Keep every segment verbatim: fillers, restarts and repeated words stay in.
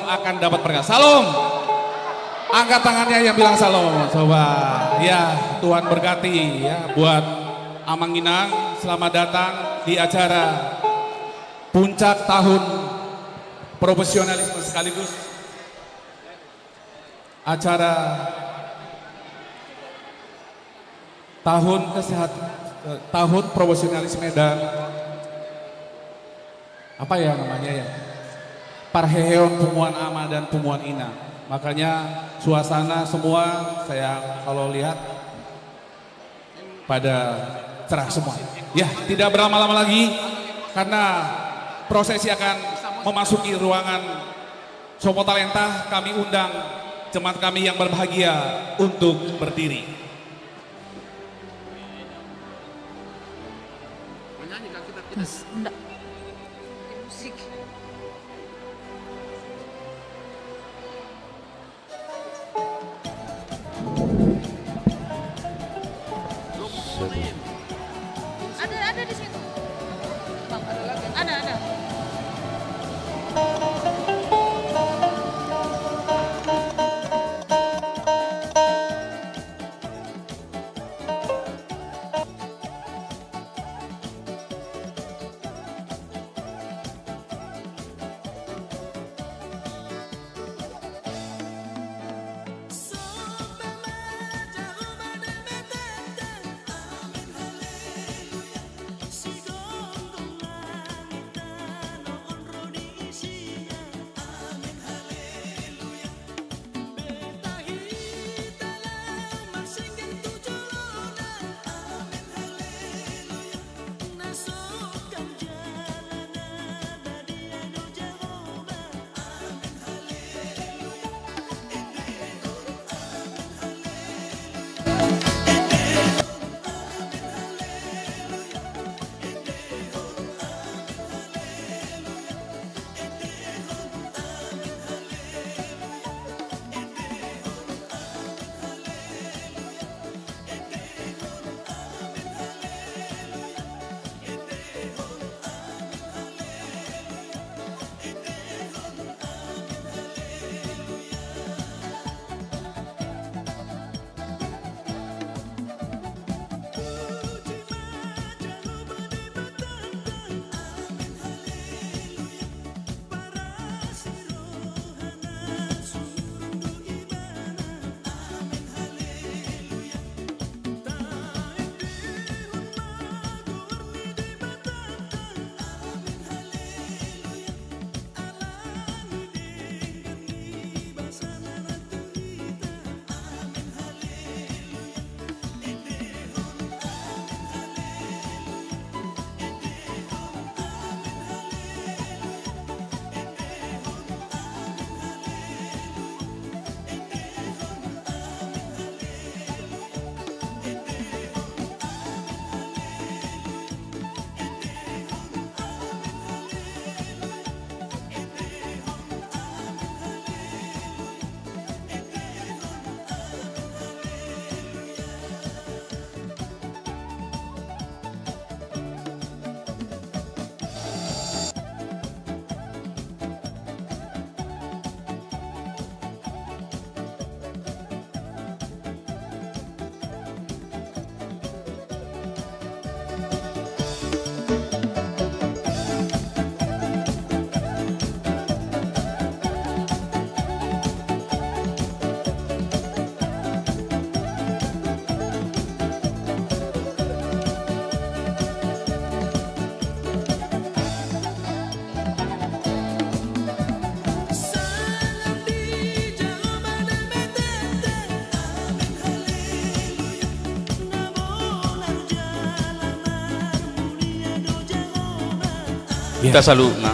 akan dapat berkat. Salam. Angkat tangannya yang bilang salam. Coba. Ya, Tuhan berkati ya buat Amang Inang. Selamat datang di acara puncak tahun profesionalisme sekaligus acara tahun kesehat, eh, tahun profesionalisme dan apa ya namanya ya, parheheon punguan ama dan punguan ina. Makanya suasana semua saya kalau lihat pada cerah semua. Ya, tidak berlama-lama lagi karena prosesi akan memasuki ruangan Sopo Talenta. Kami undang jemaat kami yang berbahagia untuk berdiri. Mas, ndak. Musik. Ada, ada di situ. Bang, ada lagi. Ada, ada. Hita saluhutna.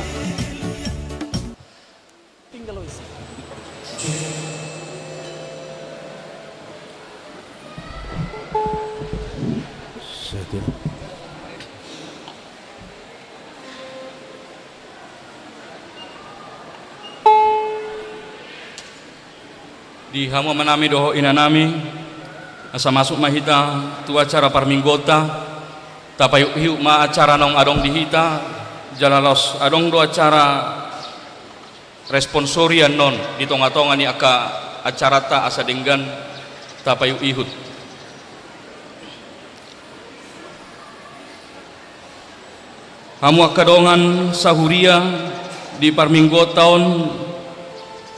Di hamu amanami dohot inanami, asa masuk ma hita tu acara parmingguonta, tapaihutihut ma acara naung adong di hita, jala laos adong do acara Responsori annon di tonga-tonga ni angka acaranta asa denggan tapaihut-ihut. Hamu angka dongan sahuria, di parmingguonta on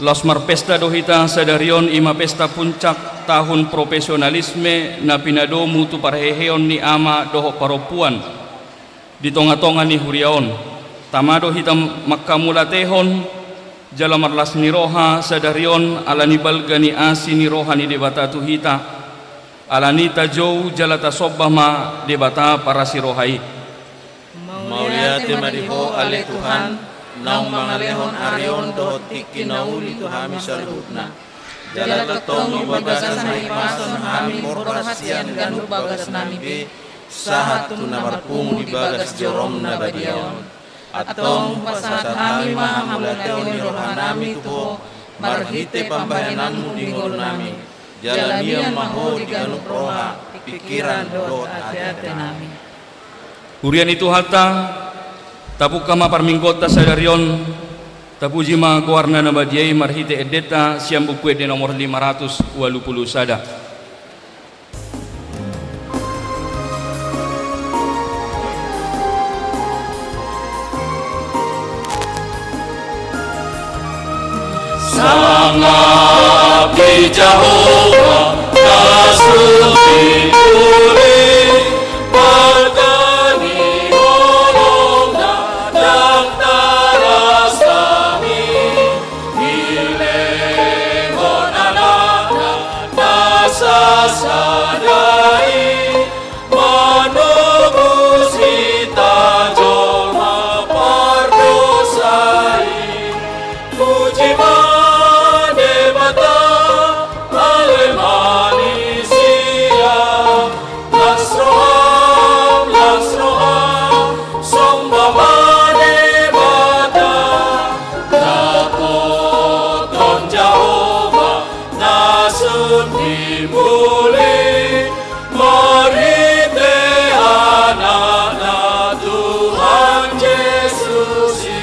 laos marpesta do hita sadari on, i ma pesta puncak tahun profesionalisme na pinadomu tu parheheon ni ama dohot parompuan di tonga-tonga ni huria on. Tama do hita manghamauliatehon jala marlas ni roha sadari on ala ni balga ni asi ni roha ni Debata tu hita. Alani i tajou jala tasomba ma Debata parasi roha i. Mauliate ma di Ho ale Tuhan, naung mangalehon ari on dohot tingki na uli tu hami saluhutna. Jala tongtong di bagasan hahipason hami borhat sian ganup bagasnami be, sahat tu na marpungu di bagas jorom na badia on. Antong hupasahat hami ma hamauliateon ni rohanami tu Ho, marhite pambahenanmu di ngolunami. Jala mian ma Ho di ganup roha, pingkiran dohot ateatenami. Huria ni Tuhanta, tapungka ma parmingguonta sadari on. Tapuji ma goarna na badia i marhite endenta sian Buku Ende nomor lima ratus ualu pulu sada. Sangap di Jahowa na sun timbul i, balga ni holongna ndang taras hami. Dilehon Anakna na sasada i, manobus hita jolma pardosa i. Puji ma Debata, ale manisia. Las roham, las roham, somba ma Debata. Dapothon Jahowa na sun timbul i, marhite Anakna Tuhan Jesus i.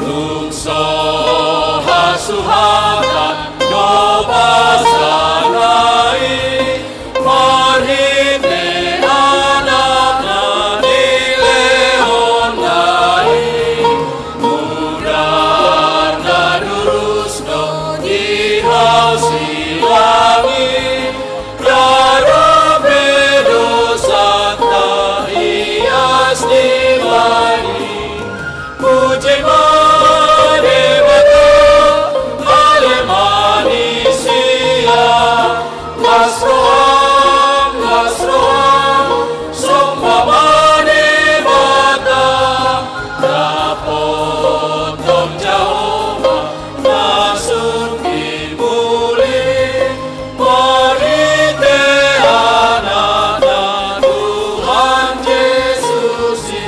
Tung so hasuhatan do basana i, marhite Anakna dilehonna i. Mudar na durus do di hau silang i, gabe dosanta ias dibahen i. Puji ma Debata, ale manisia. Las roham, las roham, somba ma Debata. Dapothon Jahowa na sun timbul i, marhite Anakna Tuhan Jesus i.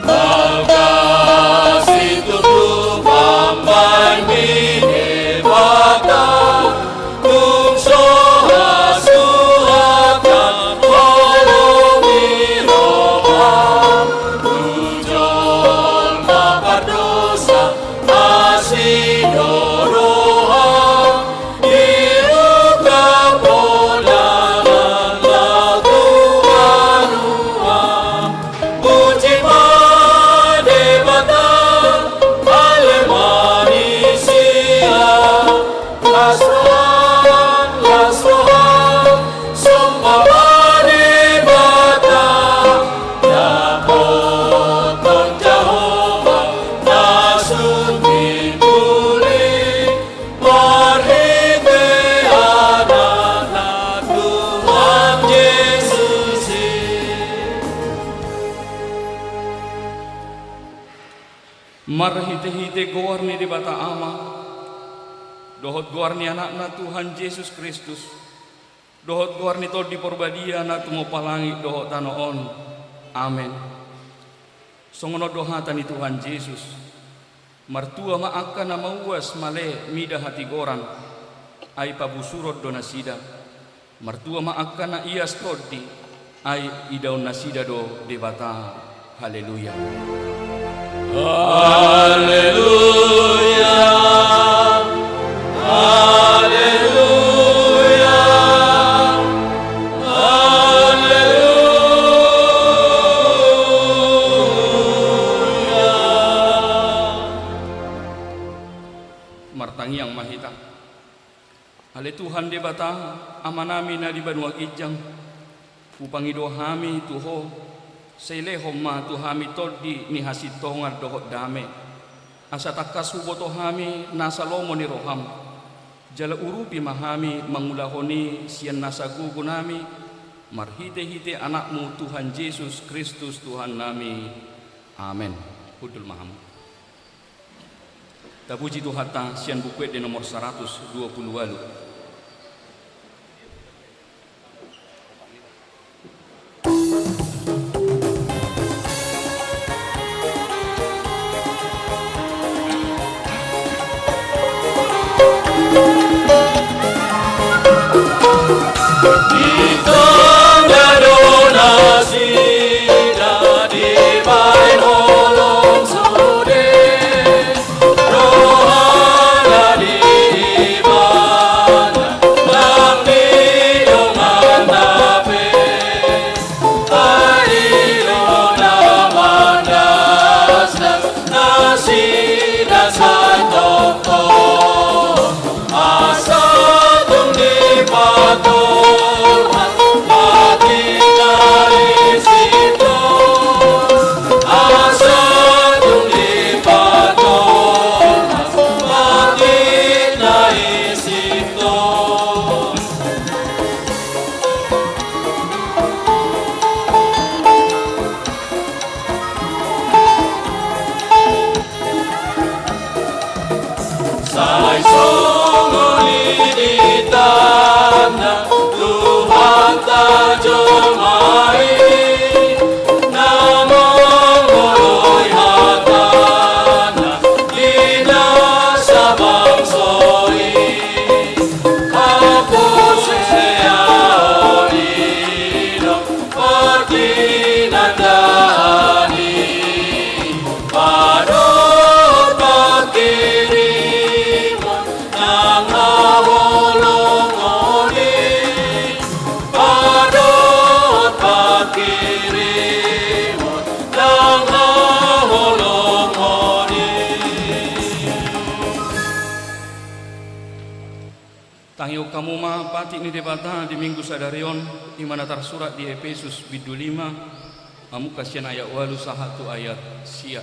Balga situtu pambahen ni Debata, tung so hasuhatan holong ni roha, tu jolma pardosa asi do roha, diungkap ho dalan na tu banua. Puji ma Debata, ale manisia. Las roham, las roham, somba ma Debata. Dapothon Jahowa na sun timbul i, marhite Anakna Tuhan Jesus i. Marhitehite goar ni Debata Ama, dohot goar ni Anakna Tuhan Jesus Kristus, dohot goar ni Tondi Porbadia na tumompa langit dohot tano on. Amen. Songon on do hata ni Tuhan Jesus: Martua ma angka na mauas male mida hatigoran, ai pabusuron do nasida. Martua ma angka na ias tondi, ai idaon nasida do Debata. Haleluya. Haleluya. Haleluya. Haleluya. Martangiang ma hita. Ale Tuhan Debata, Amanami na di banua ginjang, hupangido hami tu Ho, sai lehon ma tu hami tondi ni hasintongan dohot dame, asa tangkas huboto hami nasa lomo ni roham. Jala urupi ma hami mangulahon i sian nasa gogonami, marhitehite Anakmu Tuhan Jesus Kristus Tuhannami. Amen. Hundul ma hamu. Tapuji Tuhanta, sian Buku Ende nomor saratus dua pulu ualu. Di tonga do nasida dibaen holong sude, rohana di ibana, nang di donganna pe. Ai i do na mandasdas nasida santongtong, asa tung dipatolhas patik na i sintong, asa tung dipatolhas patik na i sintong. Sai songon i ditanda Tuhanta jolma i, na mangoloi hatana di nasa bangso i. Haposeon i do partinandaan i, padohot pangkirimon nang haholongon i, padohot pangkirimon nang haholongon i. Tangihon hamu ma patik ni Debata di Minggu sadari on, i ma na tarsurat di Epesus bindu lima, mamungka sian ayat ualu sahat tu ayat sia.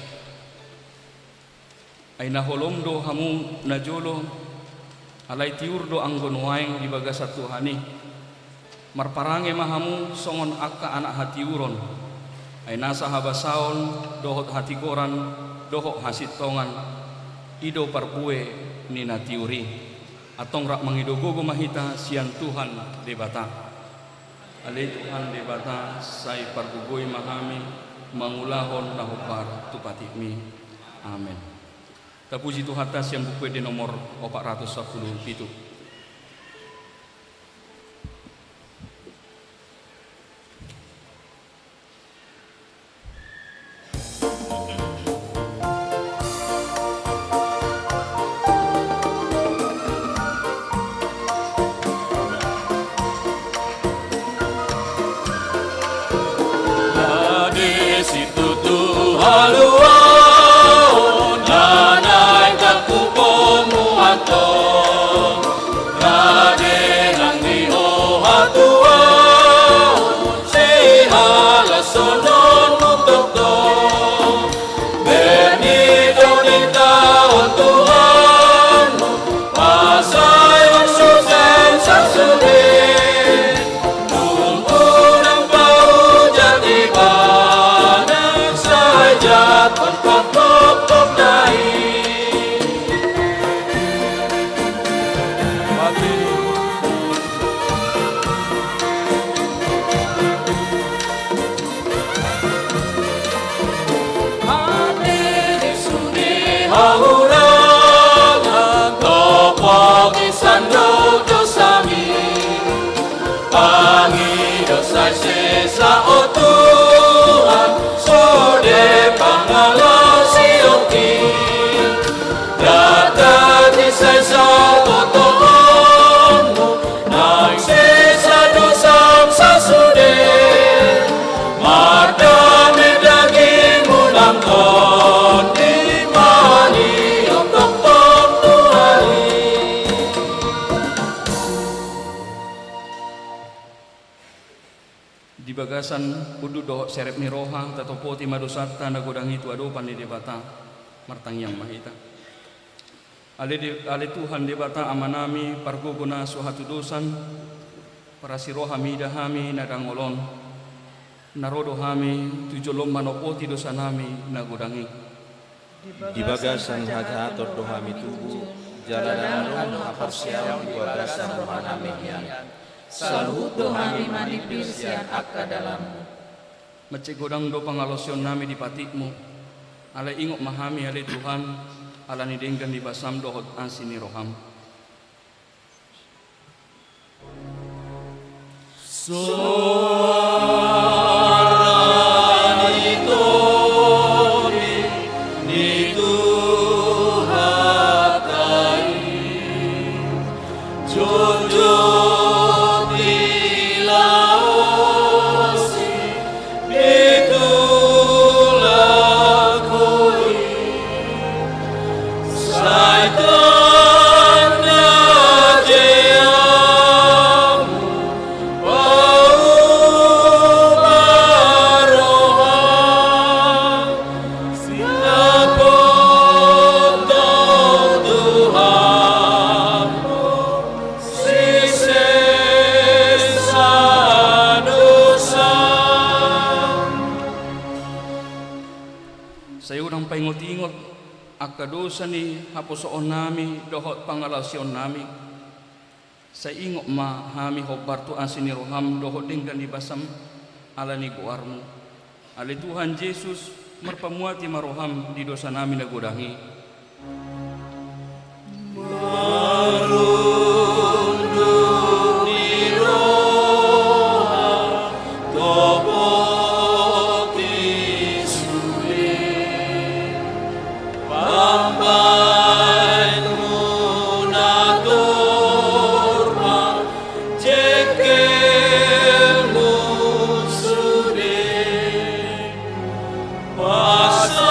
Ai na holom do hamu najolo, alai tiur do anggo nuaeng di bagasan Tuhan i. Marparange ma hamu songon angka anak hatiuron, ai nasa habasaon dohot hatigoran dohot hasintongan, i do parbue ni na tiur i. Antong rap mangido gogo ma hita sian Tuhan Debata. Ale Tuhan Debata, sai pargogoi ma hami mangulahon na hombar tu patikmi. Amen. Tapuji Tuhanta sian Buku Ende nomor opat ratus sampulu pitu. Ade situtu haluaon na naeng tangkuponmu antong. Hurangan, topoti sandok dosami. Pangido sai sesa, o Tuhan, sude pangalaosionki. Datati sai sabotohonmu, naeng sesa dosam sasude. Mardame dagingmu nang tondi, mani tongtong tu hami. Di bagasan unduk dohot serep ni roha, tatopoti ma dosanta na godang i tu adopan ni Debata. Martangiang ma hita. Ale De-, ale Tuhan Debata Amanami, pargogo na so hatudosan, parasi roha mida hami na dangol on, na ro do hami tu jolom manopoti dosanami na godang i. Di bagasan hajahaton do hami tubu, jala ndang adong haporseaon di bagasan rohanami hian. Saluhut do hami manimbir sian angka dalanmu. Mansai godang do pangalaosionnami di patikmu. Alai ingot ma hami ale Tuhan, ala ni denggan ni basam dohot asi ni roham. Soara ni tondi ni Tuhanta i, jotjot dilaosi di tulangku i, sai tanda jeamu, pauma roha, sinapothon Tuhanmu. Sisesa dosa. Sai unang paingotingot angka dosa ni haposoonnami dohot pangalaosionnami. Sai ingot ma hami hombar tu asi ni roham dohot denggan ni basam ala ni goarmu. Ale Tuhan Jesus, marpamuati ma roham di dosanami na godang i. Marunduk ni roha, topoti sude pambahenmu na torma, jengkelmu sude. Pasahat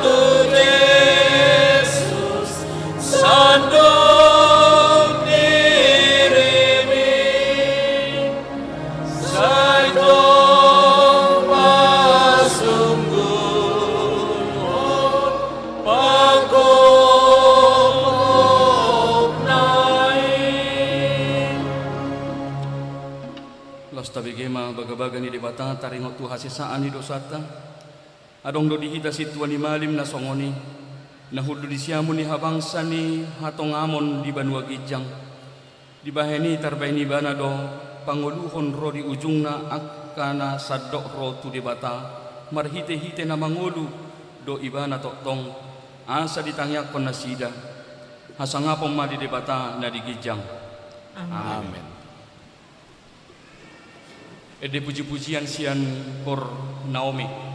tu Jesus sandok dirimi, sai tong pasungguhon pangkopna i. Laos tabege ma bagabaga ni Debata taringot tu hasesaan ni dosanta. Adong do di hita sintua ni malim na songon i, na hundul di siamun ni habangsa ni hatongamon di banua ginjang. Dibahen i tarbahen ibana do pangoluhon ro di ujungna angka na sandok ro tu Debata, marhitehite na mangolu do ibana tongtong, asa ditangiangkon nasida. Hasangapon ma di Debata na di ginjang. Amen. Amen. Ende pujipujian sian Kor Naomi.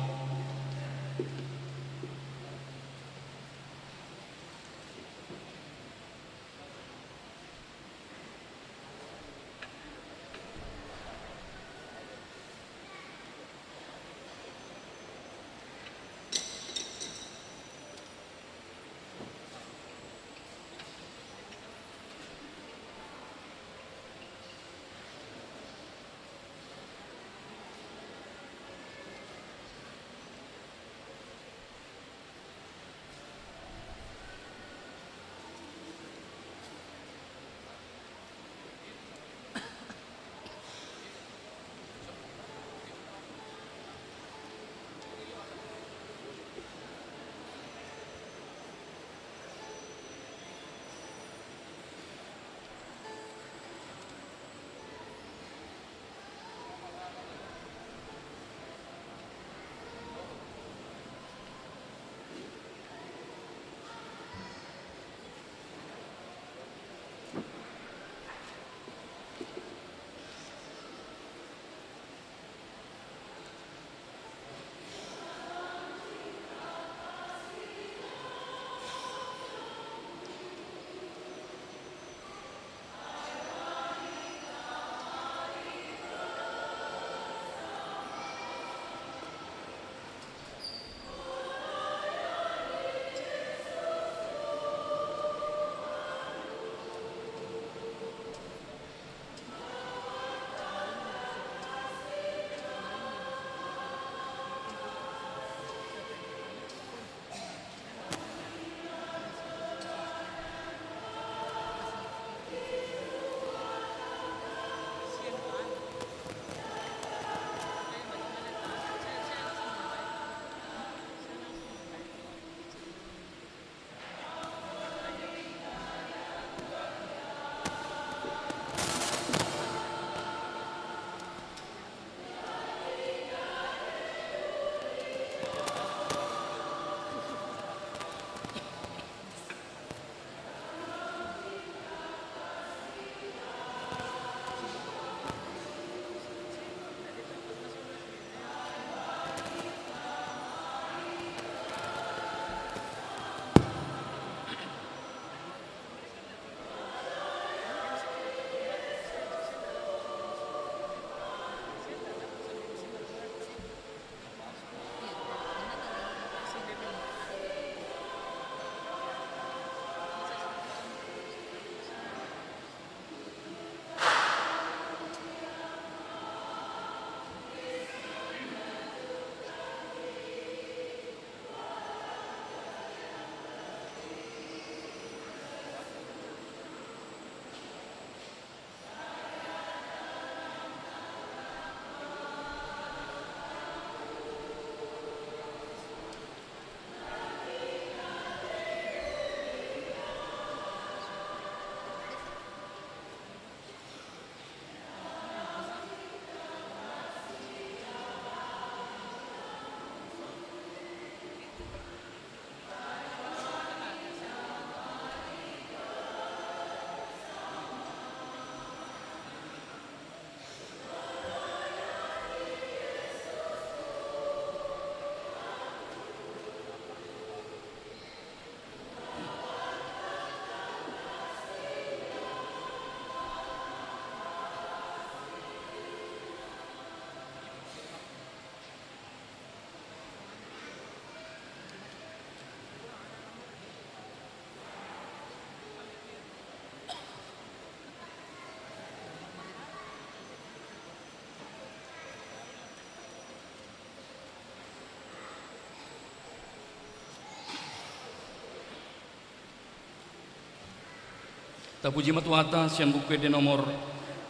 Tapuji ma Tuhanta sian Buku Ende nomor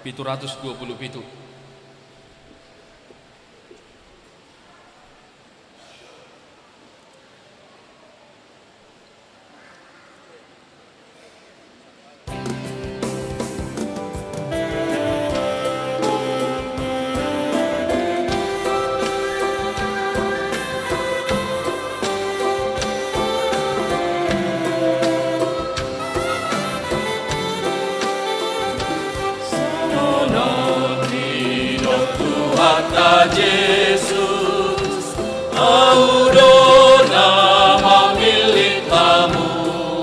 pitu ratus dua pulu pitu. Songon on didok Tuhanta Jesus, Ahu do na mamillit hamu.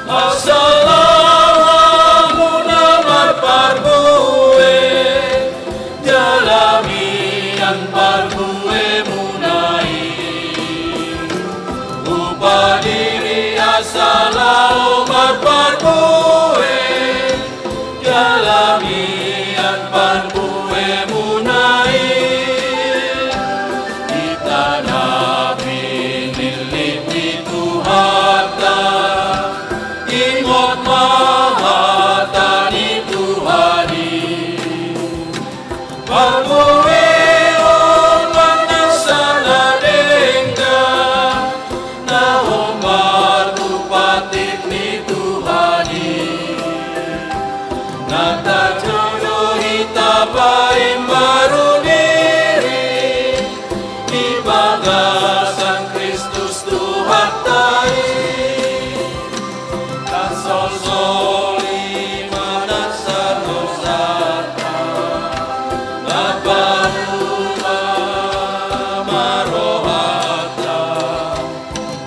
Asa laho hamu na marparbue jala mian parbuemuna i. Hupadiri asa laho marparbue jala mian parbuemuna i. Hita na pinillit ni Tuhanta, ingot ma hata ni Tuhan i. Parbuehon ma nasa na denggan, na hombar tu patik ni Tuhan i. Na tajou do hita paimbaru diri di bagasan Kristus Tuhanta i. Tasolsoli ma nasa dosanta, na paruba ma rohanta.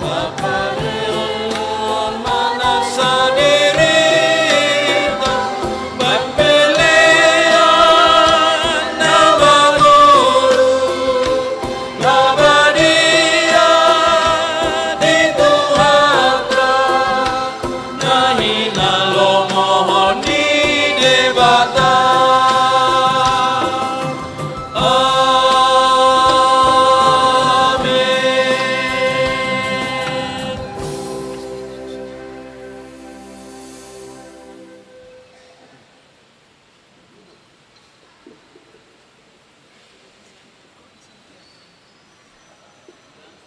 Pakarehon ma nasa dirinta bahen pelean na mangolu, na badia di Tuhanta, na hinalomohon ni Debata. Amen.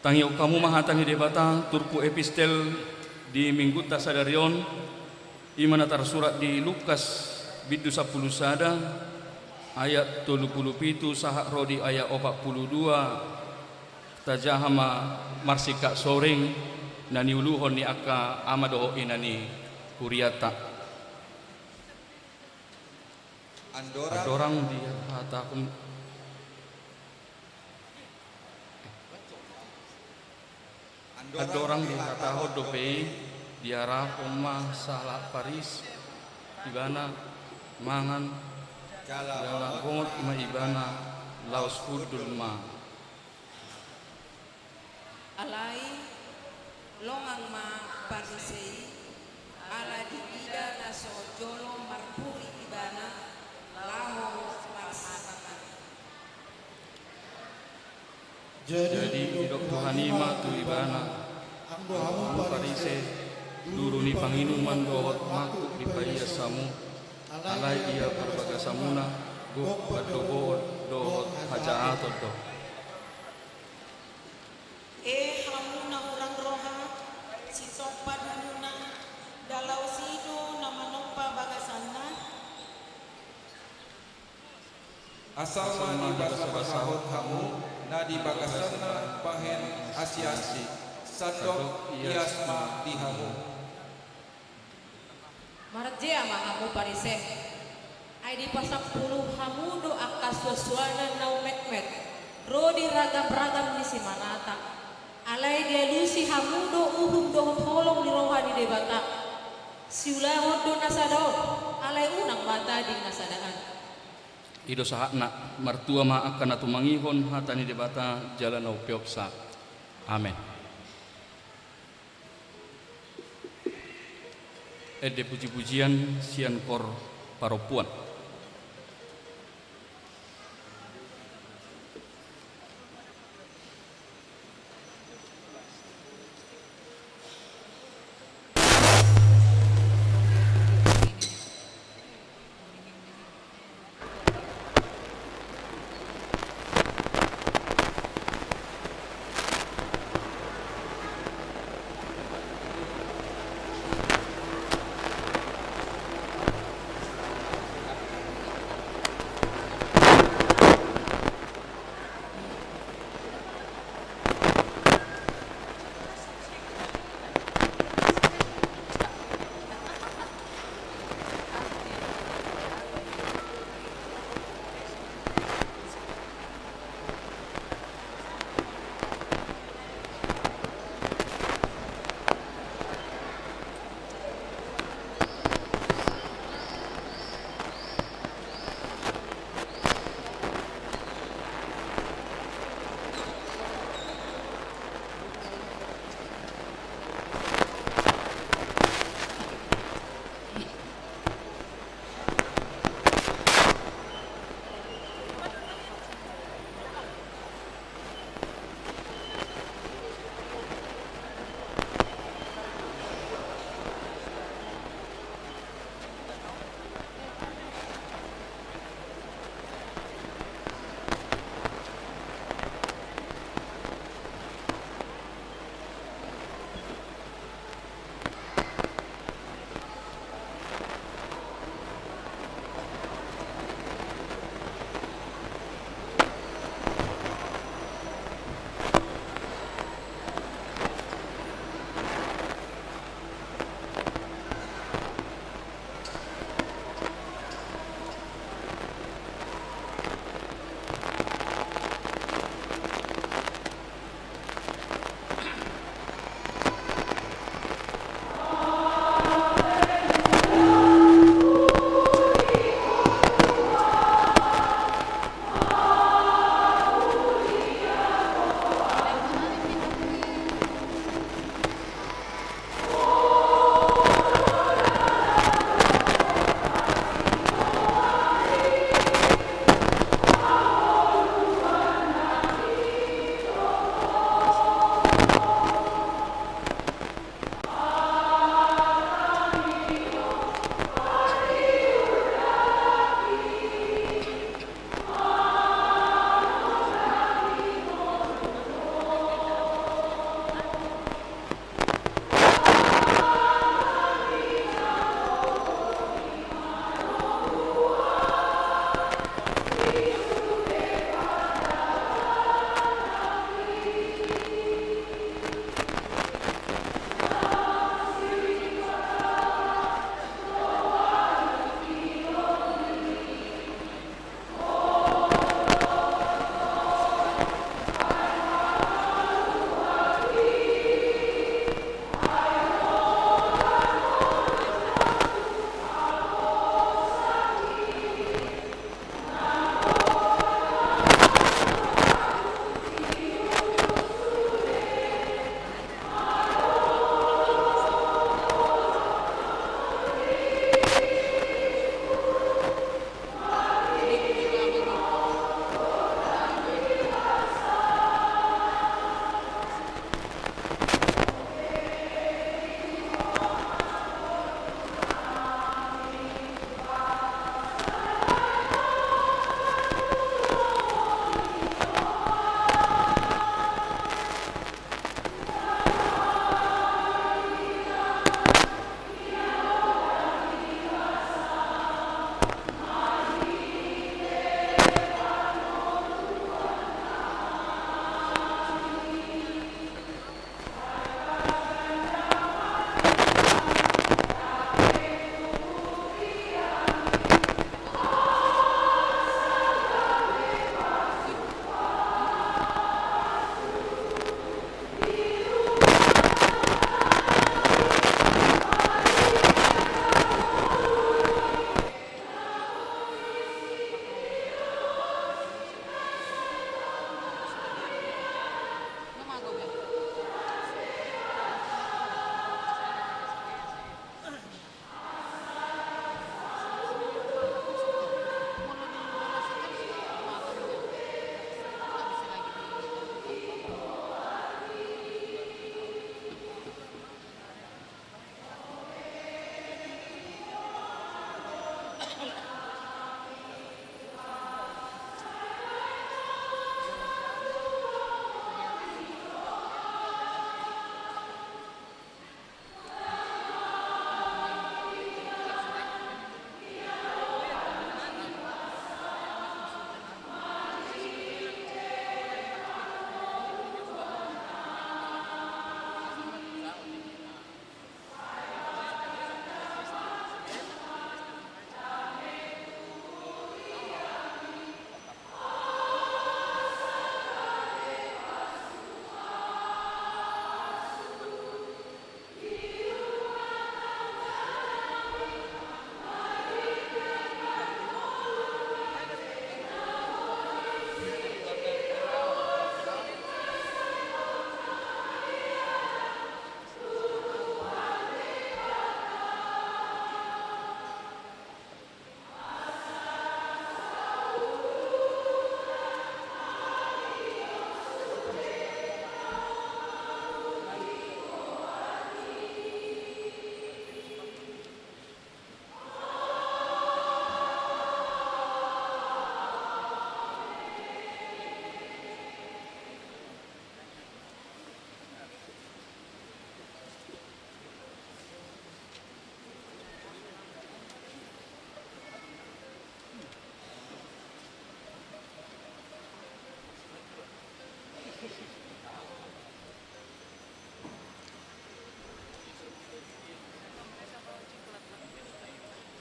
Tangihon hamu ma hata ni Debata, turpuk epistel di Minggunta sadari on, i ma na tarsurat di Lukas, bindu sampulu sada, ayat tolu pulu pitu sahat ro di ayat opat pulu dua. Tajaha ma marsingkat soring na niuluhon ni angka ama dohot ina ni hurianta. Andorang, andorang dihatahon, andorang dihatahon dope i, diarahon ma sahalak Parise ibana mangan, jala bongot ma ibana laos hundul ma. Alai longang ma Parise i, ala diida na so jolo marpuri ibana laho marsarangan. Jadi didok Tuhan i ma tu ibana, anggo hamu Parise, duru ni panginuman dohot mangkuk dipaias hamu, alai ia parbagasanmuna gok pandoboon dohot hajahaton do. E hamu na hurang roha, sitong padumuna, nda laos i do na manompa bagasanna? Asal ma dibasabasahon hamu na di bagasanna bahen asiasi, sandok ias ma di hamu. Marjea ma hamu Parise, ai dipasampulu hamu do angka suansuanan na ummetmet ro di ragamragam ni simanata. Alai dialusi hamu do uhum dohot holong ni roha ni Debata. Siulahon do na sada on, alai unang ma tading na sada an. I do sahatna. Martua ma angka na tumangihon hata ni Debata jala na umpeopsa. Amen. Ende pujipujian sian kor parompuan.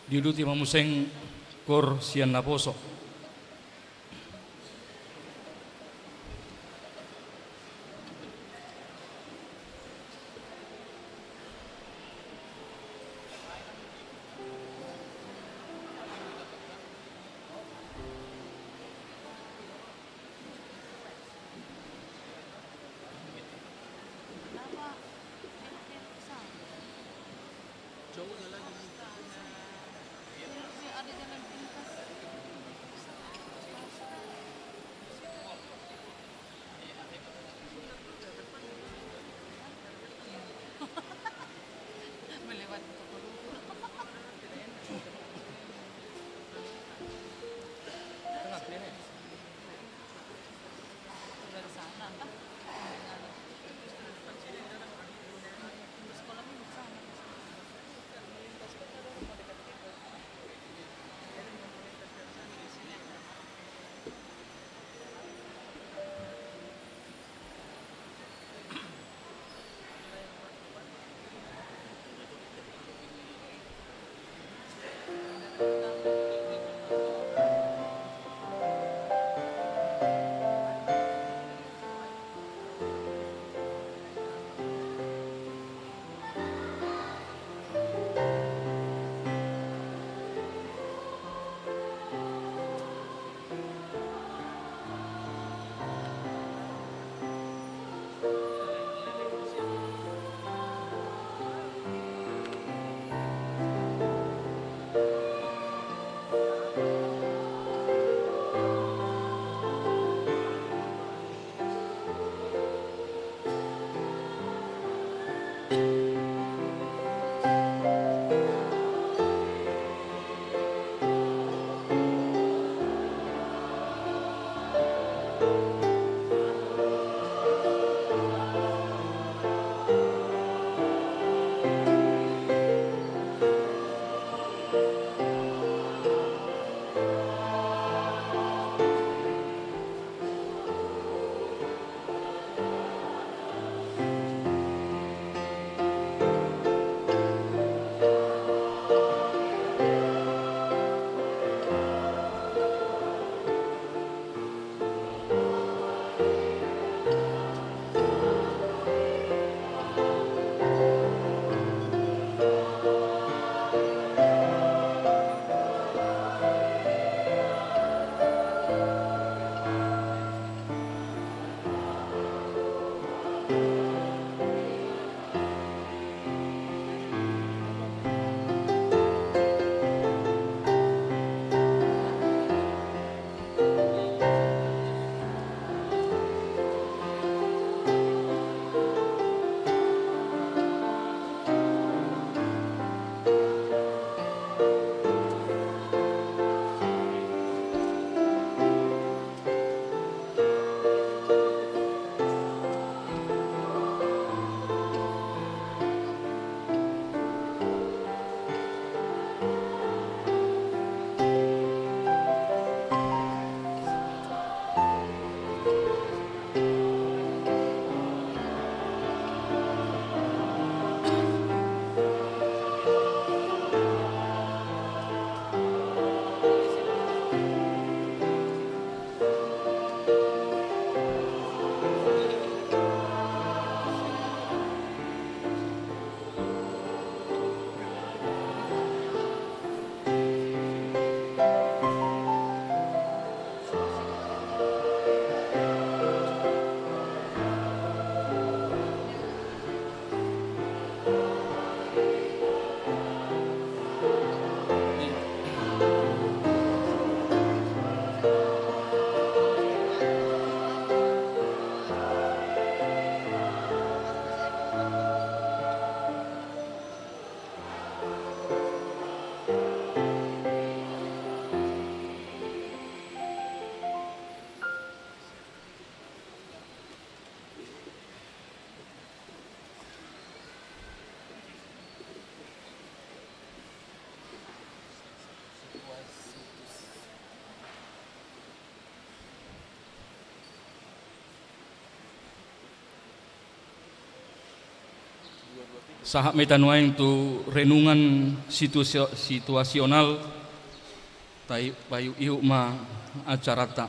Diuduti ma muse kor sian naposo. Sahat ma hita nuaeng tu renungan situasio-, situasional, tai paihut-ihut ma acaranta.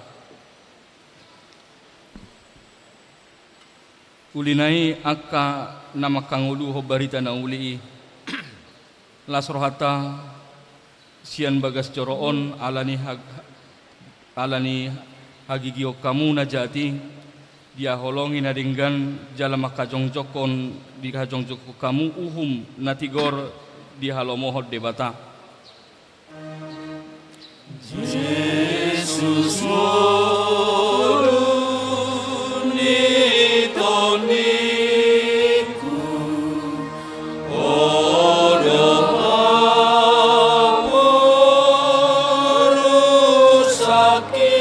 Uli na i angka na manghangoluhon barita na uli i, las rohanta sian bagas joro on ala ni hag-, ala ni hagigion hamu na jat i, dihaholongi na denggan jala manghajongjongkon, dihajongjongkon hamu uhum na tigor dihalomohon Debata. Jesus ngolu ni tondingku, o do haporusangki.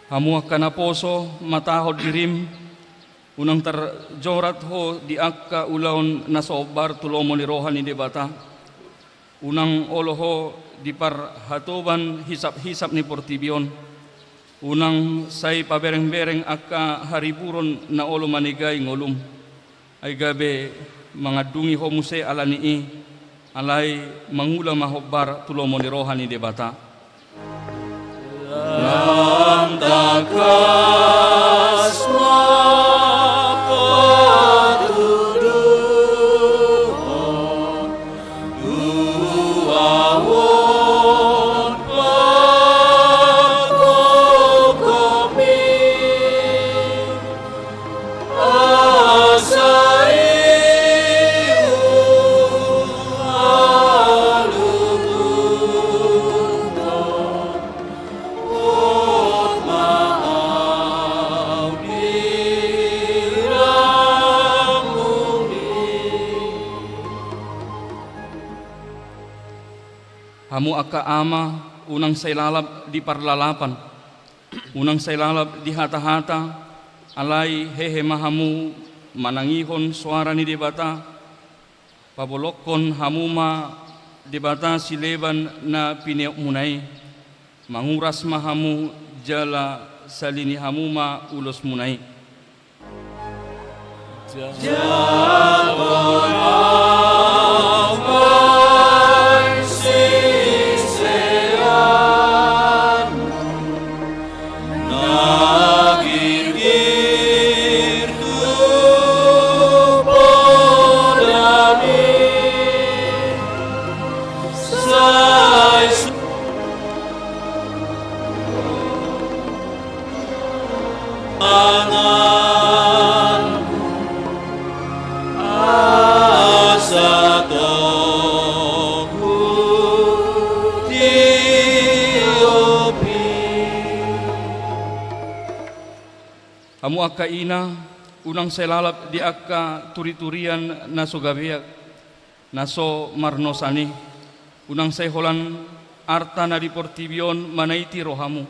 Hamu angka naposo, matahon dirim, unang tarjorat ho di angka ulaon na so hombar tu lomo ni roha ni Debata. Unang olo ho diparhatoban hisap-hisap ni portibi on. Unang sai pabereng-bereng angka hariburon na olo manegai ngolum. Ai gabe mangandungi ho muse ala ni i, alai mangula ma hombar tu lomo ni roha ni Debata. Lam tangkas ma patuduhon, duaon pagogomi. Asa ihu alupungkon, hot ma au di lambungmi. Hamu angka ama, unang sai lalap di parlalapan. Unang sai lalap di hata-hata, alai hehe ma hamu manangihon soara ni Debata, pabolongkon hamu ma Debata sileban na pineopmuna i, manguras ma hamu jala salini hamu ma ulosmuna i. Jago amang siseanmu na girgir tu podan i, sai su- Angan asa togu tiopi. Hamu angka ina, unang sai lalap di angka turi-turian na so gabeak, na so marnosan i. Unang sai holan arta na di portibi on manaiti rohamu.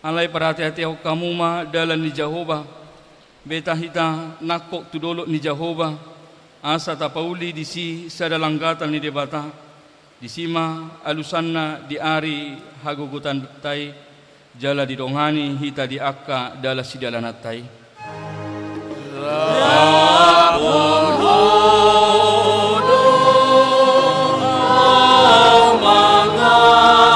Alai parate-atehon hamu ma dalan ni Jahowa. Beta hita nangkok tu dolok ni Jahowa, asa tapauli disi sada langgatan ni Debata. Disi ma alusanna di ari hagogotanta i, jala didongani hita di angka dalan sidalananta i. Rap dohot ahu mangalo,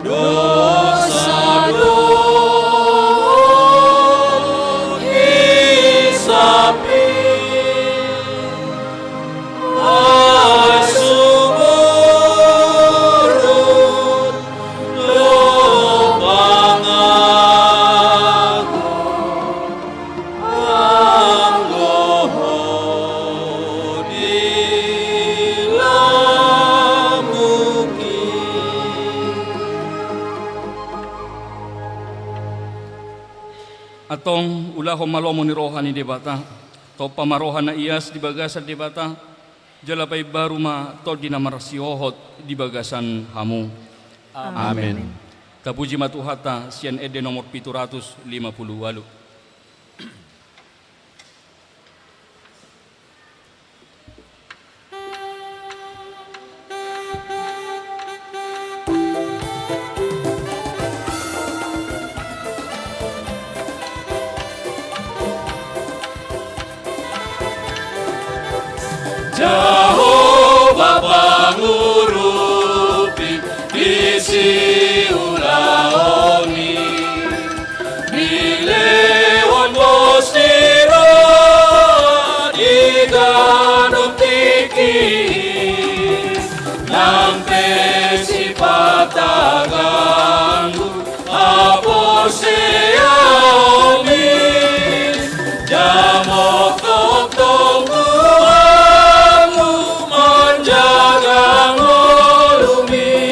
dosa dohot hisap i. Ai sumurut lobang ahu, anggo ho di lambungki. Antong ulahon ma lomo ni roha ni Debata. Tompa ma roha na ias di bagasan Debata. Jala paimbaru ma tondi na marsihohot di bagasan hamu. Amen. Amen. Tapuji ma Tuhanta sian ende nomor pitu ratus lima puluh ualu. Jahowa pangurupi di siulaon i, dilehon pos ni roha di ganup tingki i, nang pe sipata ganggu haporseaonmi, jamot tongtong do hamu manjaga ngolumi.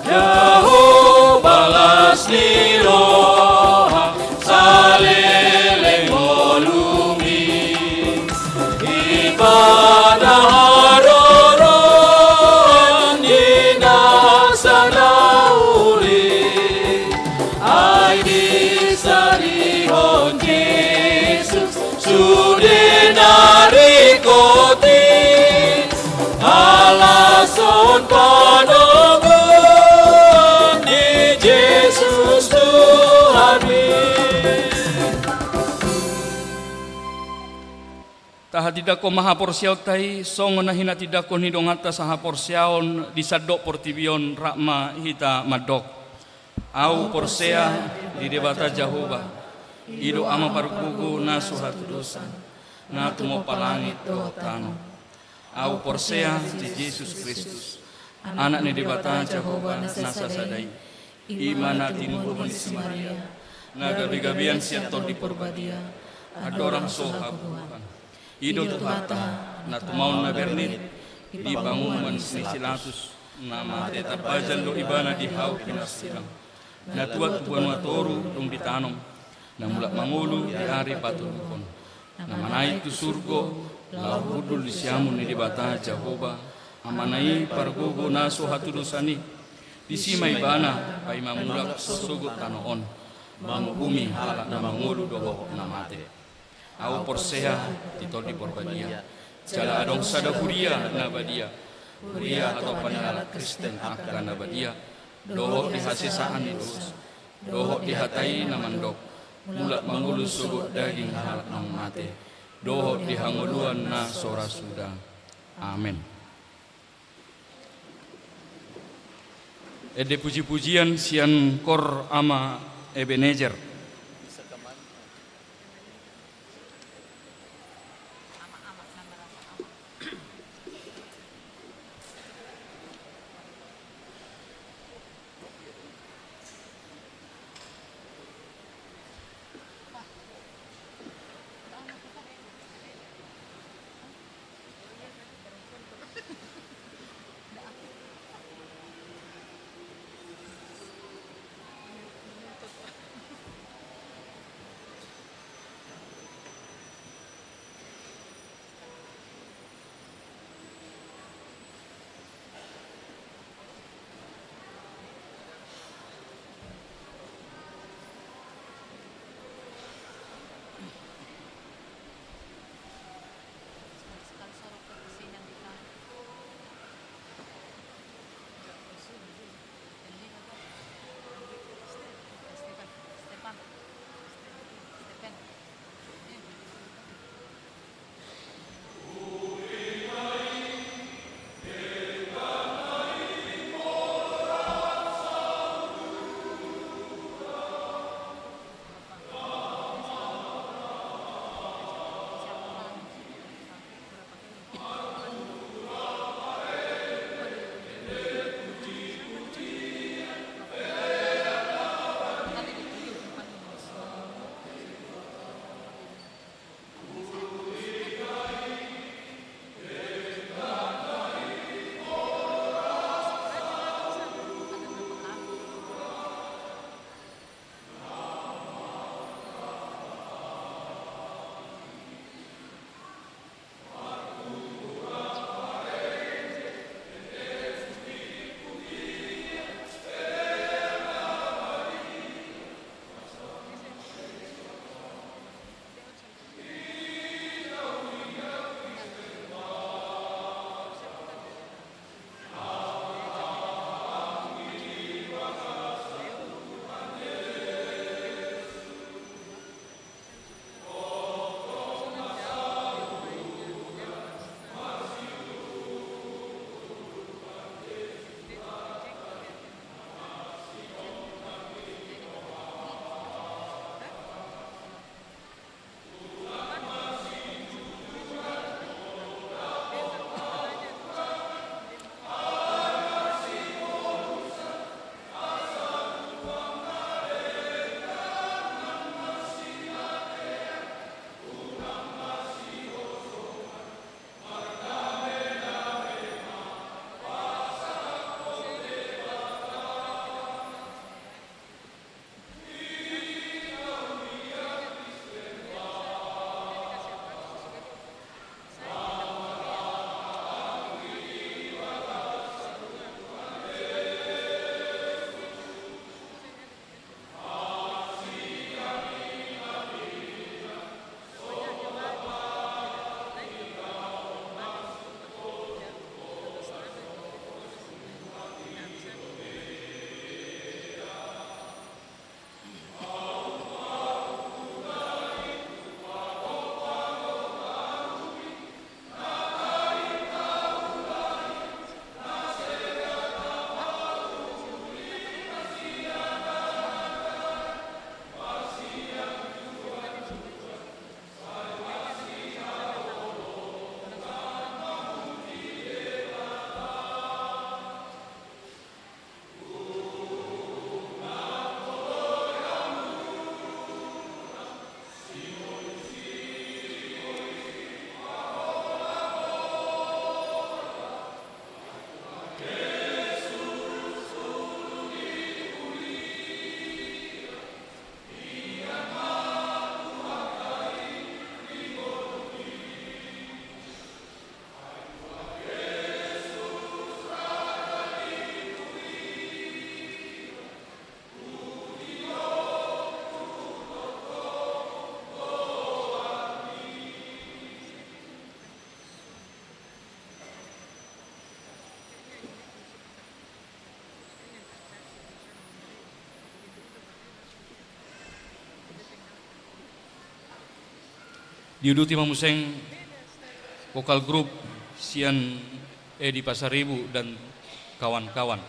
Jahowa las ni roha saleleng ngolumi. Ibana haroroan di nasa na uli, ai disarihon Jesus sude na ringkot i, alashon panonggor ni Jesus Tuhanmi. Tahatindangkon ma haporseaonta i songon na hinatindangkon ni donganta sahaporseaon di sandok portibi on. Rap ma hita mandok: Ahu porsea di Debata Jahowa, i do Ama pargogo na so hatudosan, na tumompa langit dohot tano. Ahu porsea di Jesus Kristus, Anak ni Debata Jahowa na sasada i, i ma na tinubuhon ni si Maria, na gabegabean sian Tondi Parbadia, andorang so habubuhan. I do Tuhanta, na tumaon na bernit di panguhuman ni si Pilatus, na mate, tarpajal do Ibana di hau pinarsilang, na tuat tu banua toru, dung ditanom, na mulak mangolu di ari patoluhon, na manaek tu surgo, laho hundul di siamun ni Debata Jahowa, Amana i pargogo na so hatudosan i. Disi ma Ibana paima mulak sosogot tano on, manguhumi halak na mangolu dohot na mate. Ahu porsea di Tondi Parbadia, jala adong sada huria na badia, huria hatopan ni halak Kristen angka na badia, dohot di hasesaan ni dosa, dohot di hata i na mandok, mulak mangolu sogot daging halak naung mate, dohot di hangoluan na so ra suda. Amen. Ende pujipujian sian Kor Ama Ebenezer. Diuduti ma muse vokal grup sian Edi Pasaribu dan kawan-kawan.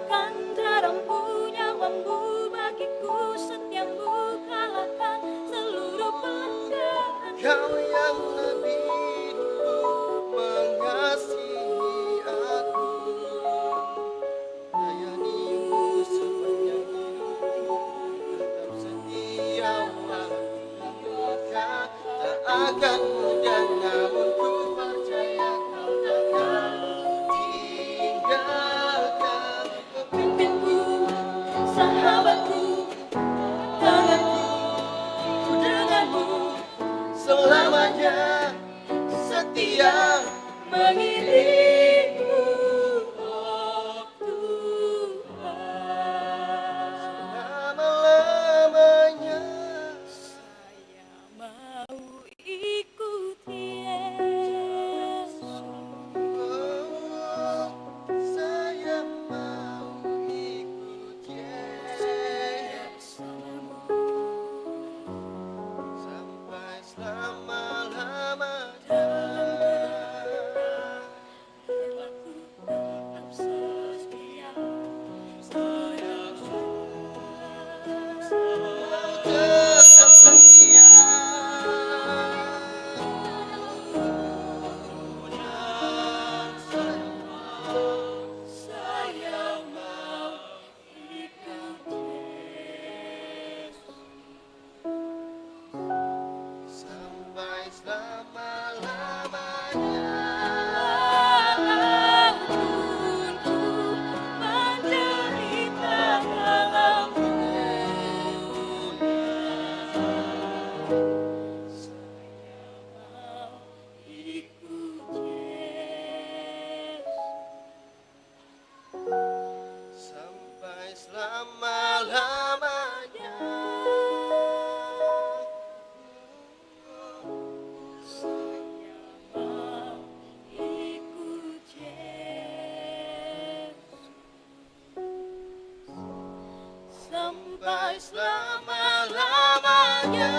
Kan rambunya mambu bagiku, setiamu kalahkan seluruh pelanggaran. Kau yang lebih dulu mengasihi aku. Layanimu sepanjang hidupku, tetap setia walau di luka. Tak akan mudah namun ku percaya kau takkan tinggalkan. Pemimpinku, sahabatku, tanganku, ku denganmu selamanya, setia mengiringmu, oh Tuhan. Selama-lamanya saya mau ikut Yesus. Oh, saya mau ikut Yesus. Sampai selama-lamanya. Sampai selama-lamanya. Walaupun ku menderita dalam dunia, saya mau ikut Yesus. Sampai selama-lamanya. Saya mau ikut Yesus. Sampai selama-lamanya.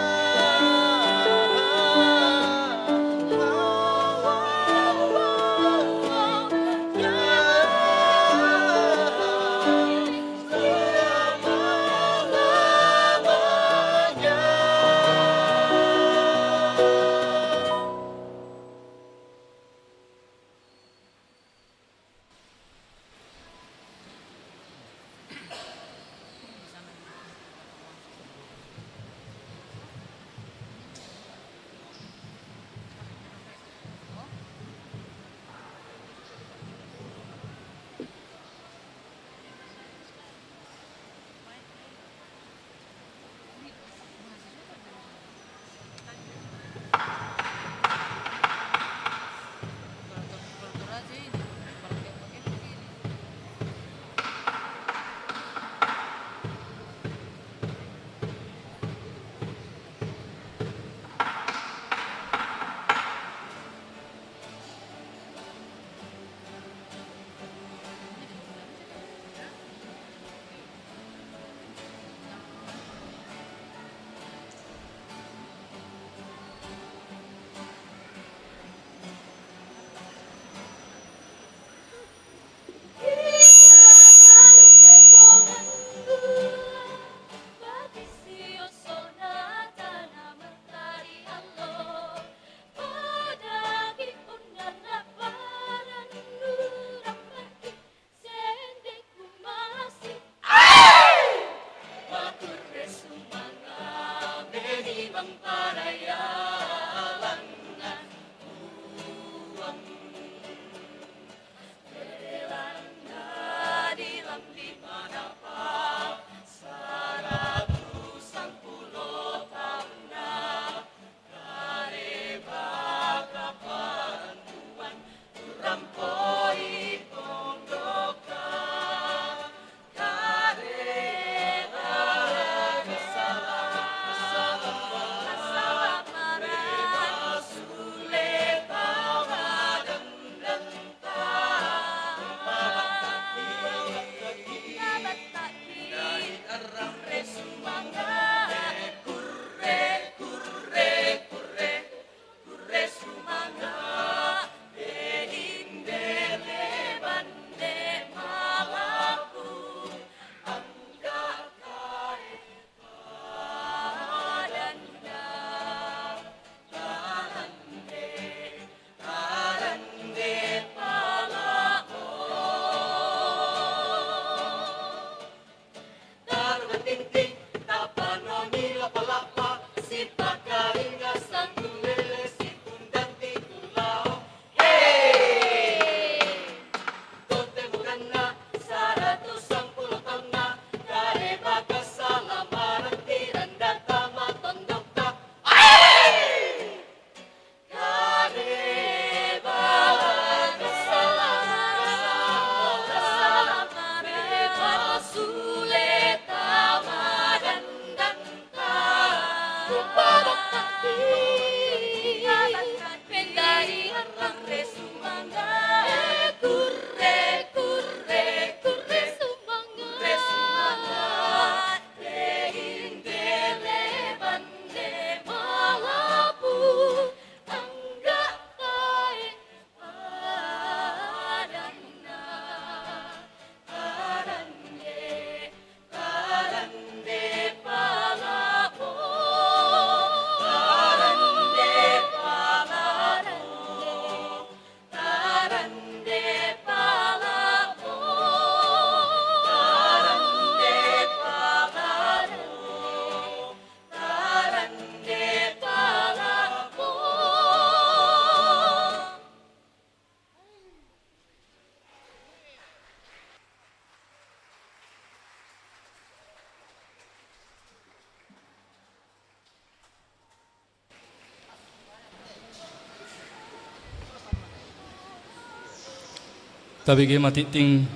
Tabege ma tingting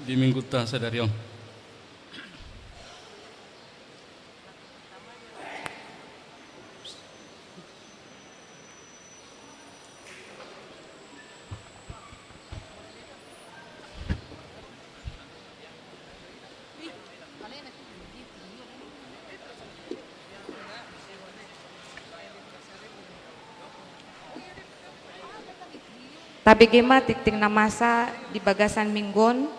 di minggunta sadari on. Tabege ma tingting na masa di bagasan minggu on.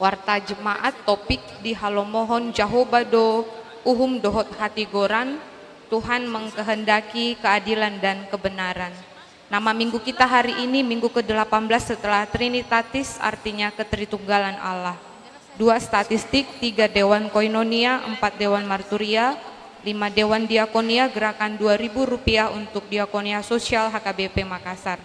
Warta jemaat, topik: Dihalomohon Jahowa do uhum dohot hatigoran, Tuhan mengkehendaki keadilan dan kebenaran. Nama minggu kita hari ini, minggu kedelapan belas setelah Trinitatis, artinya Ketritunggalan Allah. Dua statistik, tiga dewan koinonia, empat dewan marturia, lima dewan diakonia, gerakan dua ribu rupiah untuk diakonia sosial H K B P Makassar.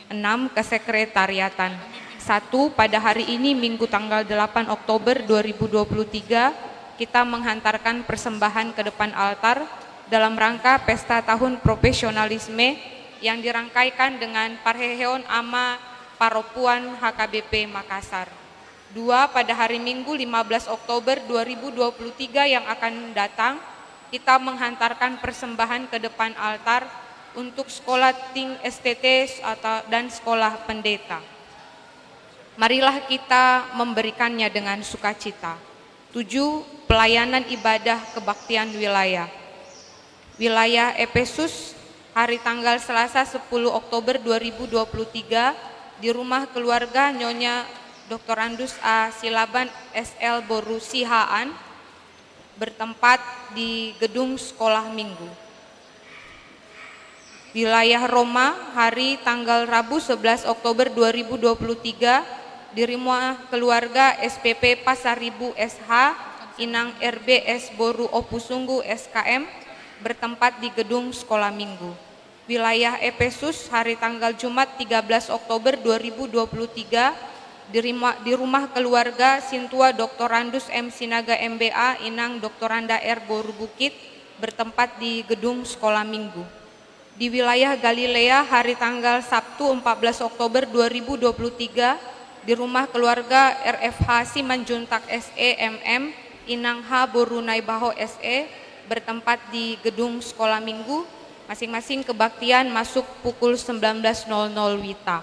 Enam, kesekretariatan. Satu, pada hari ini, Minggu tanggal delapan Oktober dua ribu dua puluh tiga, kita menghantarkan persembahan ke depan altar dalam rangka pesta tahun profesionalisme yang dirangkaikan dengan parheheon ama parompuan H K B P Makassar. Dua, pada hari Minggu, lima belas Oktober dua ribu dua puluh tiga yang akan datang, kita menghantarkan persembahan ke depan altar untuk sekolah ting S T T atau, dan sekolah pendeta. Marilah kita memberikannya dengan sukacita. Tujuh, pelayanan ibadah kebaktian wilayah. Wilayah Epesus, hari tanggal Selasa, sepuluh Oktober dua ribu dua puluh tiga, di rumah keluarga Nyonya Doktorandus A Silaban, S L, boru Sihaan, bertempat di gedung sekolah minggu. Wilayah Roma, hari tanggal Rabu, sebelas Oktober dua ribu dua puluh tiga, di rumah keluarga S P P Pasaribu, S H, Inang R B, S, boru Ompusunggu, S K M, bertempat di gedung sekolah minggu. Wilayah Epesus, hari tanggal Jumat, tiga belas Oktober dua ribu dua puluh tiga, di rima-, di rumah keluarga Sintua Doktorandus M Sinaga, M B A, Inang Doktoranda R, boru Bukit, bertempat di gedung sekolah minggu. Di wilayah Galilea, hari tanggal Sabtu, empat belas Oktober dua ribu dua puluh tiga, di rumah keluarga R F H Simanjuntak, S E, M M, Inang H, boru Naibaho, S E, bertempat di gedung sekolah minggu, masing-masing kebaktian masuk pukul sembilan belas nol nol WITA.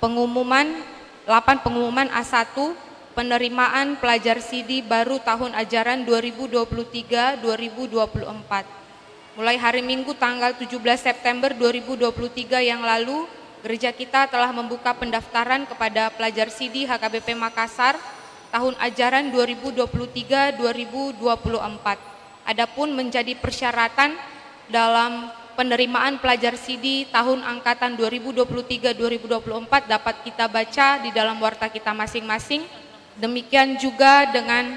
Pengumuman, delapan pengumuman. A satu, penerimaan pelajar sidi baru tahun ajaran dua ribu dua puluh tiga dua ribu dua puluh empat. Mulai hari Minggu tanggal tujuh belas September dua ribu dua puluh tiga yang lalu, gereja kita telah membuka pendaftaran kepada pelajar sidi H K B P Makassar tahun ajaran dua ribu dua puluh tiga dua ribu dua puluh empat. Adapun menjadi persyaratan dalam penerimaan pelajar sidi tahun angkatan dua ribu dua puluh tiga dua ribu dua puluh empat dapat kita baca di dalam warta kita masing-masing. Demikian juga dengan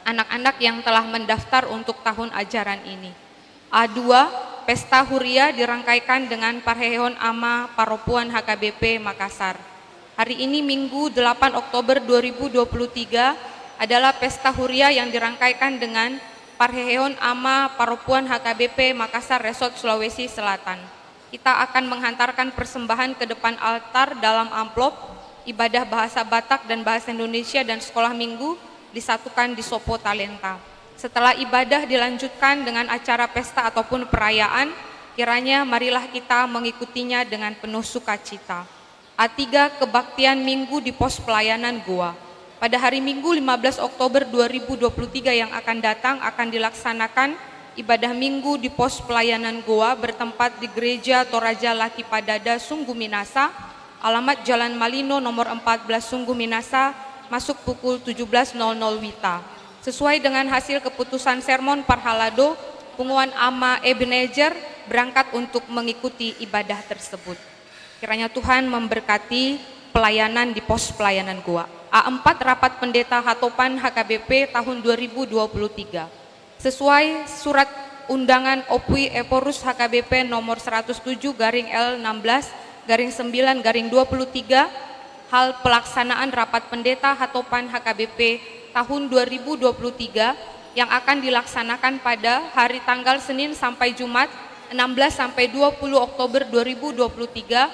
anak-anak yang telah mendaftar untuk tahun ajaran ini. A dua, pesta huria dirangkaikan dengan parheheon ama parompuan H K B P Makassar. Hari ini, Minggu, delapan Oktober dua ribu dua puluh tiga, adalah pesta huria yang dirangkaikan dengan parheheon ama parompuan H K B P Makassar, Resort Sulawesi Selatan. Kita akan menghantarkan persembahan ke depan altar dalam amplop, ibadah bahasa Batak dan bahasa Indonesia dan sekolah minggu disatukan di Sopo Talenta. Setelah ibadah dilanjutkan dengan acara pesta ataupun perayaan, kiranya marilah kita mengikutinya dengan penuh sukacita. A tiga, kebaktian Minggu di Pos Pelayanan Goa. Pada hari Minggu, lima belas Oktober dua ribu dua puluh tiga yang akan datang, akan dilaksanakan ibadah Minggu di Pos Pelayanan Goa bertempat di Gereja Toraja Laki Padada, Sunggu Minasa, alamat Jalan Malino nomor empat belas, Sunggu Minasa, masuk pukul tujuh belas nol nol WITA. Sesuai dengan hasil keputusan sermon parhalado, punguan Ama Ebenezer berangkat untuk mengikuti ibadah tersebut. Kiranya Tuhan memberkati pelayanan di Pos Pelayanan Goa. A empat, rapat pendeta hatopan H K B P tahun dua ribu dua puluh tiga. Sesuai surat undangan Opui Ephorus H K B P nomor seratus tujuh garing L enam belas garing sembilan garing dua puluh tiga, hal pelaksanaan rapat pendeta hatopan H K B P tahun dua ribu dua puluh tiga yang akan dilaksanakan pada hari tanggal Senin sampai Jumat, enam belas sampai dua puluh Oktober dua ribu dua puluh tiga,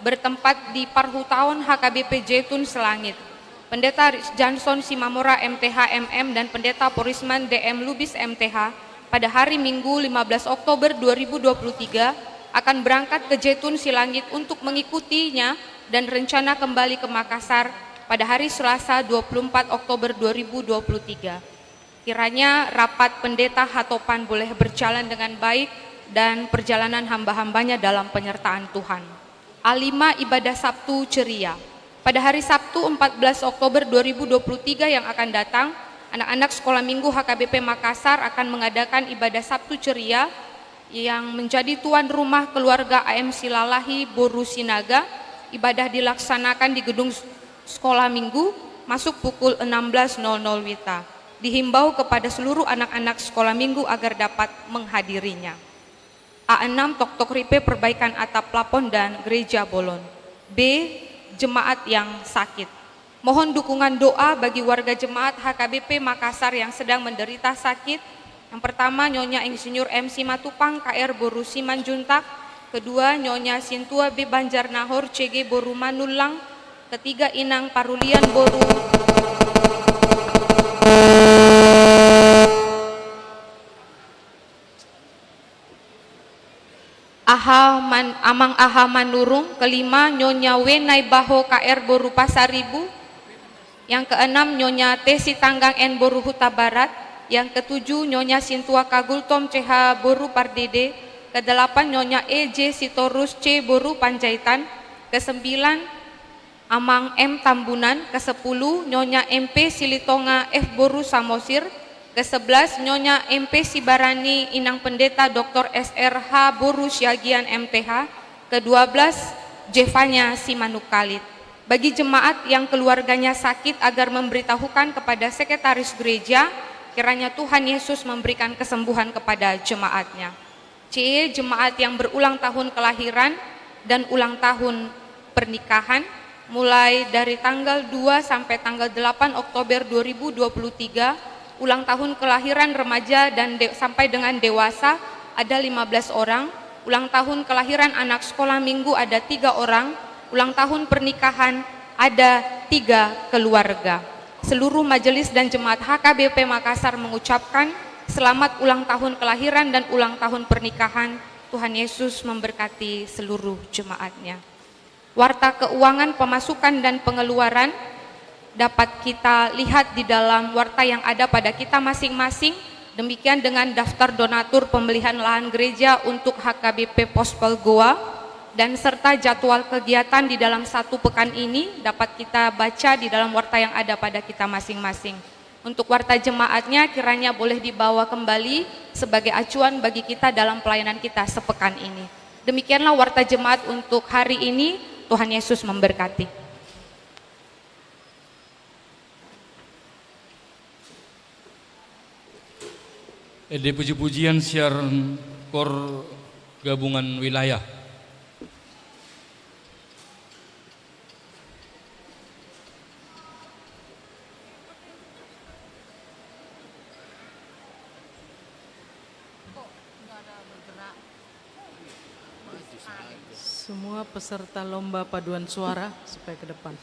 bertempat di Parhutaon H K B P Zaitun Selangit. Pendeta Rizjanson Simamora M T H M M dan Pendeta Porisman D M Lubis M T H pada hari Minggu lima belas Oktober dua ribu dua puluh tiga akan berangkat ke Zaitun Selangit untuk mengikutinya dan rencana kembali ke Makassar pada hari Selasa dua puluh empat Oktober dua ribu dua puluh tiga. Kiranya rapat pendeta hatopan boleh berjalan dengan baik dan perjalanan hamba-hambanya dalam penyertaan Tuhan. A lima, ibadah Sabtu ceria. Pada hari Sabtu empat belas Oktober dua ribu dua puluh tiga yang akan datang, anak-anak Sekolah Minggu H K B P Makassar akan mengadakan ibadah Sabtu ceria yang menjadi tuan rumah keluarga A M Silalahi Boru Sinaga. Ibadah dilaksanakan di gedung s-, Sekolah Minggu, masuk pukul enam belas nol nol WITA. Dihimbau kepada seluruh anak-anak Sekolah Minggu agar dapat menghadirinya. A enam, toktok ripe perbaikan atap plafon dan gereja bolon. B, jemaat yang sakit. Mohon dukungan doa bagi warga jemaat H K B P Makassar yang sedang menderita sakit. Yang pertama, Nyonya Insinyur M Simatupang, K R Boru Simanjuntak. Kedua, Nyonya Sintua B Banjarnahor, C G Boru Manullang. Ketiga, Inang Parulian Boru Aha Man-, Amang Aha Manurung. Kelima, Nyonya W Naibaho, K R Boru Pasaribu. Yang keenam, Nyonya T Sitanggang N Boru Hutabarat. Yang ketujuh, Nyonya Sintua Kagultom C H Boru Pardede. Kedelapan, Nyonya E J Sitorus C Boru Panjaitan. Kesembilan, Amang M Tambunan. Kesepuluh, Nyonya M P Silitonga F Boru Samosir. Kesebelas, Nyonya M P Sibarani Inang Pendeta Doktor S R H Boru Siagian M T H. Kedua belas, Jevanya Simanungkalit. Bagi jemaat yang keluarganya sakit, agar memberitahukan kepada sekretaris gereja, kiranya Tuhan Yesus memberikan kesembuhan kepada jemaatnya. C, jemaat yang berulang tahun kelahiran dan ulang tahun pernikahan, mulai dari tanggal dua sampai tanggal delapan Oktober dua ribu dua puluh tiga, ulang tahun kelahiran remaja dan de-, sampai dengan dewasa ada lima belas orang, ulang tahun kelahiran anak sekolah minggu ada tiga orang, ulang tahun pernikahan ada tiga keluarga. Seluruh majelis dan jemaat H K B P Makassar mengucapkan selamat ulang tahun kelahiran dan ulang tahun pernikahan. Tuhan Yesus memberkati seluruh jemaatnya. Warta keuangan pemasukan dan pengeluaran dapat kita lihat di dalam warta yang ada pada kita masing-masing. Demikian dengan daftar donatur pembelian lahan gereja untuk H K B P Pospel Goa, dan serta jadwal kegiatan di dalam satu pekan ini dapat kita baca di dalam warta yang ada pada kita masing-masing. Untuk warta jemaatnya kiranya boleh dibawa kembali sebagai acuan bagi kita dalam pelayanan kita sepekan ini. Demikianlah warta jemaat untuk hari ini. Tuhan Yesus memberkati. Ende puji-pujian sian Kor Gabungan Wilayah. Semua peserta lomba paduan suara supaya ke depan.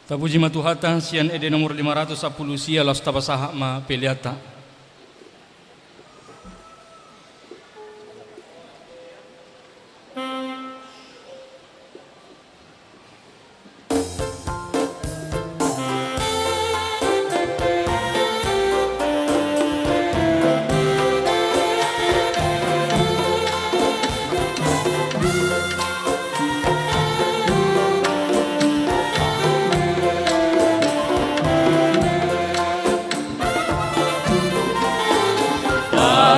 Tapuji ma Tuhanta, sian ende nomor lima ratus sampulu sia laos tapasahat ma peleanta.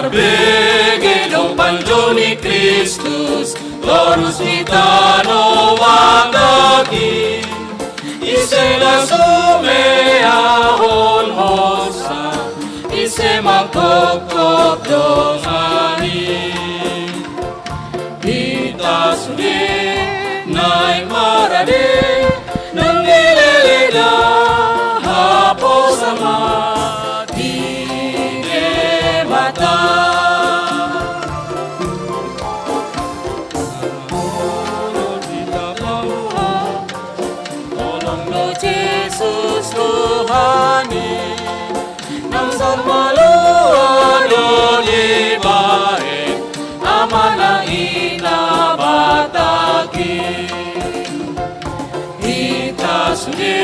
Tarbege do panjou ni Kristus, torus di tano Batak i. Ise na sumeahon hosa, ise mangkopkop dongan i. Hita sude naeng marade, nang dileleda haposan ma di Debata. Tolong do Jesus Tuhan i, nang so malua do dibahen amanah ina Batak i. Hita sude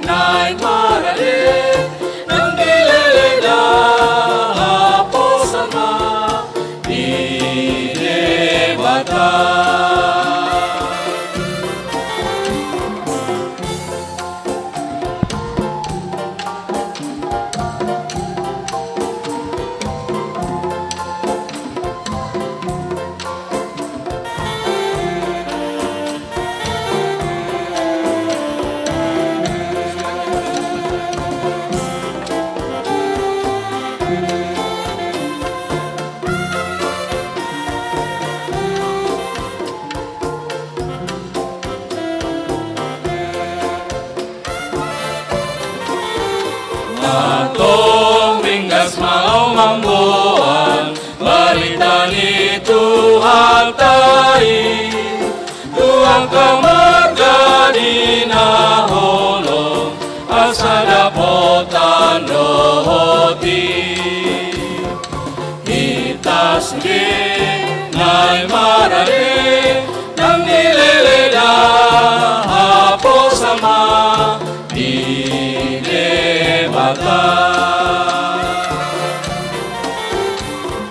naeng marade, nang dileleda haposan ma di Debata. Antong ringgas ma ahu mamboan barita ni Tuhanta i. Tu angka marga di na holom, asa dapotan dohot i. Hita sude naeng marade, nang dileleda haposan ma di Debata.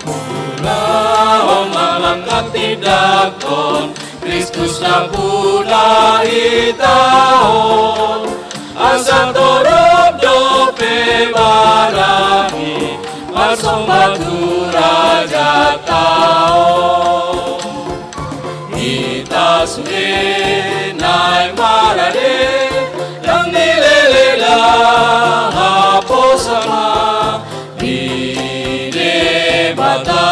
Ulaon ma langkantindangkon Kristus nampuna hita on, asa torop dope barani marsomba tu Rajanta on. Hita sude naeng marade, nang dileleda haposan ma di Debata.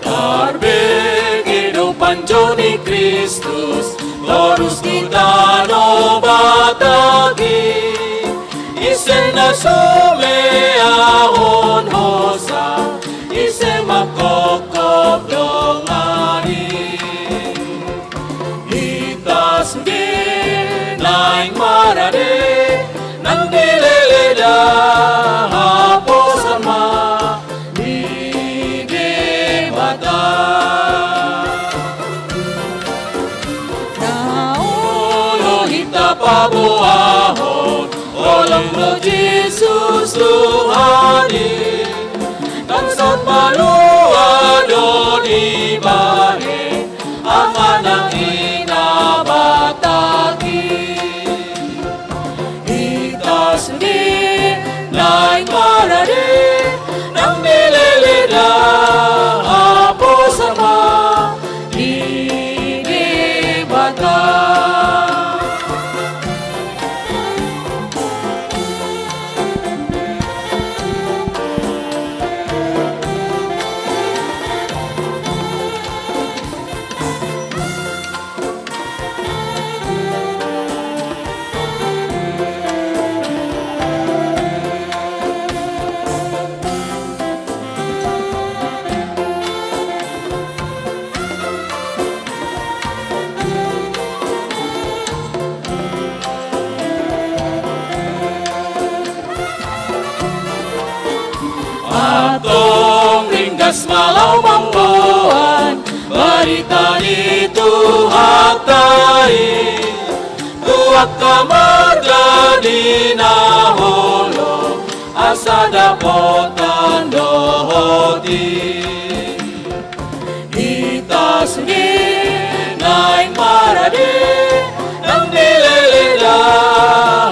Tarbege do panjou ni Kristus, torus di tano Batak i. Ise na sumeahon hosa, ise mangkopkop dongan i. Hita sude naeng marade, nang dileleda haposan ma di Debata. Na olo hita paboahon, holong do Jesus Tuhan i. Nang so malua do dibahen amanah ina Batak i. Hita sude naeng marade, nang dileleda hapos Tuhanta i, tu angka marga di na holom, asa dapotan dohot i. Hita sude naeng marade, nang dileleda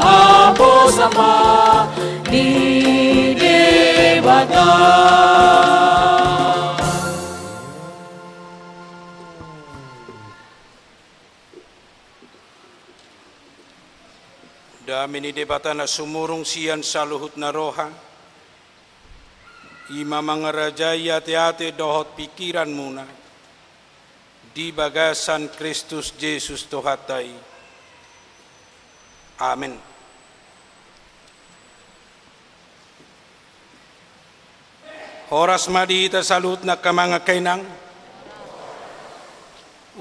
haposan ma ni Debata. Dame ni Debata na sumurung sian saluhut na roha, i ma mangarajai ateate dohot pingkiranmuna di bagasan Kristus Jesus Tuhanta i. Amen. Horas ma di hita saluhutna, angka amang, angka inang.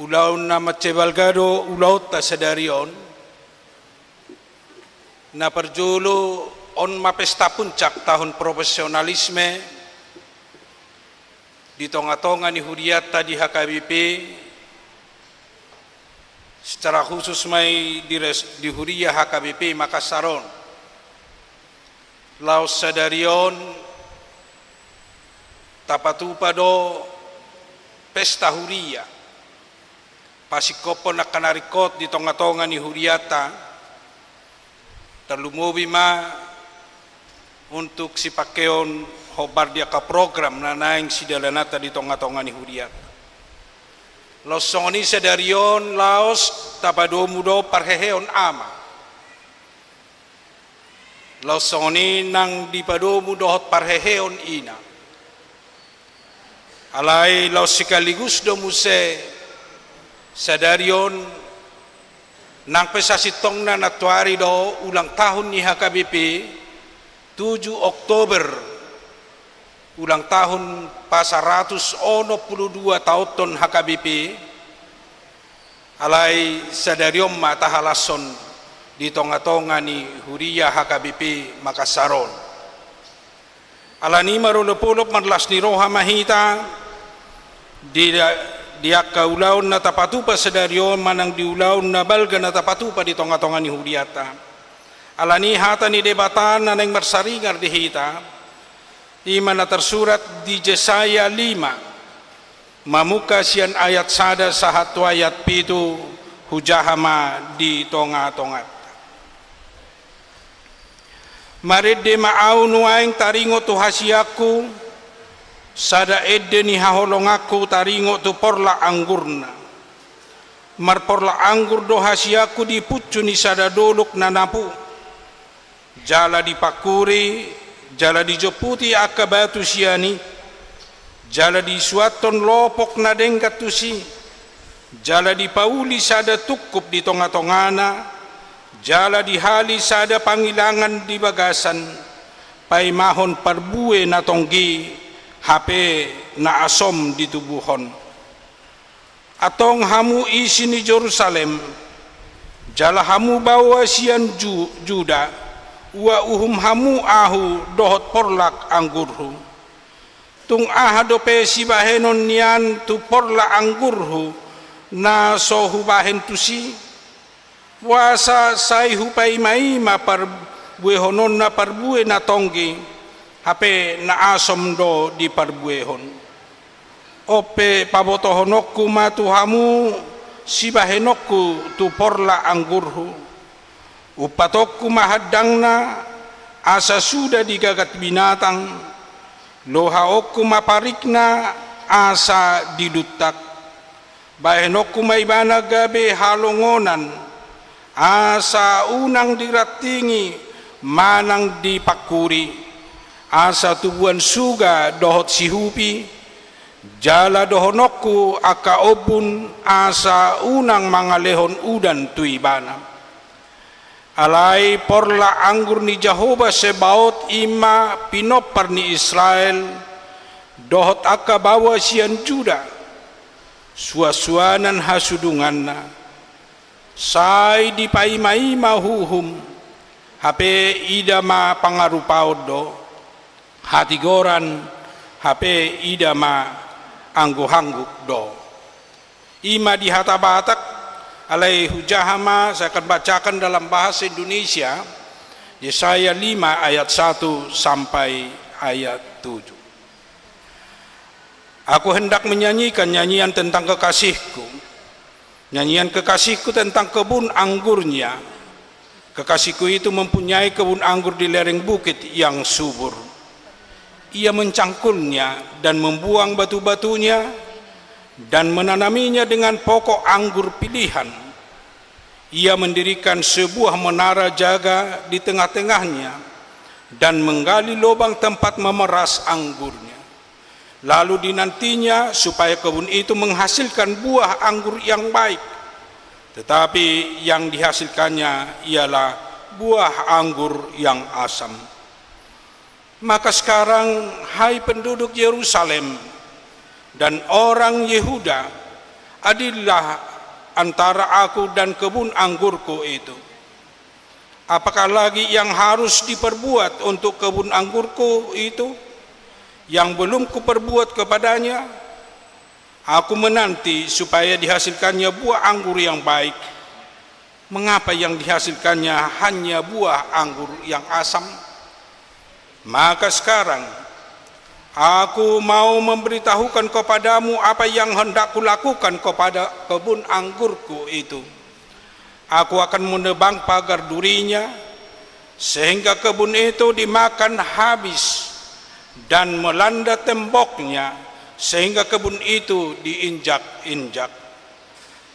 Ulaon na mansai balga do ulaonta sadari on. Na parjolo, on ma pesta puncak tahun profesionalisme di tongatonga ni hurianta di H K B P, secara khusus ma i di res-, di huria H K B P Makassar on. Laos sadari on tapatupa do pesta huria, pasingkophon angka na ringkot di tongatonga ni hurianta, tarlumobi ma untuk sipangkeon hombar di angka program na naeng sidalananta di tongatonga ni hurianta. Laos songon i sadari on, laos tapadomu do parheheon ama. Laos songon i nang dipadomu dohot parheheon ina. Alai laos sekaligus do muse sadari on, nang pe sasintongna nantoari do ulang tahun ni H K B P, tujuh Oktober, ulang tahun pasaratus onom pulu dua taonhon H K B P, alai sadari on ma tahalashon di tongatonga ni huria H K B P Makassar on. Alani i marolopolop marlas ni roha ma hita di, di angka ulaon na tapatupa sadari on manang di ulaon na balga na tapatupa di tongatonga ni hurianta. Alani i hata ni Debata na naeng marsaringar di hita, i ma na tarsurat di Jesaya lima, mamungka sian ayat sada sahat tu ayat pitu, hujaha ma di tongatonganta. Marende ma ahu nuaeng taringot tu hasianku, sada ende ni haholonganku taringot tu porlak anggurna. Marporlak anggur do hasianku di puncu ni sada dolok na napu. Jala dipangkuri, jala dijomputi angka batu sian i, jala disuanhon lopok na denggan tusi, jala dipauli sada tungkup di tongatongana, jala dihali sada pangilangan di bagasan, paimahon parbue na tonggi, hape na asom ditubuhon. Antong hamu isi ni Jerusalem, jala hamu baoa sian Ju-, Juda, ua uhum hamu ahu dohot porlak anggurhu. Tung aha dope sibahenon nian tu porlak anggurhu na so hubahen tusi? Boasa sai hupaimaima parbuehononna parbue na tonggi, hape na asom do diparbuehon. On pe pabotohononku ma tu hamu sibahenonku tu porlak anggurhu. Umpatonku ma handangna, asa suda digagat binatang, lohaonku ma parikna, asa diluntak. Bahenonku ma ibana gabe halongonan, asa unang dirantingi manang dipangkuri, asa tubuan suga dohot sihupi, jala dohononku angka ombun, asa unang mangalehon udan tu ibana. Alai porlak anggur ni Jahowa Sebaot i ma pinompar ni Israel, dohot angka baoa sian Juda, suansuanan hasudunganna. Sai dipaimaima huhum, hape ida ma pangarupaon do, hatigoran, hape ida ma angguhangguk do. I ma di hata Batak, alai hujaha ma, saya akan bacakan dalam bahasa Indonesia, Yesaya lima ayat satu sampai ayat tujuh. Aku hendak menyanyikan nyanyian tentang kekasihku, nyanyian kekasihku tentang kebun anggurnya. Kekasihku itu mempunyai kebun anggur di lereng bukit yang subur. Ia mencangkulnya dan membuang batu-batunya dan menanaminya dengan pokok anggur pilihan. Ia mendirikan sebuah menara jaga di tengah-tengahnya dan menggali lubang tempat memeras anggurnya. Lalu dinantinya supaya kebun itu menghasilkan buah anggur yang baik. Tetapi yang dihasilkannya ialah buah anggur yang asam. Maka sekarang, hai penduduk Yerusalem dan orang Yehuda, adillah antara aku dan kebun anggurku itu. Apakah lagi yang harus diperbuat untuk kebun anggurku itu, yang belum kuperbuat kepadanya? Aku menanti supaya dihasilkannya buah anggur yang baik. Mengapa yang dihasilkannya hanya buah anggur yang asam? Maka sekarang, aku mau memberitahukan kepadamu apa yang hendak kulakukan kepada kebun anggurku itu. Aku akan menebang pagar durinya, sehingga kebun itu dimakan habis, dan melanda temboknya, sehingga kebun itu diinjak-injak.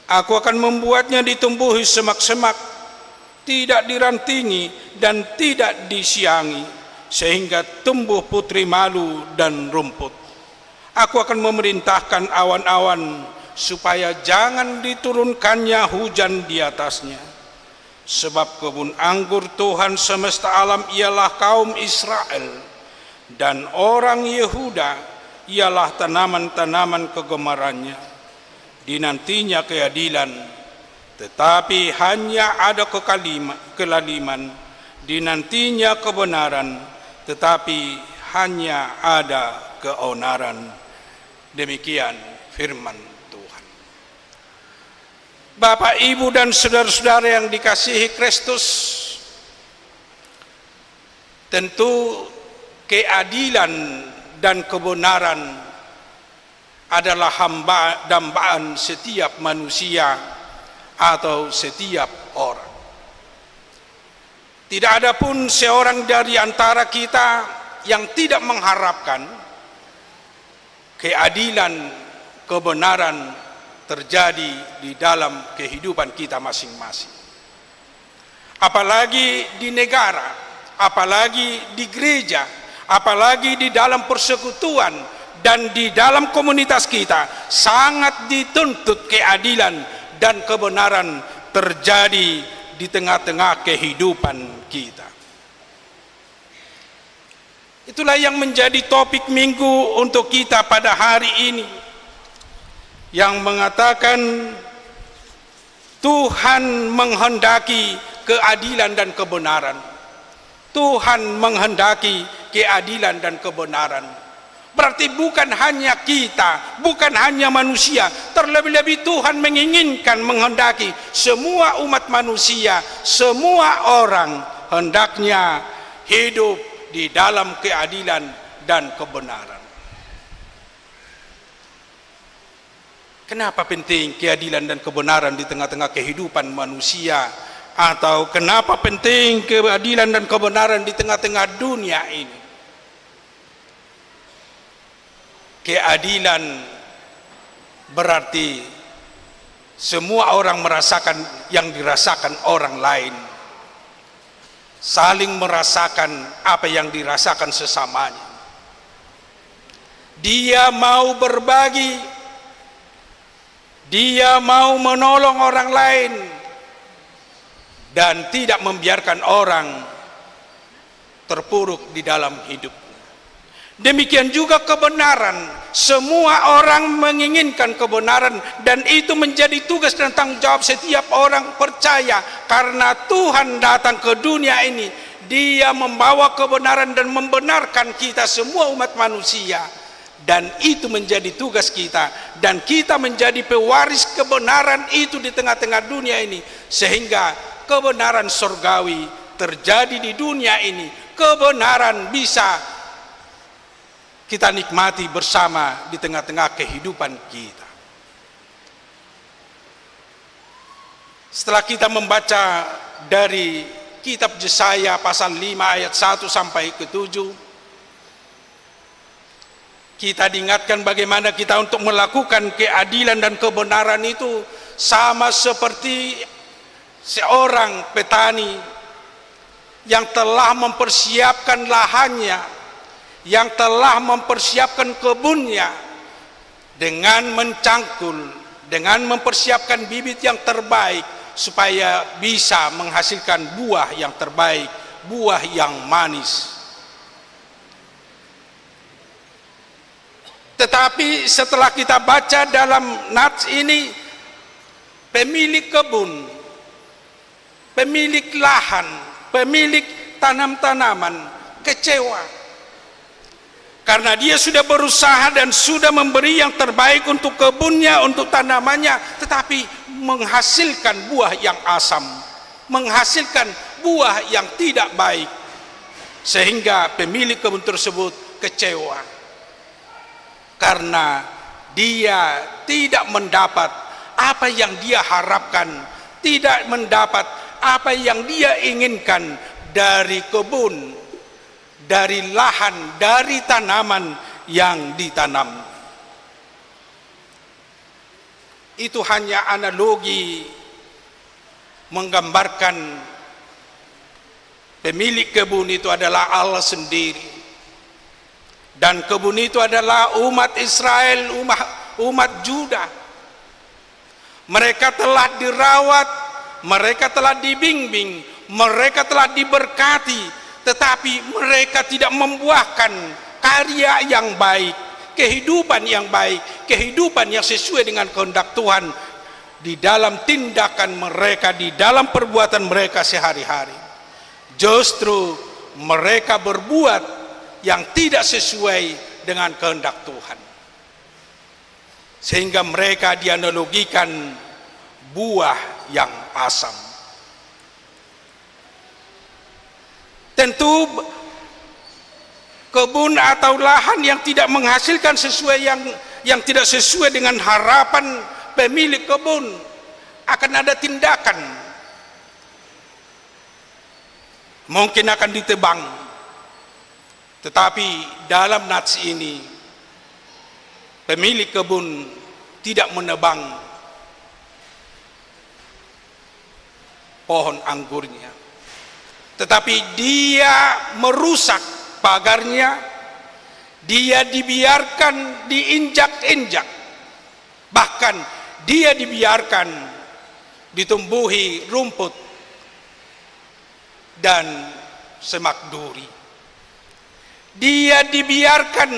Aku akan membuatnya ditumbuhi semak-semak, tidak dirantingi dan tidak disiangi, sehingga tumbuh putri malu dan rumput. Aku akan memerintahkan awan-awan supaya jangan diturunkannya hujan di atasnya. Sebab kebun anggur Tuhan semesta alam ialah kaum Israel, dan orang Yehuda ialah tanaman-tanaman kegemarannya. Dinantinya keadilan, tetapi hanya ada kekalima-, kelaliman. Dinantinya kebenaran, tetapi hanya ada keonaran. Demikian firman Tuhan. Bapak, Ibu, dan saudara-saudara yang dikasihi Kristus, tentu keadilan dan kebenaran adalah hamba-, dambaan setiap manusia atau setiap orang. Tidak ada pun seorang dari antara kita yang tidak mengharapkan keadilan, kebenaran terjadi di dalam kehidupan kita masing-masing. Apalagi di negara, apalagi di gereja, apalagi di dalam persekutuan dan di dalam komunitas kita, sangat dituntut keadilan dan kebenaran terjadi di tengah-tengah kehidupan kita. Itulah yang menjadi topik minggu untuk kita pada hari ini, yang mengatakan Tuhan menghendaki keadilan dan kebenaran. Tuhan menghendaki keadilan dan kebenaran. Berarti bukan hanya kita, bukan hanya manusia, terlebih-lebih Tuhan menginginkan, menghendaki semua umat manusia, semua orang hendaknya hidup di dalam keadilan dan kebenaran. Kenapa penting keadilan dan kebenaran di tengah-tengah kehidupan manusia? Atau kenapa penting keadilan dan kebenaran di tengah-tengah dunia ini? Keadilan berarti semua orang merasakan yang dirasakan orang lain, saling merasakan apa yang dirasakan sesamanya. Dia mau berbagi, dia mau menolong orang lain, dan tidak membiarkan orang terpuruk di dalam hidupnya. Demikian juga kebenaran. Semua orang menginginkan kebenaran, dan itu menjadi tugas dan tanggung jawab setiap orang percaya, karena Tuhan datang ke dunia ini. Dia membawa kebenaran dan membenarkan kita semua umat manusia. Dan itu menjadi tugas kita, dan kita menjadi pewaris kebenaran itu di tengah-tengah dunia ini, sehingga kebenaran sorgawi terjadi di dunia ini, kebenaran bisa kita nikmati bersama di tengah-tengah kehidupan kita. Setelah kita membaca dari kitab Yesaya pasal lima ayat satu sampai ke tujuh, kita diingatkan bagaimana kita untuk melakukan keadilan dan kebenaran itu sama seperti seorang petani yang telah mempersiapkan lahannya, yang telah mempersiapkan kebunnya dengan mencangkul, dengan mempersiapkan bibit yang terbaik supaya bisa menghasilkan buah yang terbaik, buah yang manis. Tetapi setelah kita baca dalam nats ini, pemilik kebun, pemilik lahan, pemilik tanam-tanaman kecewa. Karena dia sudah berusaha dan sudah memberi yang terbaik untuk kebunnya, untuk tanamannya, tetapi menghasilkan buah yang asam, menghasilkan buah yang tidak baik. Sehingga pemilik kebun tersebut kecewa. Karena dia tidak mendapat apa yang dia harapkan, tidak mendapat apa yang dia inginkan dari kebun, dari lahan, dari tanaman yang ditanam. Itu hanya analogi menggambarkan pemilik kebun itu adalah Allah sendiri. Dan kebun itu adalah umat Israel, umat, umat Juda. Mereka telah dirawat, mereka telah dibimbing, mereka telah diberkati, tetapi mereka tidak membuahkan karya yang baik, kehidupan yang baik, kehidupan yang sesuai dengan kehendak Tuhan di dalam tindakan mereka, di dalam perbuatan mereka sehari-hari. Justru mereka berbuat yang tidak sesuai dengan kehendak Tuhan. Sehingga mereka dianalogikan buah yang asam. Tentu, kebun atau lahan yang tidak menghasilkan sesuai yang, yang tidak sesuai dengan harapan pemilik kebun akan ada tindakan. Mungkin akan ditebang. Tetapi dalam nats ini, pemilik kebun tidak menebang pohon anggurnya, tetapi dia merusak pagarnya, dia dibiarkan diinjak-injak, bahkan dia dibiarkan ditumbuhi rumput dan semak duri. Dia dibiarkan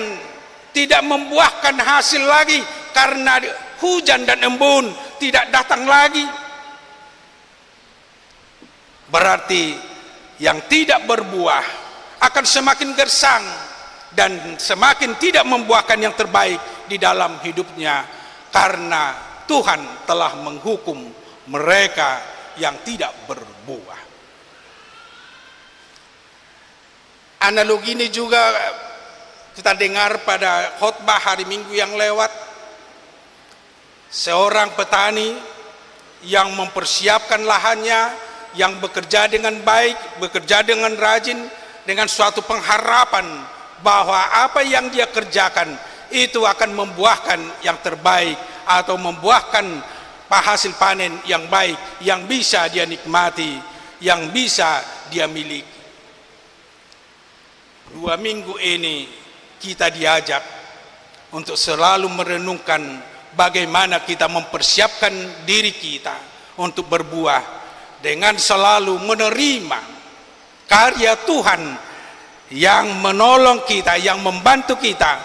tidak membuahkan hasil lagi karena hujan dan embun tidak datang lagi. Berarti yang tidak berbuah akan semakin gersang dan semakin tidak membuahkan yang terbaik di dalam hidupnya, karena Tuhan telah menghukum mereka yang tidak berbuah. Analogi ini juga kita dengar pada khotbah hari Minggu yang lewat. Seorang petani yang mempersiapkan lahannya, yang bekerja dengan baik, bekerja dengan rajin, dengan suatu pengharapan bahwa apa yang dia kerjakan itu akan membuahkan yang terbaik atau membuahkan hasil panen yang baik, yang bisa dia nikmati, yang bisa dia miliki. Dua minggu ini kita diajak untuk selalu merenungkan bagaimana kita mempersiapkan diri kita untuk berbuah dengan selalu menerima karya Tuhan yang menolong kita, yang membantu kita,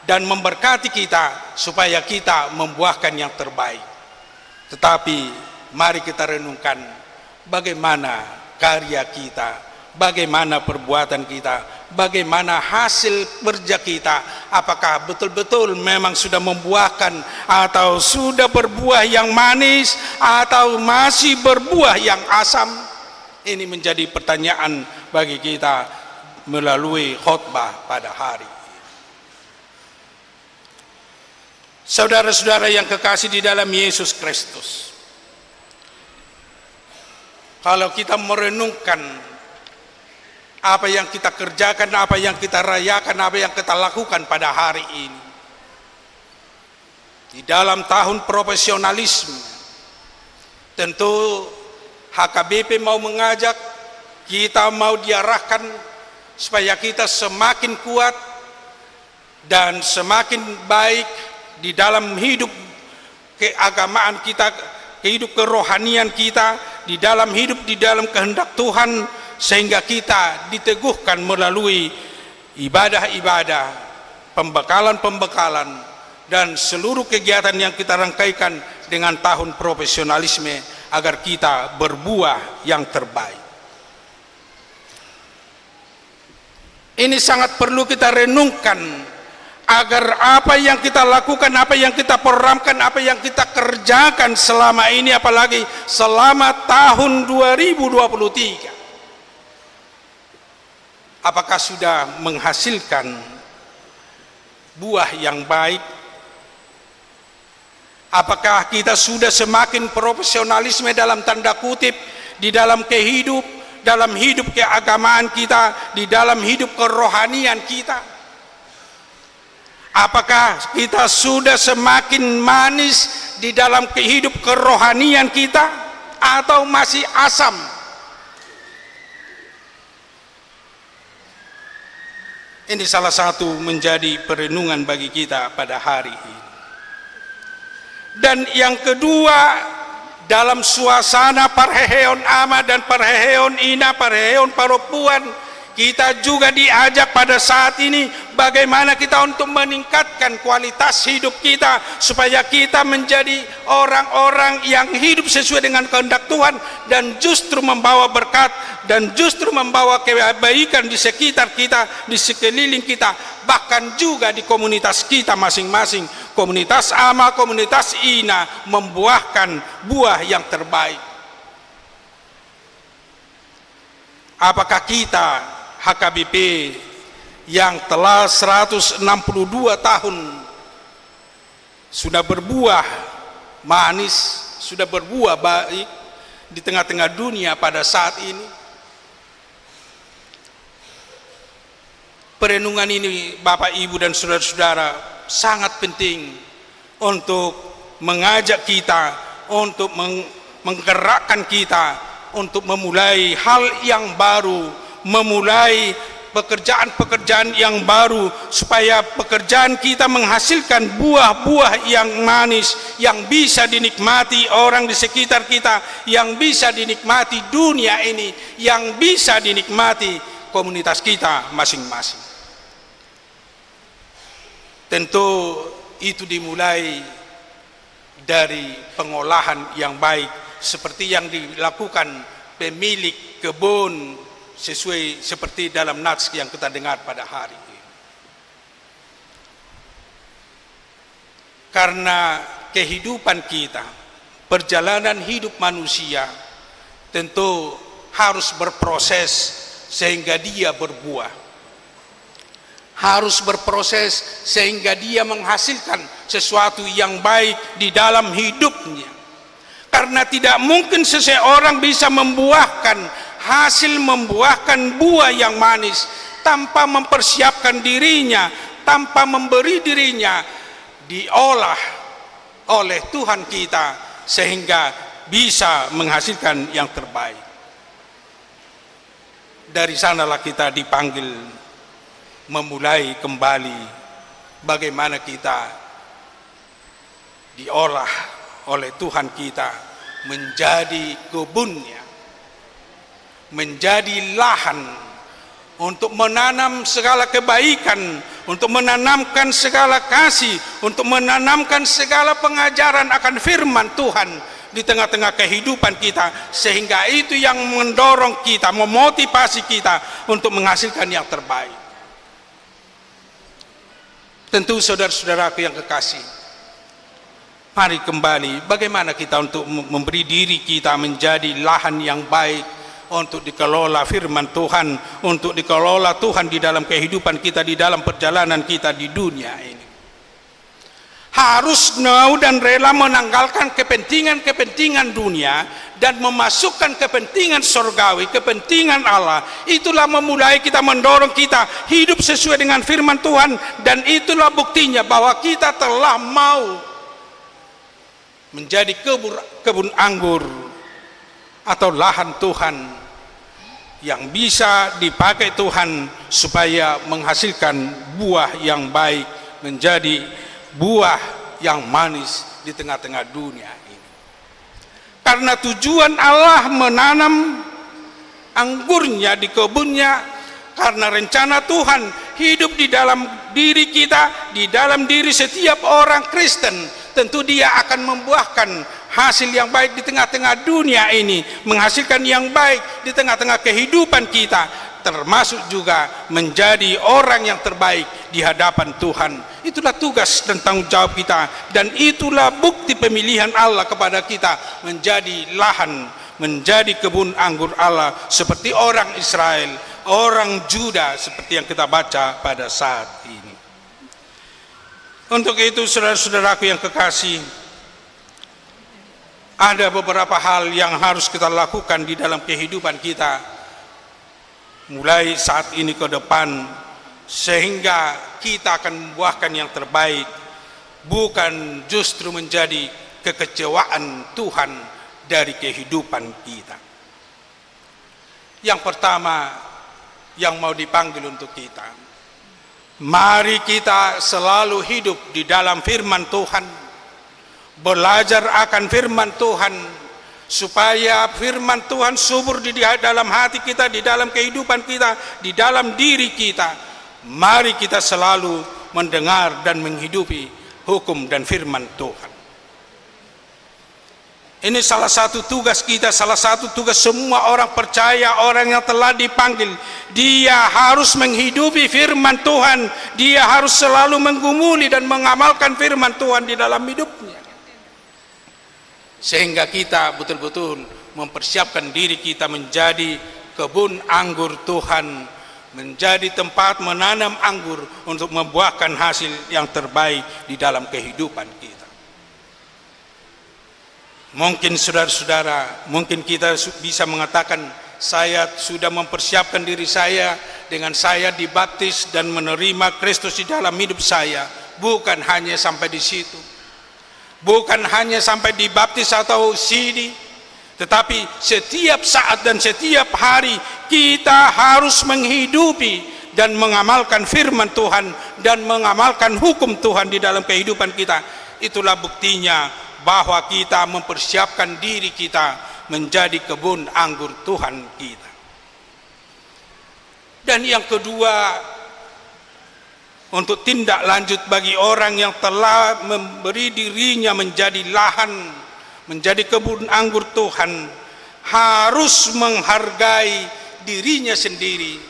dan memberkati kita supaya kita membuahkan yang terbaik. Tetapi mari kita renungkan bagaimana karya kita, bagaimana perbuatan kita, Bagaimana hasil kerja kita? Apakah betul-betul memang sudah membuahkan atau sudah berbuah yang manis atau masih berbuah yang asam? Ini menjadi pertanyaan bagi kita melalui khotbah pada hari ini. Saudara-saudara yang kekasih di dalam Yesus Kristus, kalau kita merenungkan apa yang kita kerjakan, apa yang kita rayakan, apa yang kita lakukan pada hari ini, di dalam tahun profesionalisme, tentu H K B P mau mengajak, kita mau diarahkan supaya kita semakin kuat dan semakin baik di dalam hidup keagamaan kita, hidup kerohanian kita, di dalam hidup, di dalam kehendak Tuhan, sehingga kita diteguhkan melalui ibadah-ibadah, pembekalan-pembekalan, dan seluruh kegiatan yang kita rangkaikan dengan tahun profesionalisme, agar kita berbuah yang terbaik. Ini sangat perlu kita renungkan, agar apa yang kita lakukan, apa yang kita programkan, apa yang kita kerjakan selama ini, apalagi selama tahun dua ribu dua puluh tiga, apakah sudah menghasilkan buah yang baik? Apakah kita sudah semakin profesionalisme dalam tanda kutip di dalam kehidup, dalam hidup keagamaan kita, di dalam hidup kerohanian kita? Apakah kita sudah semakin manis di dalam kehidup kerohanian kita, atau masih asam? Ini salah satu menjadi perenungan bagi kita pada hari ini. Dan yang kedua, dalam suasana parheheon ama dan parheheon ina, parheheon parompuan, kita juga diajak pada saat ini bagaimana kita untuk meningkatkan kualitas hidup kita, supaya kita menjadi orang-orang yang hidup sesuai dengan kehendak Tuhan dan justru membawa berkat dan justru membawa kebaikan di sekitar kita, di sekeliling kita, bahkan juga di komunitas kita masing-masing, komunitas ama, komunitas ina, membuahkan buah yang terbaik. Apakah kita, H K B P, yang telah seratus enam puluh dua tahun sudah berbuah manis, sudah berbuah baik di tengah-tengah dunia pada saat ini? Perenungan ini, Bapak, Ibu, dan saudara-saudara, sangat penting untuk mengajak kita, untuk meng-, menggerakkan kita untuk memulai hal yang baru, memulai pekerjaan-pekerjaan yang baru, supaya pekerjaan kita menghasilkan buah-buah yang manis, yang bisa dinikmati orang di sekitar kita, yang bisa dinikmati dunia ini, yang bisa dinikmati komunitas kita masing-masing. Tentu itu dimulai dari pengolahan yang baik, seperti yang dilakukan pemilik kebun, sesuai seperti dalam nats yang kita dengar pada hari ini. Karena kehidupan kita, perjalanan hidup manusia, tentu harus berproses sehingga dia berbuah. Harus berproses sehingga dia menghasilkan sesuatu yang baik di dalam hidupnya. Karena tidak mungkin seseorang bisa membuahkan hasil, membuahkan buah yang manis tanpa mempersiapkan dirinya, tanpa memberi dirinya diolah oleh Tuhan kita sehingga bisa menghasilkan yang terbaik. Dari sanalah kita dipanggil memulai kembali bagaimana kita diolah oleh Tuhan kita menjadi kebunnya, menjadi lahan untuk menanam segala kebaikan, untuk menanamkan segala kasih, untuk menanamkan segala pengajaran akan firman Tuhan di tengah-tengah kehidupan kita, sehingga itu yang mendorong kita, memotivasi kita untuk menghasilkan yang terbaik. Tentu, saudara-saudaraku yang kekasih, mari kembali, bagaimana kita untuk mem-, memberi diri kita menjadi lahan yang baik untuk dikelola firman Tuhan, untuk dikelola Tuhan di dalam kehidupan kita, di dalam perjalanan kita di dunia ini. Harus mau dan rela menanggalkan kepentingan-kepentingan dunia dan memasukkan kepentingan sorgawi, kepentingan Allah. Itulah memulai kita, mendorong kita hidup sesuai dengan firman Tuhan, dan itulah buktinya bahwa kita telah mau menjadi kebur-, kebun anggur atau lahan Tuhan yang bisa dipakai Tuhan supaya menghasilkan buah yang baik, menjadi buah yang manis di tengah-tengah dunia ini. Karena tujuan Allah menanam anggurnya di kebunnya, karena rencana Tuhan hidup di dalam diri kita, di dalam diri setiap orang Kristen, tentu dia akan membuahkan hasil yang baik di tengah-tengah dunia ini, menghasilkan yang baik di tengah-tengah kehidupan kita, termasuk juga menjadi orang yang terbaik di hadapan Tuhan. Itulah tugas dan tanggung jawab kita, dan itulah bukti pemilihan Allah kepada kita menjadi lahan, menjadi kebun anggur Allah, seperti orang Israel, orang Juda, seperti yang kita baca pada saat ini. Untuk itu, saudara-saudaraku yang kekasih, ada beberapa hal yang harus kita lakukan di dalam kehidupan kita, mulai saat ini ke depan, sehingga kita akan membuahkan yang terbaik, bukan justru menjadi kekecewaan Tuhan dari kehidupan kita. Yang pertama, yang mau dipanggil untuk kita, mari kita selalu hidup di dalam firman Tuhan, belajar akan firman Tuhan, supaya firman Tuhan subur di, di dalam hati kita, di dalam kehidupan kita, di dalam diri kita. Mari kita selalu mendengar dan menghidupi hukum dan firman Tuhan. Ini salah satu tugas kita, salah satu tugas semua orang percaya, orang yang telah dipanggil. Dia harus menghidupi firman Tuhan, dia harus selalu menggumuli dan mengamalkan firman Tuhan di dalam hidupnya. Sehingga kita betul-betul mempersiapkan diri kita menjadi kebun anggur Tuhan, menjadi tempat menanam anggur untuk membuahkan hasil yang terbaik di dalam kehidupan kita. Mungkin saudara-saudara, mungkin kita su-, bisa mengatakan, "Saya sudah mempersiapkan diri saya dengan saya dibaptis dan menerima Kristus di dalam hidup saya." Bukan hanya sampai di situ. Bukan hanya sampai dibaptis atau sidi, tetapi setiap saat dan setiap hari kita harus menghidupi dan mengamalkan firman Tuhan dan mengamalkan hukum Tuhan di dalam kehidupan kita. Itulah buktinya bahwa kita mempersiapkan diri kita menjadi kebun anggur Tuhan kita. Dan yang kedua, untuk tindak lanjut bagi orang yang telah memberi dirinya menjadi lahan, menjadi kebun anggur Tuhan, harus menghargai dirinya sendiri,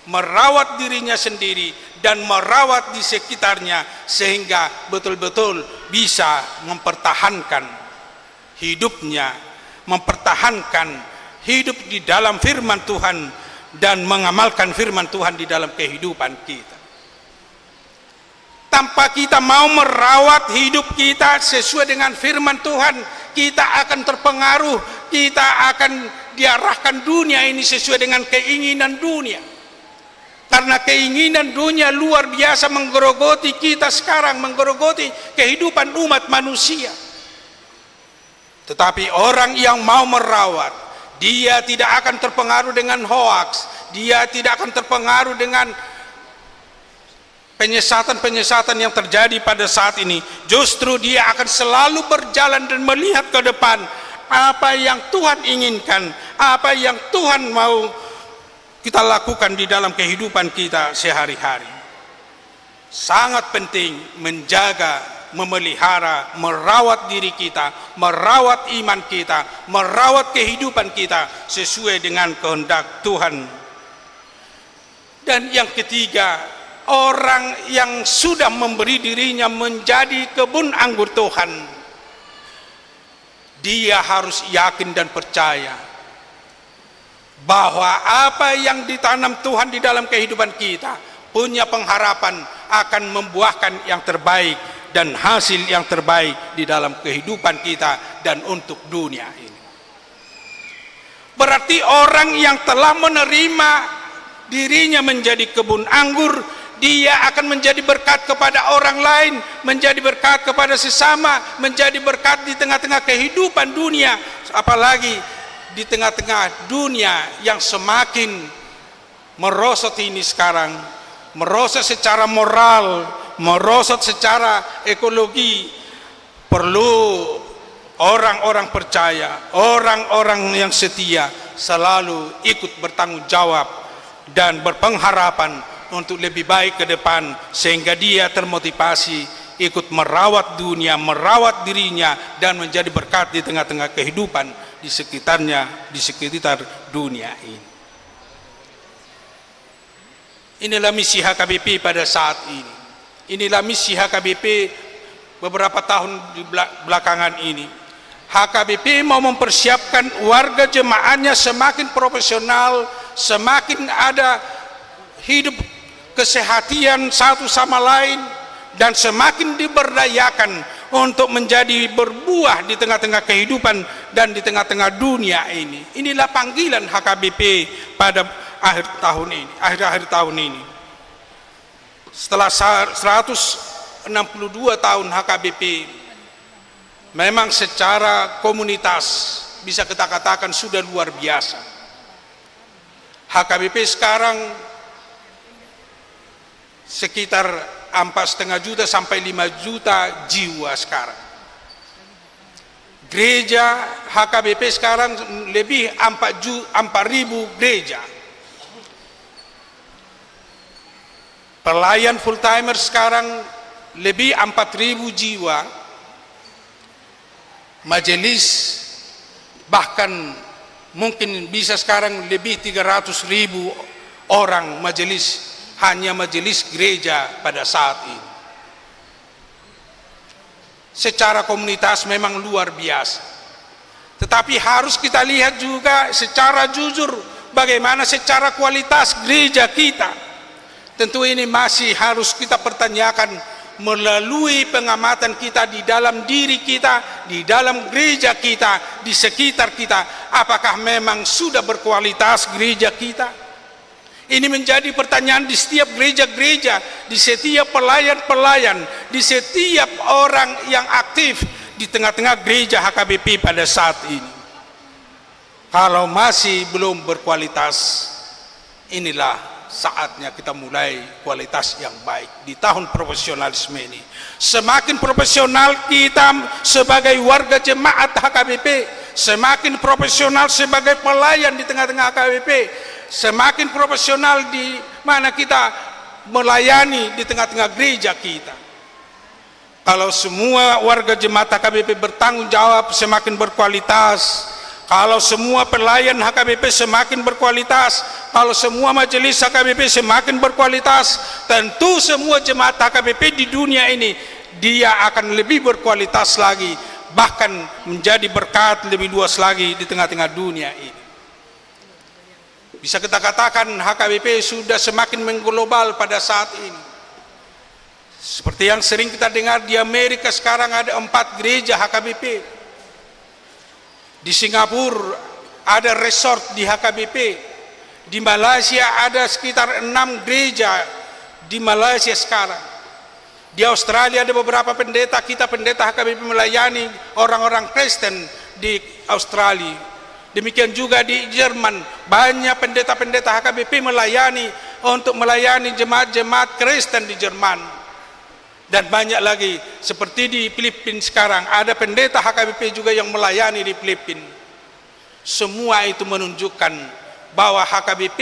merawat dirinya sendiri, dan merawat di sekitarnya, sehingga betul-betul bisa mempertahankan hidupnya, mempertahankan hidup di dalam firman Tuhan, dan mengamalkan firman Tuhan di dalam kehidupan kita. Tanpa kita mau merawat hidup kita sesuai dengan firman Tuhan, kita akan terpengaruh, kita akan diarahkan dunia ini sesuai dengan keinginan dunia. Karena keinginan dunia luar biasa menggerogoti kita sekarang, menggerogoti kehidupan umat manusia. Tetapi orang yang mau merawat, dia tidak akan terpengaruh dengan hoaks, dia tidak akan terpengaruh dengan penyesatan-penyesatan yang terjadi pada saat ini. Justru dia akan selalu berjalan dan melihat ke depan apa yang Tuhan inginkan, apa yang Tuhan mau kita lakukan di dalam kehidupan kita sehari-hari. Sangat penting menjaga, memelihara, merawat diri kita, merawat iman kita, merawat kehidupan kita sesuai dengan kehendak Tuhan. Dan yang ketiga, Orang yang sudah memberi dirinya menjadi kebun anggur Tuhan, dia harus yakin dan percaya bahwa apa yang ditanam Tuhan di dalam kehidupan kita punya pengharapan akan membuahkan yang terbaik dan hasil yang terbaik di dalam kehidupan kita dan untuk dunia ini. Berarti orang yang telah menerima dirinya menjadi kebun anggur, dia akan menjadi berkat kepada orang lain, menjadi berkat kepada sesama, menjadi berkat di tengah-tengah kehidupan dunia, apalagi di tengah-tengah dunia yang semakin merosot ini sekarang, merosot secara moral, merosot secara ekologi. Perlu orang-orang percaya, orang-orang yang setia selalu ikut bertanggung jawab dan berpengharapan untuk lebih baik ke depan, sehingga dia termotivasi ikut merawat dunia, merawat dirinya, dan menjadi berkat di tengah-tengah kehidupan di sekitarnya, di sekitar dunia ini. Inilah misi H K B P pada saat ini. Inilah misi H K B P beberapa tahun di bela-, belakangan ini. H K B P mau mempersiapkan warga jemaatnya semakin profesional, semakin ada hidup kesehatan satu sama lain, dan semakin diberdayakan untuk menjadi berbuah di tengah-tengah kehidupan dan di tengah-tengah dunia ini. Inilah panggilan H K B P pada akhir tahun ini, akhir-akhir tahun ini. Setelah sa-, seratus enam puluh dua tahun H K B P, memang secara komunitas bisa kita katakan sudah luar biasa. H K B P sekarang sekitar empat setengah juta sampai lima juta jiwa sekarang. Gereja H K B P sekarang lebih empat ju-, empat ribu gereja. Pelayan full timer sekarang lebih empat ribu jiwa. Majelis, bahkan mungkin bisa sekarang lebih tiga ratus ribu orang majelis, hanya majelis gereja pada saat ini. Secara komunitas memang luar biasa. Tetapi harus kita lihat juga secara jujur bagaimana secara kualitas gereja kita. Tentu ini masih harus kita pertanyakan melalui pengamatan kita di dalam diri kita, di dalam gereja kita, di sekitar kita. Apakah memang sudah berkualitas gereja kita? Ini menjadi pertanyaan di setiap gereja-gereja, di setiap pelayan-pelayan, di setiap orang yang aktif di tengah-tengah gereja H K B P pada saat ini. Kalau masih belum berkualitas, inilah saatnya kita mulai kualitas yang baik di tahun profesionalisme ini. Semakin profesional kita sebagai warga jemaat H K B P, semakin profesional sebagai pelayan di tengah-tengah H K B P, semakin profesional di mana kita melayani di tengah-tengah gereja kita. Kalau semua warga jemaat H K B P bertanggung jawab, semakin berkualitas. Kalau semua pelayan H K B P semakin berkualitas, kalau semua majelis H K B P semakin berkualitas, tentu semua jemaat H K B P di dunia ini, dia akan lebih berkualitas lagi, bahkan menjadi berkat lebih luas lagi di tengah-tengah dunia ini. Bisa kita katakan H K B P sudah semakin mengglobal pada saat ini. Seperti yang sering kita dengar, di Amerika sekarang ada empat gereja H K B P. Di Singapura ada resort di H K B P. Di Malaysia ada sekitar enam gereja di Malaysia sekarang. Di Australia ada beberapa pendeta, kita pendeta H K B P melayani orang-orang Kristen di Australia. Demikian juga di Jerman, banyak pendeta-pendeta H K B P melayani, untuk melayani jemaat-jemaat Kristen di Jerman. Dan banyak lagi, seperti di Filipina sekarang, ada pendeta H K B P juga yang melayani di Filipina. Semua itu menunjukkan bahwa H K B P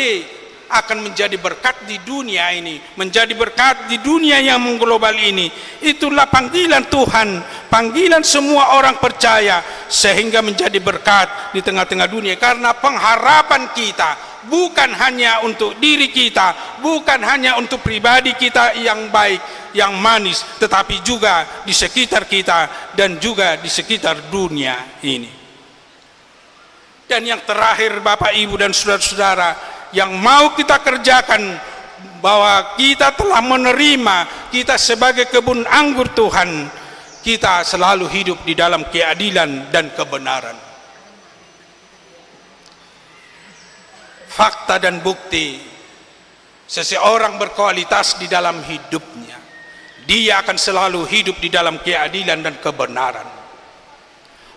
akan menjadi berkat di dunia ini, menjadi berkat di dunia yang mengglobal ini. Itulah panggilan Tuhan, panggilan semua orang percaya, sehingga menjadi berkat di tengah-tengah dunia. Karena pengharapan kita Bukan hanya untuk diri kita, bukan hanya untuk pribadi kita yang baik, yang manis, tetapi juga di sekitar kita dan juga di sekitar dunia ini. Dan yang terakhir, Bapak, Ibu, dan saudara-saudara, yang mau kita kerjakan, bahwa kita telah menerima, kita sebagai kebun anggur Tuhan, kita selalu hidup di dalam keadilan dan kebenaran. Fakta dan bukti, seseorang berkualitas di dalam hidupnya, dia akan selalu hidup di dalam keadilan dan kebenaran.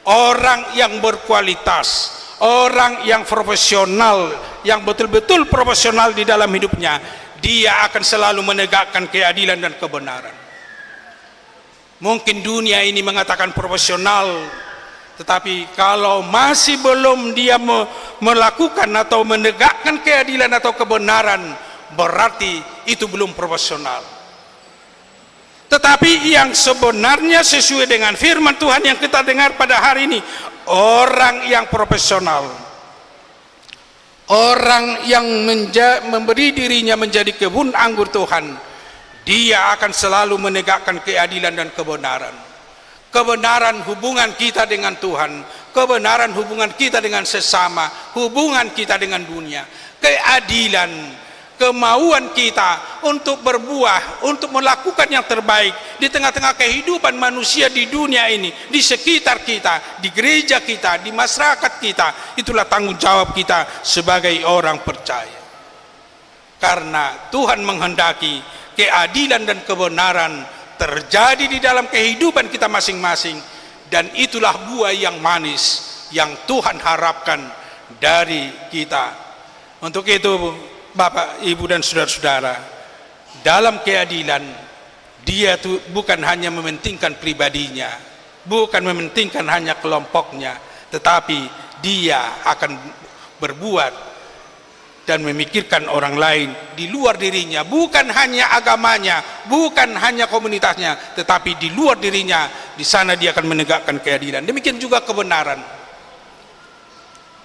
Orang yang berkualitas, orang yang profesional, yang betul-betul profesional di dalam hidupnya, dia akan selalu menegakkan keadilan dan kebenaran. Mungkin dunia ini mengatakan profesional, tetapi kalau masih belum dia me-, melakukan atau menegakkan keadilan atau kebenaran, berarti itu belum profesional. Tetapi yang sebenarnya, sesuai dengan firman Tuhan yang kita dengar pada hari ini, orang yang profesional, orang yang menja-, memberi dirinya menjadi kebun anggur Tuhan, dia akan selalu menegakkan keadilan dan kebenaran. Kebenaran hubungan kita dengan Tuhan, kebenaran hubungan kita dengan sesama, hubungan kita dengan dunia, keadilan, kemauan kita untuk berbuah, untuk melakukan yang terbaik di tengah-tengah kehidupan manusia di dunia ini, di sekitar kita, di gereja kita, di masyarakat kita. Itulah tanggung jawab kita sebagai orang percaya. Karena Tuhan menghendaki keadilan dan kebenaran terjadi di dalam kehidupan kita masing-masing, dan itulah buah yang manis yang Tuhan harapkan dari kita. Untuk itu, Bapak, Ibu, dan saudara-saudara, dalam keadilan, dia tu bukan hanya mementingkan pribadinya, bukan mementingkan hanya kelompoknya, tetapi dia akan berbuat dan memikirkan orang lain di luar dirinya, bukan hanya agamanya, bukan hanya komunitasnya, tetapi di luar dirinya, di sana dia akan menegakkan keadilan. Demikian juga kebenaran.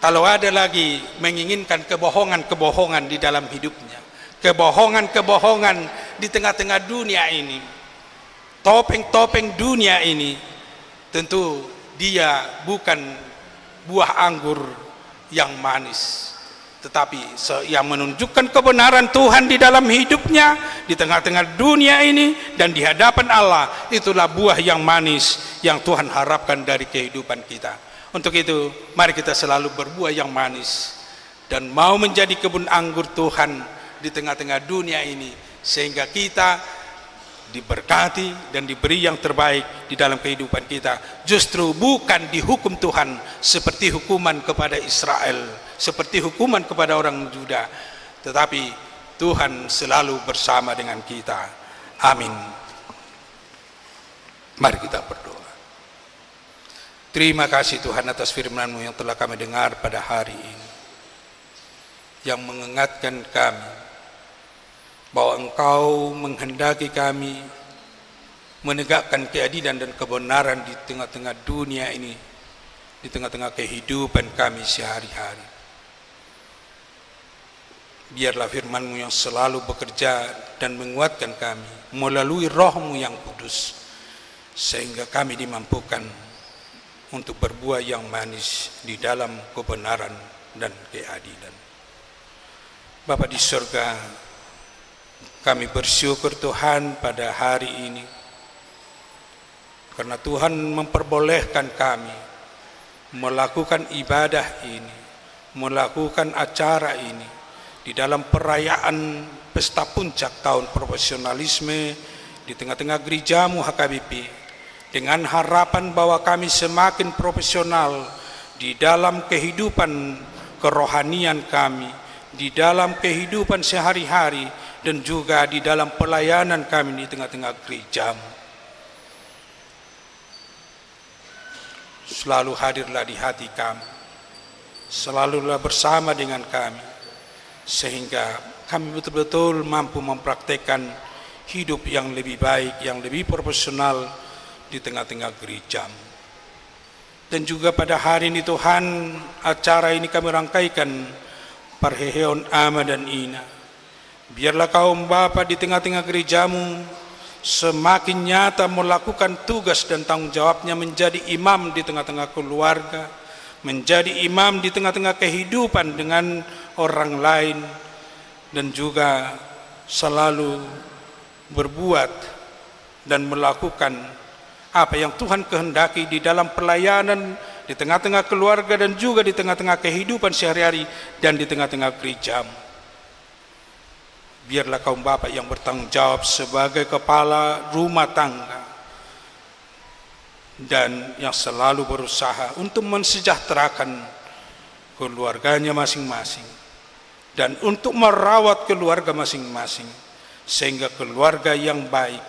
Kalau ada lagi menginginkan kebohongan-kebohongan di dalam hidupnya, kebohongan-kebohongan di tengah-tengah dunia ini, topeng-topeng dunia ini, tentu dia bukan buah anggur yang manis. Tetapi se-, yang menunjukkan kebenaran Tuhan di dalam hidupnya, di tengah-tengah dunia ini, dan di hadapan Allah, itulah buah yang manis yang Tuhan harapkan dari kehidupan kita. Untuk itu, mari kita selalu berbuah yang manis dan mau menjadi kebun anggur Tuhan di tengah-tengah dunia ini, sehingga kita diberkati dan diberi yang terbaik di dalam kehidupan kita. Justru bukan dihukum Tuhan seperti hukuman kepada Israel, seperti hukuman kepada orang Juda, tetapi Tuhan selalu bersama dengan kita. Amin. Mari kita berdoa. Terima kasih, Tuhan, atas firman-Mu yang telah kami dengar pada hari ini, yang mengingatkan kami bahwa Engkau menghendaki kami menegakkan keadilan dan kebenaran di tengah-tengah dunia ini, di tengah-tengah kehidupan kami sehari-hari. Biarlah firman-Mu yang selalu bekerja dan menguatkan kami melalui Roh-Mu yang kudus, sehingga kami dimampukan untuk berbuah yang manis di dalam kebenaran dan keadilan. Bapa di sorga, kami bersyukur, Tuhan, pada hari ini, karena Tuhan memperbolehkan kami melakukan ibadah ini, melakukan acara ini di dalam perayaan pesta puncak tahun profesionalisme di tengah-tengah gereja-Mu H K B P, dengan harapan bahwa kami semakin profesional di dalam kehidupan kerohanian kami, di dalam kehidupan sehari-hari, dan juga di dalam pelayanan kami di tengah-tengah gereja-Mu. Selalu hadirlah di hati kami, selalulah bersama dengan kami, sehingga kami betul-betul mampu mempraktekkan hidup yang lebih baik, yang lebih profesional di tengah-tengah gereja-Mu. Dan juga pada hari ini, Tuhan, acara ini kami rangkaikan parheheon ama dan ina. Biarlah kaum bapa di tengah-tengah gerejamu semakin nyata melakukan tugas dan tanggung jawabnya menjadi imam di tengah-tengah keluarga, menjadi imam di tengah-tengah kehidupan dengan orang lain, dan juga selalu berbuat dan melakukan apa yang Tuhan kehendaki di dalam pelayanan, di tengah-tengah keluarga, dan juga di tengah-tengah kehidupan sehari-hari, dan di tengah-tengah gerejamu. Biarlah kaum bapa yang bertanggung jawab sebagai kepala rumah tangga dan yang selalu berusaha untuk mensejahterakan keluarganya masing-masing dan untuk merawat keluarga masing-masing, sehingga keluarga yang baik,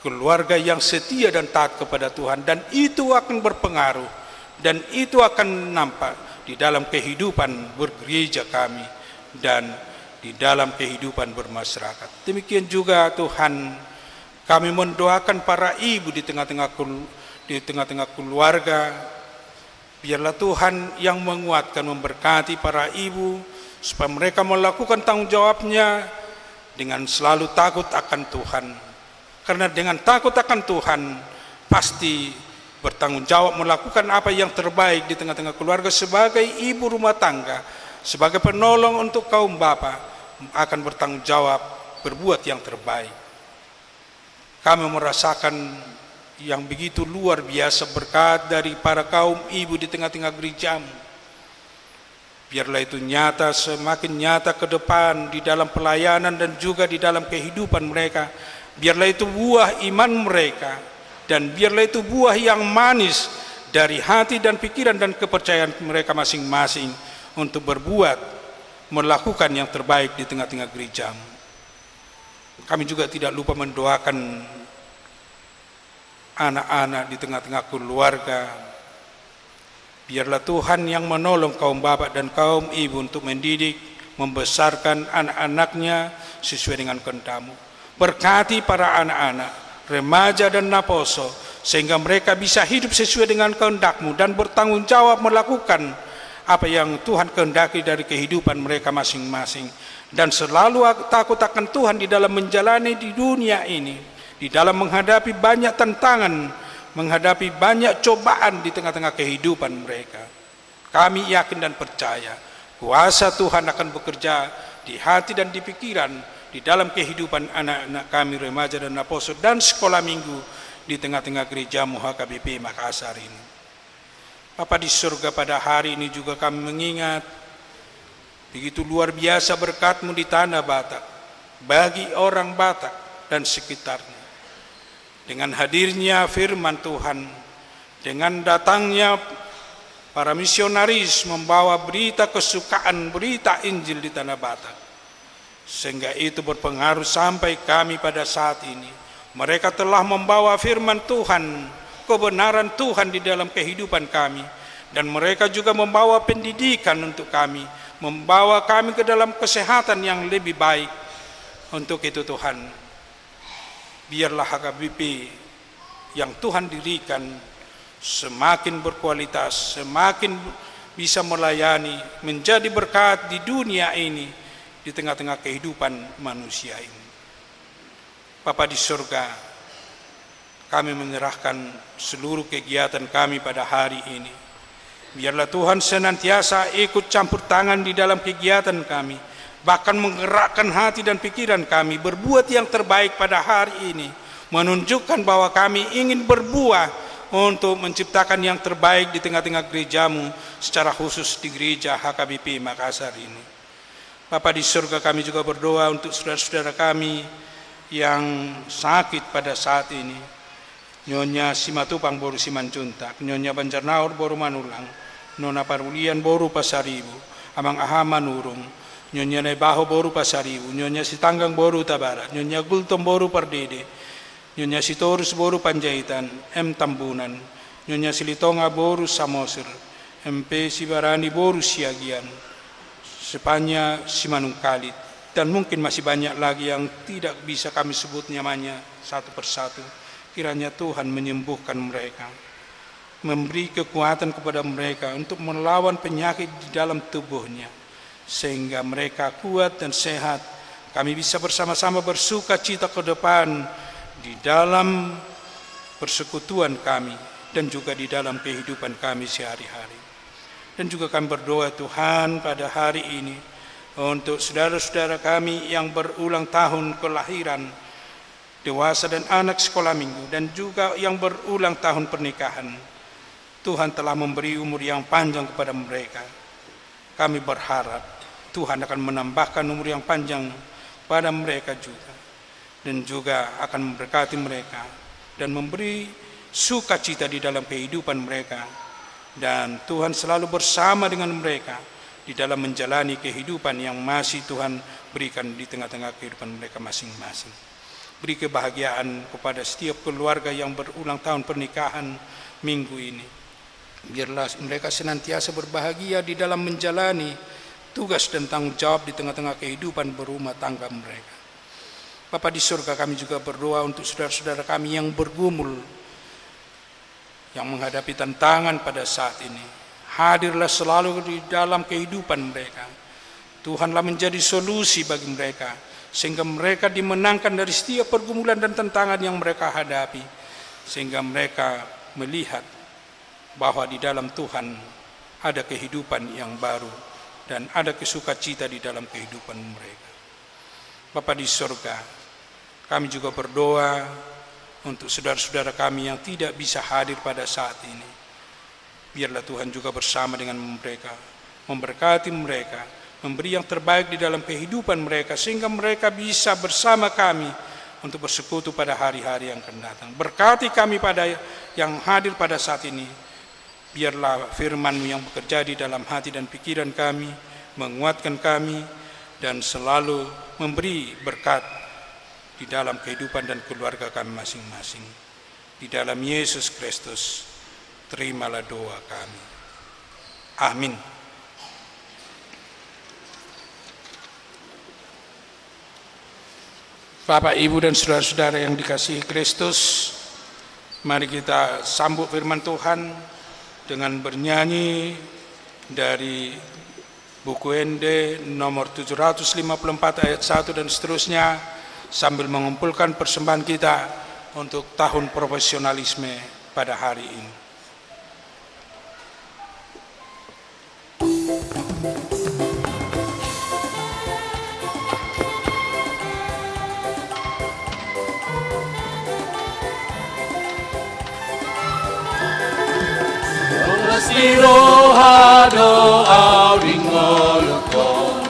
keluarga yang setia dan taat kepada Tuhan, dan itu akan berpengaruh, dan itu akan nampak di dalam kehidupan bergereja kami dan di dalam kehidupan bermasyarakat. Demikian juga, Tuhan, kami mendoakan para ibu di tengah-tengah kelu-, di tengah-tengah keluarga. Biarlah Tuhan yang menguatkan, memberkati para ibu, supaya mereka melakukan tanggung jawabnya dengan selalu takut akan Tuhan. Karena dengan takut akan Tuhan, pasti bertanggung jawab melakukan apa yang terbaik di tengah-tengah keluarga sebagai ibu rumah tangga, sebagai penolong untuk kaum bapa, akan bertanggung jawab berbuat yang terbaik. Kami merasakan yang begitu luar biasa berkat dari para kaum ibu di tengah-tengah gerejamu. Biarlah itu nyata, semakin nyata ke depan di dalam pelayanan dan juga di dalam kehidupan mereka. Biarlah itu buah iman mereka, dan biarlah itu buah yang manis dari hati dan pikiran dan kepercayaan mereka masing-masing untuk berbuat, melakukan yang terbaik di tengah-tengah gerejamu. Kami juga tidak lupa mendoakan anak-anak di tengah-tengah keluarga. Biarlah Tuhan yang menolong kaum bapak dan kaum ibu untuk mendidik, membesarkan anak-anaknya sesuai dengan kehendak-Mu. Berkati para anak-anak, remaja dan naposo, sehingga mereka bisa hidup sesuai dengan kehendak-Mu dan bertanggung jawab melakukan apa yang Tuhan kehendaki dari kehidupan mereka masing-masing. Dan selalu ak-, takut akan Tuhan di dalam menjalani di dunia ini, di dalam menghadapi banyak tantangan, menghadapi banyak cobaan di tengah-tengah kehidupan mereka. Kami yakin dan percaya, kuasa Tuhan akan bekerja di hati dan di pikiran, di dalam kehidupan anak-anak kami, remaja dan naposo, dan sekolah minggu di tengah-tengah gereja-Mu H K B P Makassar ini. Bapa di surga, pada hari ini juga kami mengingat begitu luar biasa berkat-Mu di Tanah Batak, bagi orang Batak dan sekitarnya. Dengan hadirnya firman Tuhan, dengan datangnya para misionaris membawa berita kesukaan, berita Injil di Tanah Batak, sehingga itu berpengaruh sampai kami pada saat ini. Mereka telah membawa firman Tuhan, kebenaran Tuhan di dalam kehidupan kami. Dan mereka juga membawa pendidikan untuk kami, membawa kami ke dalam kesehatan yang lebih baik. Untuk itu, Tuhan, biarlah H K B P yang Tuhan dirikan semakin berkualitas, semakin bisa melayani, menjadi berkat di dunia ini, di tengah-tengah kehidupan manusia ini. Bapa di surga, kami menyerahkan seluruh kegiatan kami pada hari ini. Biarlah Tuhan senantiasa ikut campur tangan di dalam kegiatan kami, bahkan menggerakkan hati dan pikiran kami berbuat yang terbaik pada hari ini, menunjukkan bahwa kami ingin berbuah untuk menciptakan yang terbaik di tengah-tengah gereja-Mu, secara khusus di gereja H K B P Makassar ini. Bapa di surga, kami juga berdoa untuk saudara-saudara kami yang sakit pada saat ini. Nyonya Simatupang boru Simanjuntak, Nyonya Banjarnahor boru Manulang, Nona Parulian boru Pasaribu, Amang Aha Manurung, Nyonya Naibaho boru Pasaribu, Nyonya Sitanggang boru Hutabarat, Nyonya Gultom boru Pardede, Nyonya Sitorus boru Panjaitan, M Tambunan, Nyonya Silitonga boru Samosir, M P Sibarani boru Siagian, Sepanya Simanungkalit, dan mungkin masih banyak lagi yang tidak bisa kami sebut namanya satu persatu. Kiranya Tuhan menyembuhkan mereka, memberi kekuatan kepada mereka untuk melawan penyakit di dalam tubuhnya, sehingga mereka kuat dan sehat, kami bisa bersama-sama bersukacita ke depan di dalam persekutuan kami dan juga di dalam kehidupan kami sehari-hari. Dan juga kami berdoa, Tuhan, pada hari ini untuk saudara-saudara kami yang berulang tahun kelahiran, dewasa dan anak sekolah minggu, dan juga yang berulang tahun pernikahan. Tuhan telah memberi umur yang panjang kepada mereka. Kami berharap Tuhan akan menambahkan umur yang panjang pada mereka juga, dan juga akan memberkati mereka dan memberi sukacita di dalam kehidupan mereka. Dan Tuhan selalu bersama dengan mereka di dalam menjalani kehidupan yang masih Tuhan berikan di tengah-tengah kehidupan mereka masing-masing. Beri kebahagiaan kepada setiap keluarga yang berulang tahun pernikahan minggu ini. Biarlah mereka senantiasa berbahagia di dalam menjalani tugas dan tanggung jawab di tengah-tengah kehidupan berumah tangga mereka. Bapa di surga, kami juga berdoa untuk saudara-saudara kami yang bergumul, yang menghadapi tantangan pada saat ini. Hadirlah selalu di dalam kehidupan mereka. Tuhanlah menjadi solusi bagi mereka, sehingga mereka dimenangkan dari setiap pergumulan dan tantangan yang mereka hadapi, sehingga mereka melihat bahwa di dalam Tuhan ada kehidupan yang baru dan ada kesukacita di dalam kehidupan mereka. Bapa di sorga, kami juga berdoa untuk saudara-saudara kami yang tidak bisa hadir pada saat ini. Biarlah Tuhan juga bersama dengan mereka, memberkati mereka, memberi yang terbaik di dalam kehidupan mereka, sehingga mereka bisa bersama kami untuk bersekutu pada hari-hari yang akan datang. Berkati kami pada yang hadir pada saat ini. Biarlah firman-Mu yang bekerja di dalam hati dan pikiran kami, menguatkan kami, dan selalu memberi berkat di dalam kehidupan dan keluarga kami masing-masing. Di dalam Yesus Kristus, terimalah doa kami. Amin. Bapak, Ibu, dan saudara-saudara yang dikasihi Kristus, mari kita sambut firman Tuhan dengan bernyanyi dari Buku Ende nomor tujuh ratus lima puluh empat ayat satu dan seterusnya, sambil mengumpulkan persembahan kita untuk tahun profesionalisme pada hari ini. Las ni roha do au di ngolungkon,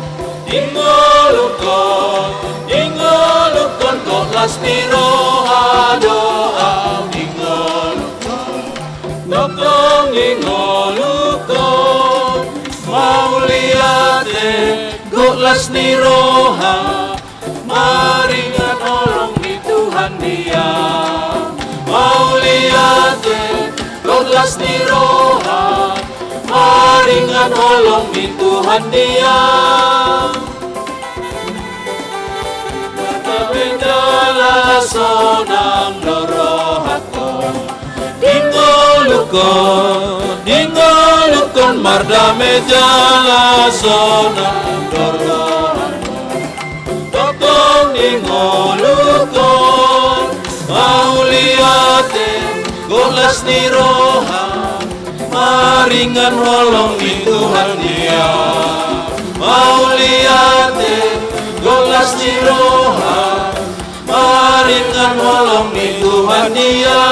di ngolungkon, di ngolungkon, las ni roha do au di ngolungkon. Tongtong di ngolungkon, mauliate, las ni roha, maringan holong ni Tuhan dia. Mauliate, las ni roha, maringan holong ni Tuhan dia. Mardamedalas sonang do rohangkon, di ngolungkon, di ngolungkon, mardamedalas sonang do rohangkon. Tongtong di ngolungkon, mauliate, las ni roha, maringan holong ni Tuhan dia. Mauliate, las ni roha, maringan holong ni Tuhan dia.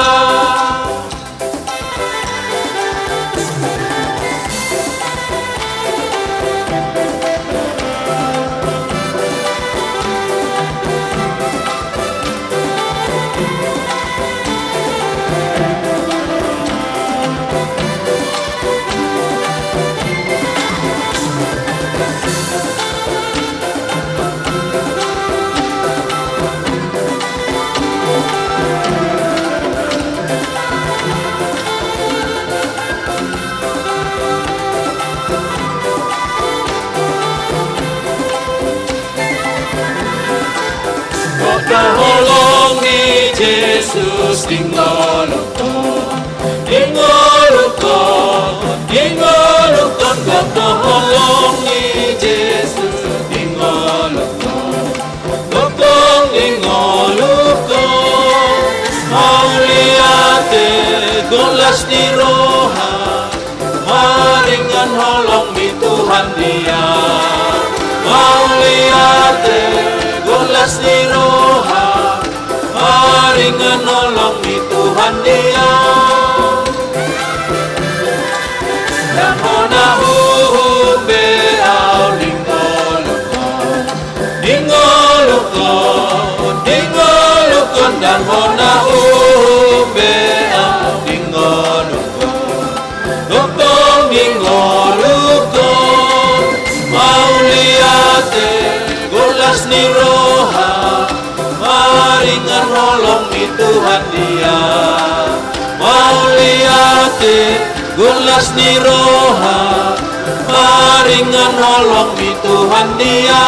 Gok do holong ni Jesus di ngolungkon, di ngolungkon, di ngolungkon, gok do holong ni Jesus. Maringan holong ni Tuhan dia. Ndang hona uhum be au di ngolungkon, di ngolungkon, di ngolungkon, ndang hona uhum be au di ngolungkon. Tongtong di ngolungkon, mauliate, golas ni roha, maringan holong ni Tuhan dia. Mauliate, golas ni roha, maringan holong ni Tuhan dia.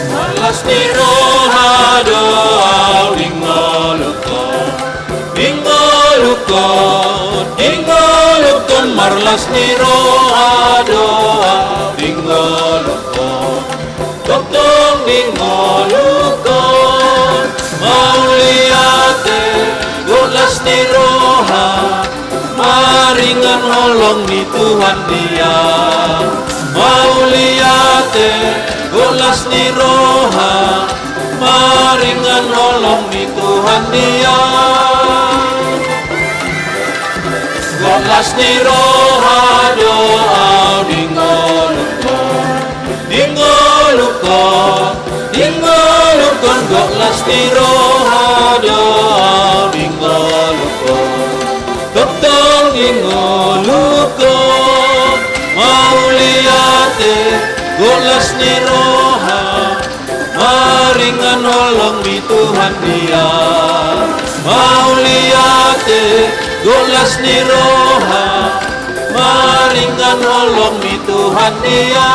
Marlas ni roha do au di ngolungkon, di ngolungkon, di ngolungkon, marlas ni roha do au di ngolungkon. Tongtong di ngolungkon, mauliate, golas ni roha, maringan holong ni Tuhan dia. Mauliate, golas ni roha, maringan holong ni Tuhan dia. Golas ni roha do au di ngolungkon, di ngolungkon, di ngolungkon, golas ni roha do au di ngolungkon. Tongtong di ngolungkon, mauliate, golas ni roha, maringan holong ni Tuhan dia. Mauliate, golas ni roha, maringan holong ni Tuhan dia.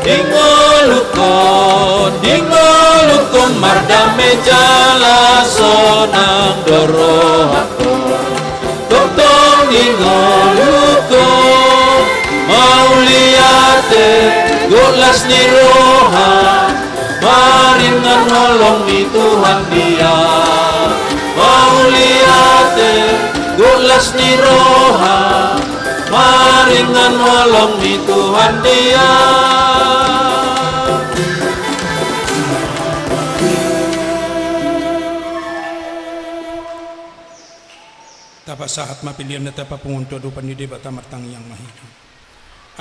Di ngolungkon, di ngolungkon, mardame jala sonang do rohangkon. Tongtong di ngolungkon, mauliate, golas ni roha, maringan holong ni Tuhan dia. Mauliate, golas ni roha, maringan holong ni Tuhan dia. Tapasahat ma pelean na tapapungu tu adopan ni Debata. Martangiang ma hita.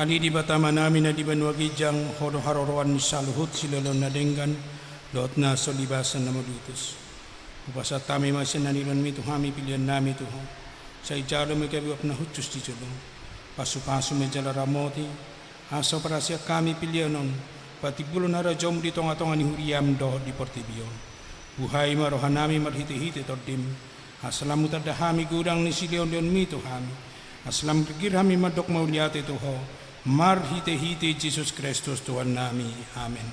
Ale Debata Amanami na di banua ginjang, Ho do haroroan ni saluhut silehon na denggan dohot na so libasan na molitus. Hupasahat hami ma sian na nilehonmi tu hami peleannami tu Ho. Sai jalo ma gabe uap na hushus di jolom. Pasupasu ma jala ramoti, asa huparhaseang hami pelean on patimbulhon harajaonmu di tongatonga ni huriam dohot di portibi on. Buhai ma rohanami marhitehite Tondim, asa lam hutanda hami godang ni silehonlehonmi tu hami, asa lam girgir hami mandok mauliate tu Ho, marhitehite Jesus Kristus Tuhannami. Amen.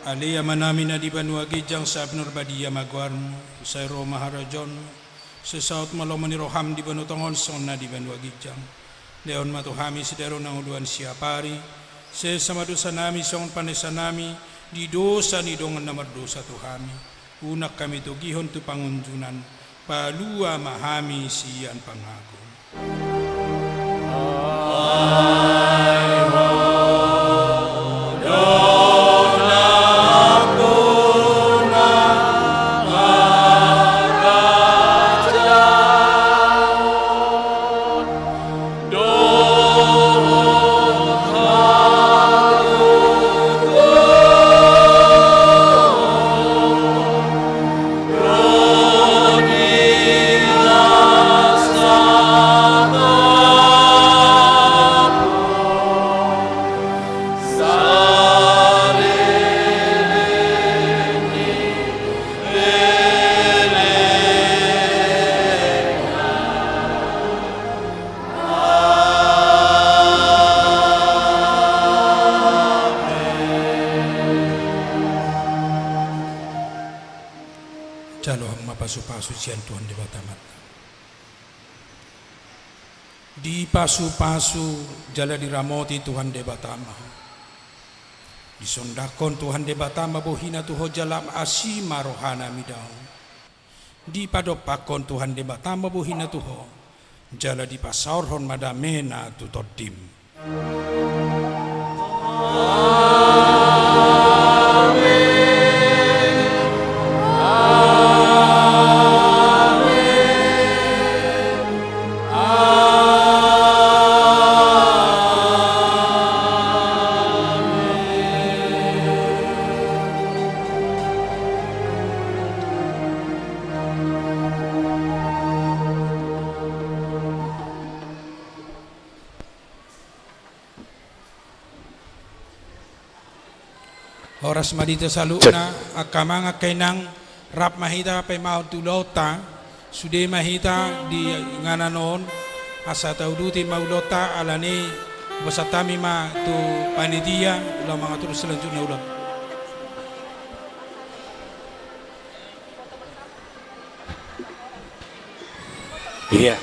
Ale Amanami na di banua ginjang, sai pinarbadia ma goarmu, sai ro ma harajaonmu, sai saut ma lomo ni roham di banua tonga on songon na di banua ginjang. Lehon ma tu hami sadari on hangoluan siapari, Sesa ma dosanami songon panesanami di dosa ni dongan na mardosa tu hami. Unang hami togihon tu pangunjunan, palua ma hami sian pangago. Jalo hamu ma pasupasu sian Tuhan Debata Amanta. Dipasupasu jala diramoti Tuhan Debata ma ho. Disondangkon Tuhan Debata ma bohina tu ho jala asi ma rohana mida ho. Dipadompakkon Tuhan Debata ma bohina tu ho, jala dipasaorhon ma damena tu tondim. Horas ma di hita saluhutna, angka amang, angka inang, rap ma hita paimahon tu ulaonta, sude ma hita di inganan on, asa tauduti ma ulaonta, alani i hupasahat hami ma tu panitia, laho mangatur selanjutnya ulaon. Iya.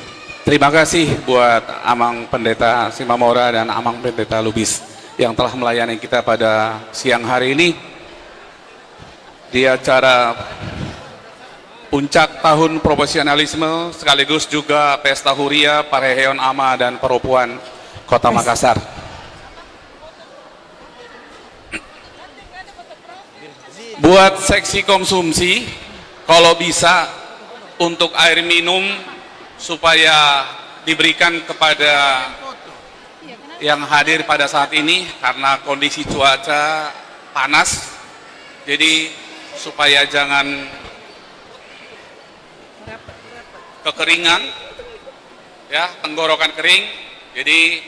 Terima kasih buat Amang Pendeta Simamora dan Amang Pendeta Lubis yang telah melayani kita pada siang hari ini di acara puncak tahun profesionalisme sekaligus juga pesta huria parheheon ama dan paropuan Kota Makassar. Buat seksi konsumsi, kalau bisa untuk air minum supaya diberikan kepada yang hadir pada saat ini karena kondisi cuaca panas. Jadi supaya jangan kekeringan, ya, tenggorokan kering. Jadi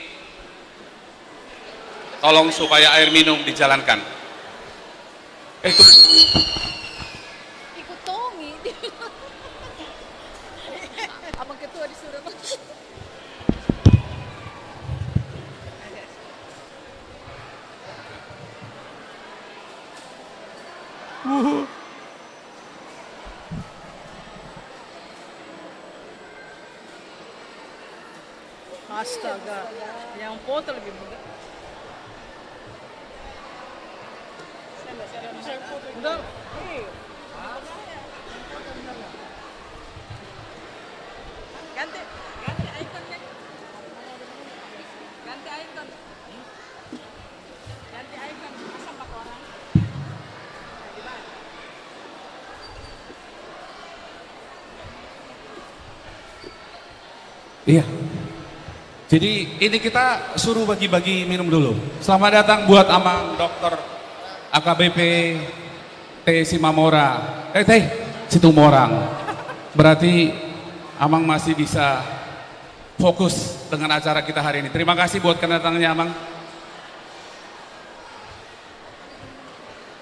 tolong supaya air minum dijalankan. Eh, itu. Ikut Tommy. Abang ketua disuruh. Astaga, yang foto lebih muda. Udah. Ganti, ganti ikon deh. Ganti ikon. Iya. Jadi ini kita suruh bagi-bagi minum dulu. Selamat datang buat Amang Doktor A K B P T Simamora. Eh, Teh Situmorang. Berarti Amang masih bisa fokus dengan acara kita hari ini. Terima kasih buat kedatangannya, Amang.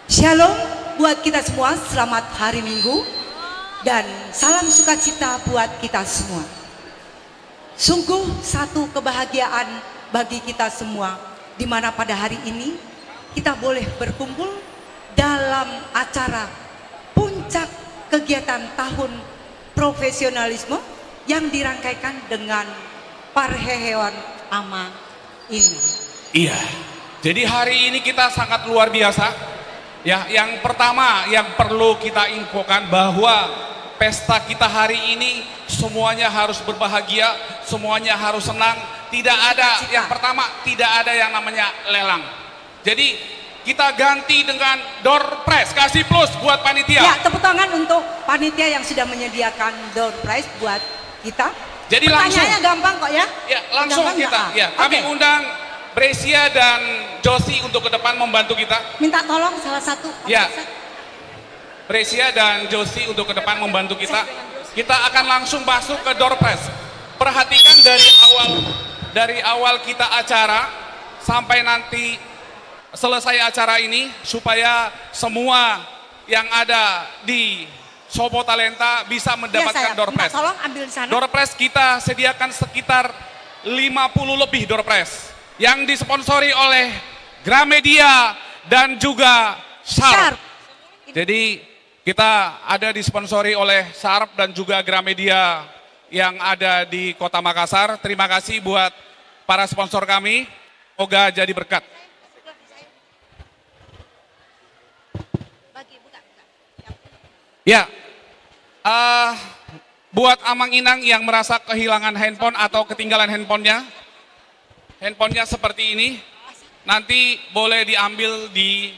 Shalom buat kita semua, selamat hari Minggu, dan salam sukacita buat kita semua. Sungguh satu kebahagiaan bagi kita semua, di mana pada hari ini kita boleh berkumpul dalam acara puncak kegiatan tahun profesionalisme yang dirangkaikan dengan parheheon ama ini. Iya. Jadi hari ini kita sangat luar biasa. Ya, yang pertama yang perlu kita infokan bahwa pesta kita hari ini semuanya harus berbahagia, semuanya harus senang. Tidak ada, yang pertama, tidak ada yang namanya lelang. Jadi kita ganti dengan door prize. Kasih plus buat panitia. Ya, tepuk tangan untuk panitia yang sudah menyediakan door prize buat kita. Jadi langsung. Pertanyaannya gampang kok ya. Ya, langsung. Gampang kita. Ya, kami undang Bresia dan Josi untuk ke depan membantu kita. Minta tolong salah satu. Ya. Bresia dan Josi untuk ke depan membantu kita. Kita akan langsung masuk ke door prize. Perhatikan dari awal, dari awal kita acara sampai nanti selesai acara ini, supaya semua yang ada di Sopo Talenta bisa mendapatkan door prize. Iya, saya minta tolong ambil di sana. Door prize kita sediakan sekitar lima puluh lebih door prize yang disponsori oleh Gramedia dan juga Sharp. Sharp. Jadi kita ada disponsori oleh Sharp dan juga Gramedia yang ada di Kota Makassar. Terima kasih buat para sponsor kami. Semoga jadi berkat. Ya, eh, buat amang inang yang merasa kehilangan handphone atau ketinggalan handphonenya, handphonenya seperti ini, nanti boleh diambil di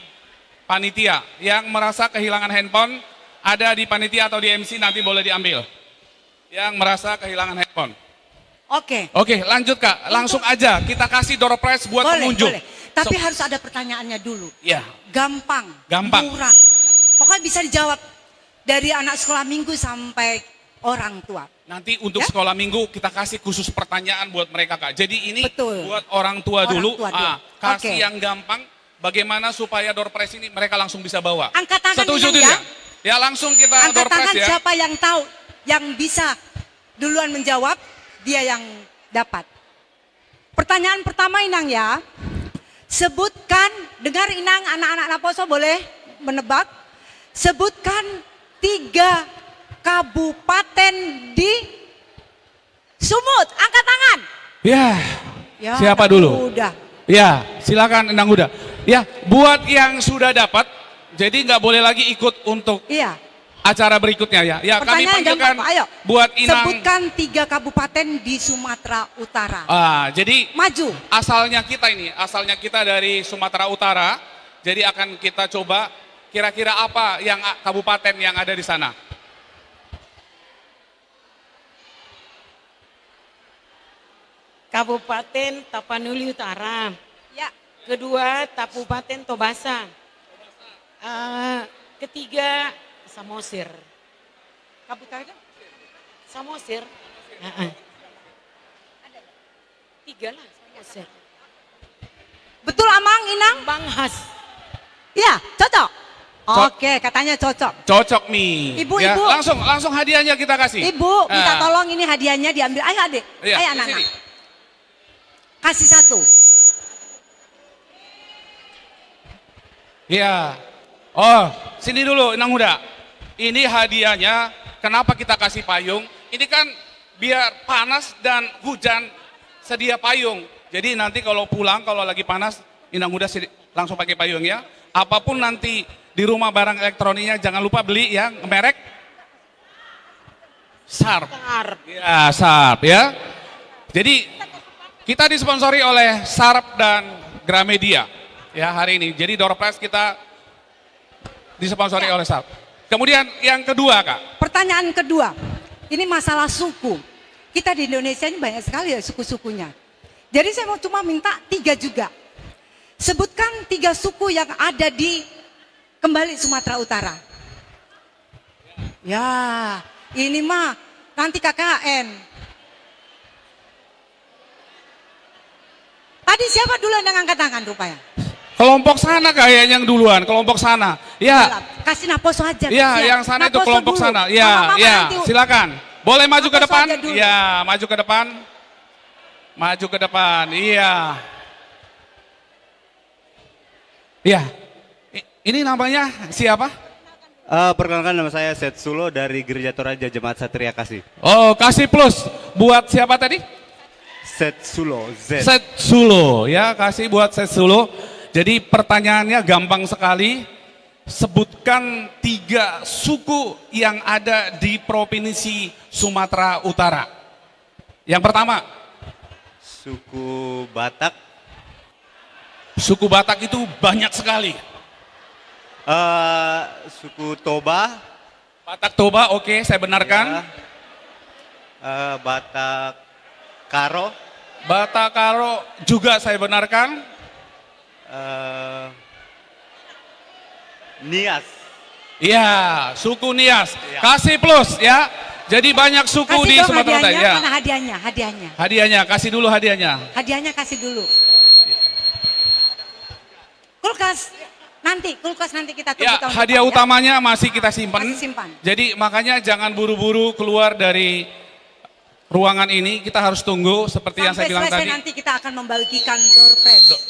panitia. Yang merasa kehilangan handphone, ada di panitia atau di M C, nanti boleh diambil. Yang merasa kehilangan handphone. Oke. Oke, lanjut, Kak. Langsung aja kita kasih door prize buat pengunjung. Boleh, boleh. Tapi harus ada pertanyaannya dulu. Iya. Gampang, gampang, murah. Pokoknya bisa dijawab dari anak sekolah minggu sampai orang tua. Nanti untuk sekolah minggu kita kasih khusus pertanyaan buat mereka, Kak. Jadi ini buat orang tua dulu. Orang tua dulu. Ah, kasih yang gampang. Bagaimana supaya door prize ini mereka langsung bisa bawa? Angkat tangan, Inang, ya. Setuju tidak? Ya, langsung kita door prize, ya. Angkat tangan siapa yang tahu, yang bisa duluan menjawab, dia yang dapat. Pertanyaan pertama, Inang, ya. Sebutkan, dengar, Inang, anak-anak naposo boleh menebak. Sebutkan tiga kabupaten di Sumut, angkat tangan. Ya. Ya, siapa dulu? Udah. Ya, silakan, Inang Uda. Ya, buat yang sudah dapat, jadi nggak boleh lagi ikut untuk acara berikutnya, ya. Ya, kami panggilkan buat Inang. Sebutkan tiga kabupaten di Sumatera Utara. Ah, jadi maju. Asalnya kita ini, asalnya kita dari Sumatera Utara. Jadi akan kita coba kira-kira apa yang a-, kabupaten yang ada di sana. Kabupaten Tapanuli Utara. Ya. Kedua, Kabupaten Tobasa. Eh, ketiga, Samosir. Kabupaten? Samosir. Heeh. Tiga lah, Samosir. Betul, Amang, Inang? Banghas. Iya, cocok. Oke, katanya cocok. Cocok nih. Ibu, ya, Ibu. Langsung, langsung hadiahnya kita kasih. Ibu, minta tolong ini hadiahnya diambil. Ayo, Adik. Iya, ayo, anak-anak. Kasih satu. Iya. Oh, sini dulu, Inang Uda. Ini hadiahnya, kenapa kita kasih payung? Ini kan biar panas dan hujan, sedia payung. Jadi nanti kalau pulang, kalau lagi panas, Inang Uda sini, langsung pakai payung, ya. Apapun nanti di rumah barang elektroniknya, jangan lupa beli yang merek Sharp. Sharp. Ya, Sharp, ya. Jadi kita disponsori oleh Sharp dan Gramedia, ya, hari ini. Jadi door prize kita disponsori oleh Sharp. Kemudian yang kedua, Kak. Pertanyaan kedua, ini masalah suku. Kita di Indonesia ini banyak sekali ya suku-sukunya. Jadi saya mau cuma minta tiga juga. Sebutkan tiga suku yang ada di kembali Sumatera Utara. Ya, ini mah nanti K K N. Tadi siapa duluan yang angkat tangan rupanya? Kelompok sana kayaknya yang duluan, kelompok sana. Ya. Kasih naposo aja. Ya, yang sana itu kelompok sana. Ya, ya, silakan. Boleh maju ke depan? Ya, maju ke depan. Maju ke depan. Iya. Iya. I-, ini namanya siapa? Eh, perkenalkan, nama saya Seth Sulo dari Gereja Toraja Jemaat Satria Kasih. Oh, kasih plus buat siapa tadi? Seth Sulo, Z. Seth Sulo, ya, kasih buat Seth Sulo. Jadi pertanyaannya gampang sekali. Sebutkan tiga suku yang ada di Provinsi Sumatera Utara. Yang pertama. Suku Batak. Suku Batak itu banyak sekali. Eh, suku Toba. Batak Toba, oke, saya benarkan. Ya. Eh, Batak Karo. Batak Karo juga saya benarkan. Eh, Nias. Iya, suku Nias. Iya. Kasih plus ya. Jadi banyak suku di Sumatera Utara. Kasih dong hadiahnya, ya. Mana hadiahnya? Hadiahnya. Hadiahnya, kasih dulu hadiahnya. Hadiahnya kasih dulu. Kulkas. Nanti, kulkas nanti kita tunggu tahun depan, ya. Ya, hadiah utamanya masih kita simpan. Masih simpan. Jadi makanya jangan buru-buru keluar dari ruangan ini, kita harus tunggu seperti yang saya bilang tadi. Sampai selesai nanti kita akan membagikan door prize. Do-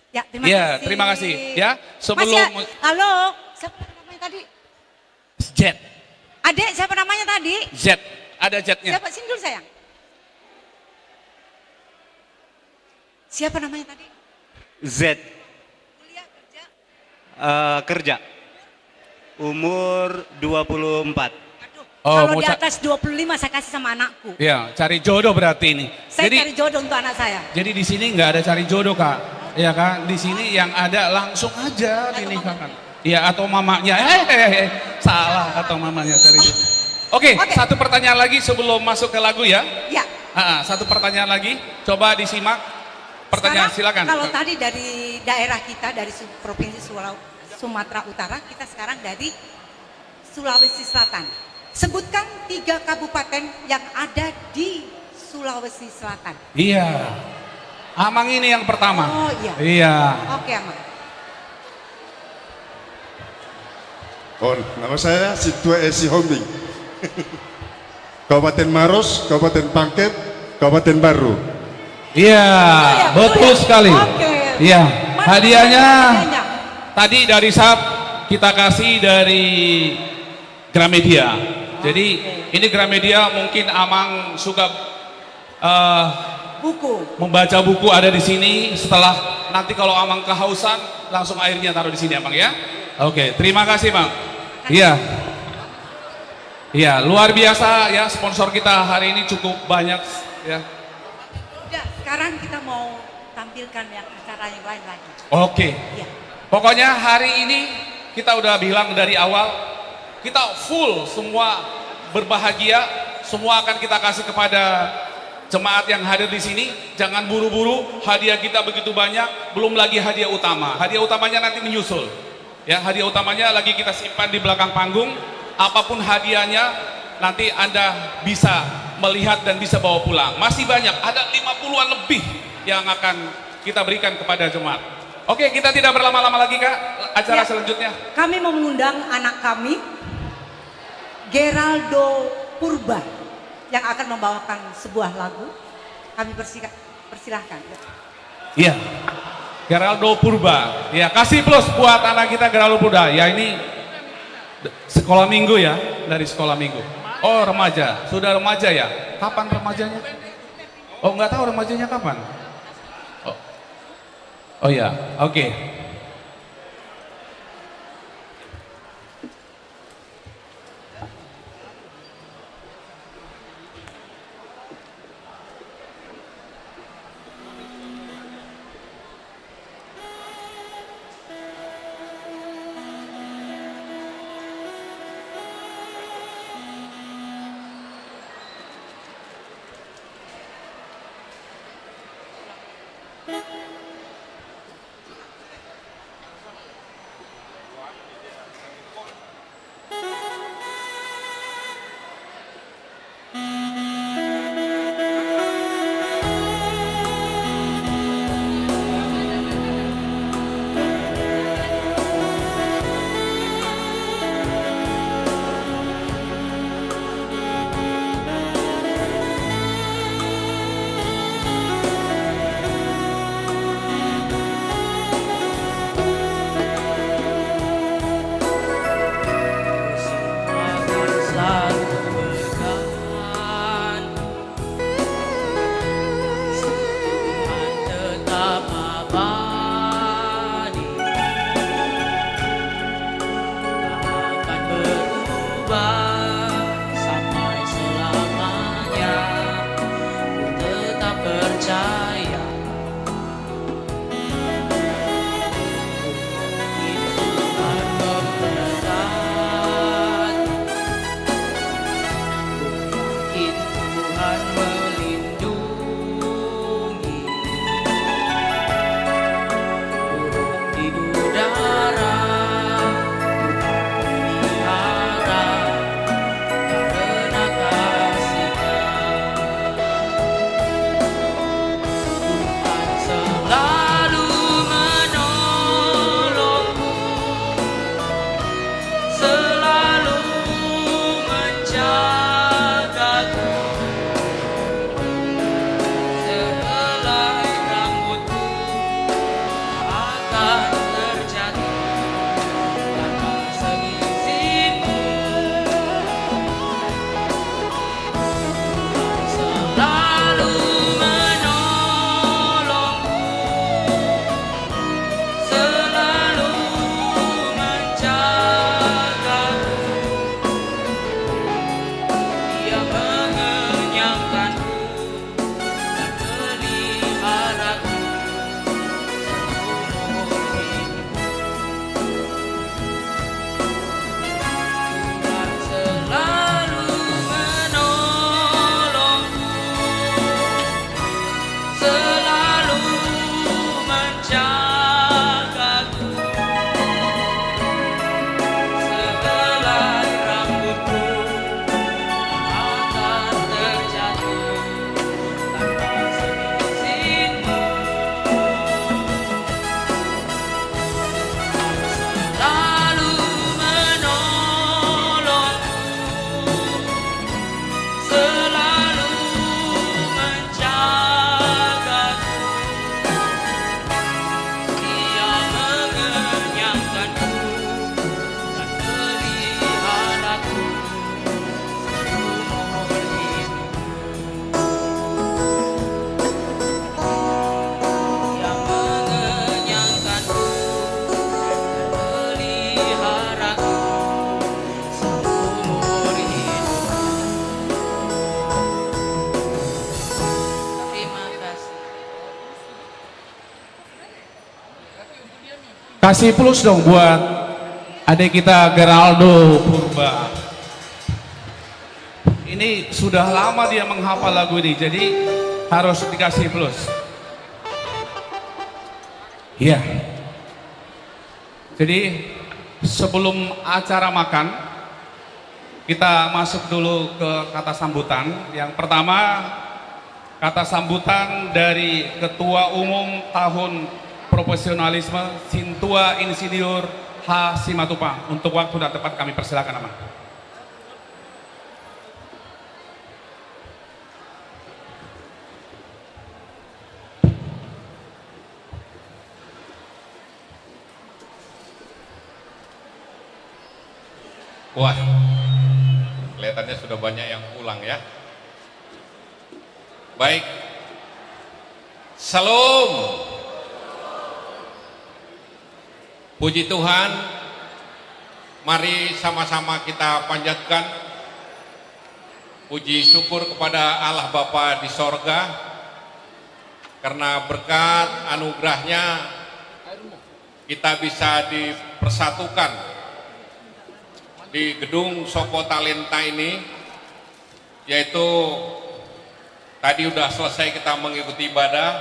Ya, terima kasih. Ya, terima kasih. Ya, sebelum... Mas, ya, halo, siapa namanya tadi? Z. Adek, siapa namanya tadi? Z. Ada Z-nya. Siapa? Sini dulu, sayang. Siapa namanya tadi? Z. Kuliah, kerja? Eh, kerja. Umur dua puluh empat. Aduh, oh, kalau di atas dua puluh lima saya kasih sama anakku. Iya, cari jodoh berarti ini. Saya cari jodoh untuk anak saya. Jadi di sini nggak ada cari jodoh, Kak. Iya kan? Di sini yang ada langsung aja dinikahkan. Iya, atau mamanya. Eh, eh, eh, eh. Salah, atau mamanya cari jodoh. Oke, satu pertanyaan lagi sebelum masuk ke lagu ya. Ya. Ah, ah, satu pertanyaan lagi. Coba disimak. Pertanyaan, silakan. Sekarang, kalau tadi dari daerah kita, dari Su-, Provinsi Sulau-, Sumatera Utara, kita sekarang dari Sulawesi Selatan. Sebutkan tiga kabupaten yang ada di Sulawesi Selatan. Iya. Amang ini yang pertama. Oh, iya. Iya. Oke, Amang. Oh, nama saya Situa Esi Hombing. Kabupaten Maros, Kabupaten Pangkep, Kabupaten Baru. Iya, betul sekali. Iya. Hadiahnya tadi dari sap, kita kasih dari Gramedia. Jadi, ini Gramedia mungkin Amang suka, eh, membaca buku ada di sini. Setelah nanti kalau Amang kehausan, langsung airnya taruh di sini, Amang, ya. Oke, terima kasih, Bang. Iya. Iya, luar biasa ya, sponsor kita hari ini cukup banyak ya. Udah, sekarang kita mau tampilkan yang acara yang lain lagi. Oke. Iya. Pokoknya hari ini kita udah bilang dari awal, kita full semua berbahagia, semua akan kita kasih kepada jemaat yang hadir di sini. Jangan buru-buru, hadiah kita begitu banyak, belum lagi hadiah utama. Hadiah utamanya nanti menyusul. Ya, hadiah utamanya lagi kita simpan di belakang panggung. Apapun hadiahnya, nanti Anda bisa melihat dan bisa bawa pulang. Masih banyak, ada lima puluhan lebih yang akan kita berikan kepada jemaat. Oke, kita tidak berlama-lama lagi, Kak. Acara selanjutnya. Ya, kami mengundang anak kami, Geraldo Purba, yang akan membawakan sebuah lagu. Kami persika-, persilahkan. Iya. Geraldo Purba. Ya, kasih plus buat anak kita Geraldo Purba. Ya, ini sekolah minggu ya, dari sekolah minggu. Oh, remaja. Sudah remaja ya? Kapan remajanya? Oh, nggak tahu remajanya kapan. Oh. Oh ya, oke. Kasih plus dong buat adik kita Geraldo Purba. Ini sudah lama dia menghafal lagu ini, jadi harus dikasih plus. Iya. Jadi, sebelum acara makan, kita masuk dulu ke kata sambutan. Yang pertama, kata sambutan dari Ketua Umum Tahun Profesionalisme Sintua Insinyur H. Simatupang. Untuk waktu dan tempat kami persilakan, Amang. Wah, kelihatannya sudah banyak yang pulang, ya. Baik. Shalom. Puji Tuhan. Mari sama-sama kita panjatkan puji syukur kepada Allah Bapa di sorga, karena berkat anugerahnya kita bisa dipersatukan di gedung Soko Talenta ini, yaitu tadi sudah selesai kita mengikuti ibadah,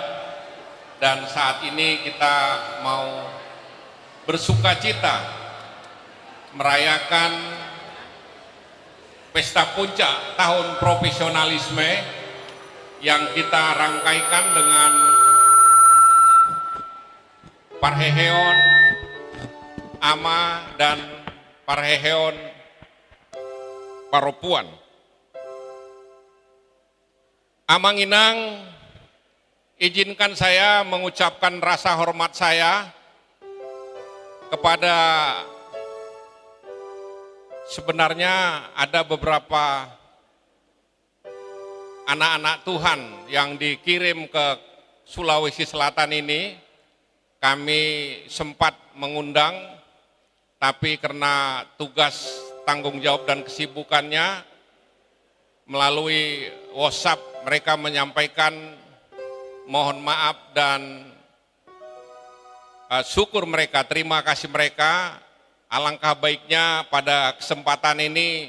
dan saat ini kita mau bersukacita merayakan pesta puncak tahun profesionalisme yang kita rangkaikan dengan parheheon ama dan parheheon parompuan. Amang inang, izinkan saya mengucapkan rasa hormat saya kepada, sebenarnya ada beberapa anak-anak Tuhan yang dikirim ke Sulawesi Selatan ini, kami sempat mengundang, tapi karena tugas, tanggung jawab, dan kesibukannya, melalui WhatsApp mereka menyampaikan mohon maaf dan, eh, syukur mereka, terima kasih mereka. Alangkah baiknya pada kesempatan ini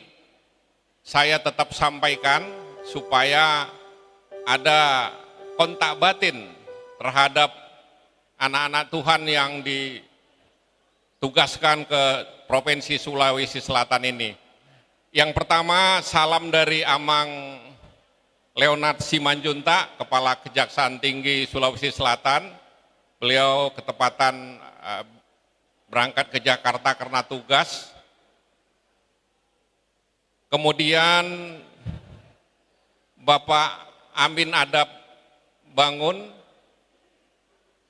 saya tetap sampaikan supaya ada kontak batin terhadap anak-anak Tuhan yang ditugaskan ke Provinsi Sulawesi Selatan ini. Yang pertama, salam dari Amang Leonard Simanjuntak, Kepala Kejaksaan Tinggi Sulawesi Selatan. Beliau ketepatan, eh, berangkat ke Jakarta karena tugas. Kemudian Bapak Amin Adab Bangun,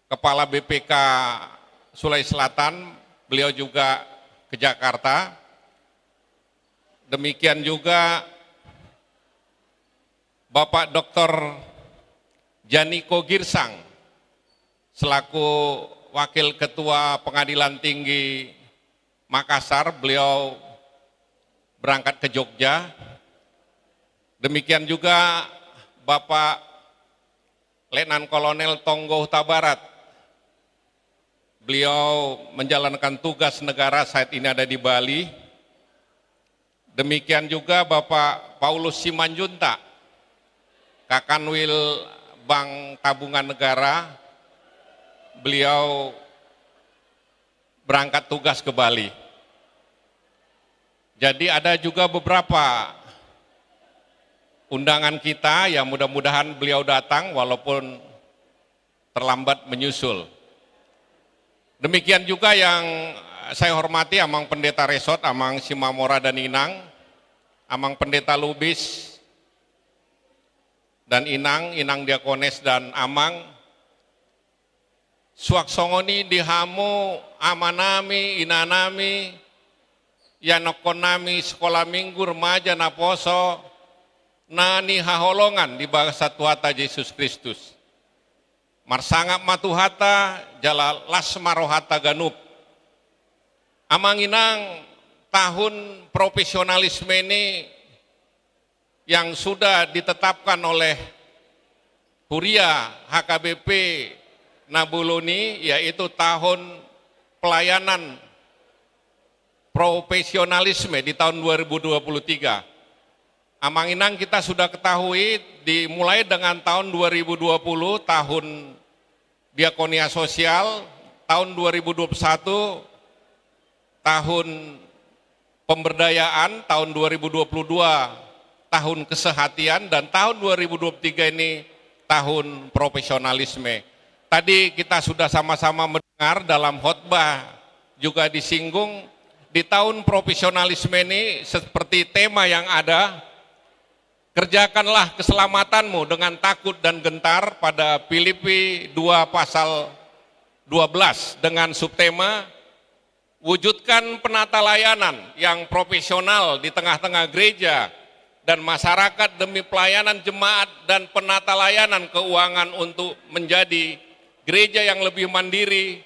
Kepala B P K Sulawesi Selatan, beliau juga ke Jakarta. Demikian juga Bapak Doktor Janiko Girsang, selaku Wakil Ketua Pengadilan Tinggi Makassar, beliau berangkat ke Jogja. Demikian juga Bapak Letnan Kolonel Tonggo Hutabarat, beliau menjalankan tugas negara, saat ini ada di Bali. Demikian juga Bapak Paulus Simanjuntak, Kakanwil Bank Tabungan Negara, beliau berangkat tugas ke Bali. Jadi, ada juga beberapa undangan kita, ya, mudah-mudahan beliau datang walaupun terlambat menyusul. Demikian juga yang saya hormati Amang Pendeta Resort, Amang Simamora dan Inang, Amang Pendeta Lubis dan Inang, Inang Diakones dan Amang. Suang songon i di hamu amanami, inanami, ianakkonnami, sekolah minggu, remaja, naposo, na nihaholongan di bagasan Tuhanta Jesus Kristus. Marsangap ma Tuhanta, jala las ma rohanta ganup. Amang inang, tahun profesionalisme ini yang sudah ditetapkan oleh Huria H K B P na bolon i, yaitu tahun pelayanan profesionalisme di tahun dua ribu dua puluh tiga. Amang Inang, kita sudah ketahui, dimulai dengan tahun dua ribu dua puluh, tahun diakonia sosial, tahun dua ribu dua puluh satu, tahun pemberdayaan, tahun dua ribu dua puluh dua, tahun kesehatian, dan tahun dua ribu dua puluh tiga ini tahun profesionalisme. Tadi kita sudah sama-sama mendengar dalam khotbah juga disinggung, di tahun profesionalisme ini seperti tema yang ada, "Kerjakanlah keselamatanmu dengan takut dan gentar," pada Filipi dua pasal dua belas, dengan subtema, "Wujudkan penata layanan yang profesional di tengah-tengah gereja dan masyarakat demi pelayanan jemaat dan penata layanan keuangan untuk menjadi gereja yang lebih mandiri,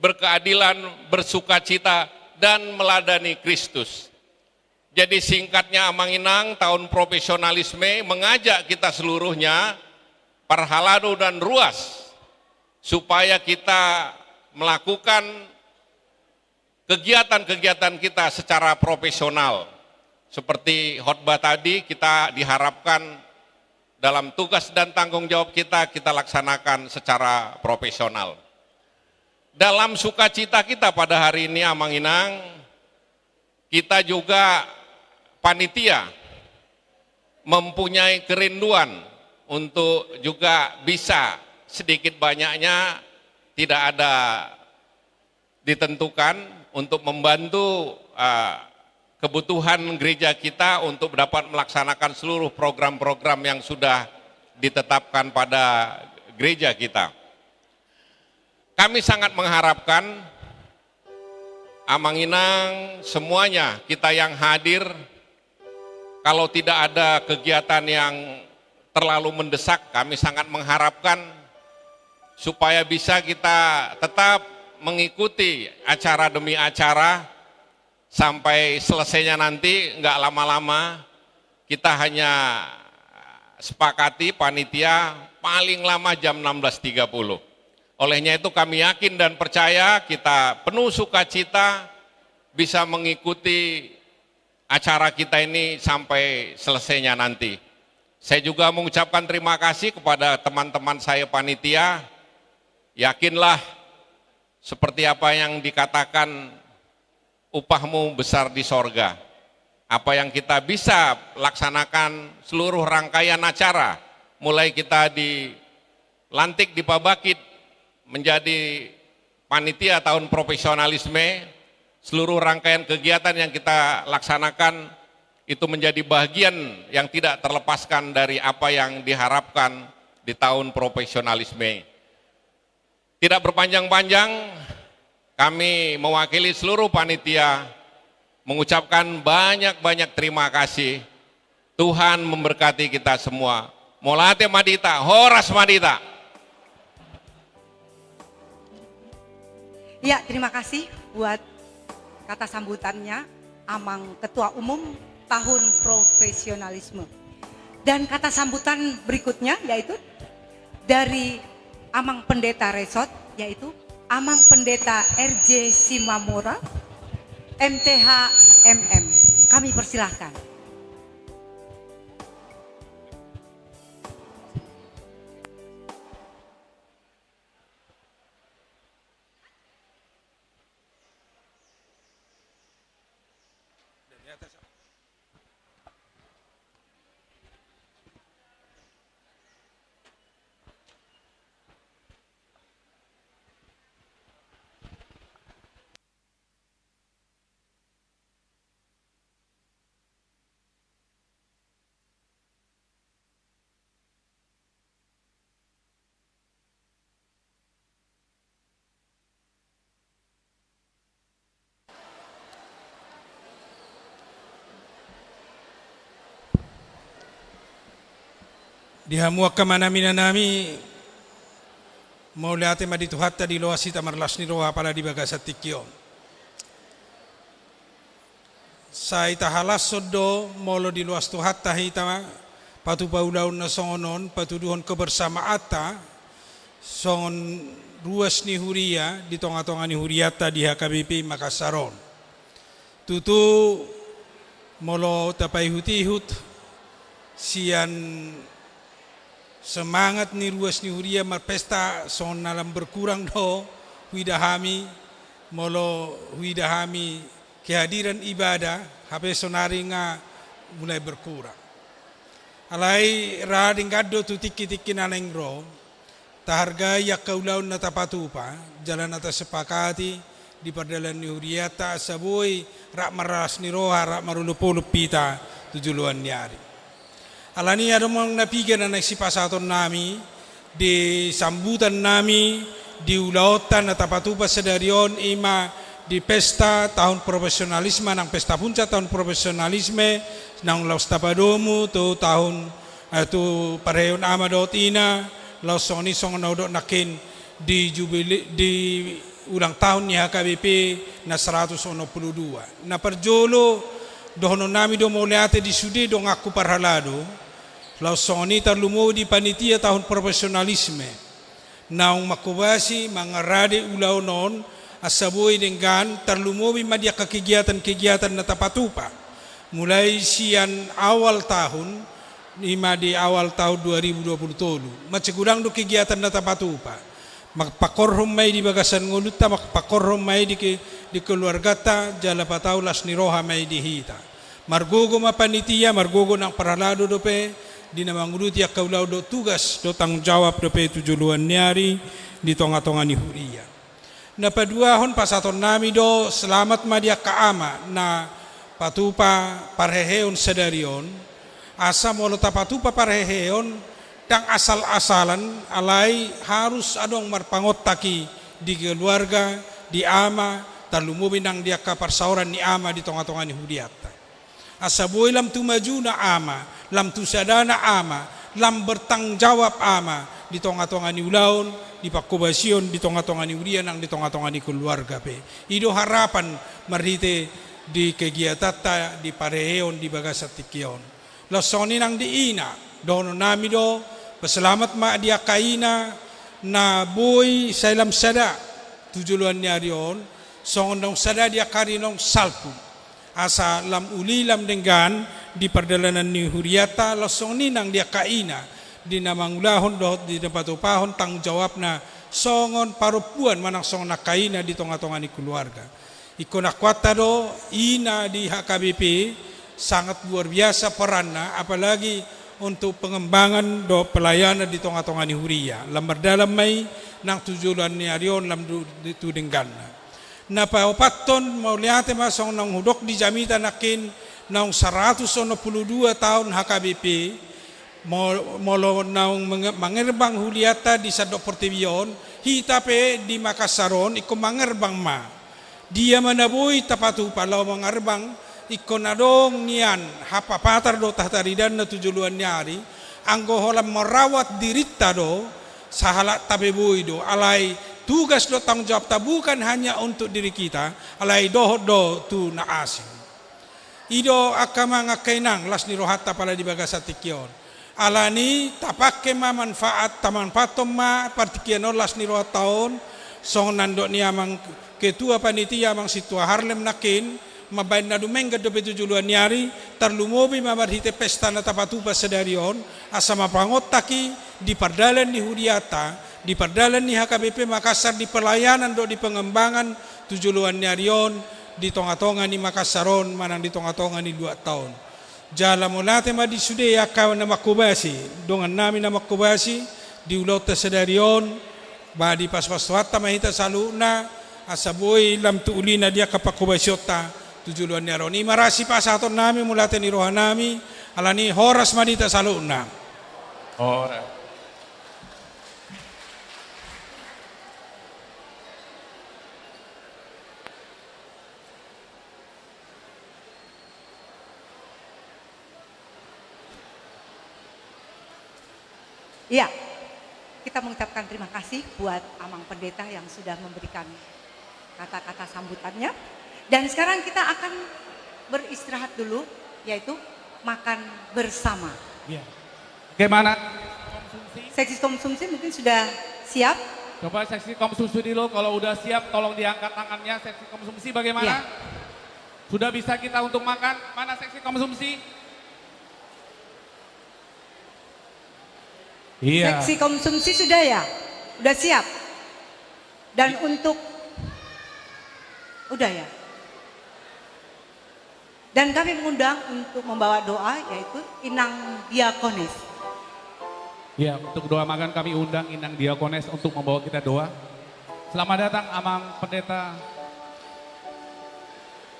berkeadilan, bersukacita, dan meladani Kristus." Jadi singkatnya, Amang Inang, tahun profesionalisme mengajak kita seluruhnya, parhalado dan ruas, supaya kita melakukan kegiatan-kegiatan kita secara profesional. Seperti khotbah tadi, kita diharapkan dalam tugas dan tanggung jawab kita, kita laksanakan secara profesional. Dalam sukacita kita pada hari ini, Amang Inang, kita juga, panitia, mempunyai kerinduan untuk juga bisa sedikit banyaknya, tidak ada ditentukan, untuk membantu, eh, kebutuhan gereja kita untuk dapat melaksanakan seluruh program-program yang sudah ditetapkan pada gereja kita. Kami sangat mengharapkan, Amang Inang, semuanya kita yang hadir, kalau tidak ada kegiatan yang terlalu mendesak, kami sangat mengharapkan supaya bisa kita tetap mengikuti acara demi acara sampai selesainya nanti, nggak lama-lama. Kita hanya sepakati, panitia, paling lama jam enam belas tiga puluh. Olehnya itu, kami yakin dan percaya, kita penuh sukacita bisa mengikuti acara kita ini sampai selesainya nanti. Saya juga mengucapkan terima kasih kepada teman-teman saya, panitia. Yakinlah, seperti apa yang dikatakan, upahmu besar di sorga. Apa yang kita bisa laksanakan, seluruh rangkaian acara, mulai kita dilantik, dipabangkit menjadi panitia tahun profesionalisme, seluruh rangkaian kegiatan yang kita laksanakan itu menjadi bagian yang tidak terlepaskan dari apa yang diharapkan di tahun profesionalisme. Tidak berpanjang-panjang, kami mewakili seluruh panitia mengucapkan banyak-banyak terima kasih. Tuhan memberkati kita semua. Mauliate ma di hita, horas ma di hita. Ya, terima kasih buat kata sambutannya, Amang Ketua Umum Tahun Profesionalisme. Dan kata sambutan berikutnya yaitu dari Amang Pendeta Resort, yaitu Amang Pendeta R J Simamora, M T H, M M. Kami persilahkan. Di hamu angka amanami inanami, mauliate ma di Tuhanta, diloas hita marlas ni roha apala di bagasan tingki on. Sai tahalashon do molo diloas Tuhanta hita patupa ulaon na songon on, patuduhon kebersamaanta songon ruas ni huria di tonga-tonga ni hurianta di H K B P Makassar on. Tutu molo tapaihut-ihut sian semangat ni ruas ni huria marpesta songon na lam berkurang do huida hami, molo huida hami kehadiran ibadah, hape sonari nga mulai berkurang. Alai ra denggan do tu tingki-tingki na naeng ro, tahargai angka ulaon na tapatupa, jala na tasepakati di pardalanan ni hurianta asa boi rap marlas ni roha, rap marolop-olop hita tu joloan ni ari. Alani i adong na piga na naeng sipasahaton nami di sambutan nami di ulaonta na tapatupa sadari on, i ma di pesta tahun profesionalisme, nang pesta puncak tahun profesionalisme, naung laos tapadomu tu tahun, eh, tu parheheon ama dohot ina, laos songon i songon na hudok nangkin di jubili, di ulang tahun ni H K B P na saratus onom pulu dua. Na parjolo, dohonon nami do mauliate di sude donganku parhalado, laos songon i tarlumobi di panitia tahun profesionalisme naung manghobasi mangarade ulaon on, asa boi denggan, tarlumobi ma di angka kegiatan-kegiatan na tapatupa. Mulai sian awal tahun, i ma di awal tahun dua ribu dua pulu tolu. Mansai godang do kegiatan na tapatupa. Mangpakorhon ma i di bagasan ngolunta, mangpakorhon ma i di ke-, di keluarganta, jala patau las ni roha ma i di hita. Margogo ma panitia, margogo nang parhalado dope, di na manguduti angka ulaon dohot tugas dohot tanggung jawab dope tu joloan ni ari, di tonga-tonga ni huria. Na paduahon pasahaton nami do, selamat ma di angka ama na patupa parheheon sadari on, asa molo tapatupa parheheon, ndang asal-asalan, alai harus adong marpangontak i di keluarga, di ama, tarlumobi nang di angka parsaoran ni ama di tonga-tonga ni hurianta. Asa boi lam tu majuna ama, lam tu sadana ama, lam bertanggung jawab ama, di tonga-tonga ni ulaon, di panghobasion, di tonga-tonga ni huria nang di tonga-tonga ni keluarga pe. I do harapan marhite di kegiatanta di parheheon di bagasan tingki on. Laos songon i nang di ina, dohonon nami do, paselamat ma di angka ina, na boi sai lam sada, tu joloan ni ari on, songon naung sada di angka ari naung salpu. Asa lam uli lam denggan di pardalanan ni hurianta, laos songon i nang di angka ina, di na mangulahon dohot di na patupahon tanggung jawabna, songon parompuan manang songon angka ina di tonga-tonga ni keluarga. Ingkon akuanta do, ina di H K B P, sangat luar biasa peranna, apalagi untuk pengembangan dohot pelayanan di tonga-tonga ni huria. Lam mardalan ma i, nang tu joloan ni ari on, lam du-, tu dengganna. Na paopathon, mauliate ma songon naung hudok di jamita nangkin, naung saratus onom pulu dua taon H K B P, mo-, molo naung menge-, mangerbang hulianta di sandok portibi on, hita pe di Makassar on, ingkon mangerbang ma. Dia ma na boi tapatupa laho mangerbang, ingkon adong nian hapapatar do tahtaridanna tu joloan ni ari, anggo holan merawat dirinta do, sahalakta pe boi do, alai tugas do tanggung jawabta bukan hanya untuk diri kita, alai dohot do tu na asing. I do angka amang angka inang, las ni rohanta pala di bagasan tingki on. Alani tapangke ma manfaat, tamanfaathon ma partingkian on las ni rohanta on, songon na nidok ni amang ketua panitia, amang sintua Harlem nangkin, mambaen na dumenggan dope tu joloan ni ari, tarlumobi ma marhite pesta na tapatupa sadari on, asa mapangontak i di pardalan ni hurianta, di pardalan ni H K B P Makassar, di pelayanan dohot di pengembangan tu joloan ni ari on, di tonga-tonga ni Makassar on, manang di tonga-tonga ni luatta on. Jala mauliate ma di sude angka na manghobasi, dongan nami na manghobasi, di ulaonta sadari on, ba di pasupasu Tuhanta ma hita saluhutna, asa boi lam tu ulina di angka panghobasionta, tu joloan ni ari on. I ma ra sipasahaton nami, mauliate ni roha nami, alani horas ma di hita saluhutna. Horas. Iya, kita mengucapkan terima kasih buat Amang Pendeta yang sudah memberikan kata-kata sambutannya. Dan sekarang kita akan beristirahat dulu, yaitu makan bersama. Iya. Bagaimana? Seksi konsumsi mungkin sudah siap. Coba seksi konsumsi dulu, kalau udah siap tolong diangkat tangannya. Seksi konsumsi bagaimana? Iya. Sudah bisa kita untuk makan? Mana seksi konsumsi? Iya. Seksi konsumsi sudah ya? Udah siap? Dan untuk, udah ya? Dan kami mengundang untuk membawa doa, yaitu Inang Diakones. Ya, untuk doa makan kami undang Inang Diakones untuk membawa kita doa. Selamat datang, Amang Pendeta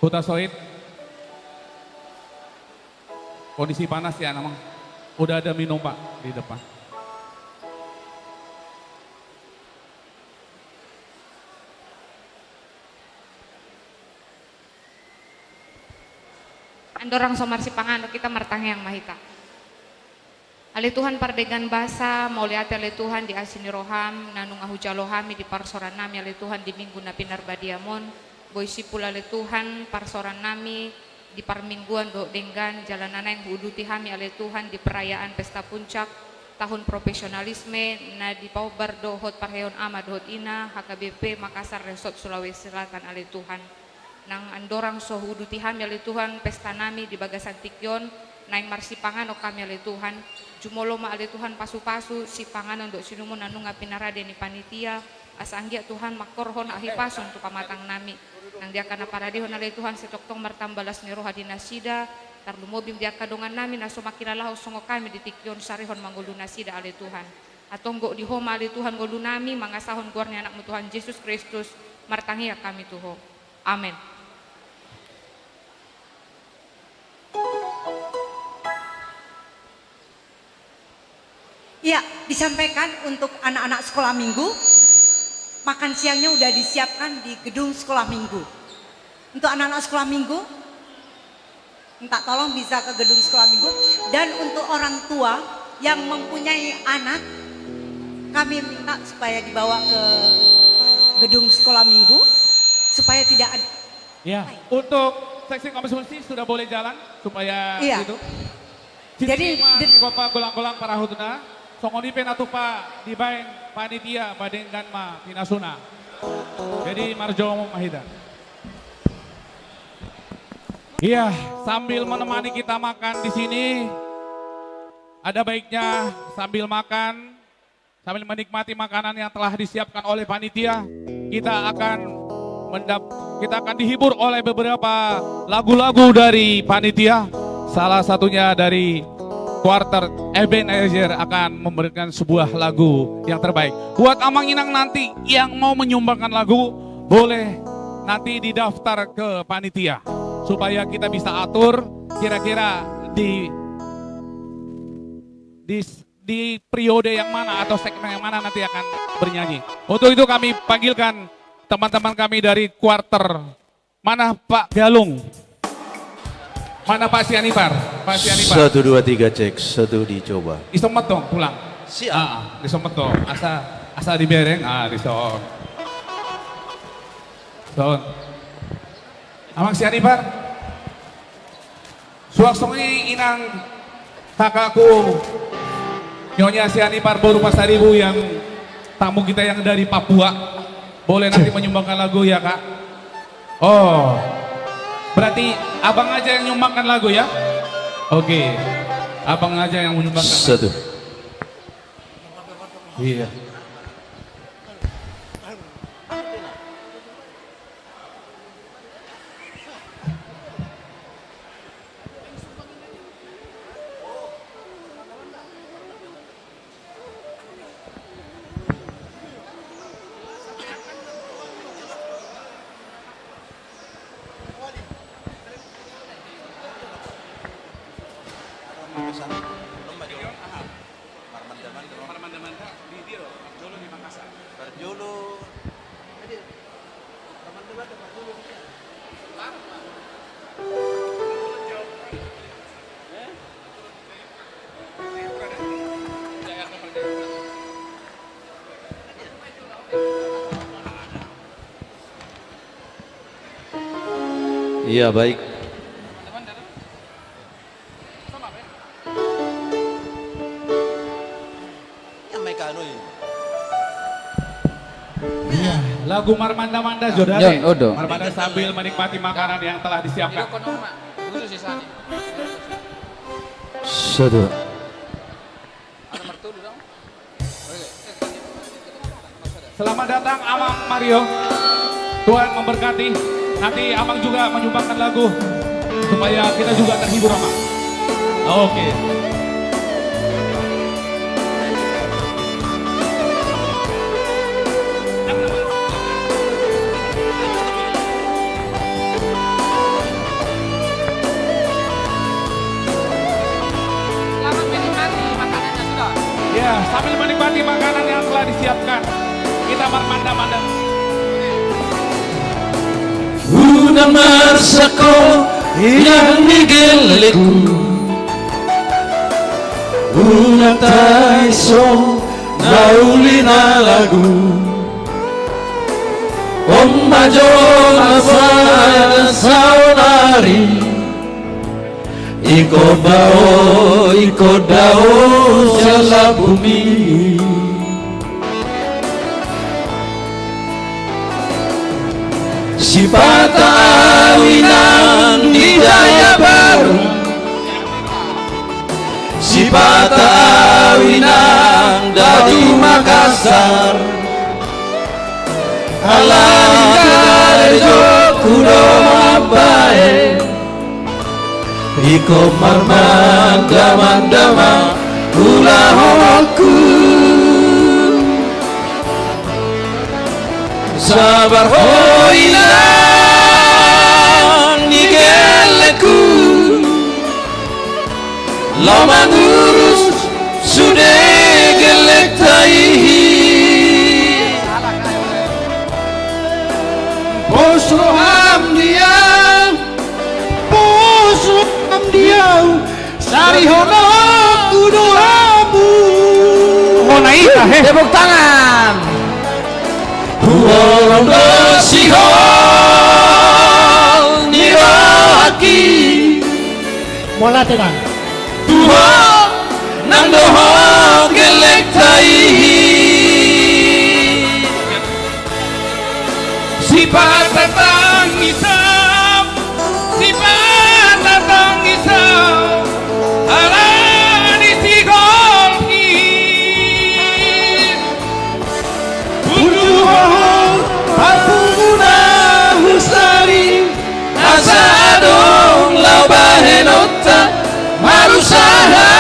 Hutasoit. Kondisi panas ya, Amang. Udah ada minum, Pak, di depan. Andorang so marsipanganon, hita martangiang ma hita. Ale Tuhan pardenggan basa, mauliate ale Tuhan di asi ni roham, na nunga hujalo hami di parsaoran nami ale Tuhan di minggu na pinarbadiam on, boi simpul ale Tuhan parsaoran nami di parmingguan dohot denggan, jala na naeng huuduti hami ale Tuhan di perayaan pesta puncak tahun profesionalisme na dipaombar dohot parheon ama dohot ina H K B P Makassar Resort Sulawesi Selatan ale Tuhan. Nang andorang so huuduti hami ale Tuhan pesta nami di bagasan tingki on, naeng marsipanganon hami ale Tuhan. Jumolo ma ale Tuhan pasupasu sipanganon dohot siinumon na nunga pinarade ni panitia, asa anggiat Tuhan mangkorhon hahipason tu pamatang nami. Nang di angka na paradehon ale Tuhan sai tongtong martamba las ni roha di nasida, tarlumobi di angka dongan nami na so mangkilalahon songon hami di tingki on, sarihon ma ngolu nasida ale Tuhan. Antong gok di Ho ma ale Tuhan ngolu nami, mangasahon goar ni Anakmu Tuhan Jesus Kristus, martangiang hami tu Ho. Amen. Iya, disampaikan untuk anak-anak sekolah minggu, makan siangnya udah disiapkan di gedung sekolah minggu. Untuk anak-anak sekolah minggu, minta tolong bisa ke gedung sekolah minggu. Dan untuk orang tua yang mempunyai anak, kami minta supaya dibawa ke gedung sekolah minggu, supaya tidak ada. Ya, untuk seksi konsumsi sudah boleh jalan supaya. Iya. Gitu. Jadi, di kopa golang-golang parahutna, songon i pe na tupa dibaen panitia padenggan ma pinasuna. Jadi marjou ma hita. Iya, sambil menemani kita makan di sini, ada baiknya sambil makan, sambil menikmati makanan yang telah disiapkan oleh panitia, kita akan mendap-, kita akan dihibur oleh beberapa lagu-lagu dari panitia. Salah satunya dari Quarter Ebenezer akan memberikan sebuah lagu yang terbaik. Buat amang inang nanti yang mau menyumbangkan lagu, boleh nanti didaftar ke panitia supaya kita bisa atur kira-kira di, di di periode yang mana atau segmen yang mana nanti akan bernyanyi. Untuk itu kami panggilkan teman-teman kami dari quarter. Mana Pak Galung? Mana Pak Sianipar? Pak Sianipar. Satu, dua, tiga, cek. Satu, dicoba. Disomet dong, pulang. Siap. Ah, ah, disomet dong. Asa, asa dibereng. Ah, disomet. Sound. Amang Sianipar. Suang songon i inang kakakku, Nyonya Sianipar boru Pasaribu yang tamu kita yang dari Papua. Boleh nanti menyumbangkan lagu ya, Kak? Oh. Berarti abang aja yang nyumbangkan lagu ya? Oke. Abang aja yang menyumbangkan. Satu. Iya. Marmanda-manda, di dia, Parjolo di Makassar. Parjolo. Iya, baik. Yang mereka anu ini. Iya. Lagu Marmanda-manda jo da. Marmanda sambil menikmati makanan yang telah disiapkan. Didok kono ma. Khusus di sana. Satu. Ada mertulu dong. Selamat datang Amang Mario. Tuhan memberkati. Nanti Amang juga menyumbangkan lagu supaya kita juga terhibur, Amang. Oke. Selamat menikmati makanannya sudah. Ya, sambil menikmati makanan yang telah disiapkan, kita marmanda-manda. Unang marsangko inang ni gellengku, unang taiso na uli na lagu. On ma jo na sada saonari. Ingkon dao, ingkon dao sian lambungmi. Sipata au inang di Jayapura, sipata au inang dao tu Makassar. Alani karejoku do mambahen, ingkon marmanda-manda ma ulahononku. Sabar ho inang ni gellengku, laho mangurus sude gellengta i. Pos roham di au, pos roham di au, sarihononku do hamu. Hona ita, he. Tepuk tangan. Huholong do sihol ni rohangki. Mauliate, Bang. Tu ho nang dohot gellengta i. Sipata tangisan, sipata tangisan, alani sigolhi. Burju ho, parbue na husari, asa adong laho bahenonta marusaha.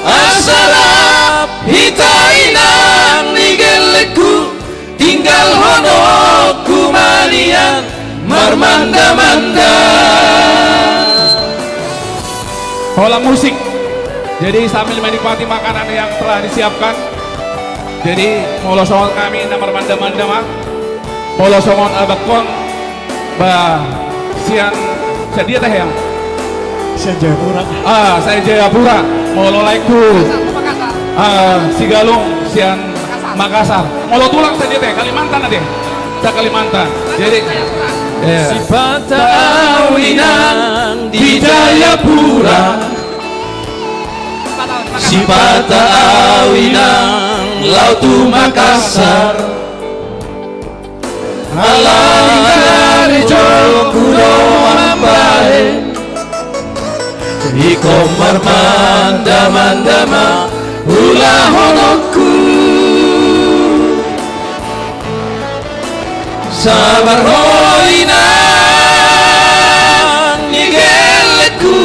Asa rap hita inang ni gellengku, tinggalhononku ma nian marmanda-manda. Holan musik. Jadi sambil menikmati makanan yang telah disiapkan. Jadi molo songon hami na marmanda-manda ma. Molo songon abangkon, ba, sian, sian dia teh ya? Sian Jayapura. Ah, sian Jayapura. Molo laengku, ah, Sigalung sian Makassar. Molo tulang sian dia teh, Kalimantan ate. Sa Kalimantan. Jadi, ya. Sipata au inang di Jayapura, sipata au inang laho tu Makassar. Alani karejoku do mambahen, ingkon marmanda-manda ma ulahononku. Sabar ho inang ni gellengku,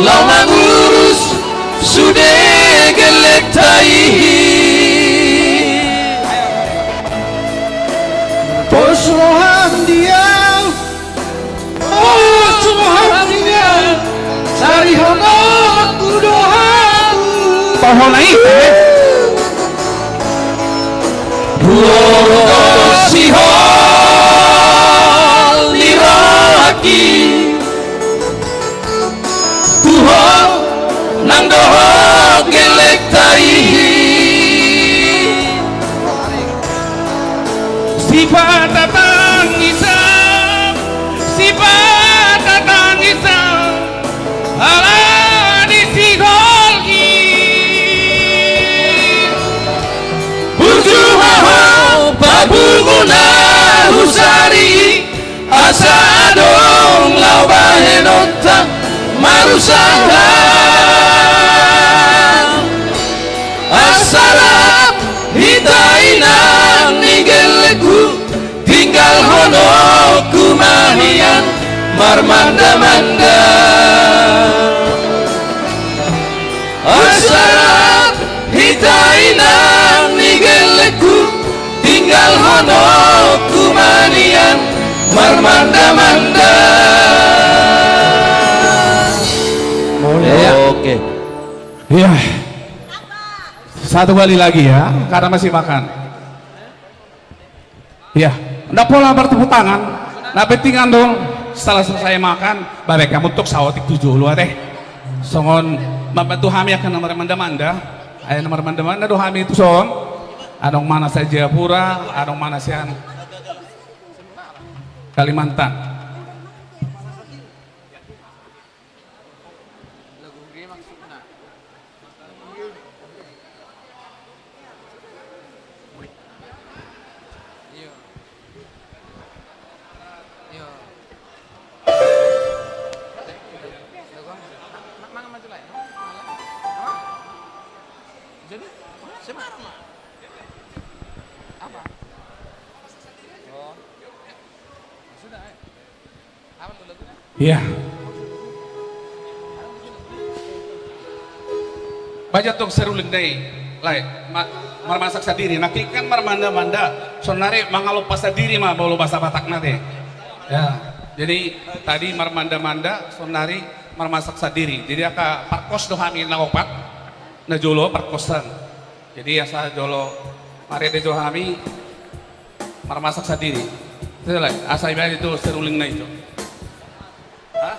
laho mangurus sude gellengta i. Pos roham di au, pos roham di au, sarihononku do hamu. Pahona i, eh? Huholong do sihol ni rohangki. Tu ho nang dohot gellengta i. Sipata tangisan, sipata tangisan, alani sigolhi. Na husari asa adong laho bahenonta marusaha. Asa rap hita inang ni gellengku, tinggalhononku ma hian marmanda-manda. Asa rap hita inang ni gellengku, tinggalhononku ma nian marmanda-manda. Oke. Iya. Satu kali lagi ya, karena masih makan. Iya, nda pola bertepuk tangan. Na penting andong, setelah selesai makan, baen hamu tong saotik tu jolo ate. Songon mambantu hami angka na marmanda-manda. Ai na marmanda-manda do hami tu son. Adong ma na sian Jayapura, adong ma na sian Kalimantan. Iya. Baen tong seruling na i, lae, ma-, marmasak sandiri. Nangkin kan marmanda-manda, sonari mangalompa sandiri ma molo bahasa Batak na ate. Ya, jadi tadi marmanda-manda, sonari marmasak sandiri. Jadi angka parkos do hami na opat, na jolo parkosan. Jadi asa jolo marende jo hami marmasak sandiri. Asa dibaen tu seruling na i jo. Hah?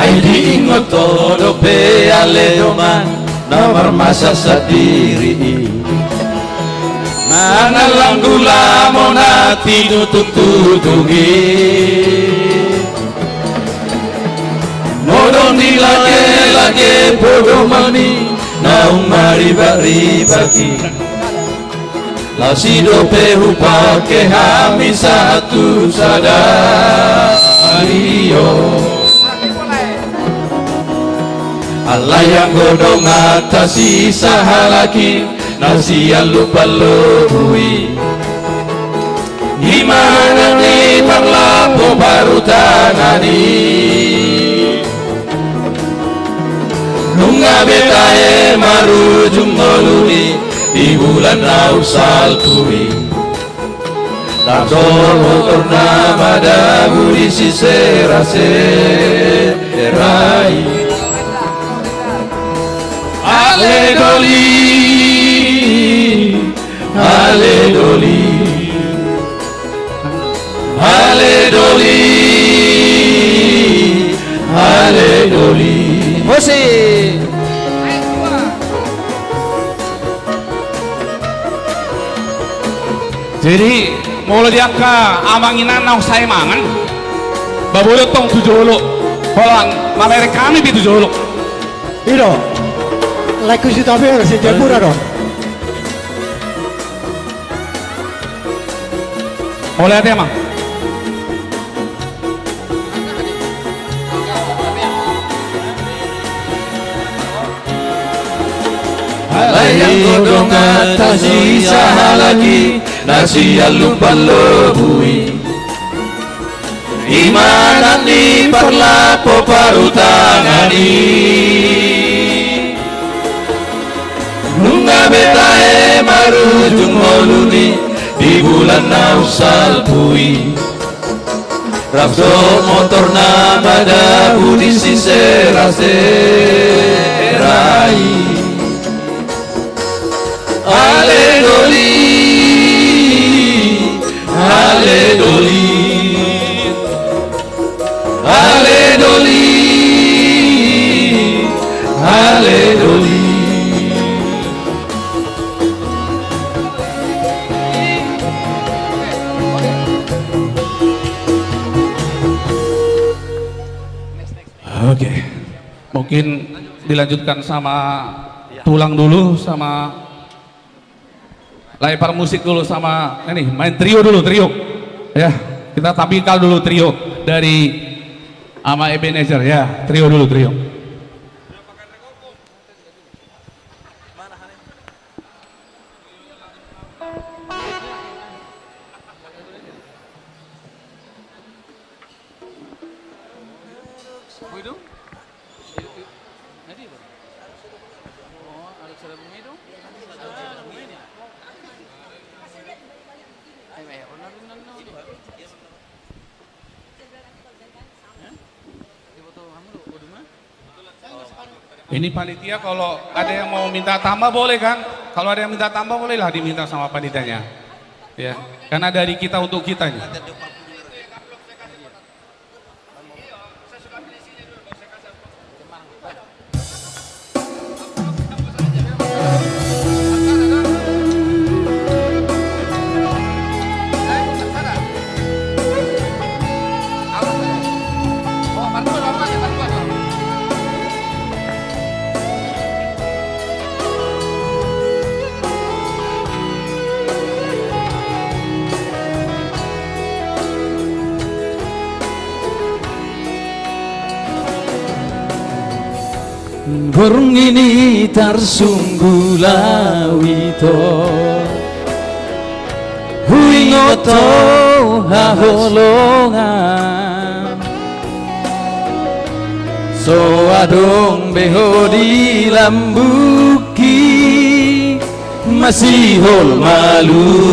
Ai diingot ho dope ale dongan na marmasak sandiri i. Mangallang gula mona tinutung-tutung i. Modom ni lage-lage podoman i naung maribak-ribak i. Lasi dope hupake hami sahat tu sadari on. Alai anggo donganta sisahalak i na sian Lumban Lobu i. Ima anak ni parlapo parhutangan i. Nunga be tahe marujung ngolu ni di bulan naung salpu i. Ndang tortor na madabu di sisera-sera i. Ale doli, ale doli, ale doli, ale doli. Musik. Jadi, molo di angka amang inang naung sae mangan, ba boi tong tu jolo. Holan, mamereng hami pe tu jolo. I do. Lae, husi Tabean, sian Jayapura do. Mauliate, amang. Alai anggo donganta sisahalak i na sian Lumban Lobu i. Ima anak ni parlapo parhutangan i. Nunga be tahe marujung ngolu ni di bulan naung salpu i. Rap do motorna madabu di sisera-sera i. Ale doli, ale doli, ale doli, ale doli. Oke, mungkin dilanjutkan sama tulang dulu, sama live musik dulu, sama ini main trio dulu, trio. Ya, kita tampilkan dulu trio dari Ama Ebenezer, ya, trio dulu, trio. Ini panitia, kalau ada yang mau minta tambah boleh kan? Kalau ada yang minta tambah, bolehlah diminta sama panitianya. Ya, karena dari kita untuk kita ini. Borngin i tarsungkul au ito, huingot ho haholongan. So adong be ho di lambungki, masihol malungun.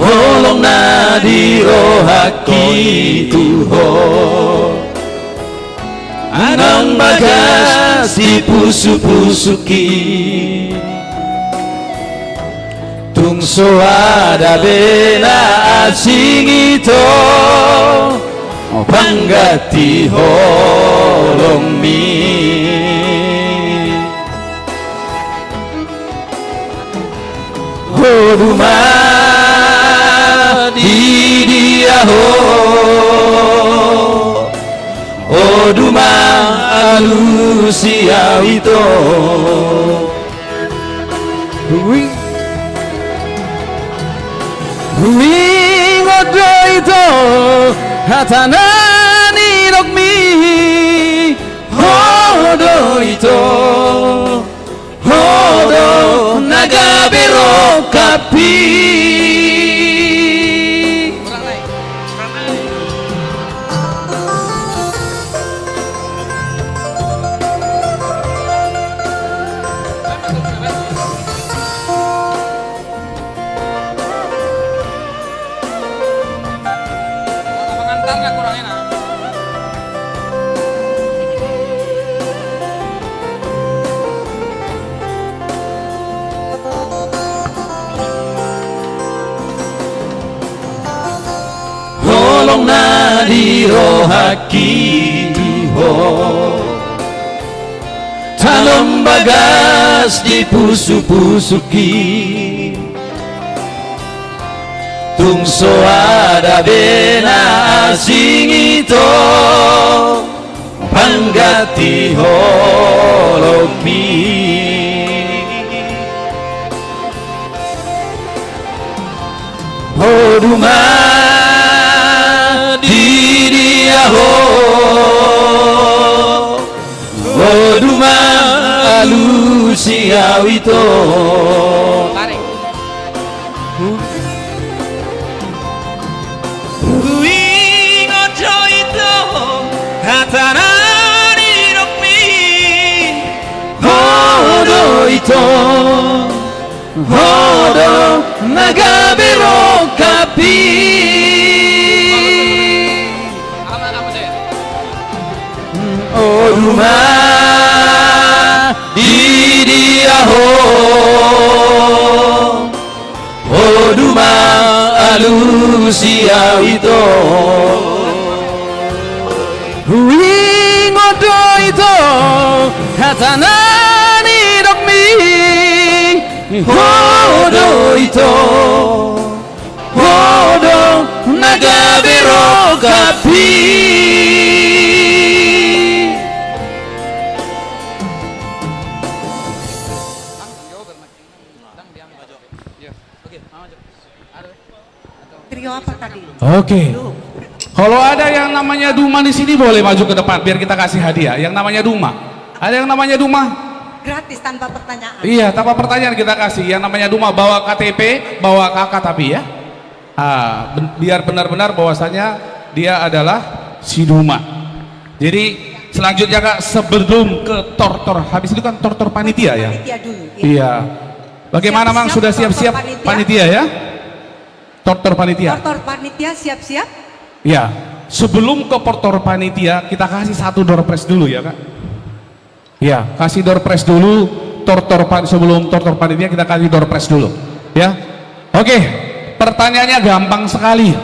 Holong na di rohangki tu ho, annon bagas di pusupusungki. Tung so ada be na asing ito, pangganti holongmi. Ho duma, di dia ho? Ho duma, alusi au ito. Ui. Huingot do ito hata na nidokmi. Ho do ito, ho do na gabe rongkapmi. Holong na di rohangki tu ho, annon bagas di pusupusungki. Tung so ada be na asing ito, pangganti holongmi. Ho duma, di dia ho? Ho duma, alusi au ito. Huingot do ito hata na nidokmi. Ho do Ito, ho do na gabe rongkap i. O duma, di dia ho? O duma, alusi au ito. Huingot do ito hata na nidokmi. Ho do ito, ho do na gabe rongkap i. Trio apa tadi? Oke. Lu. Kalau ada yang namanya Duma di sini, boleh maju ke depan biar kita kasih hadiah. Yang namanya Duma. Ada yang namanya Duma? Gratis, tanpa pertanyaan. Iya, tanpa pertanyaan kita kasih. Yang namanya Duma, bawa K T P, bawa K K tapi ya. Ah, ben-, biar benar-benar bahwasanya dia adalah si Duma. Jadi, selanjutnya, Kak, sebelum ke tortor, habis itu kan tortor panitia ya? Panitia dulu, ya. Iya. Bagaimana, Mang, sudah siap-siap panitia ya? Tortor panitia. Tortor panitia siap-siap. Ya, sebelum ke tortor panitia, kita kasih satu door prize dulu ya, Kak. Ya, kasih door prize dulu, tortor pan-, sebelum tortor panitia kita kasih door prize dulu. Ya. Oke, pertanyaannya gampang sekali.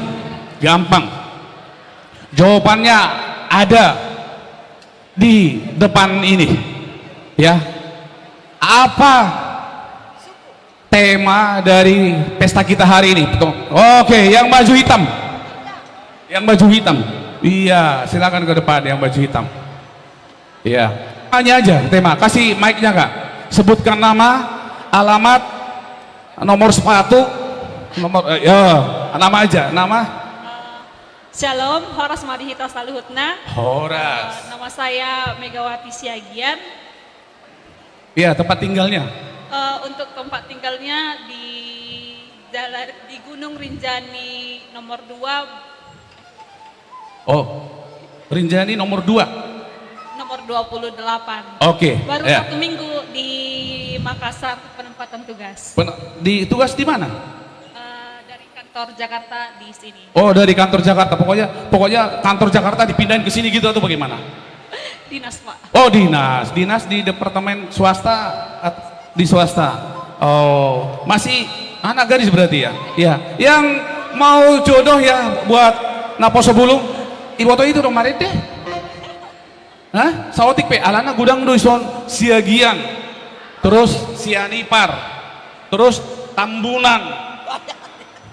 Gampang. Jawabannya ada di depan ini. Ya. Apa tema dari pesta kita hari ini? Betul. Oke, yang baju hitam. Yang baju hitam. Iya, silakan ke depan yang baju hitam. Iya. Tanya aja tema, kasih mic-nya, Kak. Sebutkan nama, alamat, nomor sepatu, nomor, eh, ya, nama aja, nama. Shalom, horas ma di hita saluhutna. Horas. Eh, nama saya Megawati Siagian. Iya, tempat tinggalnya? Eh, untuk tempat tinggalnya di Jala-, di Gunung Rinjani nomor dua. Oh, Rinjani nomor dua? Nomor dua puluh delapan. Oke, baru ya. Satu minggu di Makassar penempatan tugas. Pen-, di tugas di mana? Eh, dari kantor Jakarta di sini. Oh, dari kantor Jakarta. Pokoknya, pokoknya kantor Jakarta dipindahin ke sini gitu atau bagaimana? Dinas, Pak. Oh, dinas. Dinas di departemen swasta, at-, di swasta. Oh, masih anak gadis berarti ya? Iya. Yang mau jodoh ya buat naposo bulung, iboto itu dong, marende. Hah? Saotik pe, alana godang do dison, Siagian, terus Sianipar, terus Tambunan,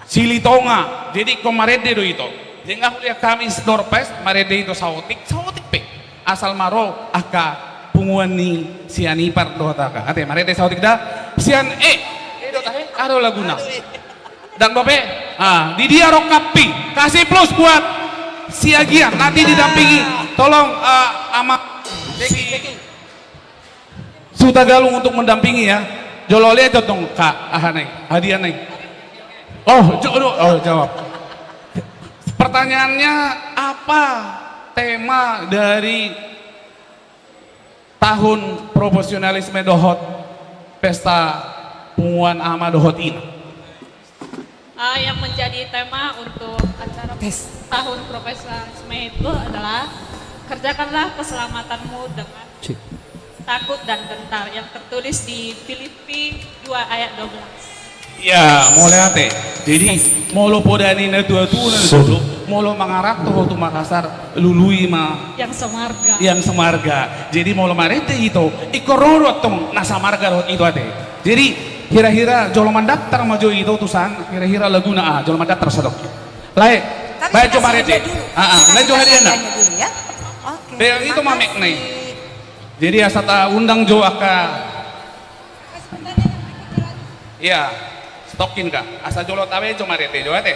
Silitonga. Jadi ingkon marende do ito. Jadi nga huliat hami door prize, marende ito saotik, saotik pe. Asal ma ro angka punguan ni Sianipar dohot angka. Ate, marende saotik da. Sian, eh, eh, do tahe, aro laguna. Ndang dope? Ah, di dia rongkap i. Kasih plus buat Siagian. Nanti didampingi. Tolong, eh, ama si Suta Galung untuk mendampingi ya. Jolo lihat jotong, Kak. Aha nih? Hadiah nih. Oh, jo-, oh, jawab. Pertanyaannya, apa tema dari tahun profesionalisme dohot pesta punguan ama dohot ina? Ah, yang menjadi tema untuk acara tahun profesionalisme itu adalah kerjakanlah keselamatanmu dengan takut dan gentar, yang tertulis di Filipi dua ayat dua belas. Iya, mauliate. Jadi, molo poda ni na tua-tua na dulu, molo mangaranto ho tu Makassar, lului ma. Yang semarga. Yang semarga. Jadi, molo marende ito, ingkon ro do antong na samarga dohot ito ate. Jadi, hira-hira jolo mandaftar ma jo ito tusan, hira-hira laguna, ah, jolo mandaftar sadok. Lae, baen jo marende. Ah, ah, lae jo hadiahna. Oke. Be, ito ma mic-na i. Jadi, asa taundang jo angka. Iya, stokin ka. Asa jolo tabaen jo marende jo ate.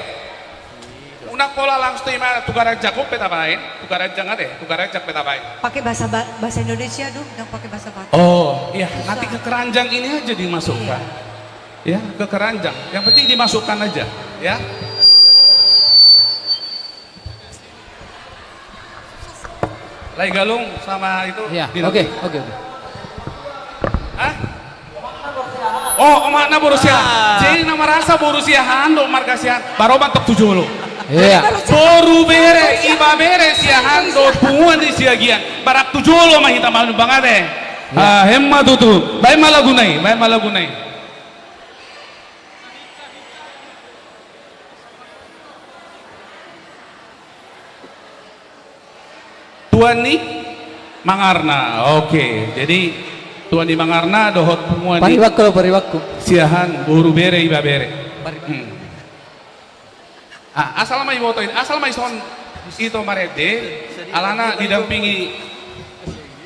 Unang pola langsung tu ima, tu garanjang pe tabaen, tu garanjang ate, tu garanjang pe tabaen. Pakai bahasa ba-, bahasa Indonesia dong, jangan pakai bahasa Batak. Oh, iya, nanti ke keranjang ini aja dimasukkan. Iya. Ya, ke keranjang. Yang penting dimasukkan aja, ya. Lae Galung sama itu. Iya, oke, oke, oke. Hah? Oh, omakna boru Siahaan. Ah. Jadi na marasa boru Siahaan dohot marga Siahaan, baroban tong tu jolo. Iya. Boru bere, ibebere Siahaan dohot punguan ni Siagian. Barang tu jolo ma hita manumpak, ate. Iya. Ah, emma tutu. Baen ma laguna i, baen ma laguna i. Tuan ni Mangarna. Oke, jadi Tuan ni Mangarna dohot punguan ni Paribanku, paribanku. Siahaan, boru bere, ibebere. Pari- Hmm. Ah, asal ma iboto i, asal ma dison ito marende, alana didampingi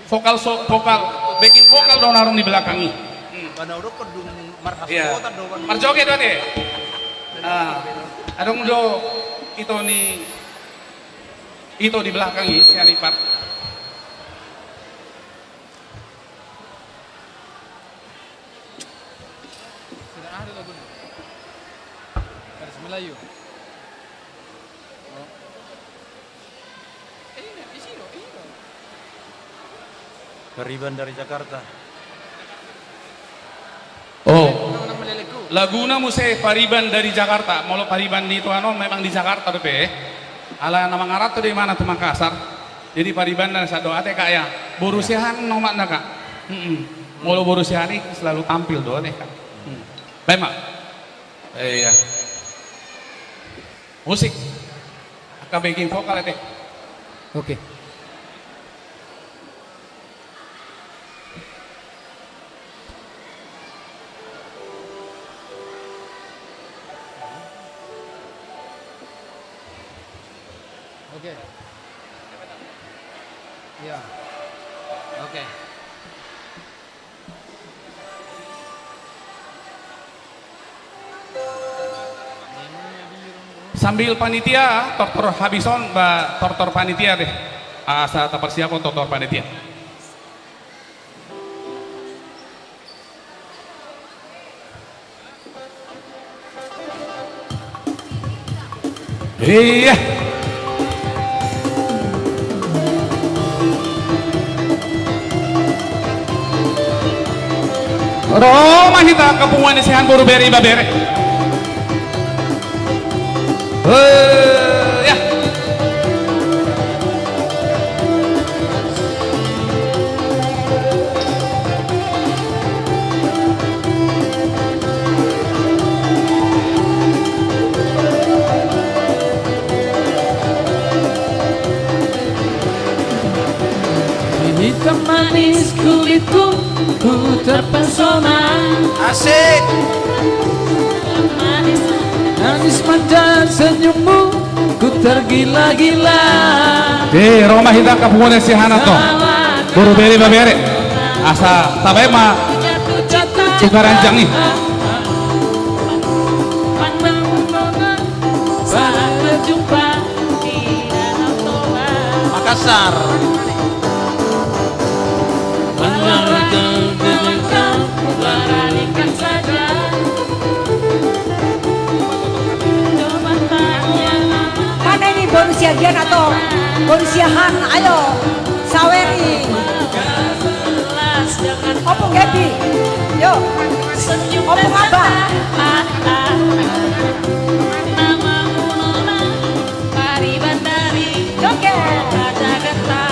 vokal so-, vokal, backing vokal do na adong di belakang i. Hmm. Iya. Marjoget do, ate. Ah, adong do ito ni Ito di belakang i, sian Ipat. Sudah ada lagu ni. Harus Melayu. Oh. Eh, ini, di sini, ini. Pariban dari Jakarta. Oh. Laguna muse Pariban dari Jakarta. Molo Pariban ni Tuan on memang di Jakarta dope. Ala na mangaranto do imana tu Makassar. Jadi paribanna sandok, ate, Kak, ya. Boru Siahaan omakna, Kak. Mm-mm. Molo boru Siahaan i selalu tampil do, ate, Kak. Hmm. Baen ma. Eh, iya. Musik. Angka backing vokal, ate. Oke. Oke. Iya. Oke. Sambil panitia, tortor habis on, ba tortor panitia deh. Asa taparsiapon tortor panitia. Iya. Ro ma hita angka punguan ni Siahaan, boru bere, ibebere. Eh, ya. Hitam manis kulitku, ku terpesona. Asik. Manis manja senyummu, ku tergila-gila. Di, ro ma hita angka punguan ni Siahaan, Anto. Boru bere, ibebere. Asa tabaen ma tu garanjang i. Makassar. Mana ini boru Siagian atau boru Siahaan? Ayo, sawer i. Ompung Gepi. Yo. Ompung Abah. Pariban dari Joget. Kota Jakarta.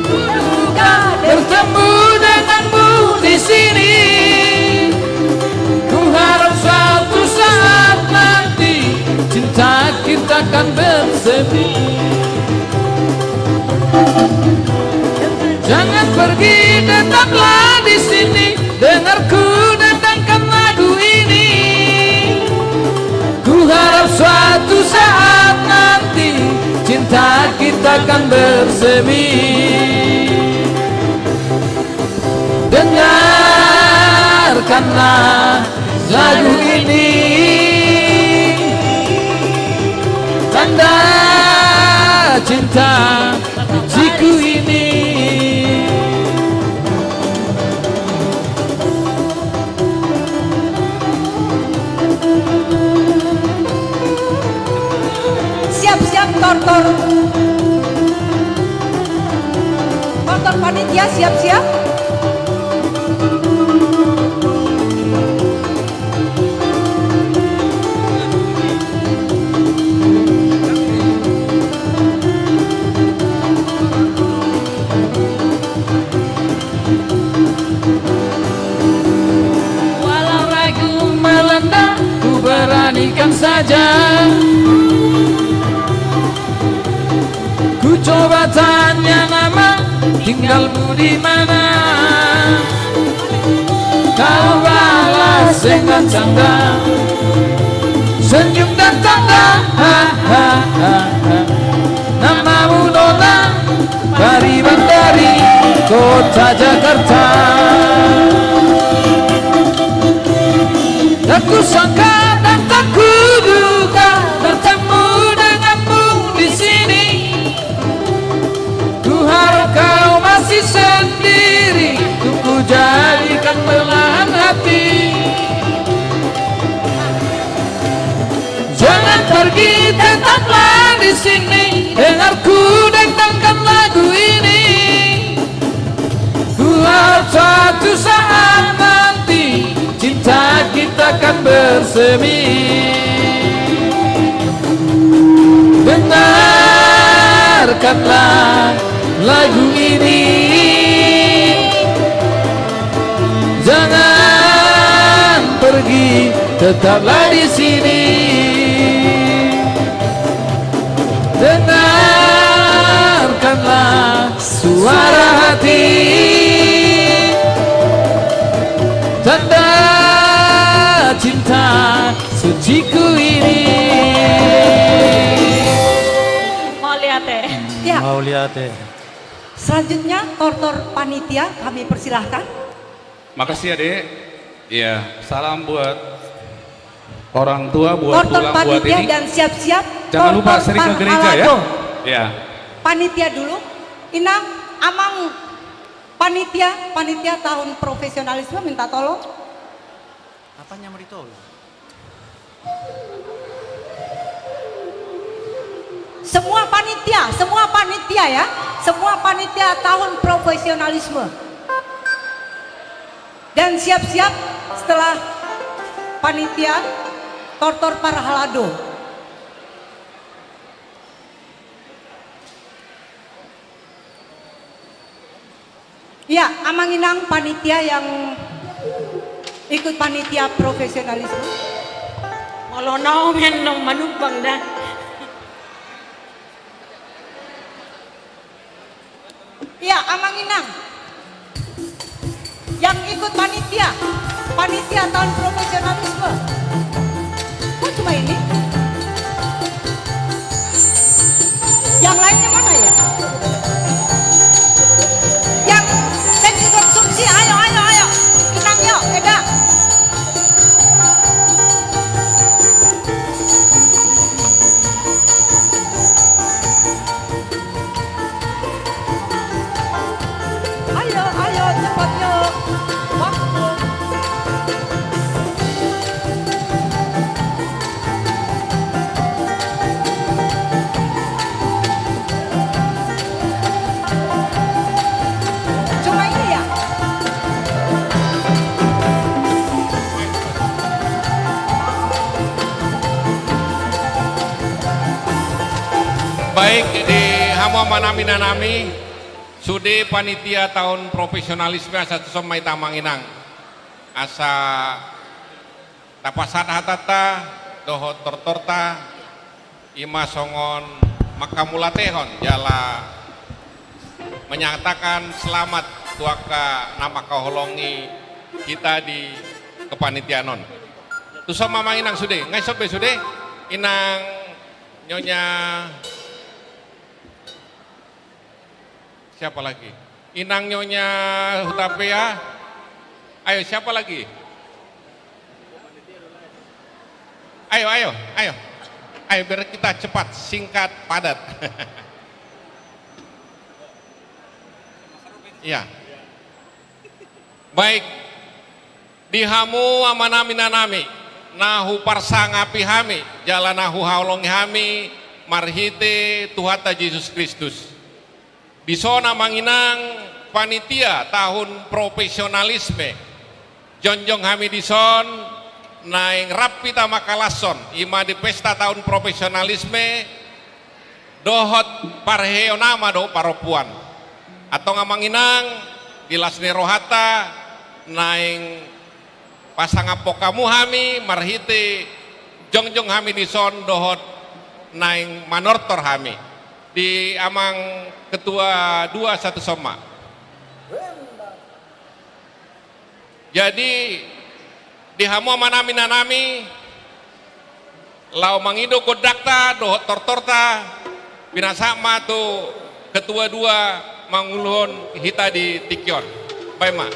Kuduga bertemu denganmu di sini. Ku harap suatu saat nanti cinta kita kan bersemi. Jangan pergi, tetaplah di sini. Dengar ku dendangkan lagu ini. Ku harap suatu saat nanti cinta kita kan bersemi. Dengarkanlah lagu ini, tanda cinta. Jiku ini. Siap, siap, tortor. Tortor Ya, siap-siap. Walau ragu melanda, ku beranikan saja. Ku coba tanya nama, tinggalmu di mana? Kau balas dengan canda, senyum dan tanda, ha, ha, ha, ha. Namamu Nola, Pariban dari kota Jakarta. Tak kusangka dan tak kuduga bertemu denganmu di sini. Ku harap kau masih sendiri, ku jadikan belahan hati. Jangan pergi, tetaplah di sini, dengar ku dangdangkan lagu ini. Ku harap suatu saat nanti cinta kita kan bersemi. Dengarkanlah lagu ini. Jangan pergi, tetaplah di sini. Dengarkanlah suara hati, tanda cinta suciku ini. Mauliate. Ya. Mauliate. Selanjutnya, tortor panitia, kami persilahkan. Makasih ya, Dek. Iya, salam buat orang tua, buat tulang, buat ini. Tortor panitia dan siap-siap. Jangan lupa sering ke gereja ya. Tortor parhalado. Iya. Panitia dulu. Inang, amang panitia, panitia tahun profesionalisme minta tolong. Apanya mau ditolong? Semua panitia, semua panitia ya, semua panitia tahun profesionalisme. Dan siap-siap setelah panitia tortor parhalado. Ya, amang inang panitia yang ikut panitia profesionalisme. Molo nau men nong manumpang dah. Ya, amang inang. Yang ikut panitia, panitia tahun profesionalisme. Kok cuma ini? Yang lainnya mana ya? Yang seksi konsumsi, ayo, ayo, ayo. Inang, yuk, eda. Ayo, ayo, cepat, yuk. Waktu. Cuma ini ya? Baik, di hamu amanami inanami, sude panitia tahun profesionalisme asa tuson ma hita amang inang. Asa tapasahat hatanta dohot tortorta, i ma songon manghamauliatehon jala menyatakan selamat tu angka na mangkaholongi hita di kepanitiaan on. Tuson ma amang inang sude, nga ison be sude, inang Nyonya. Siapa lagi? Inang Nyonya Hutapea. Ayo, siapa lagi? Ayo, ayo, ayo. Ayo, biar kita cepat, singkat, padat. Iya. Baik. Di hamu amanami inanami, na huparsangapi hami, jala na huhaholongi hami, marhite Tuhanta Jesus Kristus. Dison amang inang, panitia tahun profesionalisme. Jongjong hami dison, naeng rap hita mangkalashon, i ma di pesta tahun profesionalisme, dohot parheheon ama dohot parompuan. Antong amang inang, di las ni rohanta, naeng pasangaphon hamu hami, marhite jongjong hami dison dohot naeng manortor hami. Di amang ketua dua sahat tu son ma. Jadi, di hamu amanami inanami, laho mangido gondangta dohot tortorta, pinasahat ma tu ketua dua manguluhon hita di tingki on. Baen ma.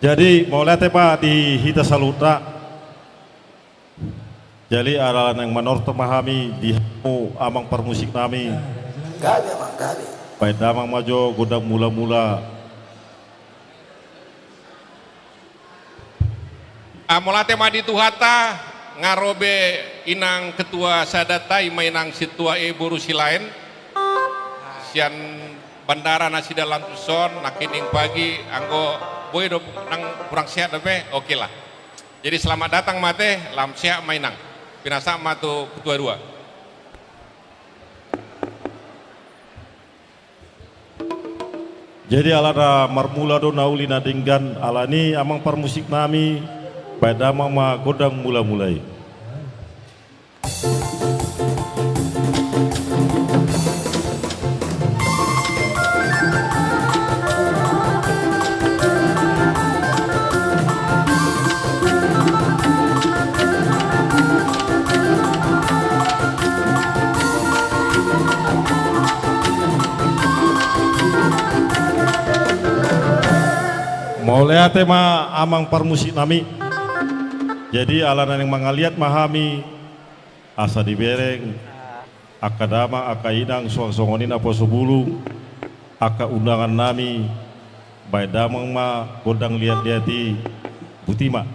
Jadi, mauliate ma di hita saluhutna. Jadi, ala naeng manortor ma hami di hamu amang parmusik nami. Gabe, amang, gabe. Baen damang ma jo gondang mula-mula. Ah, mauliate ma di Tuhanta, nga ro be inang ketua sadanta, i ma inang sintua i boru Silaen. Sian bandara nasida lam tuson, nangkining pagi, anggo boi do nang hurang sehat dope, oke lah. Jadi selamat datang ma ate, lam sehat ma inang. Pinasahat ma tu ketua dua. Jadi alana marmula do na uli na denggan, alani amang parmusik nami, baen damang ma gondang mula-mula i. Mauliate ma amang parmusik nami. Jadi ala naeng mangaliat ma hami, asa dibereng angka damang, angka inang, suang songon i naposobulung, angka undangan nami, baen damang ma gondang liat-liat i, buti ma.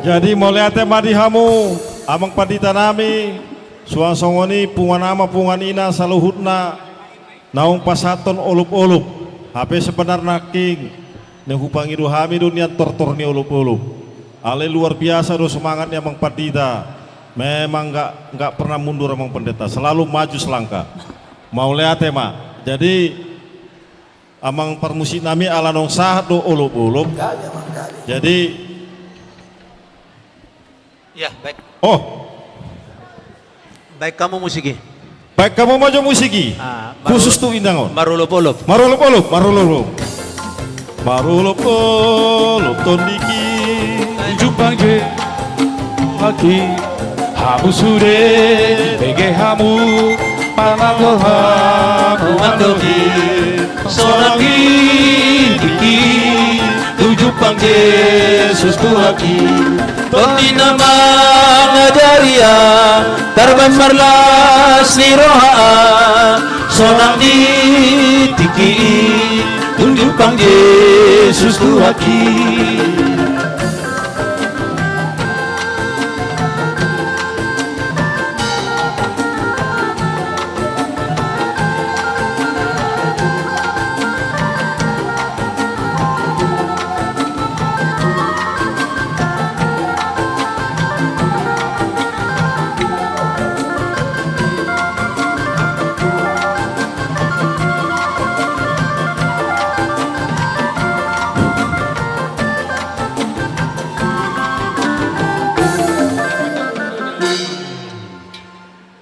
Jadi mauliate ma di hamu amang pandita nami, suang songon i punguan ama punguan ina saluhutna naung pasahathon olopolop. Hape sebenarna nangkin naung hupangido hami do nian tortor ni olopolop. Alai luar biasa do semangat ni amang pandita. Memang nggak nggak pernah mundur amang pandita, selalu maju selangkah. Mauliate ma. Jadi amang parmusik nami ala naung sahat do olopolop. Jadi Ya, baik. Oh. Baen hamu musik i. Baen hamu ma jo musik i. Ah, khusus tu inang on. Marolopolop. Marolopolop, marolopolop. Marolopolop tondingki. Jumpang je. Aki. Hamu sude, bege hamu. Pangago hamu mandoki. Sonang i tingki tu jumpang Jesus tu aki. Tondi na mangajari a, tarban marlas ni roha a. Sonang i tingki tu jumpang Jesus tu aki.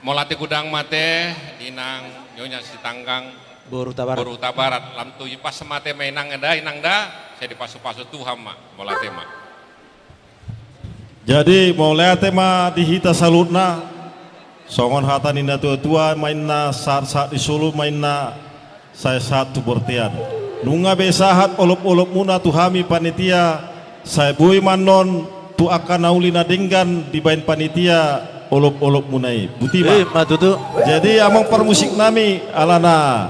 Mauliate godang ma ate, inang Nyonya Sitanggang. Boru Hutabarat. Boru Hutabarat. Lam tu ipas ma ate ma inang da, inang da, sai dipasu-pasu Tuhan ma. Mauliate ma. Jadi, mauliate ma di hita saluhutna, songon hata ni na tua-tua ma inna, sahat-sahat ni solu ma inna, sai sahat tu bortean. Nunga be sahat olop-olopmuna tu hami panitia, sai boi ma annon tu angka na uli na denggan dibaen panitia olop-olopmuna i. Boti ma. Ima tutu. Jadi amang parmusik nami alana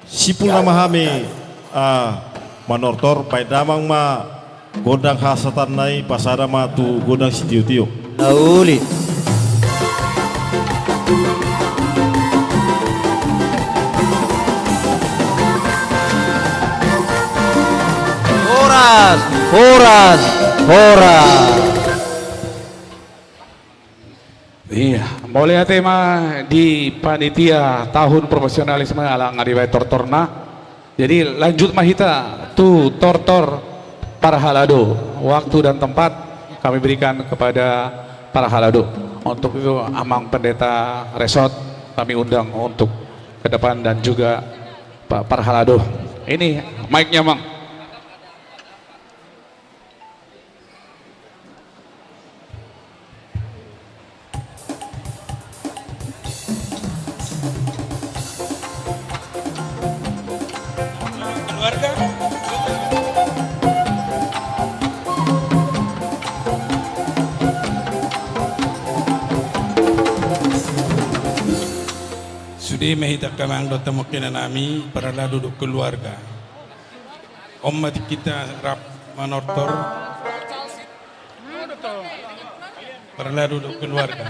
simpul nama hami, ah, manortor, baen damang ma gondang hasahatanna i, pasada ma tu gondang sitio-tio. Na uli. Horas, horas, horas. Iya, mauliate ma di panitia tahun profesionalisme ala nga dibaen tortorna. Jadi lanjut ma hita tu tortor parhalado. Waktu dan tempat kami berikan kepada parhalado. Untuk itu Amang Pendeta Resort kami undang untuk ke depan dan juga Pak Parhalado. Ini mic-nya, Mang. Keluarga. Sude ma hita angka amang dohot hamu angka inanami, parhalado dohot keluarga. On ma tingkita rap manortor. Parhalado dohot keluarga.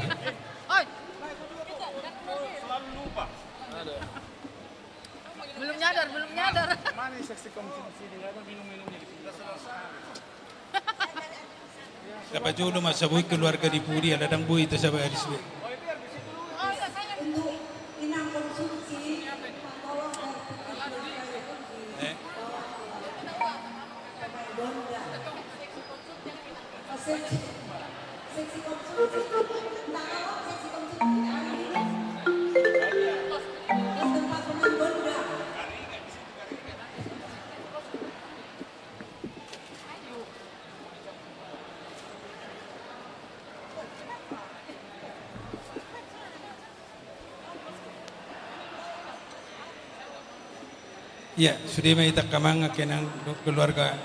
Belum nyadar, belum nyadar. Tapajolo ma saboi keluarga di pudi, ala ndang boi tasabaris be. Eh? Iya, sude ma hita angka amang, angka inang, keluarga.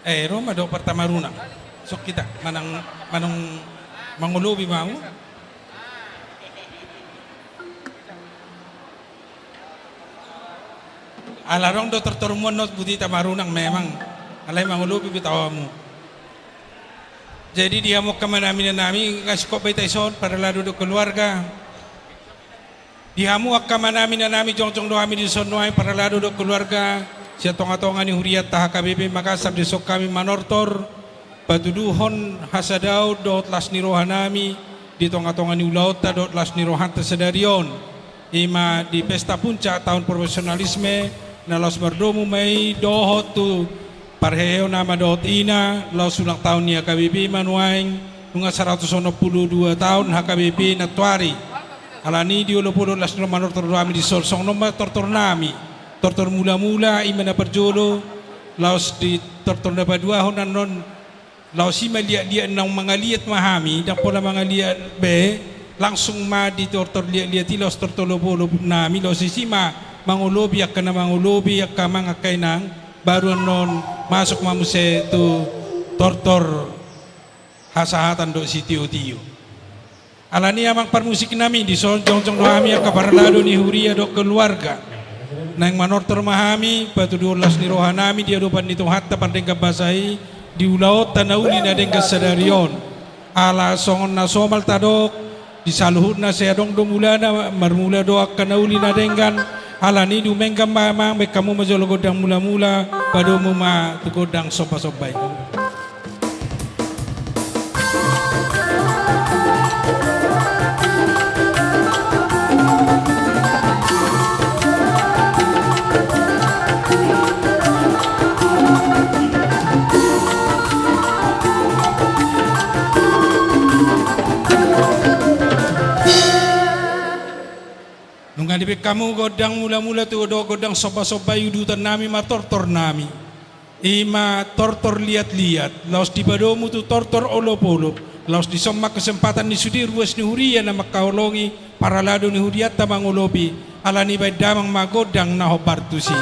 Eh, ro ma dohot partamarunang. Sok hita manang, manang mangolopi ma hamu. Ala adong do tortormuna on, buti tamarunang memang. Alai mangolopi be taomu. Jadi di hamu angka amanami, inanami, nga singkop be hita dison, parhalado dohot keluarga. Di hamu angka amanami, inanami, jongjong do hami dison nuaeng, parhalado dohot keluarga, sian tongatonga ni hurianta H K B P Makassar, dison hami manortor patuduhon hasadaon dohot las ni rohanami di tongatonga ni ulaonta dohot las ni rohanta sadari on. I ma di pesta puncak tahun profesionalisme, na laos mardomu ma i dohot tu parheheon ama dohot ina, laos ulang tahun ni H K B P ma nuaeng, nunga saratus onom pulu dua taon H K B P nantoari. Alani i di olopolop las ni roha manortor do hami dison, songon on ma tortornami. Tortor mulamula, i ma na parjolo, laos di tortor na paduahon annon, laos i ma liatliat, naung mangaliat ma hami, ndang pola mangaliat be, langsung ma di tortor liatliat i, laos tortor olopolopnami, laos disi ma mangolopi angka na mangolopi, angka amang angka inang, baru annon masuk ma muse tu tortor hasahatan dohot sitiotio. Alani i amang parmusiknami, dison jongjong do hami angka parhalado ni huria dohot keluarga. Naeng manortor ma hami patuduhon las ni rohanami di adopan ni Tuhanta pardenggan basa i di ulaonta na uli na denggan sadari on. Ala songon na somal tadok, di saluhutna sai adong do mulana, marmula do angka na uli na denggan. Alani i dumenggan ma amang, baen hamu ma jolo gondang mulamula, padomu ma tu gondang sombasomba i. Nunga dibaen hamu gondang mulamula tu dohot gondang sombasomba i, udutannami ma tortornami. I ma tortor liatliat, laos dipadomu tu tortor olopolop, laos dison ma kesempatan ni sude ruas ni huria na mangkaholongi parhalado ni hurianta mangolopi, alani i baen damang ma gondang na hombar tusi.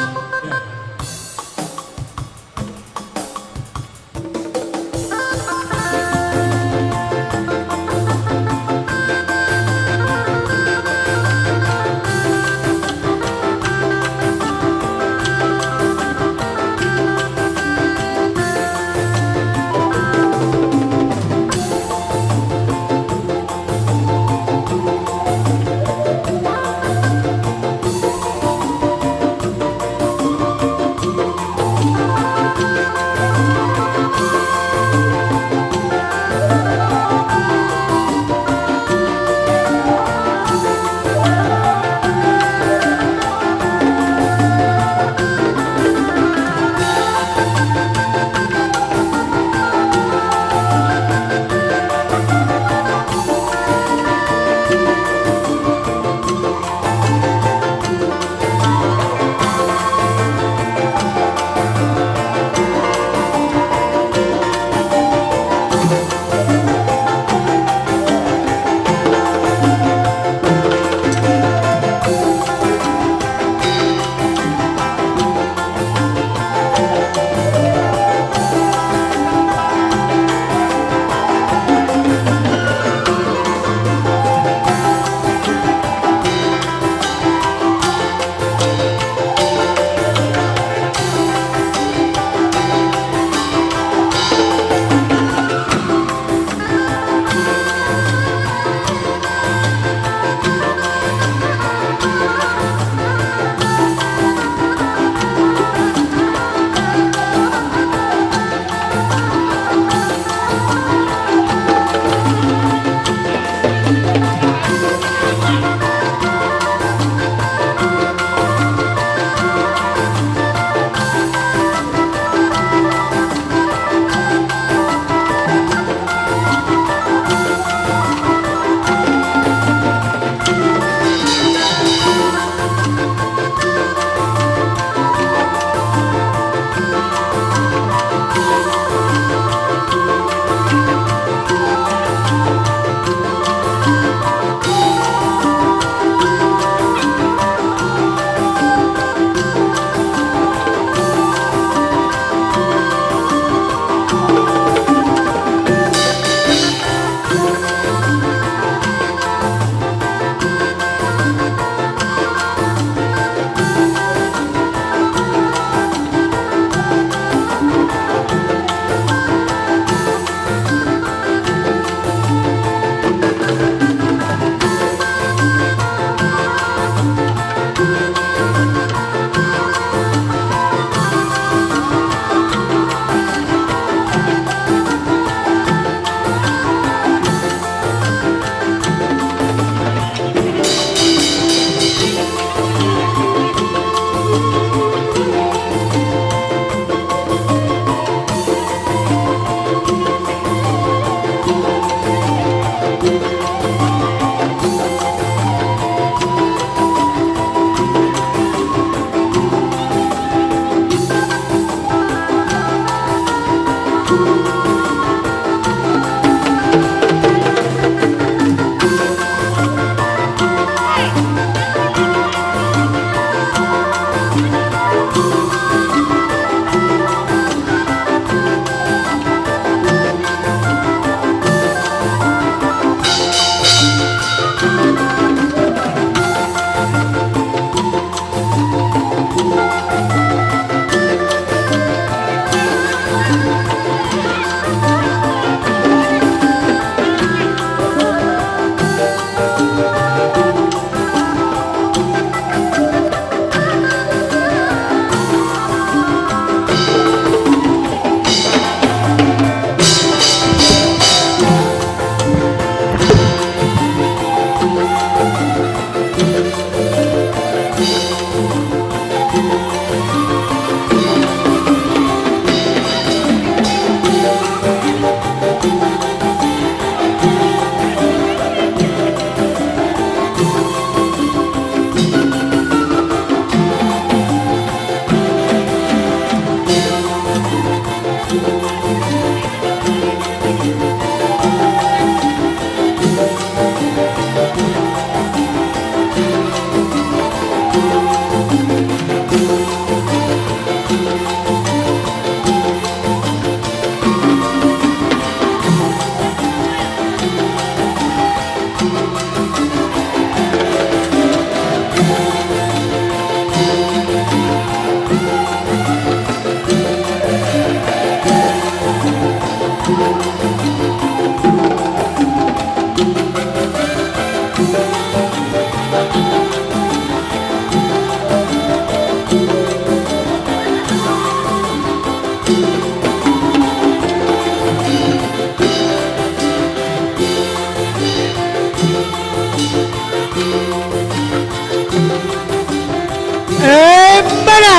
Emma na!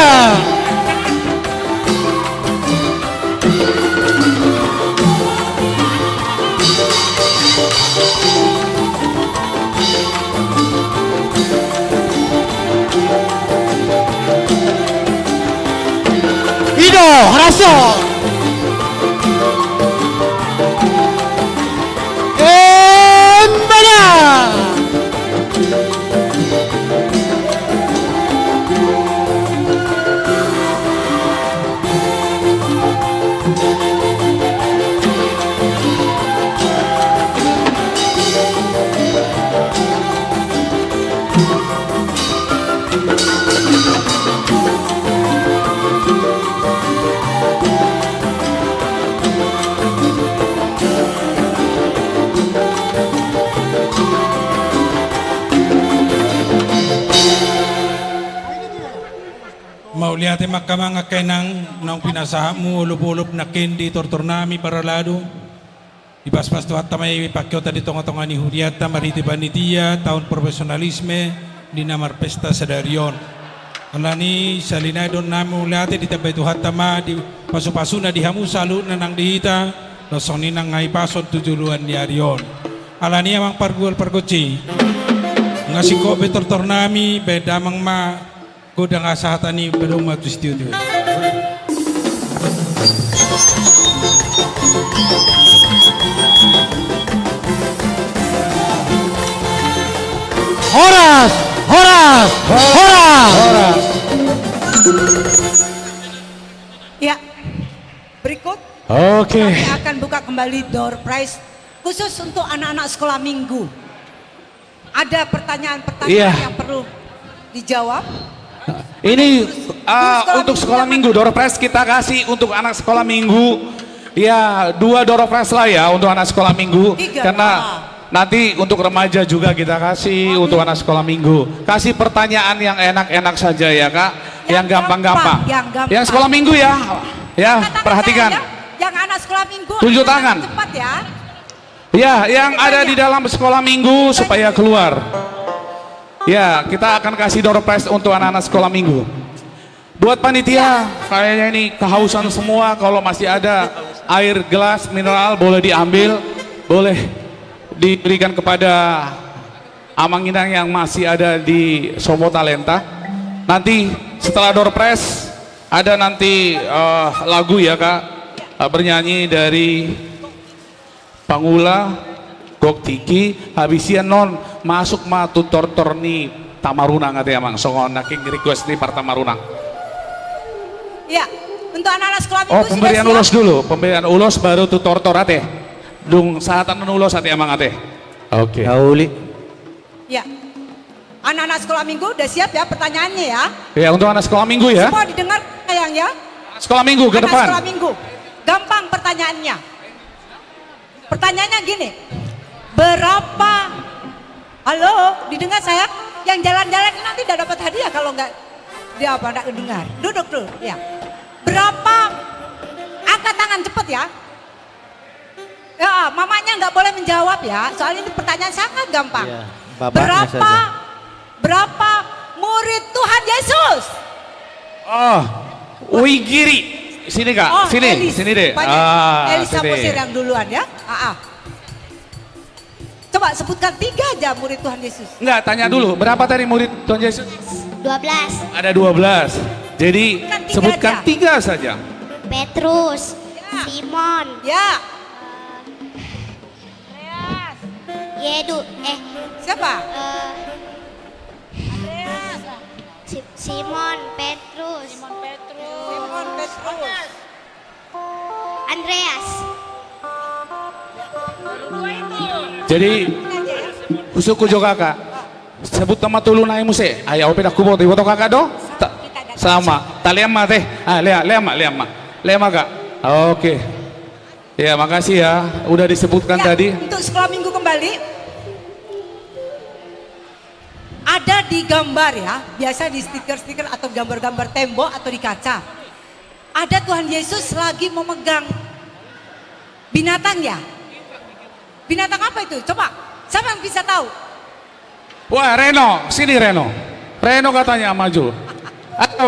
I do, horas do! Emma na! Mauliate ma angka amang, angka inang, naung pinasahatmu olopolop nangkin di tortor nami parhalado. Dipaspas Tuhanta ma i pangkeonta di tongatonga ni hurianta marhite panitia, taon profesionalisme di na marpesta sadari on. Alani i sahali nai dohonon nami mauliate, ditambai Tuhanta ma di pasupasuna di hamu saluhutna nang di hita, dohot songon i nang hahipason tu joloan ni ari on. Alani i amang pargual pargonsi, nunga singkop be tortor nami, baen damang ma godang hasahatan i, padomu ma tu situtu. Horas, horas, horas. Ya, berikut. Oke. Kami akan buka kembali door prize khusus untuk anak-anak sekolah minggu. Ada pertanyaan-pertanyaan, iya, yang perlu dijawab? Ini, eh, untuk sekolah minggu, door prize kita kasih untuk anak sekolah minggu. Ya, dua door prize lah ya untuk anak sekolah minggu. Tiga. Karena, ah, nanti untuk remaja juga kita kasih, untuk anak sekolah minggu. Kasih pertanyaan yang enak-enak saja ya, Kak. Yang gampang-gampang. Yang gampang. Yang sekolah minggu ya. Ya, perhatikan. Kata-kata ya, yang anak sekolah minggu, tunjuk tangan. Cepat ya. Ya, yang ada di dalam sekolah minggu supaya keluar. Ya, kita akan kasih door prize untuk anak-anak sekolah minggu. Buat panitia, kayaknya ini kehausan semua. Kalau masih ada air gelas mineral, boleh diambil, boleh diberikan kepada amang inang yang masih ada di Sopo Talenta. Nanti setelah door prize, ada nanti, eh, lagu ya, Kak, eh, bernyanyi dari Pangula, Gok Tiki, habis i annon masuk ma tu tortor ni Tamarunang ate amang, songon na king request ni par Tamarunang. Ya, untuk anak-anak sekolah minggu. Oh, pemberian ulos dulu, pemberian ulos baru tu tortor ate. Dung sahatan ulos ate amang ate. Oke. Nauli. Ya. Anak-anak sekolah minggu udah siap ya pertanyaannya ya? Ya, untuk anak sekolah minggu ya. Semua didengar, Sayang ya. Anak sekolah minggu ke depan. Anak sekolah minggu. Gampang pertanyaannya. Pertanyaannya gini, berapa, halo, didengar saya? Yang jalan-jalan ini nanti tidak dapat hadiah kalau nggak, dia apa, nggak dengar. Duduk dulu, ya. Berapa, angkat tangan cepet ya. Ya, mamanya nggak boleh menjawab ya, soalnya ini pertanyaan sangat gampang. Iya, bapaknya saja. Berapa, berapa Murid Tuhan Yesus. Oh, Uigiri. Sini, Kak. Oh, sini, Elis. Sini deh. Banyak. Ah, Elis sini. Samosir yang duluan ya. Ah, ah. Coba sebutkan tiga aja murid Tuhan Yesus. Enggak, tanya dulu. Berapa tadi murid Tuhan Yesus? Dua belas. Ada dua belas. Jadi, sebutkan tiga aja. Sebutkan tiga saja. Petrus, ya. Simon. Ya. Andreas. Yedu, eh. Siapa? Eh, Andreas. Si-, Simon Petrus. Simon Petrus. Simon Petrus. Andreas. Jadi, husungkun jo, Kak. Sebut nama tolu nai muse. Ai, au pe ndang huboto, iboto Kakak do? Ta-, sama. Talean ma, teh. Ah, lea, lea ma, lea ma. Lea ma, Kak. Oke. Ya, makasih ya, udah disebutkan tadi. Ya, untuk sekolah minggu kembali, ada di gambar ya, biasa di stiker-stiker atau gambar-gambar tembok atau di kaca. Ada Tuhan Yesus lagi memegang binatang ya? Binatang apa itu? Coba, siapa yang bisa tahu? Wah, Reno, sini Reno. Reno katanya maju. Ayo.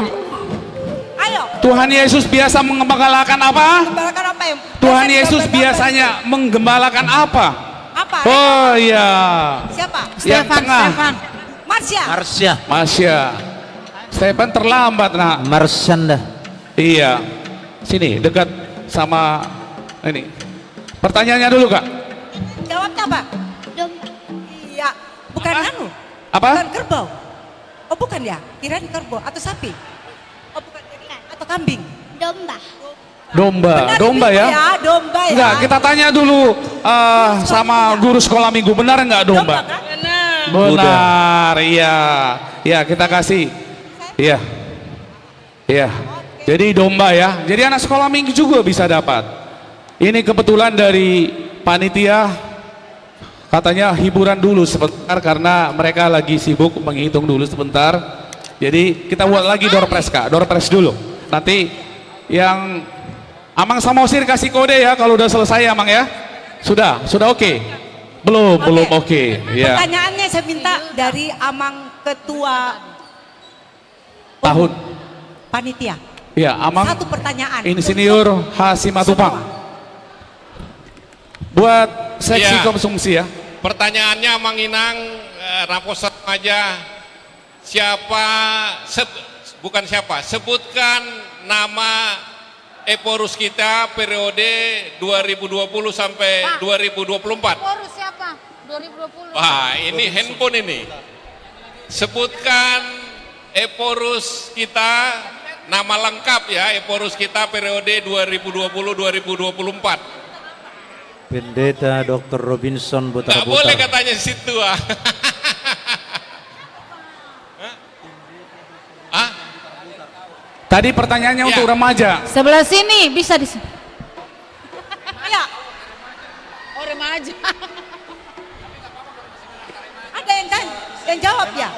Ayo. Tuhan Yesus biasa menggembalakan apa? Menggembalakan apa, Em? Tuhan Yesus biasanya menggembalakan apa? Apa? Oh, iya. Siapa? Yang tengah. Stefan, Stefan. Marsha. Marsha. Marsha. Stefan terlambat, Nak. Marshanda. Iya. Sini, dekat sama ini. Pertanyaannya dulu, Kak. Jawabnya apa? Dom- Iya. Bukan anu. Apa? Bukan kerbau. Oh, bukan ya? Kirain kerbau atau sapi. Oh, bukan. Jadi, atau kambing. Domba. Domba, domba ya? Benar itu ya, domba ya. Enggak, kita tanya dulu, eh, sama guru sekolah minggu, benar enggak domba? Domba, kan? Benar. Benar, iya. Ya, kita kasih. Iya. Iya. Jadi domba ya. Jadi anak sekolah minggu juga bisa dapat. Ini kebetulan dari panitia, katanya hiburan dulu sebentar karena mereka lagi sibuk menghitung dulu sebentar. Jadi kita buat lagi door prize, Kak. Door prize dulu. Nanti yang Amang Samosir kasih kode ya kalau udah selesai, Amang ya. Sudah, sudah oke? Belum, belum oke. Ya. Pertanyaannya saya minta dari Amang Ketua tahun panitia. Ya, Amang. Satu pertanyaan. Insinyur H. Simatupang. Semua. Buat seksi konsumsi ya. Pertanyaannya Amang Inang, eh, Raposan aja. Siapa, seb-, bukan siapa, sebutkan nama Ephorus kita periode dua ribu dua puluh sampai dua ribu dua puluh empat. Pak, Ephorus siapa? Dua ribu dua puluh. Wah, ini handphone ini. Sebutkan Ephorus kita, nama lengkap ya, Ephorus kita periode dua ribu dua puluh dua ribu dua puluh empat. Pendeta Doktor Robinson Butarbutar. Nggak boleh katanya situ, ah. Hah? Tadi pertanyaannya untuk remaja. Sebelah sini, bisa di sini. Ya. Oh, remaja. Ada yang tanya, yang jawab ya?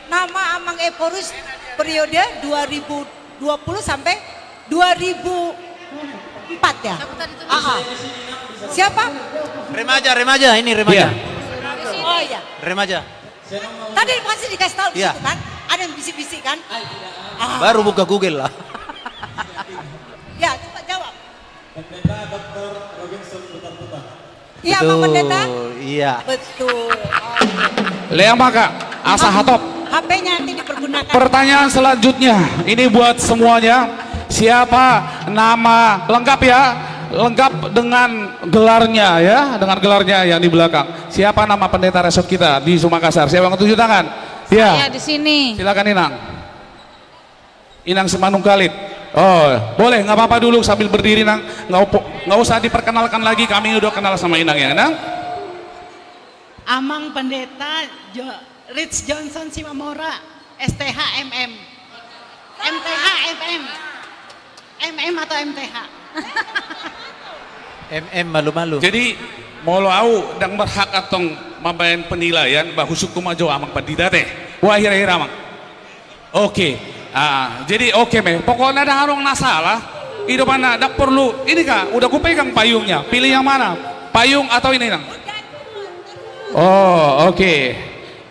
Nama Amang Ephorus periode dua ribu dua puluh sampai dua ribu empat ya? Siapa tadi tuh? Ah, ah. Siapa? Remaja, remaja, ini remaja. Iya. Oh iya. Remaja. Tadi pasti dikasih tahu di situ kan? Ada yang bisik-bisik kan? Ah. Baru buka Google lah. Ya, coba jawab. Pendeta Doktor Robinson Butarbutar. Iya, Pak Pendeta? Betul, iya. Betul. Oh. Lea ma, Kak, asa hatop. H P-nya nanti dipergunakan. Pertanyaan selanjutnya, ini buat semuanya. Siapa nama lengkap ya? Lengkap dengan gelarnya ya, dengan gelarnya yang di belakang. Siapa nama pendeta resort kita di Sumakassar? Siapa yang tunjuk tangan? Ya. Saya di sini. Silakan, Inang. Inang Simanungkalit. Oh, boleh, nggak apa-apa dulu sambil berdiri, Nang. Nggak opo-, nggak usah diperkenalkan lagi, kami udah kenal sama Inang ya, Nang. Amang Pendeta Jo-, Rich Johnson Simamora, S T H M M. M T H M M. M M atau M T H? M M malu-malu. Jadi, molo au ndang berhak antong mambaen penilaian, bah husungkun ma jo Amang Pandita te. Wah, hira-hira, Amang. Oke. Ah, jadi oke me. Pokokna ndang adong na salah. I do ma na, ndang porlu. Ini, Kak, udah kupegang payungnya. Pilih yang mana? Payung atau ini, Nang? Oh, oke.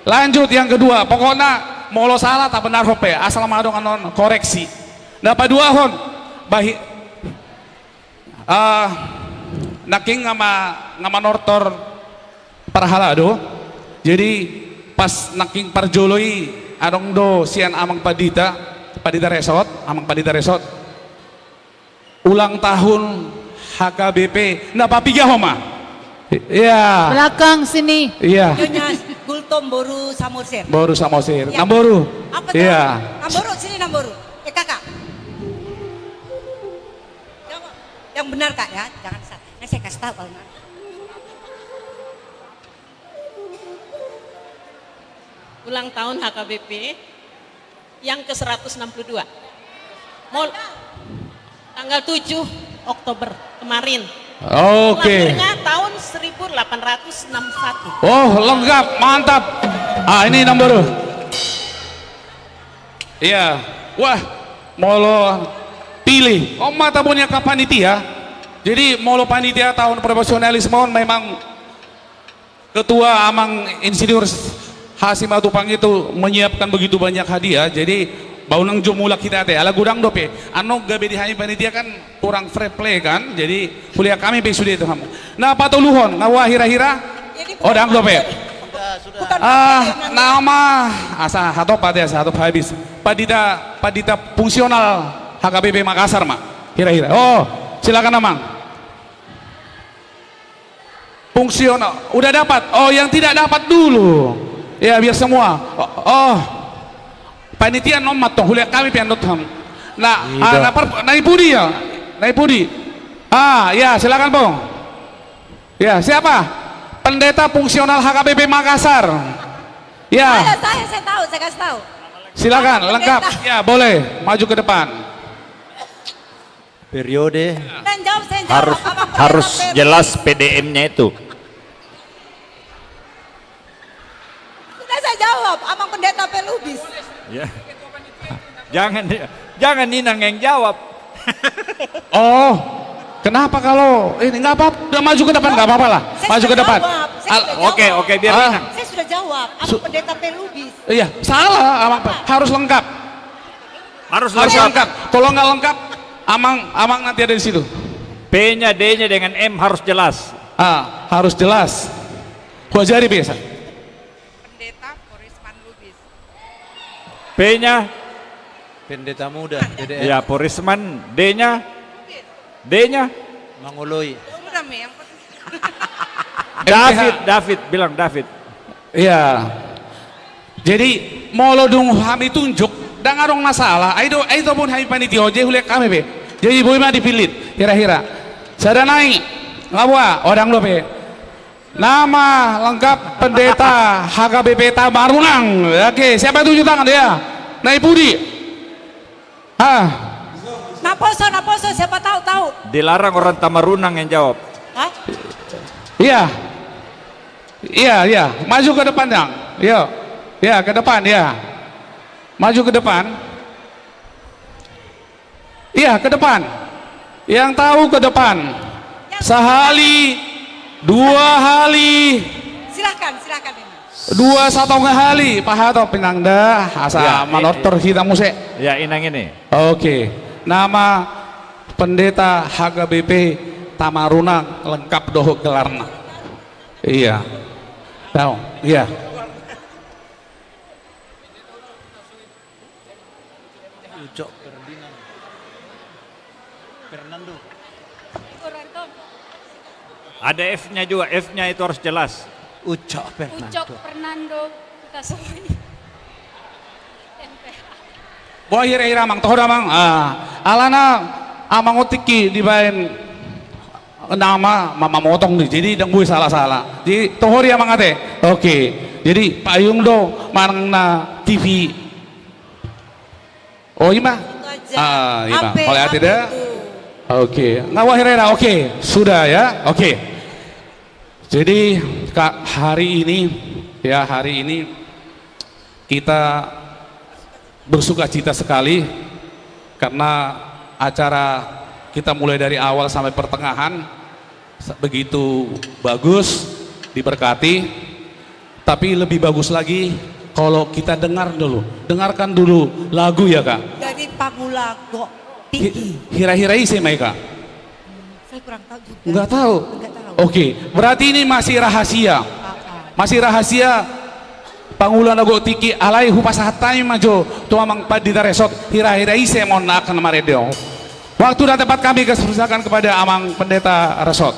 Lanjut yang kedua. Pokokna Molo salah, tabenarhon pe, asal ma adong annon koreksi. Na paduahon, bahi-, ah, nangkin nga ma-, nga manortor parhalado. Jadi, pas nangkin parjolo i, adong do sian Amang Pandita, Pandita Resot, Amang Pandita Resot. Ulang tahun H K B P. Na papiga ho ma. Iya. Belakang sini. Iya. Nyonya Gultom boru Samosir. Boru Samosir. Iya. Namboru. Apa tuh? Iya. Namboru, sini Namboru. Eh, Kakak. Jawab. Yang benar, Kak, ya. Jangan sa-, eh, saya kasih tahu kalau nggak. Ulang tahun H K B P yang ke seratus enam puluh dua. Mol-, tanggal tujuh Oktober kemarin. Oke. Lahirnya tahun seribu delapan ratus enam satu. Oh, lengkap, mantap. Ah, ini Namboru. Iya. Wah, molo pilih. Oh, mata punya ka panitia. Jadi, molo panitia tahun profesionalisme on memang Ketua Amang Insinyur H. Simatupang itu menyiapkan begitu banyak hadiah, jadi unang jo mulak hita ate, ala godang dope. Annon gabe di hami panitia kan kurang fair play kan, jadi hulean hami pe sude tu hamu. Na patoluhon, na hira-hira? Ini bukan, oh, dang dope. Sudah, sudah. Bukan. Ah, materi nama, asa hatop ate, asa hatop habis. Pandita, pandita fungsional H K B P Makassar ma, hira-hira. Oh, silakan Amang. Fungsional. Udah dapat? Oh, yang tidak dapat dulu. Ya, biar semua. Oh, oh. Panitia nomor tuh, hulean hami pe annon ham. Nah, ah, na par-, na i pudi ya? Na i pudi. Ah, ya, silakan, Bung. Ya, siapa? Pendeta fungsional H K B P Makassar. Ya. Saya, saya, saya tahu, saya kasih tahu. Silakan, lengkap. Ya, boleh. Maju ke depan. Periode. Saya jawab, saya jawab. Harus, harus jelas P D M-nya itu. Sudah saya jawab, Amang Pendeta Pelubis. Ya. Jangan, jangan Inang yang jawab. Oh, kenapa kalau ini nggak apa-apa, udah maju ke depan, nggak apa-apa lah. Maju ke depan. Oke, oke, biar Inang. Saya sudah jawab, Amang Pendeta Pelubis. Iya, salah, Amang. Harus lengkap. Harus lengkap. Kalau nggak lengkap, Amang, Amang nanti ada di situ. P-nya, D-nya dengan M harus jelas. Ah, harus jelas. Huajari biasa. Pendeta Porisman Lubis. P-nya? Pendeta muda, D D M. Ya, Porisman, D-nya? D-nya? Mangoloi. Sudah, Mi, yang penting. David, David, bilang David. Iya. Jadi, molo dung hami tunjuk, dang adong masalah. Ai do, ai do boi hami panitia, jadi hulean hami pe. Jadi boi ma dipillit, hira-hira. Sada nai, nga boha, oh dang dope. Nama lengkap Pendeta H K B P Tamarunang. Oke, siapa yang tunjuk tangan dia? Na i pudi. Ah. Naposo, naposo, siapa tahu, tahu. Dilarang orang Tamarunang yang jawab. Hah? Iya. Iya, iya. Maju ke depan, Yang. Iya. Iya, ke depan, iya. Maju ke depan. Iya, ke depan. Yang tahu ke depan. Sahali, dua hali. Silahkan, silahkan ini. Dua satonga hali, pahatop Inang da, asa manortor hita muse. Ya, Inang ini. Oke. Nama Pendeta H K B P Tamarunang lengkap dohot gelarna. Iya. Tahu, iya. Ucok Ferdinand. Fernando. Ada F-nya juga, F-nya itu harus jelas. Ucok Fernando. Ucok Fernando Kutasoi. N P H. Boha hira-hira, Amang, toho do, Amang. Ah, alana Amang on tingki dibaen nama ma-, mamotong ni, jadi dang boi sala-sala. Jadi toho do i, Amang, ate. Oke. Jadi payung do manang na T V. Oh, i ma. Ah, i ma. Mauliate da. Oke. Nga boha hira-hira. Oke, sudah ya. Oke. Jadi, Kak, hari ini, ya, hari ini kita bersukacita sekali karena acara kita mulai dari awal sampai pertengahan se-, begitu bagus, diberkati. Tapi lebih bagus lagi, Kalau kita dengar dulu, dengarkan dulu lagu ya, Kak. Jadi Pangula Gok Tiki. Hi-, hira-hira ise ma i, Kak? Saya kurang tahu juga. Nggak tahu? Nggak tahu. Oke, berarti ini masih rahasia. Ah, ah. Masih rahasia. Pangula na Gok Tiki, alai hupasahat hami ma jo tu amang pandita resort, hira-hira ise ma on na akan marende on. Waktu dan tempat kami persilakan kepada amang pendeta resort.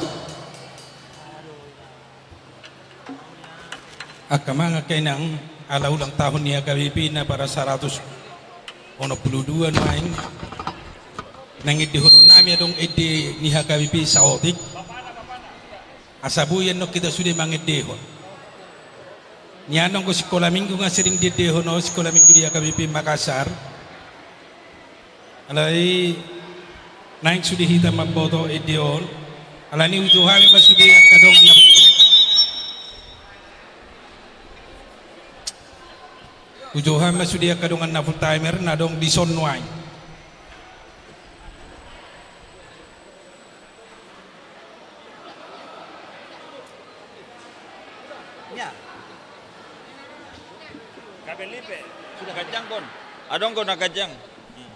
Angka amang, angka inang, ala ulang tahun ni H K B P na parsaratus onom pulu dua nuaeng, naeng endehononnami adong ende ni H K B P saotik. Asa boi annon hita sude mangendehon. Nian anggo sikola minggu nga sering diendehon on, sikola minggu di H K B P Makassar. Alai naeng sude hita mamboto ende on. Alani uju hami ma sude angka dongan na, uju hami ma sude angka dongan na full timer na adong dison nuaeng. Ya. Kabel lipe. Sudah ganjang, Bon. Adong do na ganjang. Hmm.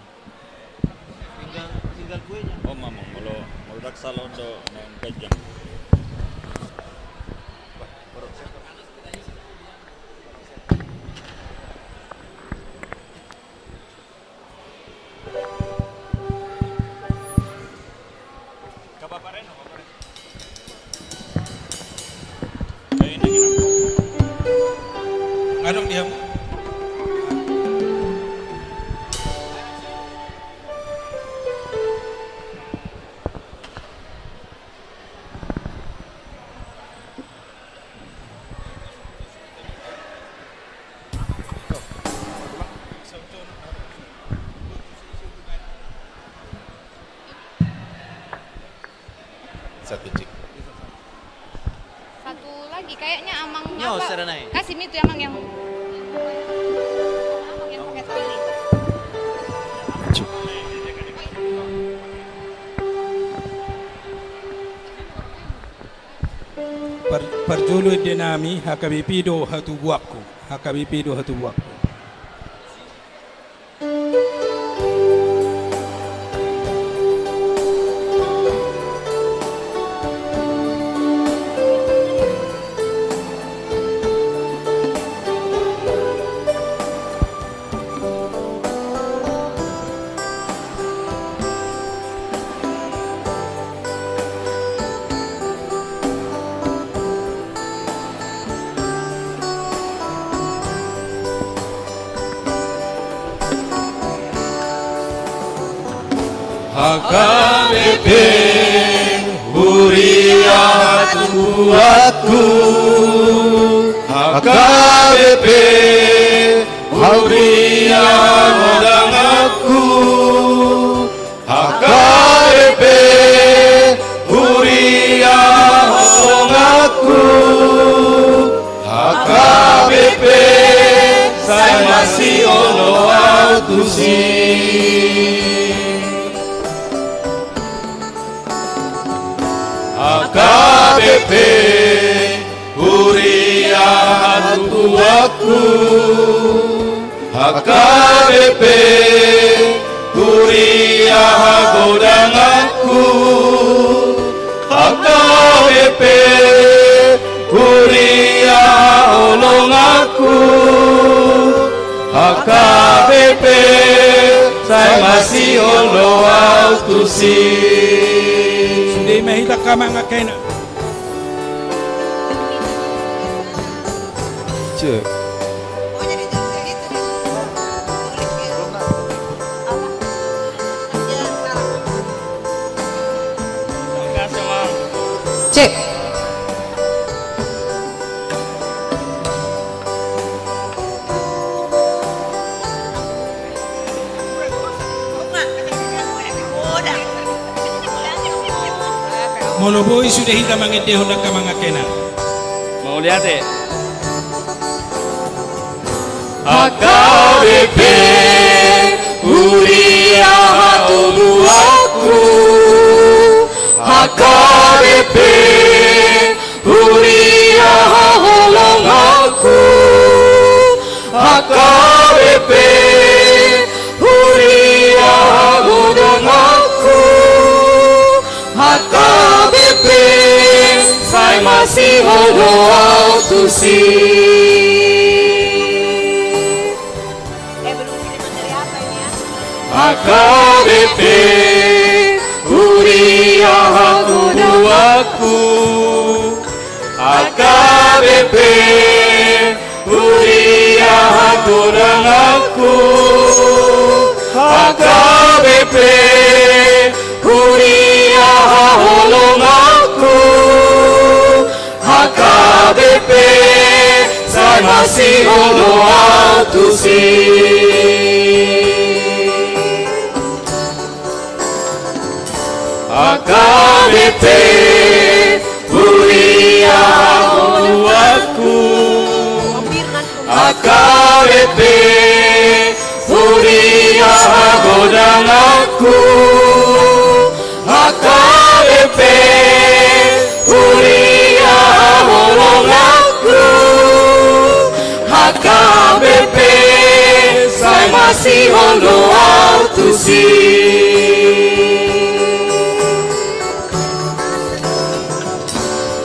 Tinggal, tinggal kuenya. Oh, mamang, molo, molo ndang sala on do na ganjang. Adong di hamu. Satu, cek. Satu lagi, kayaknya amang. Nyo, apa? Serena, ya? Kasih itu amang yang, amang yang pakai tali. Par-, parjolo ende nami, H K B P do hatubuanku. H K B P do hatubuanku. H K B P, huria hatubuanku. H K B P, huria hagodanganku. H K B P, huria holonganku. H K B P, sai masiolo au tusi. H K B P, huria hatubuanku. H K B P, huria hagodanganku. H K B P, huria haholonganku. H K B P, sai masiolo au tusi. Sude ma hita, angka amang, angka inang. Cek. Cek. Molo boi sude hita mangendehon, angka amang, angka inang. Mauliate. H K B P, huria hatubuanku. H K B P, huria haholonganku. H H K B P, huria hagodanganku. H K B P, huria hagodanganku. H K B P, huria haholonganku. H K B P, sai masihol do ahu tusi. H K B P, huria haholonganku. H K B P, huria hagodanganku. H K B P, huria haholonganku. H K B P, sai masihol do ahu tusi.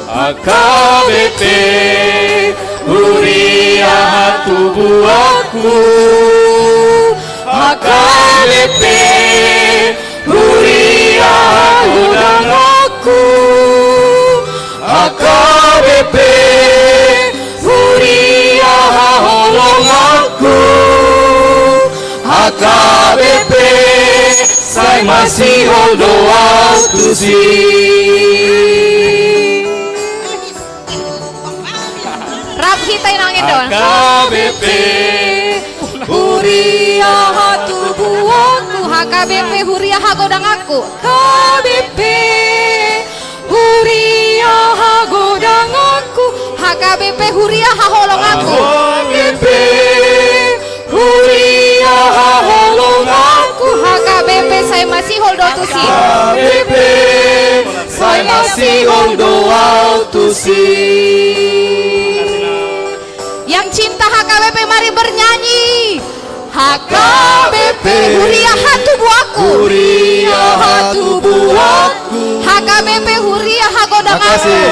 H K B P, huria hatubuanku. H K B P, huria hagodanganku. H K B P, huria haholonganku. H K B P, sai masihol do ahu tusi. Rap hita inang endo. H K B P, huria hatubuanku. H K B P, huria hagodanganku. H K B P, huria hagodanganku. H K B P, huria haholonganku. H K B P, huria haholonganku. H K B P, sai masihol do ahu tusi. H K B P, sai masihol do ahu tusi. Yang cinta H K B P, mari bernyanyi. H K B P, huria hatubuanku. Huria hatubuanku. H K B P, huria hagodanganku. Makasih.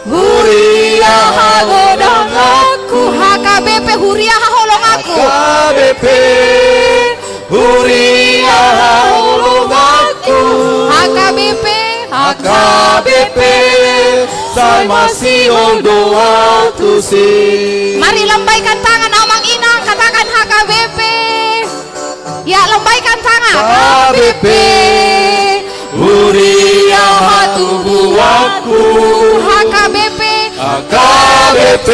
Huria hagodanganku. H K B P, huria haholonganku. H K B P, huria haholonganku. H K B P, H K B P, sai masihol do ahu tusi. Mari lambaikan tangan amang inang, katakan H K B P. Ya, lambaikan tangan. H K B P, huria hatubuanku. H K B P, H K B P,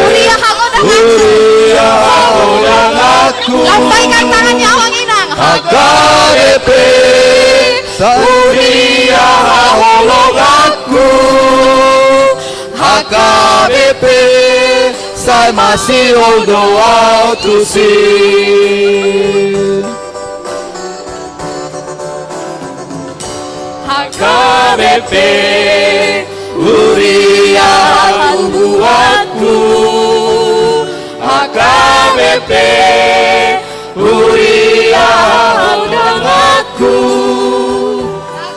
huria hagodanganku. Huria hagodanganku. Lambaikan tangannya amang inang. H K B P, huria haholonganku. H K B P, sai masihol do ahu tusi. H K B P, huria hatubuanku. H K B P, huria hagodanganku.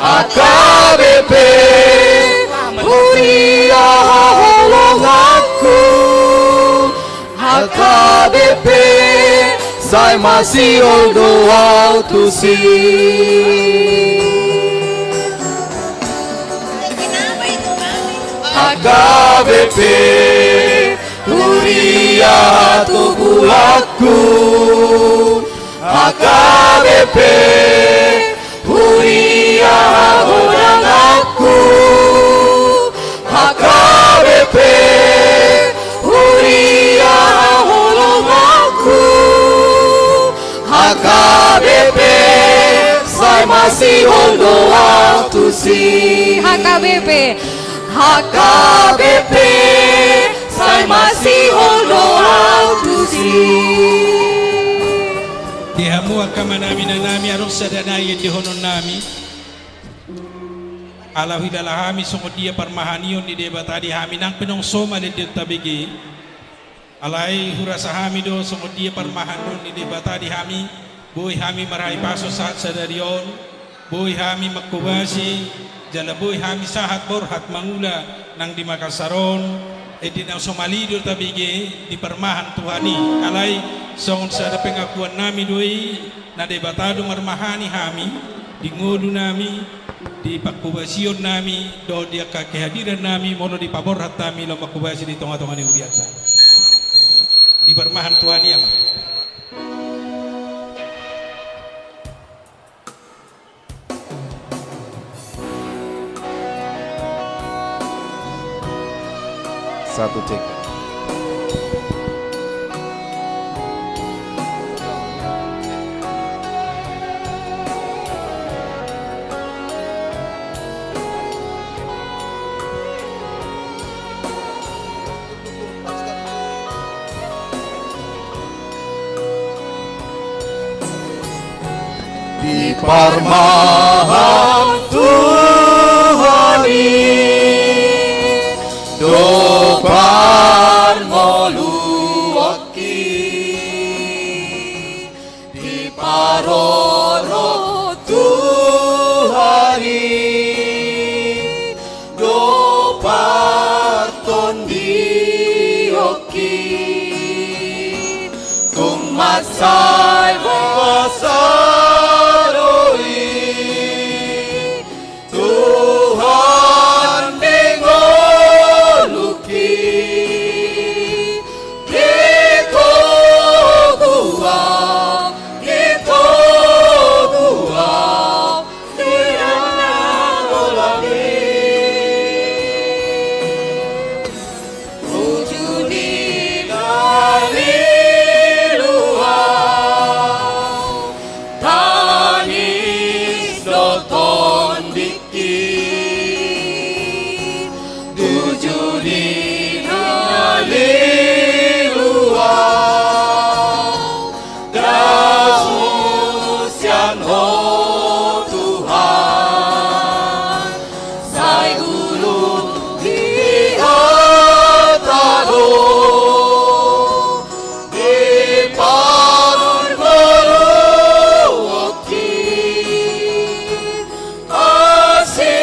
H K B P, huria haholonganku. H K B P, sai masihol do ahu tusi. H K B P, huria hatubuanku. H K B P, huria hagodanganku. H K B P, huria haholonganku. H K B P, sai masihol do ahu tusi. H K B P, H K B P, sai masihol do ahu tusi. Di hamu angka amanami, inanami, adong sada na iendehononnami. Ala huhilala hami songon dia parmahanion ni Debata di hami, nang pe naung so ma lendeon tabege. Alai hurasa hami do songon dia parmahanion ni Debata di hami, boi hami marhahipason sahat sadari on, boi hami manghobasi, jala boi hami sahat borhat mangula nang di Makassar on, Edi na so malido tabege di parmahan Tuhan i, alai songon sada pengakuan nami do i, na Debata do marmahani hami, di ngolu nami, di pangkobasion nami, dohot di angka kehadiran nami, molo dipaborhat hami laho mangkobasi di tonga-tonga ni hurianta. Di parmahan Tuhan i, Ama. Satu, cek. Di parmahan Tuhan i do parngoluonki. Diparorot Tuhan i do partondionki. Tung mansai masa do i Tuhan di ngolungki, di togu au, di togu au, sian na holan i. Uju ni na lilu au, tangis do tondingki. Uju ni na lilu au, dao sian Ho Tuhan, sai gulung di hata do, di parngoluonki. Asi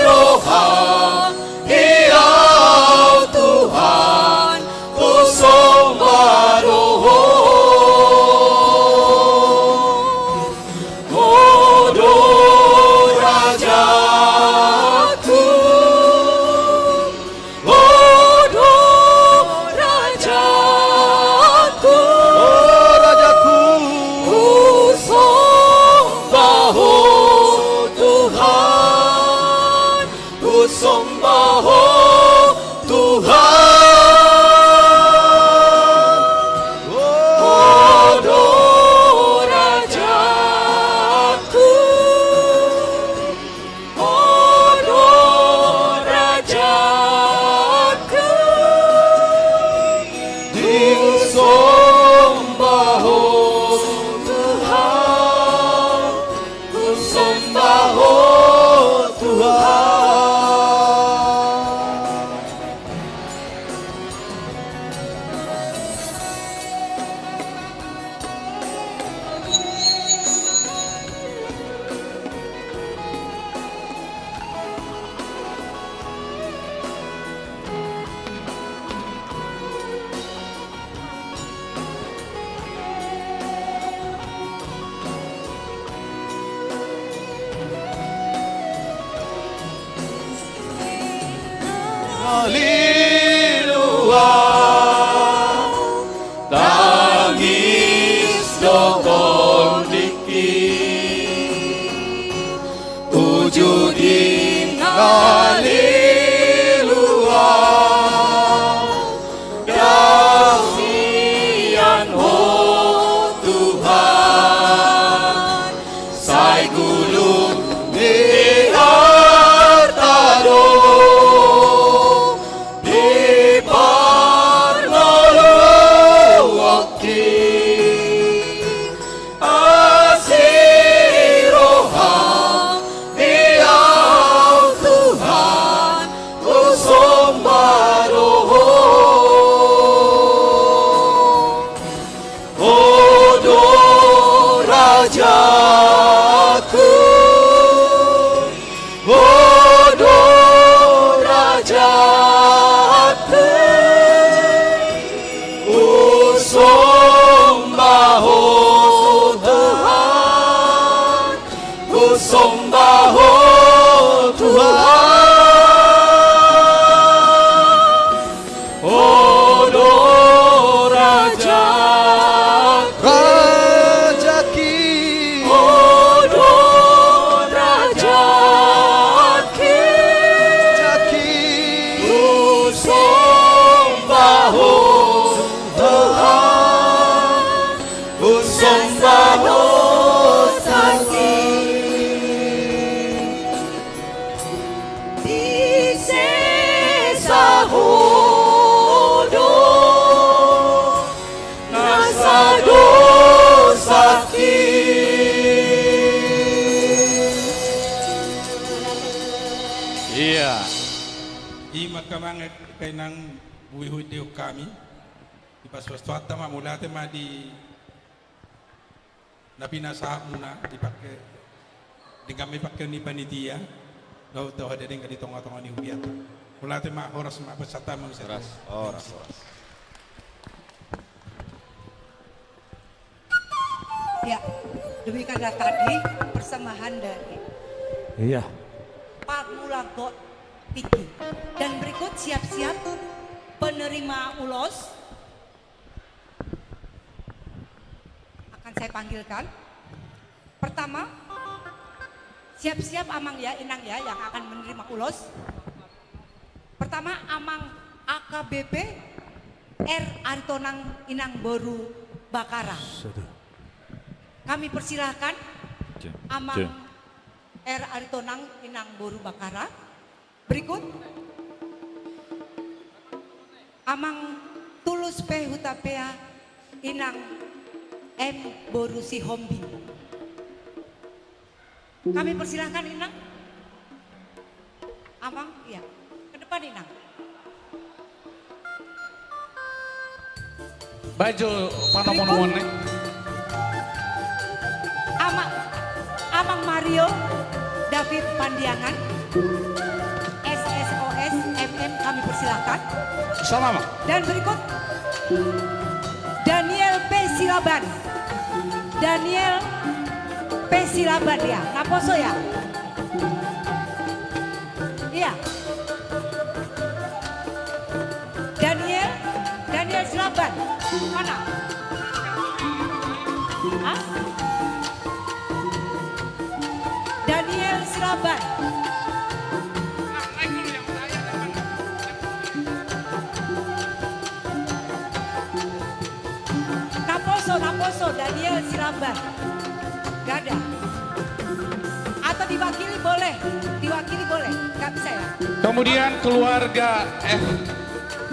roham di au Tuhan, husomba do Ho. Ho do rajaku, Ho do rajaku, Ho rajaku. Husomba Ho Tuhan, husomba Ho Tuhan. Ho do rajaku, Ho do rajaku, husomba Ho Tuhan, husomba Ho Tuhan. Na lilu au, tangis do tondingki. Uju di na lilu au, dao sian Ho Tuhan, sai gulung ni hata do, di parngoluonki. Somba hosaki, disesa ho do na sadosaki. Ia. I ma angka amang, angka inang, buhebue ni hami. Dipasuas Tuhanta ma, mauliate ma di na pinasahatmuna, dipangke, denggan ma i pangkeon ni panitia, dohot dohot denggan di tongatonga ni huria. Mauliate ma, horas ma, bersama ma. Horas, horas, horas. Ya, demikianlah tadi persembahan dari, iya, Pamula Gok Tingki. Dan berikut siap-siap penerima ulos. Akan saya panggilkan. Pertama, siap-siap amang ya, inang ya, yang akan menerima ulos. Pertama, amang A K B P R Aritonang, inang boru Bakara. Sudah. Kami persilahkan, cek, amang, cek, R Aritonang, inang boru Bakara. Berikut, amang Tulus P Hutapea, inang M boru Sihombing. Kami persilahkan, inang. Amang, iya. Ke depan, inang. Baik, jo, panomunomuan ni. Amang, Amang Mario David Pandiangan, S S O S M M, kami persilahkan. Sama, Amang. Dan berikut, Daniel P Silaban. Daniel P Silaban, ya. Naposo, ya. Iya. Daniel, Daniel Silaban. Mana? Hah? Daniel Silaban. Naposo, naposo, Daniel Silaban. Gak ada. Atau diwakili boleh, diwakili boleh. Gak bisa ya? Kemudian keluarga F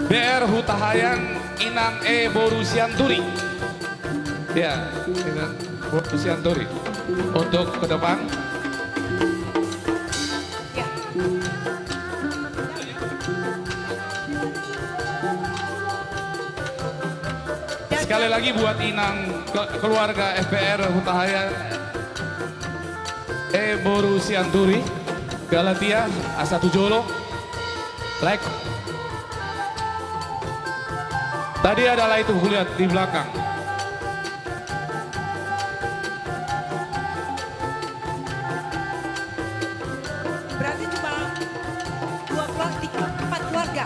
B R Hutahaean, inang E boru Sianturi. Ya, inang boru Sianturi. Untuk ke depan. Ya. Sekali lagi buat inang ke-, keluarga F B R Hutahaean, E boru Sianturi, Galatia, asa tu jolo. Like. Tadi ada lah itu kulihat di belakang. Berarti cuma dua keluarga, tiga, empat keluarga.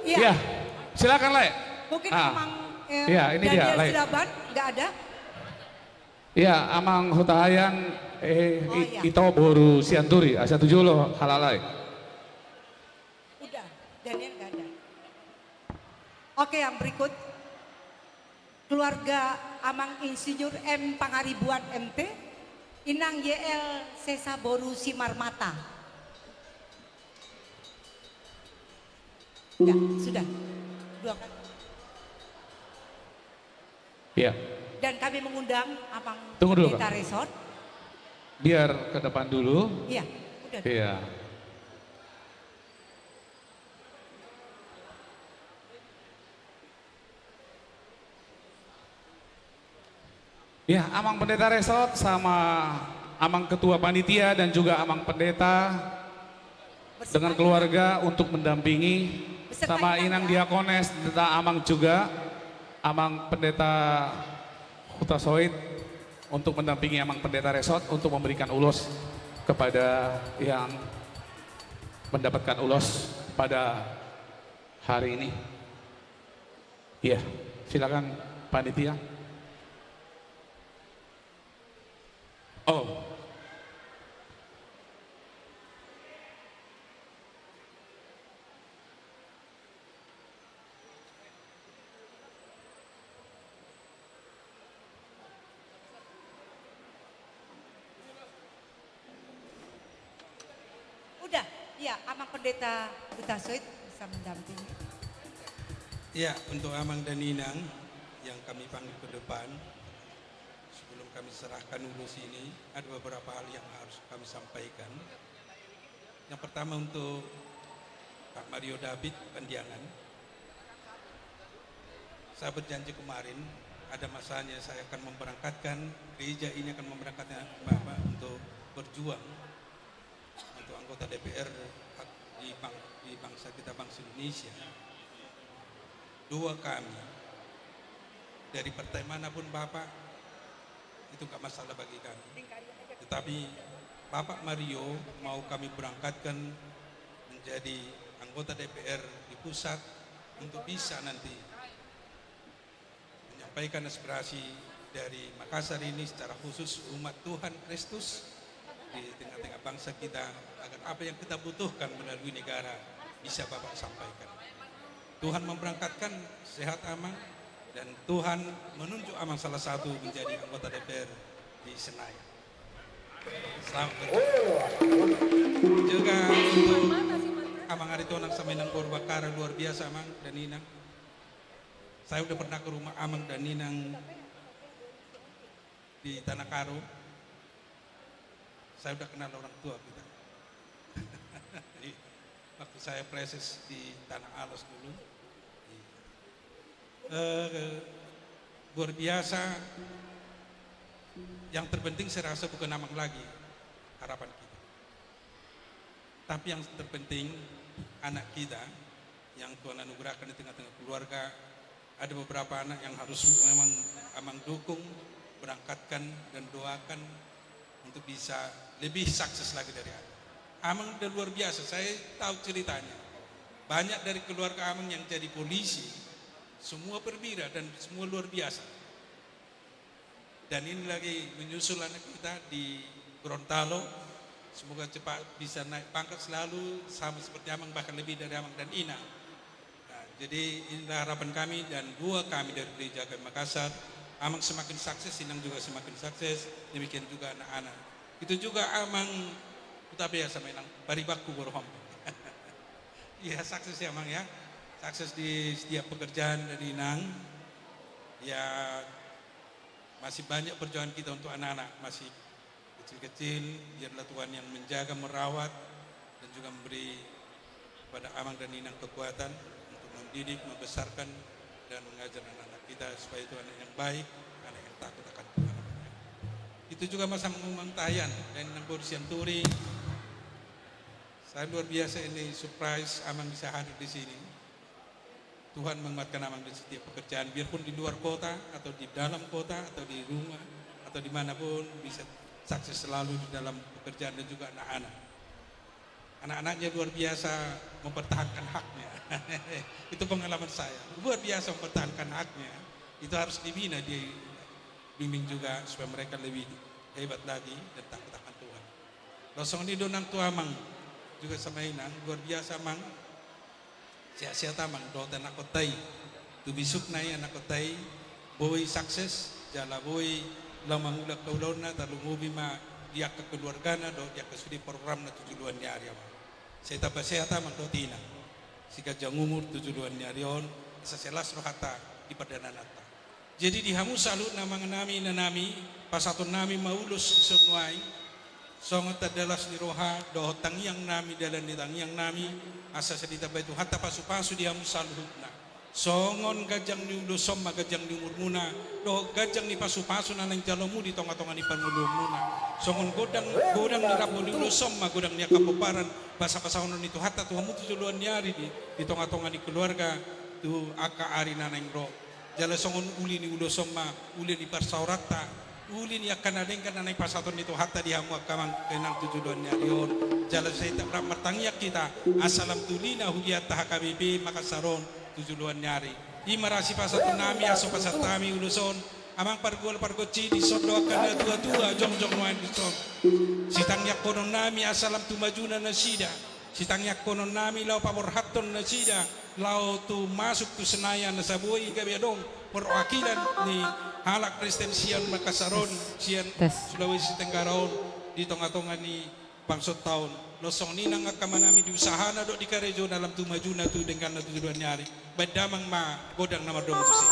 Iya. Iya, silakan, Lae. Mungkin, ah, Amang, eh, iya, ini dia, Daniel Lae. Silaban, nggak ada? Iya, Amang Hutahaean, eh, oh, i-, iya, ito boru Sianturi, asa tu jolo halak, Lae. Udah, Daniel nggak ada. Oke, yang berikut. Keluarga Amang Insinyur M Pangaribuan M T, Inang Y L Sesa boru Simarmata. Ya, sudah. Dua kali. Iya. Dan kami mengundang Amang, tunggu dulu, Pendeta Pak. Resort. Biar ke depan dulu. Iya, udah. Iya. Ya, Amang Pendeta Resort sama Amang Ketua Panitia dan juga Amang Pendeta. Dengan keluarga untuk mendampingi, sama Inang Diakones, serta Amang juga, Amang Pendeta Hutasoit, untuk mendampingi Amang Pendeta Resort untuk memberikan ulos kepada yang mendapatkan ulos pada hari ini. Iya, silakan panitia. Oh. Udah, iya, Amang Pendeta Hutasoit bisa mendampingi. Iya, untuk Amang dan Inang yang kami panggil ke depan, sebelum kami serahkan ulos ini, ada beberapa hal yang harus kami sampaikan. Yang pertama untuk Pak Mario David Pandiangan. Saya berjanji kemarin, ada masanya saya akan memberangkatkan, gereja ini akan memberangkatkan Bapak untuk berjuang untuk anggota D P R di bang-, di bangsa kita, bangsa Indonesia. Doa kami dari partai manapun Bapak, itu nggak masalah bagi kami. Tetapi Bapak Mario mau kami berangkatkan menjadi anggota D P R di pusat untuk bisa nanti menyampaikan aspirasi dari Makassar ini, secara khusus umat Tuhan Kristus di tengah-tengah bangsa kita, agar apa yang kita butuhkan melalui negara bisa Bapak sampaikan. Tuhan memberangkatkan, sehat Amang, dan Tuhan menunjuk Amang salah satu menjadi anggota D P R di Senayan. Selamat bertugas. Juga untuk Amang Aritonang sama Inang Purwakara, luar biasa Amang dan Inang. Saya udah pernah ke rumah Amang dan Inang di Tanah Karo. Saya udah kenal orang tua kita. Waktu saya praeses di Tanah Alas dulu. Eh, luar biasa. Yang terpenting saya rasa bukan Amang lagi harapan kita. Tapi yang terpenting anak kita yang Tuhan anugerahkan di tengah-tengah keluarga, ada beberapa anak yang harus memang Amang dukung, berangkatkan, dan doakan untuk bisa lebih sukses lagi dari Amang. Amang udah luar biasa, saya tahu ceritanya. Banyak dari keluarga Amang yang jadi polisi, semua perwira dan semua luar biasa. Dan ini lagi menyusul anak kita di Gorontalo. Semoga cepat bisa naik pangkat selalu, sama seperti Amang, bahkan lebih dari Amang dan Inang. Nah, jadi inilah harapan kami dan doa kami dari Gereja K M Makassar. Amang semakin sukses, Inang juga semakin sukses. Demikian juga anak-anak. Itu juga Amang Hutapea sama Inang, Paribanku, Bornholm. Iya, sukses ya, Amang, ya. Sukses di setiap pekerjaan dari Inang. Ya, masih banyak perjuangan kita untuk anak-anak, masih kecil-kecil, biarlah Tuhan yang menjaga, merawat, dan juga memberi kepada Amang dan Inang kekuatan untuk mendidik, membesarkan, dan mengajar anak-anak kita supaya itu anak yang baik, anak yang takut akan Tuhan. Itu juga masa mengumumkan tayan dan Inang Boru Sianturi. Saya luar biasa ini surprise Amang bisa hadir di sini. Tuhan menguatkan Amang di setiap pekerjaan, biarpun di luar kota, atau di dalam kota, atau di rumah, atau dimanapun, bisa sukses selalu di dalam pekerjaan dan juga anak-anak. Anak-anaknya luar biasa mempertahankan haknya. Itu pengalaman saya. Luar biasa mempertahankan haknya. Itu harus dibina, dibimbing juga supaya mereka lebih hebat lagi dan takut akan Tuhan. Laos songon i do nang tu Amang, juga sama Inang, luar biasa Amang. Sehat-sehat Amang, dohot anakkonta i. Tu bisukna i anakkonta i, boi sukses, jala boi laho mangula haulaonna, tarlumobi ma di angka keluargana, dohot di angka sude programna tu joloan ni ari Amang. Sai tamba sehat Amang dohot Inang. Sai ganjang umur tu joloan ni ari on, asa sai las rohanta di pardanananta. Jadi di hamu saluhutna amangnami, inanami, pasahaton nami ma ulos di son nuaeng, songon tanda las ni roha, dohot tangiang nami, dalan ni tangiang nami, asa sai ditambai Tuhanta pasupasu di hamu saluhutna. Songon ganjang ni ulos on ma ganjang ni umurmuna, dohot ganjang ni pasupasu na naeng jalomu di tongatonga ni parngoluonmuna. Songon godang, godang ni rambu ni ulos on ma godang ni angka pomparan, pasapasahonon ni Tuhanta tu hamu tu joloan ni ari di, di tongatonga ni keluarga, tu angka ari na naeng ro. Jala songon uli ni ulos on ma, uli ni parsaoranta, uli ni angka na denggan na naeng pasahaton ni Tuhanta di hamu angka amang inang tu joloan ni ari on. Jala sai rap martangiang hita, asa lam tu lina huria ta H K B P Makassar on tu joloan ni ari. I ma ra sipasahatonnami, asa pasahat hami ulos on, amang pargual pargonsi, dison do angka natuatua jongjong nuaeng dison. Sitangiangkononnami asa lam tu majuna nasida. Sitangiangkononnami laho paborhathon nasida, laho tu masuk tu Senayan asa boi gabe adong perwakilan ni halak Kristen sian Makassar on, sian Sulawesi Tenggara on, di tongatonga ni bangsonta on. Laos songon i nang angka amanami di usahana dohot di karejona lam tu majuna tu dengganna tu joloan ni ari. Baen damang ma godang na mardomu tusi.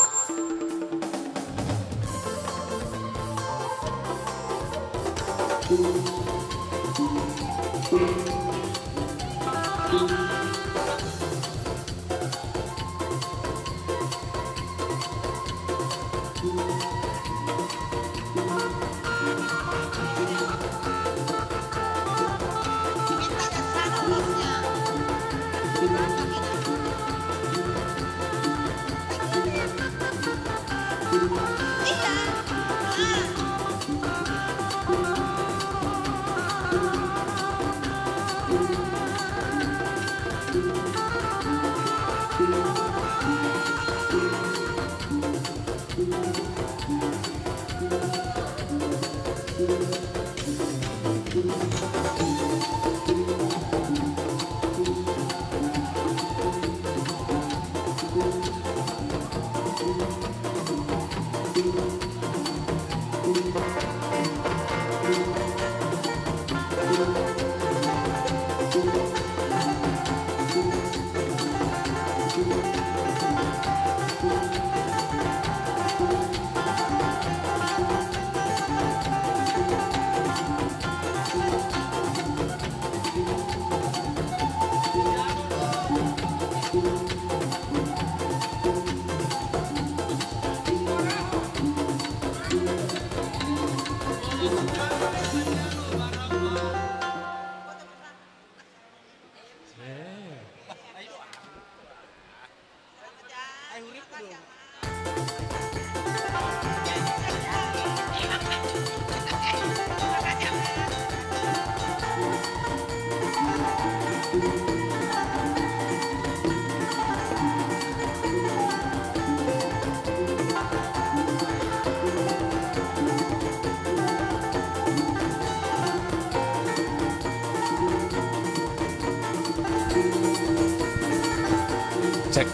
Cek.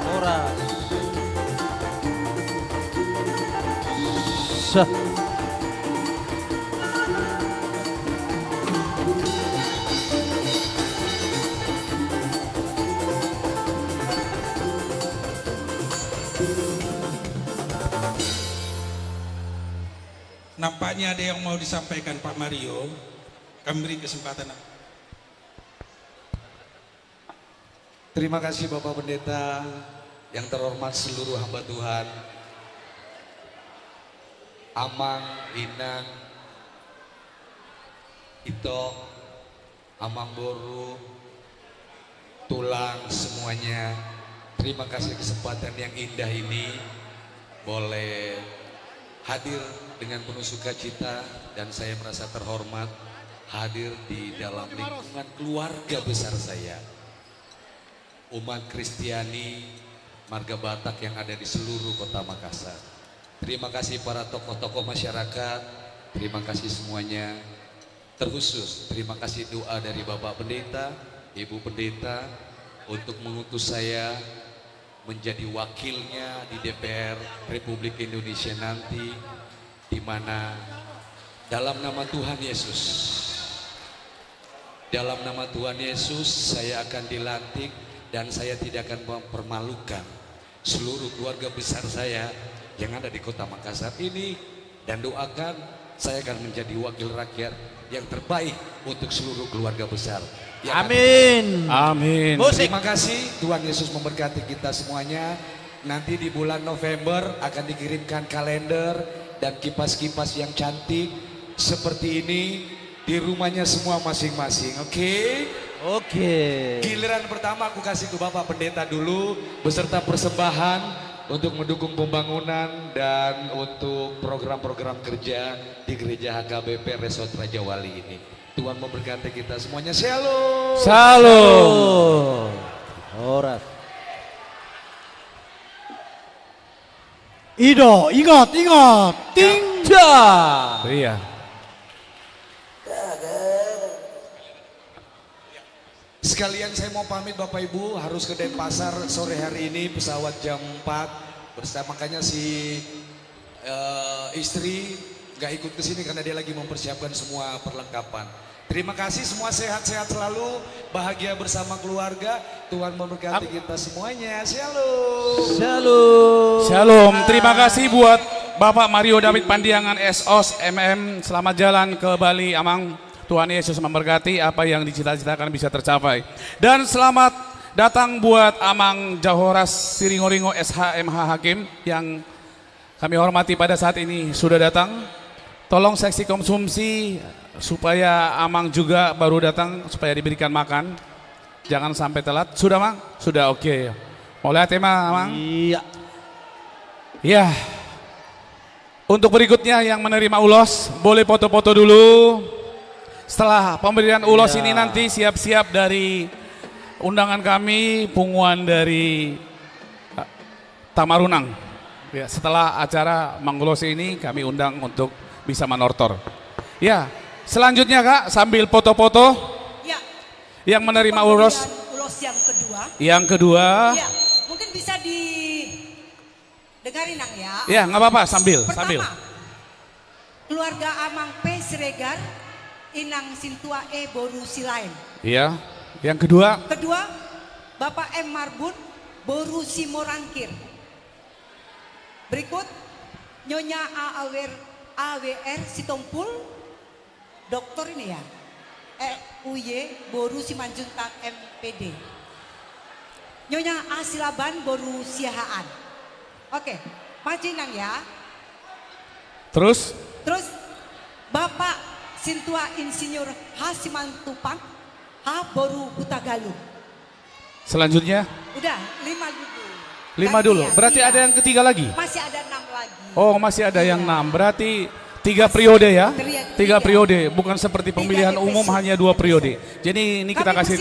Horas. Sah. Nampaknya ada yang mau disampaikan, Pak Mario. Kami beri kesempatan. Terima kasih, Bapak Pendeta, yang terhormat seluruh hamba Tuhan, Amang, Inang, Ito, Amang Boru, Tulang, semuanya. Terima kasih kesempatan yang indah ini boleh hadir dengan penuh sukacita, dan saya merasa terhormat hadir di dalam lingkungan keluarga besar saya, umat Kristiani marga Batak yang ada di seluruh Kota Makassar. Terima kasih para tokoh-tokoh masyarakat, terima kasih semuanya. Terkhusus, terima kasih doa dari Bapak Pendeta, Ibu Pendeta, untuk mengutus saya menjadi wakilnya di D P R Republik Indonesia nanti, di mana dalam nama Tuhan Yesus, dalam nama Tuhan Yesus, saya akan dilantik Dan saya tidak akan mempermalukan seluruh keluarga besar saya yang ada di Kota Makassar ini, dan doakan saya akan menjadi wakil rakyat yang terbaik untuk seluruh keluarga besar yang ada di Amin. Amin. Musik. Terima kasih, Tuhan Yesus memberkati kita semuanya. Nanti di bulan November akan dikirimkan kalender dan kipas-kipas yang cantik seperti ini di rumahnya semua masing-masing, oke? Oke. Giliran pertama aku kasih ke Bapak Pendeta dulu, beserta persembahan untuk mendukung pembangunan dan untuk program-program kerja di Gereja H K B P Resort Raja Wali ini. Tuhan memberkati kita semuanya. Shalom. Shalom. Horas. Ido, ingot, ingot. Ting. Iya. Sekalian saya mau pamit Bapak Ibu, harus ke Denpasar sore hari ini, pesawat jam empat. Bersama, makanya si, eh, istri nggak ikut ke sini karena dia lagi mempersiapkan semua perlengkapan. Terima kasih, semua sehat-sehat selalu, bahagia bersama keluarga. Tuhan memberkati kita semuanya. Shalom. Shalom. Shalom. Terima kasih buat Bapak Mario David Pandiangan, S Os, M M. Selamat jalan ke Bali, Amang. Tuhan Yesus memberkati, apa yang dicita-citakan bisa tercapai. Dan selamat datang buat Amang Jahoras Siringoringo, S H, M H, Hakim, yang kami hormati pada saat ini sudah datang. Tolong seksi konsumsi supaya Amang juga baru datang, supaya diberikan makan. Jangan sampai telat. Sudah, Mang? Sudah, oke. Mauliate ma, Amang. Iya. Ya. Untuk berikutnya yang menerima ulos, boleh foto-foto dulu. Setelah pemberian ulos ini nanti siap-siap dari undangan kami, punguan dari, eh, Tamarunang. Ya, setelah acara mangulosi ini kami undang untuk bisa manortor. Ya, selanjutnya, Kak, sambil foto-foto. Ya. Yang menerima ulos. Pemberian ulos yang kedua. Yang kedua. Ya, mungkin bisa di Dengarin, Nang, ya. Ya, nggak apa-apa, sambil, sambil. Pertama, keluarga Amang P Siregar, Inang Sintua E boru Silaen. Iya. Yang kedua? Kedua, Bapak M Marbun boru Simorangkir. Berikut, Nyonya A W R, A W R Sitompul, doktor ini ya. Eh, U Y boru Simanjuntak, M P D. Nyonya A Silaban boru Siahaan. Oke, maju, Nang, ya. Terus? Terus, Bapak Sintua Insinyur H Simantumpang, H boru Hutagalung. Selanjutnya? Udah, lima dulu. Lima dulu. Gantian, berarti iya. Ada yang ketiga lagi? Masih ada enam lagi. Oh, masih ada yang enam. Iya. Berarti tiga periode ya? Tiga, tiga periode, bukan seperti pemilihan umum hanya dua periode. Jadi ini kita kasih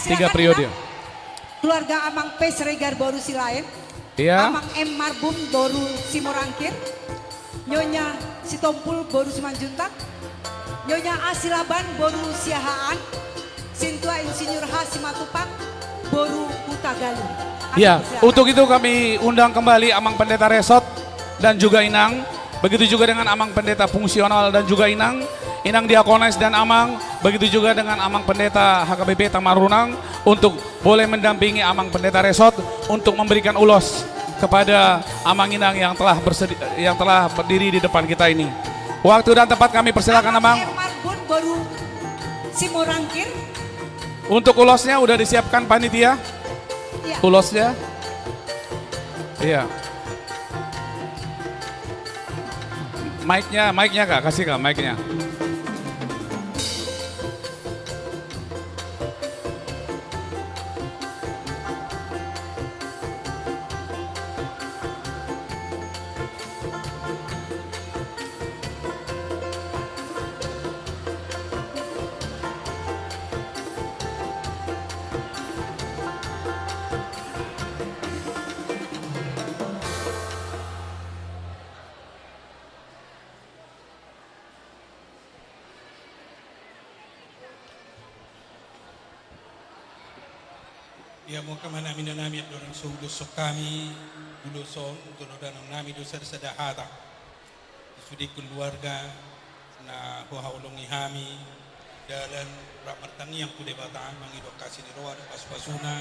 tiga periode. Kami persi-, persilakan, Inang. Keluarga Amang P Siregar boru Silaen. Iya. Amang M Marbun boru Simorangkir. Nyonya Sitompul boru Simanjuntak, Nyonya A Silaban boru Siahaan, Sintua Insinyur H Simantumpang boru Hutagalung. Kami persilakan. Ya, untuk itu kami undang kembali Amang Pendeta Resort dan juga Inang. Begitu juga dengan Amang Pendeta Fungsional dan juga Inang, Inang Diakones dan Amang. Begitu juga dengan Amang Pendeta H K B P Tamarunang untuk boleh mendampingi Amang Pendeta Resort untuk memberikan ulos kepada Amang Inang yang telah bersedi-, yang telah berdiri di depan kita ini. Waktu dan tempat kami persilakan, Amang. Amang M Marbun boru Simorangkir. Untuk ulosnya udah disiapkan panitia? Iya. Ulosnya? Iya. Mic-nya, mic-nya, Kak, kasih, Kak, mic-nya. Ia mungka ma hami na nami, andorang so hudoshon hami ulos on, tu na dalan nami do sada sada hata. Sude keluarga na huhaholongi hami, dalan rap martangiang tu Debata, mangidok asi ni roha dohot pasupasuna,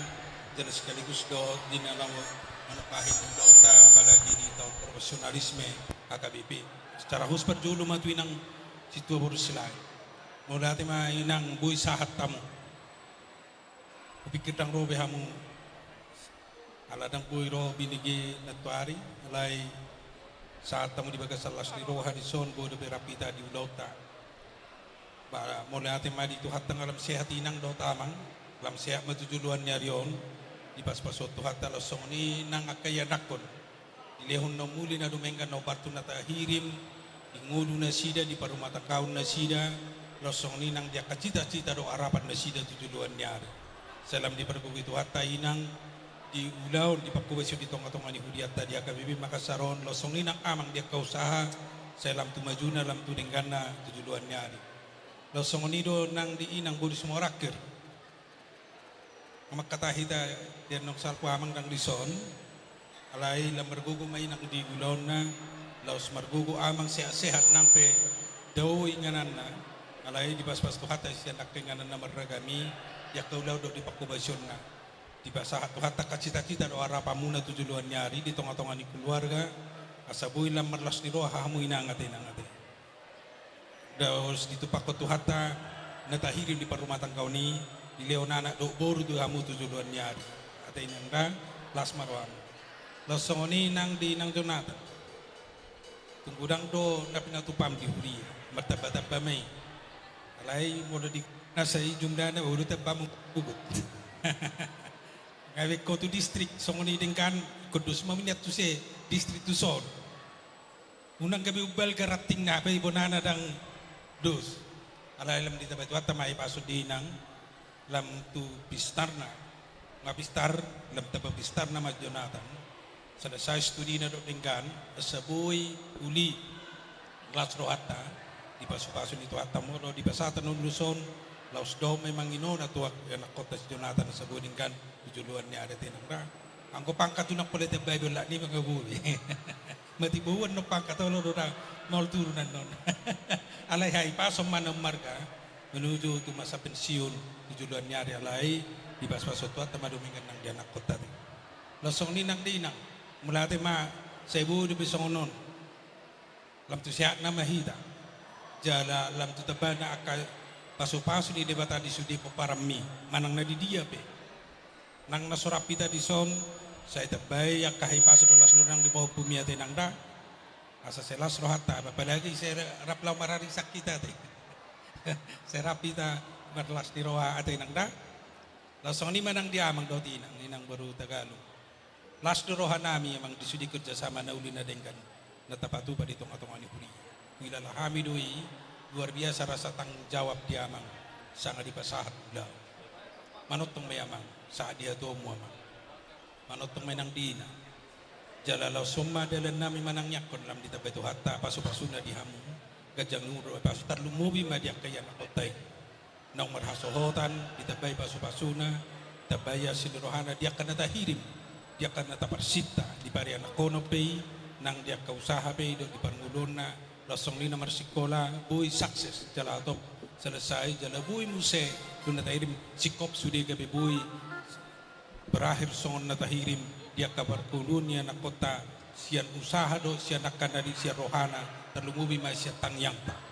Jala sekaligus do di na laho manopahon ulaonta, apalagi di taon profesionalisme H K B P. Secara khusus parjolo ma tu inang sintua boru Silahi. Mauliate ma inang boi sahat hamu. Hupikir ndang ro be hamu. Ala ndang boi ro binege nantoari, alai sahat hamu di bagasan las ni roha dison, boi dope rap hita di ulaonta. Ba, mauliate ma di Tuhanta nga lam sehat inang dohot amang, lam sehat ma tu joloan ni ari on, dipasupasu Tuhanta laos songon i nang angka ianakhon. Dilehon na umuli na dumenggan na hombar tu na tahirim, di ngolu nasida, di parumatanggaon nasida, laos songon i nang di angka cita-cita dohot harapan nasida tu joloan ni ari. Sai lam dipargogoi Tuhanta inang, di ulaon, di pangkobasion di tonga-tonga ni huria ta di H K B P Makassar on, laos songon i nang amang di angka usaha, sai lam tu majuna, lam tu dengganna, tu joloan ni ari. Laos songon i do nang di inang boru Simorakhir. Nga mangkatai hita di annon salpu amang ndang dison, alai lam margogo ma inang di ulaonna, laos margogo amang sehat-sehat nang pe dao ingananna, alai dipasupasu Tuhanta sian angka ingananna marragam i, di angka ulaon dohot di pangkobasionna. Dipasahat Tuhanta angka cita-cita dohot harapanmuna tu joloan ni ari di tonga-tonga ni keluarga, asa boi lam marlas ni roha hamu inang ate, inang ate. Laos ditumpakhon Tuhanta na tahirim di parumatanggaon i, dilehon anak dohot boru tu hamu tu joloan ni ari. Ate inang da, las ma roham. Laos songon i nang di inang Jonatan. Tung godang do na pinatupam di huria, martamba-tamba ma i. Alai molo di na sai jumlahna, olo tamba mungkut. Nga be ingkon tu distrik, songon i denggan, ingkon dos ma miniat tu se, distrik tu son. Unang gabe umbalga rantingna, hape ibonana ndang dos. Alai lam ditambai Tuhanta ma i pasu di inang, lam tu pistarna. Nga pistar, lam tamba pistarna ma Jonatan. Sada size tu dina dohot denggan, asa boi uli las rohanta, dipasupasu ni Tuhanta molo, dipasahat annon ulos on, laos dao ma i manginona tu anakhonta si Jonatan, asa boi denggan, tu joloan ni ari ate inang da. Anggo pangkat unang pola ditambai be olat ni ma nga boi. Mati boan non pangkat olo do da, maol turun annon. Alai hahipason ma na ummarga, menuju tu masa pensiun, tu joloan ni ari alai, dipasupasu Tuhanta ma dumenggan nang di anakhonta ate. Laos songon i nang di inang, mauliate ma, sai boi dope songon on. Lam tu sehatna ma hita. Jala lam tu tambana angka pasupasu ni Debata di sude pomparanmi, manang na di dia pe. Nang na so rap hita dison, sai tambai angka hahipason dohot las ni roha nang di pahompumi ate inang da. Asa sai las rohanta, apalagi sai rap laho mararisan hita ate. Sai rap hita marlas ni roha ate inang da. Laos songon i ma nang di amang dohot inang, inang boru Tagalung. Las do rohanami amang di sude kerjasama na uli na denggan na tapatupa di tonga-tonga ni huria. Huilala hami do i, luar biasa rasa tanggung jawab di amang, sanga dipasahat ulaon. Manongtong ma i amang, sahat di hatuaonmu amang. Manongtong ma i nang di inang. Jala laos on ma dalannami manangiangkon lam ditambai Tuhanta pasupasuna di hamu. Ganjang ni umur, pasu tarlumobi ma di angka ianakhonta i. Naung marhasohotan, ditambai pasupasuna, tambai asi ni rohana, di angka na tahirim, di angka na taparsinta, di parianakhon pe i, nang di angka usaha pe i, dohot di parngoluonna, laos songon i na marsikola, boi sukses, jala hatop, selesai, jala boi muse, tu na tahirim, singkop sude gabe boi, berakhir songon na tahirim, di angka parngoluon ni anakhonta, sian usaha dohot sian angka na di sian rohana, tarlumobi ma sian tangiangta.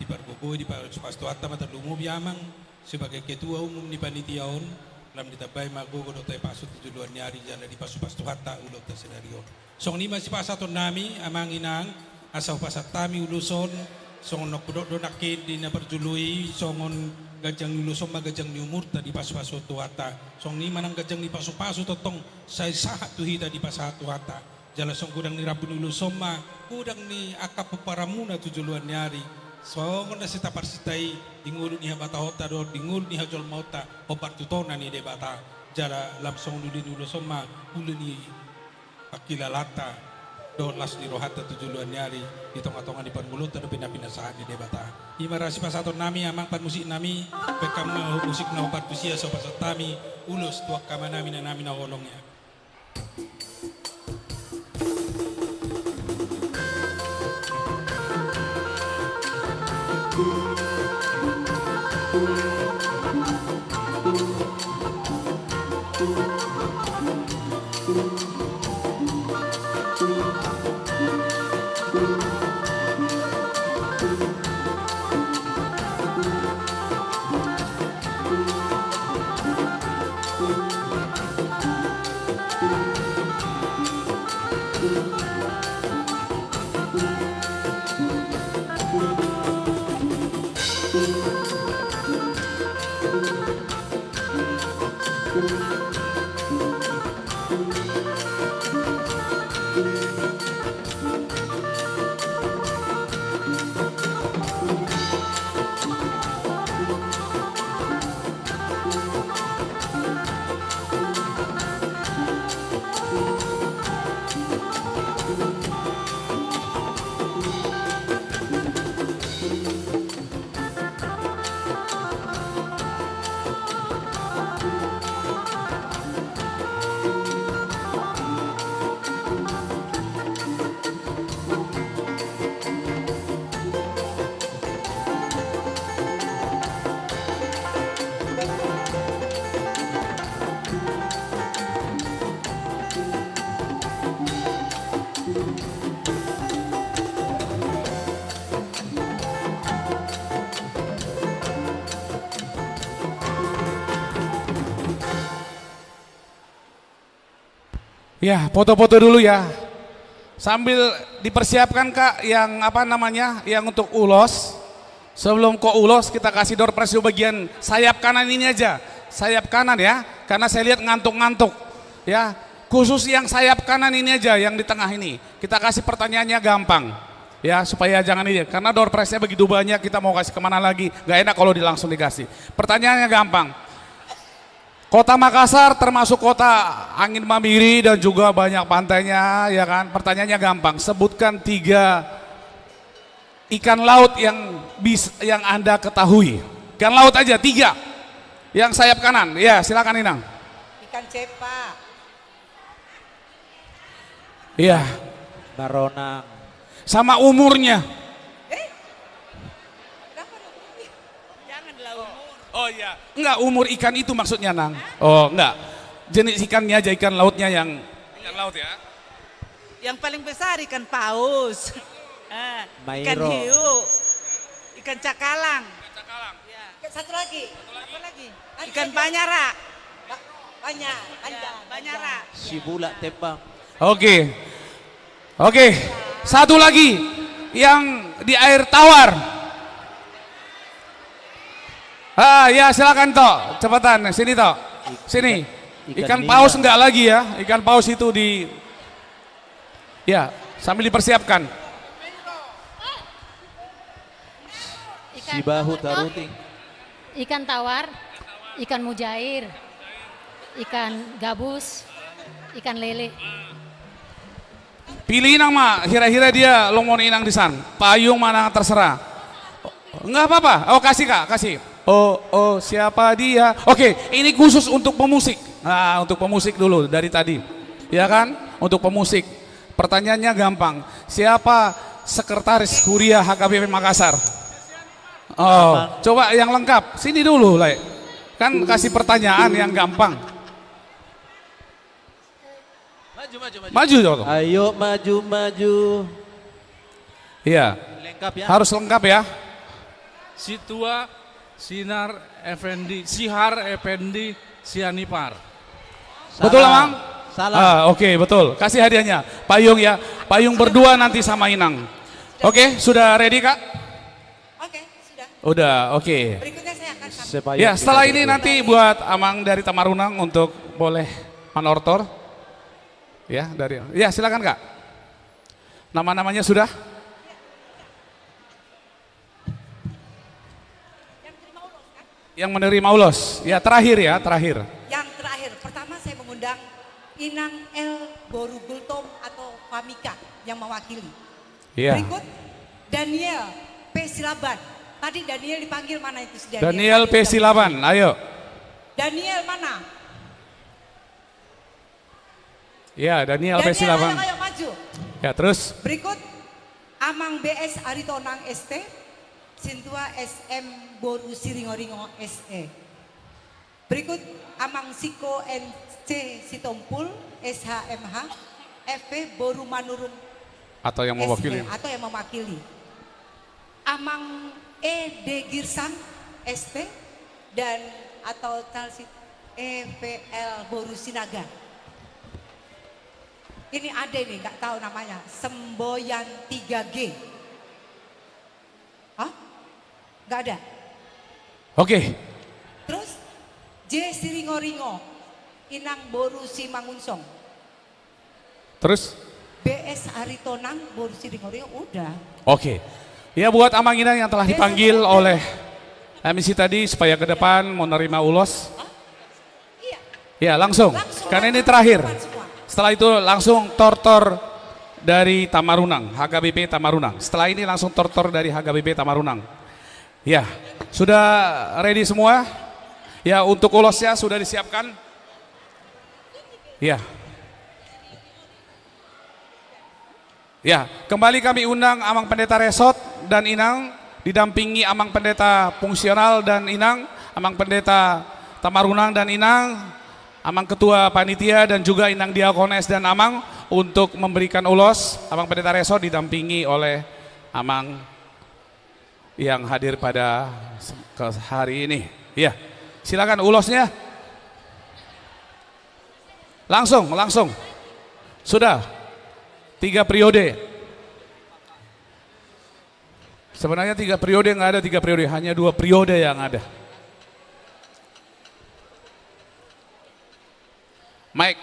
Dipargogoi, dipasupasu Tuhanta ma tarlumobi amang, sebagai ketua umum ni panitia on, lam ditambai ma gogo dohot hahipason tu joloan ni ari jala dipasupasu Tuhanta ulaonta sadari on. Songon i ma sipasahatonnami, amang inang, asa hupasahat hami ulos on, songon na hudok do nangkin di na parjolo i, songon ganjang ni ulos on ma ganjang ni umurta dipasupasu Tuhanta. Songon i ma nang ganjang ni pasupasu tongtong, sai sahat tu hita dipasahat Tuhanta. Jala songon godang ni rambu ni ulos on ma, godang ni angka pomparanmuna tu joloan ni ari. Songon na sai taparsinta i, di ngolu ni habatahonta dohot, di ngolu ni hajolmaonta, hombar tu tona ni Debata. Jala lam songon uli ni ulos on ma, uli ni pangkilalaanta, dohot las ni rohanta tu joloan ni ari, di tonga-tonga ni parngoluonta dope na pinasahat ni Debata. I ma ra sipasahatonnami, amang parmusiknami, baen hamu ma musik na hombar tusi asa hupasahat hami, ulos tu angka amanami, inanami na holong i. Ya, foto-foto dulu ya. Sambil dipersiapkan, Kak, yang apa namanya, yang untuk ulos. Sebelum kau ulos, kita kasih door prize dulu bagian sayap kanan ini aja. Sayap kanan ya, karena saya lihat ngantuk-ngantuk. Ya, khusus yang sayap kanan ini aja, yang di tengah ini. Kita kasih pertanyaannya gampang. Ya, supaya jangan ini, karena door prize-nya begitu banyak, kita mau kasih kemana lagi? Nggak enak kalau di-, langsung dikasih. Pertanyaannya gampang. Kota Makassar termasuk kota angin mamiri dan juga banyak pantainya, ya kan? Pertanyaannya gampang. Sebutkan tiga ikan laut yang bis-, yang Anda ketahui. Ikan laut aja, tiga. Yang sayap kanan. Ya, silakan, Inang. Ikan cepa. Iya. Baronang. Sama umurnya. Eh? Kenapa ada umurnya? Janganlah umur. Oh iya. Enggak, umur ikan itu maksudnya, Nang. Hah? Oh, enggak. Jenis ikannya aja, ikan lautnya yang ikan laut ya. Yang paling besar ikan paus. Ah, ikan hiu. Ikan cakalang. Ikan cakalang. Ya. Satu lagi. Satu lagi. Apa lagi? Ikan banyara. Ba-, banyak, ya, banyak, banyara. Sibulak tembang. Oke. Oke. Satu lagi yang di air tawar. Ah, ya, silakan, Tok. Cepetan, sini, Tok. Sini. Ikan paus enggak lagi ya. Ikan paus itu di Ya, sambil dipersiapkan. Ikan Sibahu taruting. Ikan tawar, ikan mujair, ikan gabus, ikan lele. Pilih inang ma, hira-hira dia lomo ni inang di san. Payung ma nang terserah. Nggak apa-apa. Oh, kasih, Kak, kasih. Oh, oh, siapa dia? Oke, ini khusus untuk pemusik. Nah, untuk pemusik dulu dari tadi. Ya kan? Untuk pemusik. Pertanyaannya gampang. Siapa sekretaris Huria H K B P Makassar? Oh, coba yang lengkap. Sini dulu, Lai. Kan kasih pertanyaan yang gampang. Maju, maju, maju. Maju, Jokoto. Ayo maju, maju. Iya. Lengkap ya. Harus lengkap ya. Situa Sinar Effendi, Sihar Effendi Sianipar. Betul, Amang? Salah. Ah, oke, betul. Kasih hadiahnya. Payung ya. Payung berdua nanti sama Inang. Oke, sudah ready, Kak? Oke, sudah. Udah, oke. Berikutnya saya akan sampaikan. Ya, setelah ini nanti buat Amang dari Tamarunang untuk boleh manortor. Ya, dari, ya, silakan, Kak. Nama-namanya sudah? Yang menerima ulos, kan? Yang menerima ulos. Ya, terakhir ya, terakhir. Yang terakhir. Pertama saya mengundang Inang L Boru Gultom atau Famika yang mewakili. Iya. Berikut, Daniel P Silaban. Tadi Daniel dipanggil, mana itu si Daniel? Daniel P Silaban, ayo. Daniel mana? Iya, Daniel P Silaban. Daniel, ayo, ayo, maju. Ya, terus? Berikut, Amang B S Aritonang S T, Sintua S M Boru Siringoringo S E. Berikut Amang Siko N C Sitompul, S H M H, F P boru Manurung, atau yang mewakili. S H, atau yang mewakili. Amang E D Girsang, S T, dan atau Talsit E V L boru Sinaga. Ini ada ini, nggak tahu namanya, Semboyan tiga G. Hah? Nggak ada? Oke. Terus J Siringoringo, Inang boru Simangunsong. Terus? B S Aritonang boru Siringoringo, udah. Oke. Ya, buat Amang Inang yang telah dipanggil oleh M C tadi supaya ke depan mau nerima ulos. Hah? Iya. Ya, langsung. Langsung, karena ini terakhir. Langsung, langsung. Setelah itu langsung tortor dari Tamarunang, H K B P Tamarunang. Setelah ini langsung tortor dari H K B P Tamarunang. Ya, sudah ready semua? Ya, untuk ulosnya sudah disiapkan? Ya. Ya, kembali kami undang Amang Pendeta Resot dan Inang, didampingi Amang Pendeta Fungsional dan Inang, Amang Pendeta Tamarunang dan Inang, Amang Ketua Panitia dan juga Inang Diakones dan Amang untuk memberikan ulos. Amang Pendeta Resot didampingi oleh Amang yang hadir pada se-, ke-, hari ini. Ya, silakan ulosnya. Langsung, langsung. Sudah. Tiga periode. Sebenarnya tiga periode nggak ada tiga periode, hanya dua periode yang ada. Mike.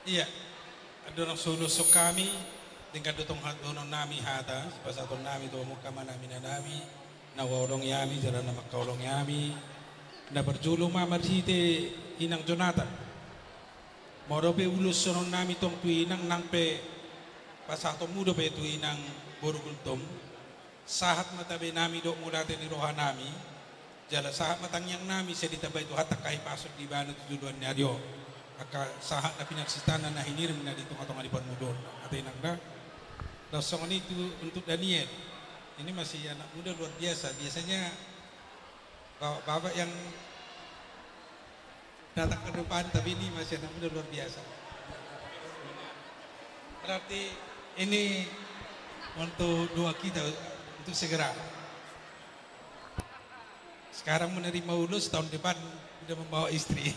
Iya, andorang so ulos hami, denggan do tong dohonon nami hata, sipasahaton nami tu hamu angka amanami, inanami, na huhaholongi hami jala na mangkaholongi hami, na parjolo ma marhite Inang Jonatan. Molo pe ulos dohonon nami tong tu Inang, nang pe pasahatonmu dope tu Inang boru Gultom. Sahat ma tabe nami dohot mauliate ni roha nami, jala sahat ma tangiang nami sai ditambai Tuhanta angka hipason di ibana tu joloan ni ari on. Angka sahat na pinarsitana na hinirim na di tonga-tonga ni parngoluon. Ate Inang da. Laos songon i tu untuk Daniel. Ini masih anak muda luar biasa. Biasanya bapak-bapak yang datang ke depan, tapi ini masih anak muda luar biasa. Berarti ini untuk doa kita untuk segera. Sekarang menerima ulos, tahun depan udah membawa istri.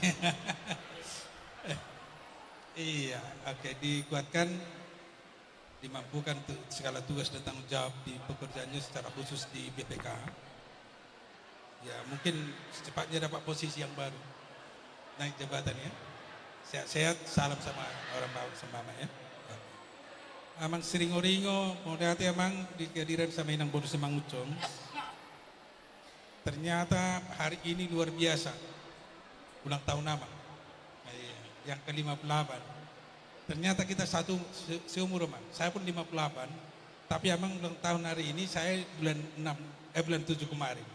Iya, oke, dikuatkan, dimampukan untuk segala tugas dan tanggung jawab di pekerjaannya secara khusus di B P K. Ya, mungkin secepatnya dapat posisi yang baru. Naik jabatan ya. Sehat-sehat, salam sama orang bawa sembama ya. Amang Siringoringo, mauliate Amang di kehadiran sama Inang boru Simangunsong. Ternyata hari ini luar biasa. Ulang tahun Amang. Nah, iya, yang ke lima puluh delapan. Ternyata kita satu se-, seumur, Amang. Saya pun lima puluh delapan, tapi Amang ulang tahun hari ini, saya bulan enam, eh, bulan tujuh kemarin.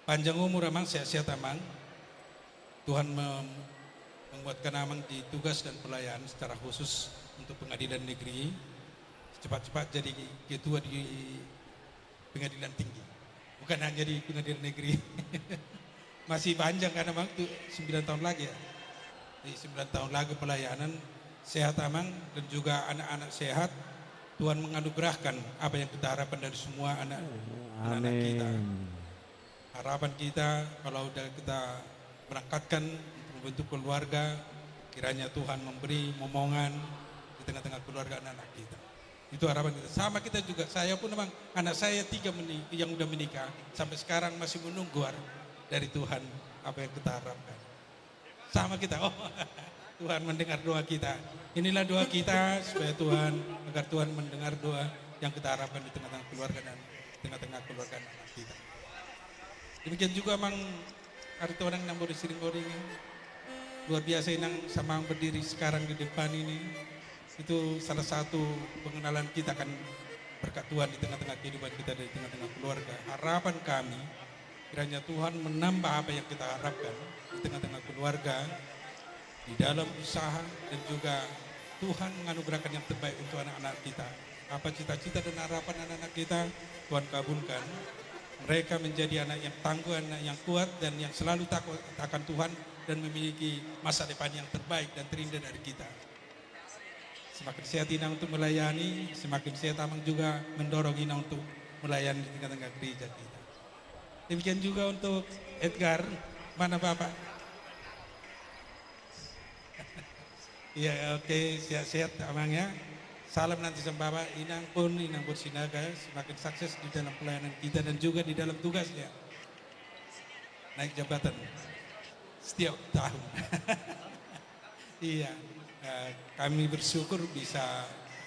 Panjang umur, Amang, sehat-sehat, Amang. Tuhan mem-, menguatkan Amang di tugas dan pelayan secara khusus untuk pengadilan negeri. Cepat-cepat jadi ketua di Pengadilan Tinggi. Bukan hanya di Pengadilan Negeri. Masih panjang kan, Amang, tuh, sembilan tahun lagi ya? Di sembilan tahun lagi pelayanan, sehat, Amang, dan juga anak-anak sehat. Tuhan menganugerahkan apa yang kita harapkan dari semua anak, anak-anak kita. Amin. Harapan kita, kalau udah kita berangkatkan untuk membentuk keluarga, kiranya Tuhan memberi momongan di tengah-tengah keluarga anak-anak kita. Itu harapan kita. Sama kita juga, saya pun memang anak saya tiga meni-, yang udah menikah, sampai sekarang masih menunggu har-, dari Tuhan apa yang kita harapkan. Sama kita, oh, Tuhan mendengar doa kita. Inilah doa kita, supaya Tuhan, agar Tuhan mendengar doa yang kita harapkan di tengah-tengah keluarga dan tengah-tengah keluarga anak kita. Demikian juga Amang Aritonang, Inang boru Siringoringo. Luar biasa, Inang, sama Amang berdiri sekarang di depan ini. Itu salah satu pengenalan kita kan, berkat Tuhan di tengah-tengah kehidupan kita, di tengah-tengah keluarga. Harapan kami, Kiranya Tuhan menambah apa yang kita harapkan di tengah-tengah keluarga, di dalam usaha, dan juga Tuhan menganugerahkan yang terbaik untuk anak-anak kita. Apa cita-cita dan harapan anak-anak kita, Tuhan kabulkan. Mereka menjadi anak yang tangguh, anak yang kuat, dan yang selalu takut akan Tuhan dan memiliki masa depan yang terbaik dan terindah dari kita. Semakin sehat inang untuk melayani, semakin sehat amang juga mendorong inang untuk melayani di tengah-tengah gereja kita. Demikian juga untuk Edgar, mana Bapak? Iya, oke, sehat-sehat amang ya. Salam nanti sama Bapak, inang pun, inang pun Sinaga, semakin sukses di dalam pelayanan kita dan juga di dalam tugasnya. Naik jabatan setiap tahun. Iya, eh, kami bersyukur bisa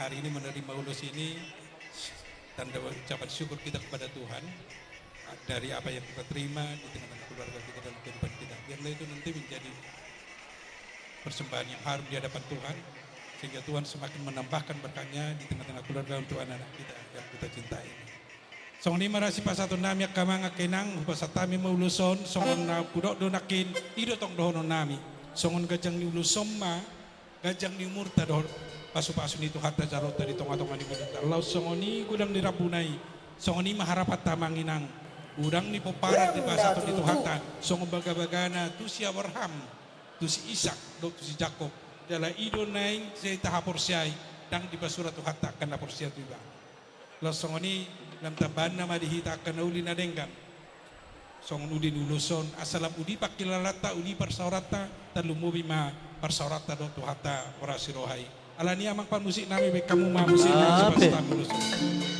hari ini menerima ulos ini, tanda ucapan syukur kita kepada Tuhan dari apa yang kita terima di tengah-tengah keluarga kita, dalam kehidupan kita. Biarlah itu nanti menjadi persembahan yang harum di hadapan Tuhan, sehingga Tuhan semakin menambahkan berkat-Nya di tengah-tengah keluarga untuk anak-anak kita yang kita cintai. Songon i ma rasi pasahaton nami angka amang angka inang, hupasahat hami ma ulos on, songon na hudok do nangkin, i do tong dohonon nami. Songon ganjang ni ulos on ma, ganjang ni umurta dohot pasu-pasu ni Tuhanta jaronta di tonga-tonga ni ngolunta. Laos songon i godang ni rambuna i, songon i ma harapanta amang inang. Godang ni pomparan dipasahat di Tuhanta, songon baga-bagana tu si Abraham, tu si Ishak, dohot tu si Jakob. Jala i do naeng sai tahaporseai, ndang dipasura Tuhanta angka na porsea tu Ibana. Laos songon i, lam tambaanna ma di hita angka na uli na denggan. Songon uli ni ulos on, asa lam uli pangkilalanta, uli parsaoranta, tarlumobi ma parsaoranta dohot Tuhanta, parasi roha i. Alani i amang pamusik nami, baen hamu ma musik nami, ape? Pasahat hami ulos on.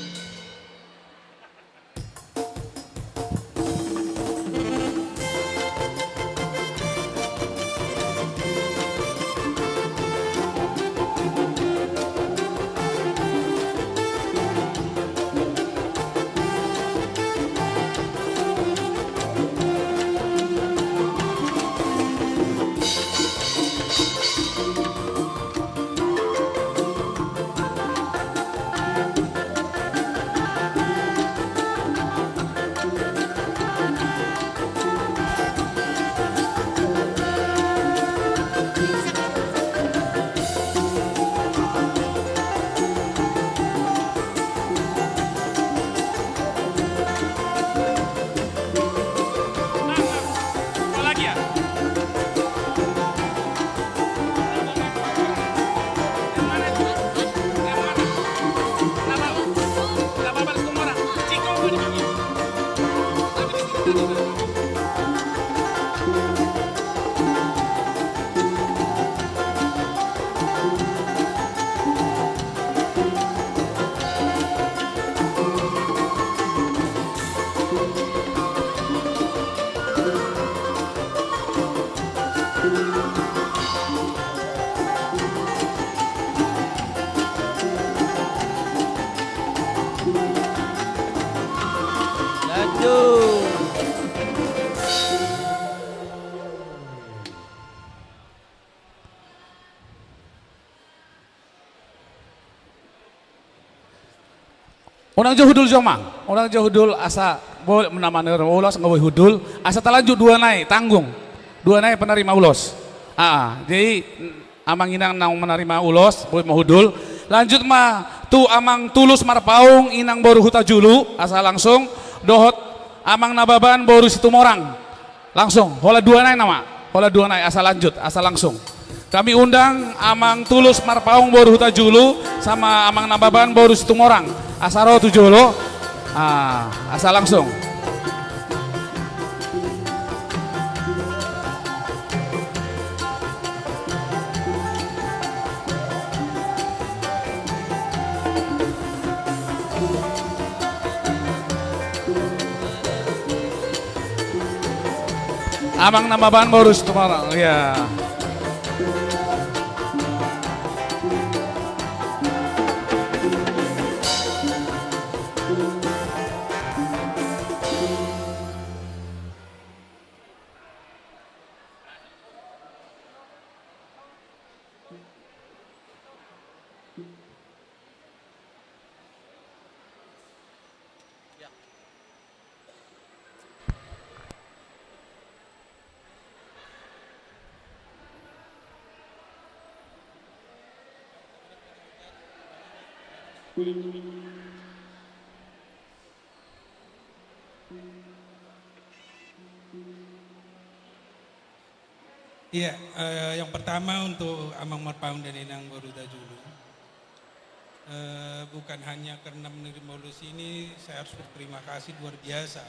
Unang jo hundul jo ma, unang jo hundul asa boi na manarima ulos, nga boi hundul, asa talanjut dua nai tanggung, dua nai panarima ulos. Aa, jadi amang inang naung manarima ulos, boi ma hundul. Lanjut ma tu amang Tulus Marpaung, inang boru Hutajulu, asa langsung, dohot amang Nababan boru Situmorang. Langsung, holan dua nai nama, holan dua nai, asa lanjut, asa langsung. Kami undang amang Tulus Marpaung boru Hutajulu, sama amang Nababan boru Situmorang. Asa ro tu jolo, ah, asa langsung. Amang Nababan boru Situmorang, ya. Iya, eh, yang pertama untuk Amang Marpaung dan Inang Boru Tajulu. Eh, bukan hanya karena menerima ulos ini, saya harus berterima kasih luar biasa.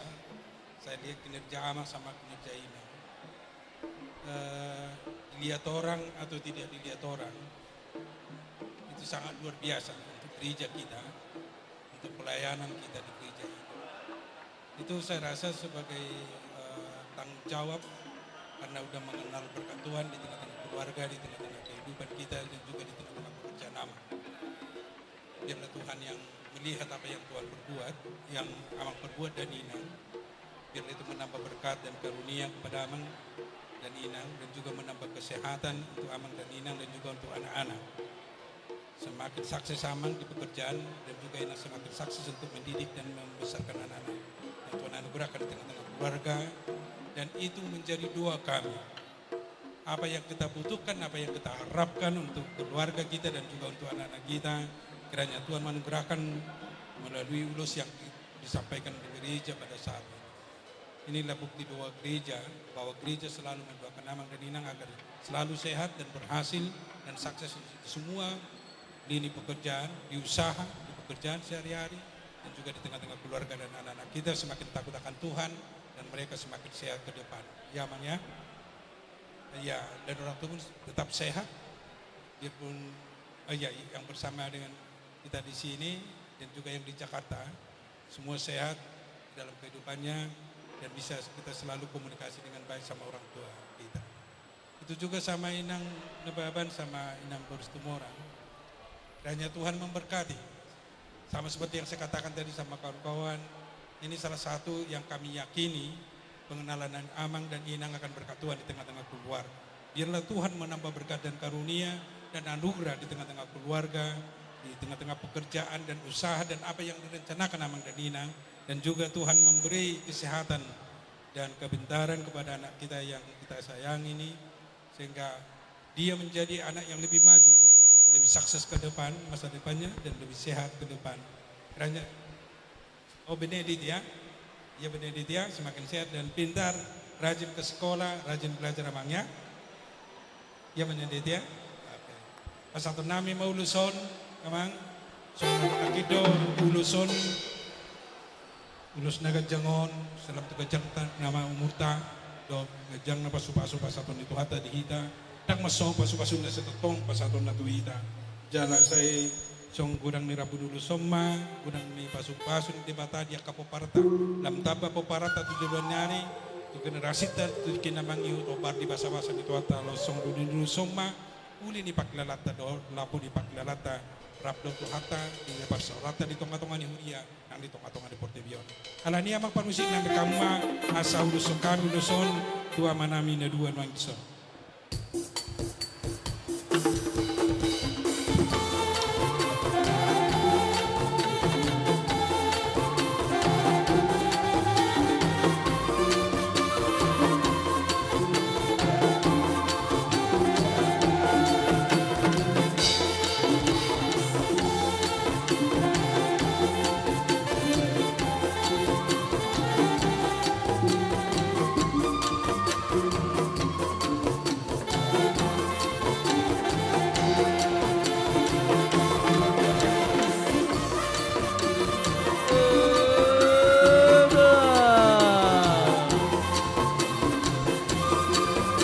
Saya lihat kinerja Amang sama kinerja Inang. Eh, dilihat orang atau tidak dilihat orang, itu sangat luar biasa untuk gereja kita, untuk pelayanan kita di gereja ini. Itu saya rasa sebagai, eh, tanggung jawab karena udah mengenal berkat Tuhan di tengah-tengah keluarga, di tengah-tengah kehidupan kita, dan juga di tengah-tengah pekerjaan Amang. Biarlah Tuhan yang melihat apa yang Tuhan perbuat, yang Amang perbuat dan Inang. Biarlah itu menambah berkat dan karunia kepada Amang dan Inang, dan juga menambah kesehatan untuk Amang dan Inang, dan juga untuk anak-anak. Semakin sukses Amang di pekerjaan, dan juga Inang semakin sukses untuk mendidik dan membesarkan anak-anak yang Tuhan anugerahkan di tengah-tengah keluarga. Dan itu menjadi doa kami. Apa yang kita butuhkan, apa yang kita harapkan untuk keluarga kita dan juga untuk anak-anak kita, kiranya Tuhan menganugerahkan melalui ulos yang disampaikan di gereja pada saat ini. Inilah bukti doa gereja, bahwa gereja selalu mendoakan Amang dan Inang agar selalu sehat dan berhasil dan sukses di semua lini pekerjaan, di usaha, di pekerjaan sehari-hari, dan juga di tengah-tengah keluarga dan anak-anak kita semakin takut akan Tuhan dan mereka semakin sehat ke depan. Ya, Amang, ya? Iya, dan orang tua pun tetap sehat. Dia pun, eh, iya, yang bersama dengan kita di sini dan juga yang di Jakarta, semua sehat dalam kehidupannya dan bisa kita selalu komunikasi dengan baik sama orang tua kita. Itu juga sama Inang Nababan sama Inang Boru Situmorang. Kiranya Tuhan memberkati. Sama seperti yang saya katakan tadi sama kawan-kawan, ini salah satu yang kami yakini, pengenalan Amang dan Inang akan berkat Tuhan di tengah-tengah keluarga. Biarlah Tuhan menambah berkat dan karunia dan anugerah di tengah-tengah keluarga, di tengah-tengah pekerjaan dan usaha dan apa yang direncanakan Amang dan Inang, dan juga Tuhan memberi kesehatan dan kepintaran kepada anak kita yang kita sayang ini, sehingga dia menjadi anak yang lebih maju, lebih sukses ke depan, masa depannya, dan lebih sehat ke depan. Kiranya, oh, Benedit, ya. Ya, Benedit, ya, semakin sehat dan pintar, rajin ke sekolah, rajin belajar, Amang, ya. Ya, Benedit, ya. Oke. Pasahaton nami ma ulos on, Amang. Songon na tangkas do ulos on. Ulos na ganjang on, sai lam tu ganjang ta, nama umurta, dohot ganjang na pasupasu pasahaton ni Tuhanta di hita, ndang ma songon pasupasuna sai tongtong pasahatonna tu hita. Jala sai songon godang ni rambu ni ulos on ma, godang ni pasupasu ni Debata di angka pomparanta. Lam tamba pomparanta tu joloan ni ari, tu generasinta, tu tingki na mangihut hombar di basabasa ni Tuhanta, laos songon na di ulos on ma, uli ni pangkilalanta dohot lapo ni pangkilalanta, rap dohot Tuhanta, di parsaoranta di tonga-tonga ni huria, nang di tonga-tonga ni portibi on. Alani i, Amang, parmusik nami, hamu ma, asa uloshon hami ulos on tu amanami na dua nuaeng dison.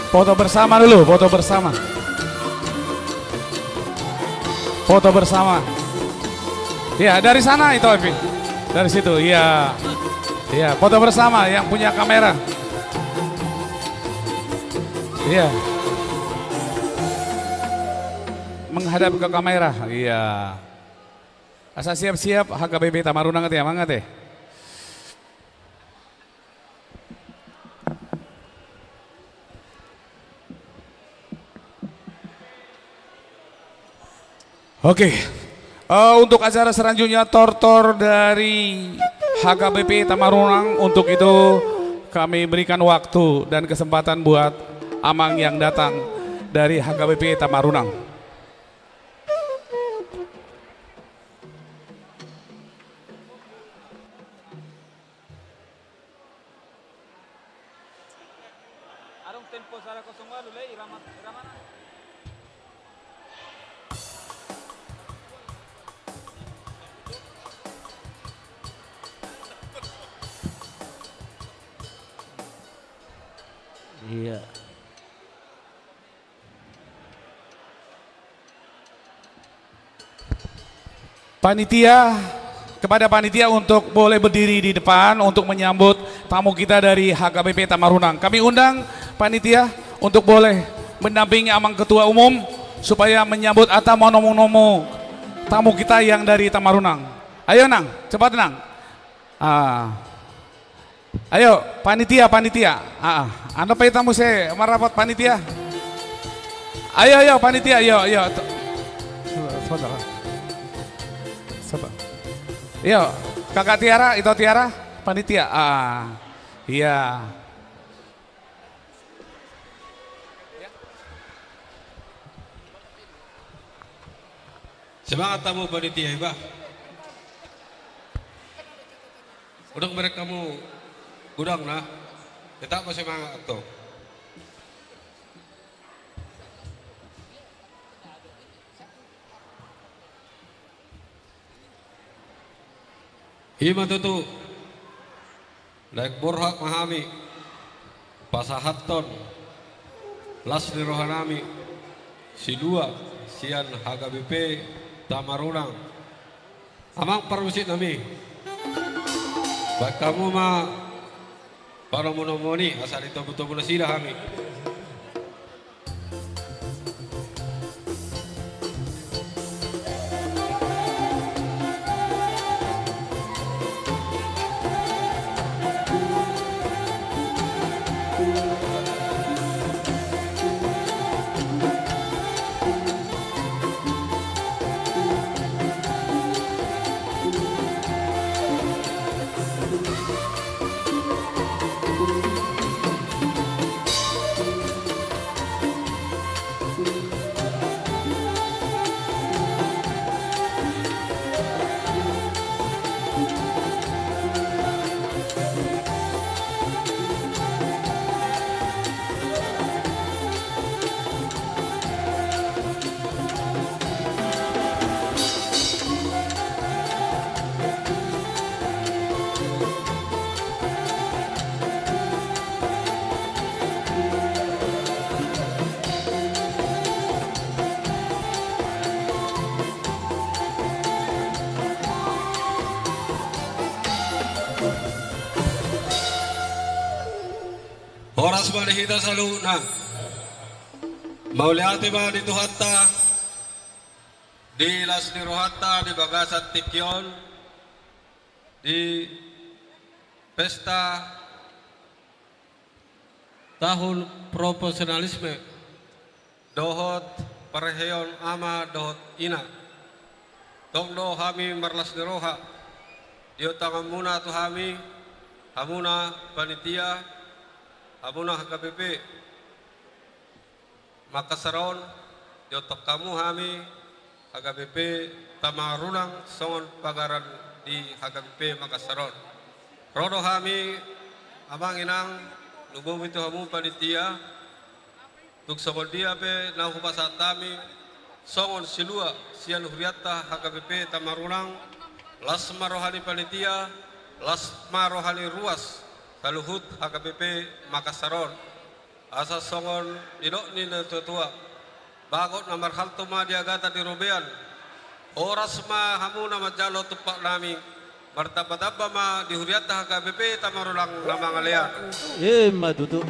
Foto bersama dulu, foto bersama. Foto bersama. Ya, dari sana itu, Evi. Dari situ, iya. Iya, foto bersama yang punya kamera. Iya. Menghadap ke kamera, iya. Asa siap-siap, H K B P Tamarunang ate, Amang ate. Oke. Eh, untuk acara selanjutnya, tortor dari H K B P Tamarunang. Untuk itu, kami berikan waktu dan kesempatan buat Amang yang datang dari H K B P Tamarunang. Panitia, kepada panitia untuk boleh berdiri di depan untuk menyambut tamu kita dari H K B P Tamarunang. Kami undang panitia untuk boleh mendampingi Amang Ketua Umum supaya menyambut atau manomu-nomu tamu kita yang dari Tamarunang. Ayo, Nang, cepat, Nang. Ah. Ayo, panitia, panitia. Ah, ah. Anda pe tamu se marapot panitia. Ayo, ayo, panitia, ayo, ayo. Tu-, sebentar. Sabar. Ayo, Kakak Tiara, Ito Tiara, panitia. Ah, iya. Semangat hamu panitia, iba. Unang bereng hamu godang na. Tetap ma semangat to. I ma tutu. Naeng borhat ma hami pasahathon las ni roha nami silua sian H K B P Tamarunang. Amang parmusik nami, baen hamu ma panomu-nomu i asa ditobu-tobu nasida hami. Horas ma di hita saluhutna. Mauliate ma di Tuhanta di las ni rohanta di bagasan tingki on di pesta tahun profesionalisme dohot parheheon ama dohot ina. Tong do hami marlas ni roha, diontang hamuna tu hami, hamuna panitia, hamuna H K B P Makassar on, diontang hamu hami H K B P Tamarunang songon pagaran di H K B P Makassar on. Ro do hami amang inang, lumobi tu hamu panitia, tung songon dia pe na hupasahat hami songon silua sian hurianta H K B P Tamarunang, las ma roha ni panitia, las ma roha ni ruas saluhut H K B P Makassar on. Asa songon nidok ni natuatua, bagot na marhalto ma di agatan ni robean. Horas ma hamu na manjalo tumpak nami, martambatamba ma di hurianta H K B P Tamarunang na mangalean. I ma tutu.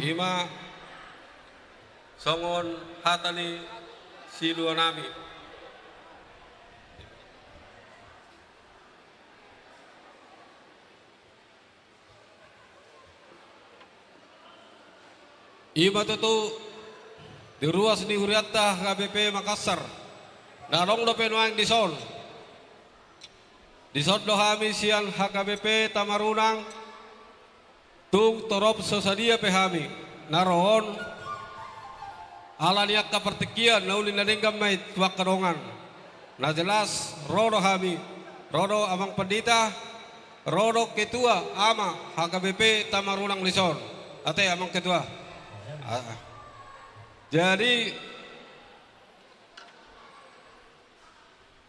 I ma songon hata ni silua nami. I ma tutu di ruas ni hurianta H K B P Makassar, na adong dope nuaeng dison. Dison do hami sian H K B P Tamarunang, tung torop so sadia pe hami na ro on, ala ni angka partingkian na uli na denggan ma i tu angka dongan. Na jelas, ro do hami, ro do amang pandita, ro do ketua ama H K B P Tamarunang dison. Ate amang ketua. Ah. Jadi,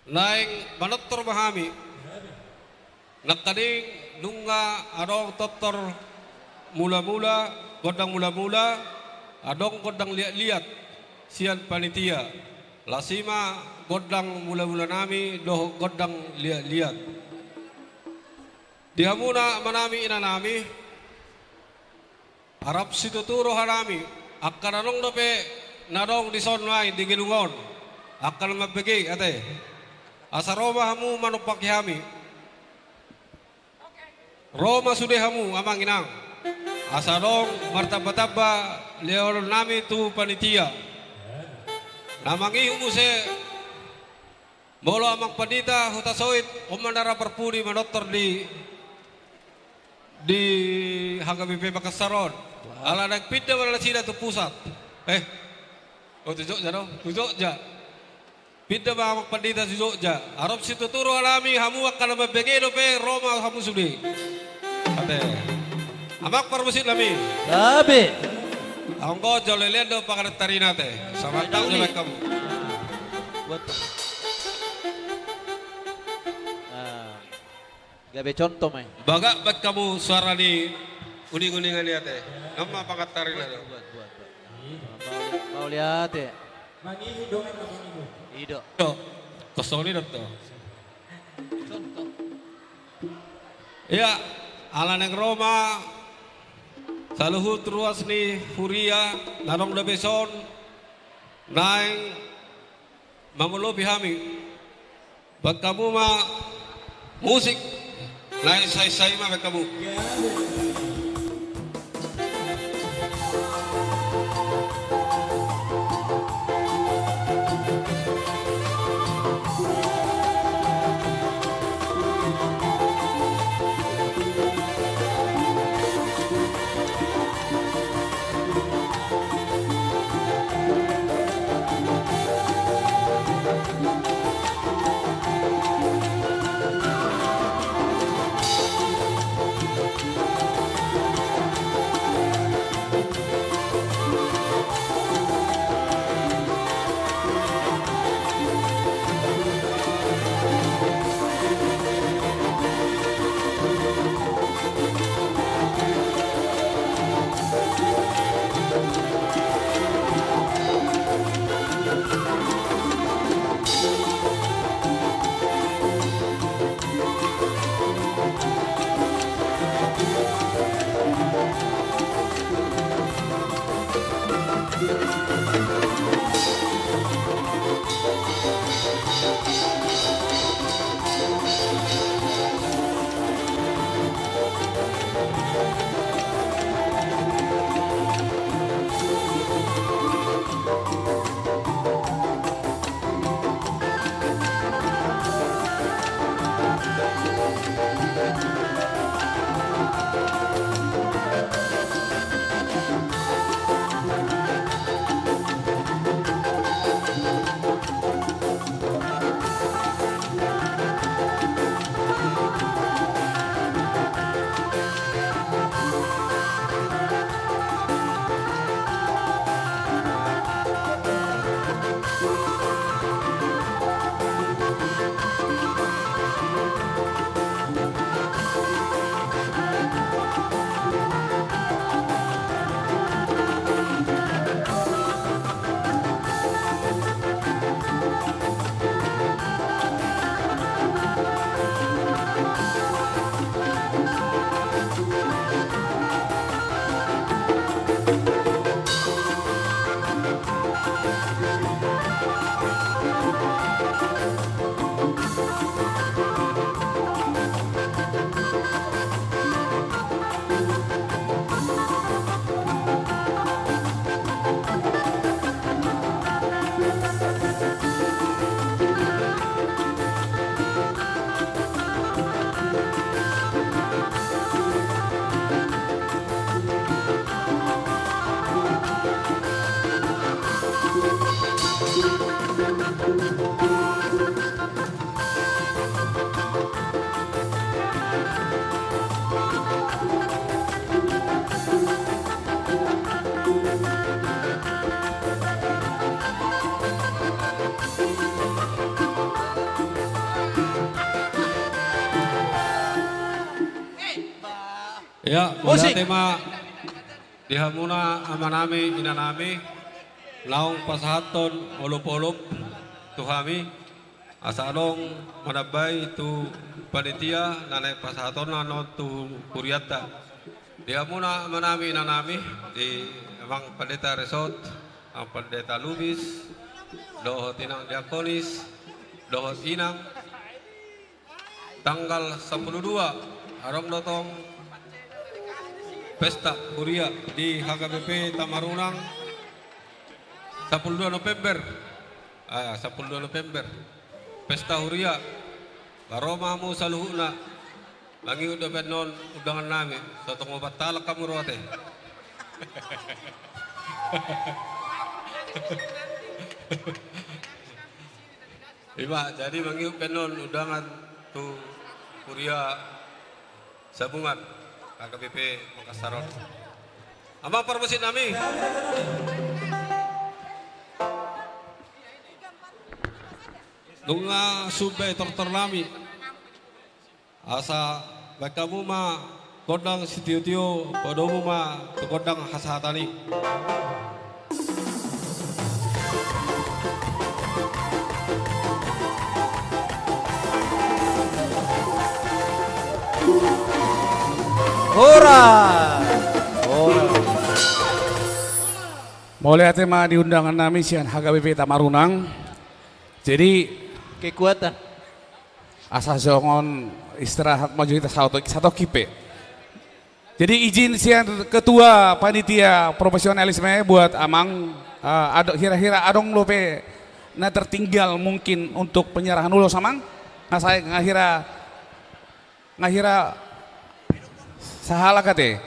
naeng manortor ma hami. Nangkaning nunga adong tortor mula-mula, gondang mula-mula, adong gondang liat-liat sian panitia. Las i ma gondang mula-mula nami dohot gondang liat-liat. Di hamuna amanami inanami, rap situtu rohanami, angka na adong dope na adong dison nuaeng di gedung on, angka na mambege ate, asa ro ma hamu manompaki hami. Ro ma sude hamu amang inang, asa adong martamba-tamba lehononnami tu panitia. Na mangihut muse, molo amang pandita Hutasoit, on ma na ra parpudi manortor di, di H K B P Makassar on. Ala naeng pinda ma nasida tu pusat. Eh, oh, tu Jogja do, tu Jogja. Pinda ma amang pandita tu Jogja. Rap situtu rohanami, hamu angka na mambege dope, ro ma hamu sude. Ate. Amang parmusik nami. Gabe. Anggo jolo leleng do pangantar i ate. Samantang jolo hamu. Buat. Ah. Gabe contoh ma i. Bagak baen hamu suara ni uning-uningan i ate. Nama pangantar i na do. Buat, buat, buat. Mauliate. Mangihut do, mangihut. I do. Do. Kosong i do to. Contoh. Ia, ala naeng ro ma saluhut ruas ni huria na adong dope dison, naeng mangolopi hami. Baen hamu ma musik. Naeng sai-sai ma baen hamu. Ia, mauliate ma di hamuna amanami, inanami, naung pasahathon olop-olop. tu hami, asa adong manambai tu panitia na naeng pasahatonna annon tu hurianta. Di hamuna amanami, inanami, di Amang Pandita Resort, Amang Pandita Lubis, dohot Inang Diakonis, dohot Inang, tanggal sampulu dua, adong do tong pesta huria di H K B P Tamarunang, sampulu dua November. Ah, sampulu dua November. Pesta huria. Ro ma hamu saluhutna. Mangihut dope annon undangannami. So tung opat halak hamu ro ate. Ima, jadi mangihut pe annon undangan tu huria Sabungan, H K B P Makassar on. Amang parmusik nami. Nunga sumbe tortor nami. Asa baen hamu ma gondang sitio-tio, padomu ma tu gondang hasahatan i. Horas. Horas. Mauliate ma di undangan nami sian H K B P Tamarunang. Jadi, kekuatan. Asa songon istirahat ma jo hita sato-, satongkin pe. Jadi izin sian ketua panitia profesionalisme buat amang, eh, ado-, hira-hira adong dope na tertinggal mungkin untuk penyerahan ulos amang? Nga sai, nga hira, nga hira sahalak ate.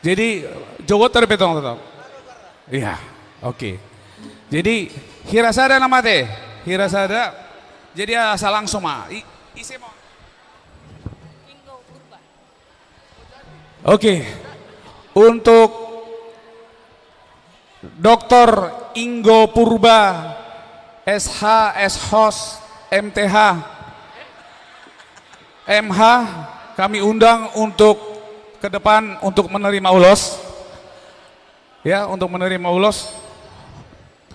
Jadi jogot tar pe tong, tong. Iya, oke. Jadi hira sada nama ate, hira sada. Jadi asa langsung ma. I-, ise ma. Oke. Untuk Doktor Inggo Purba, S H, S Hos, M T H, M H, kami undang untuk ke depan untuk menerima ulos. Ya, untuk menerima ulos.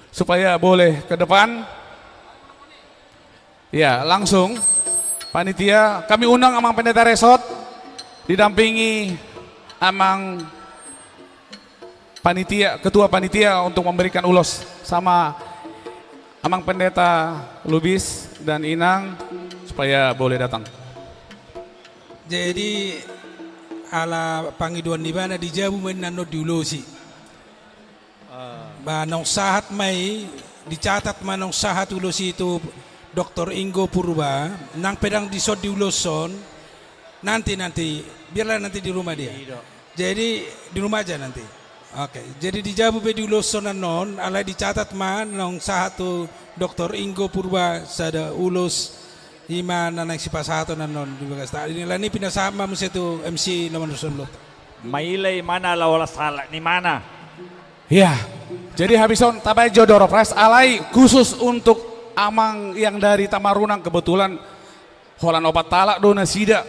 Supaya boleh ke depan. Ya, langsung. Panitia, kami undang Amang Pendeta Resort, didampingi Amang Panitia, Ketua Panitia untuk memberikan ulos sama Amang Pendeta Lubis dan Inang, supaya boleh datang. Jadi, ala pangidoan ni ibana di jabu ma inna annon diulosi. Ah. Ba naung sahat ma i, dicatat ma naung sahat ulos i tu Doktor Inggo Purba, nang pe ndang dison diuloshon, nanti, nanti, biarlah nanti di rumah dia. Iya, dok. Jadi, di rumah aja nanti. Oke, jadi di jabu pe diuloshon annon, alai dicatat ma naung sahat tu Doktor Inggo Purba sada ulos, i ma na naeng sipasahaton annon di bagas ta. Alani i pinasahat ma muse tu M C na mandoshon lot. Maila i ma na laho las halak ni mana. Iya. Jadi habis on tabaen jo door prize alai khusus untuk amang yang dari Tamarunang, kebetulan holan opat halak do nasida.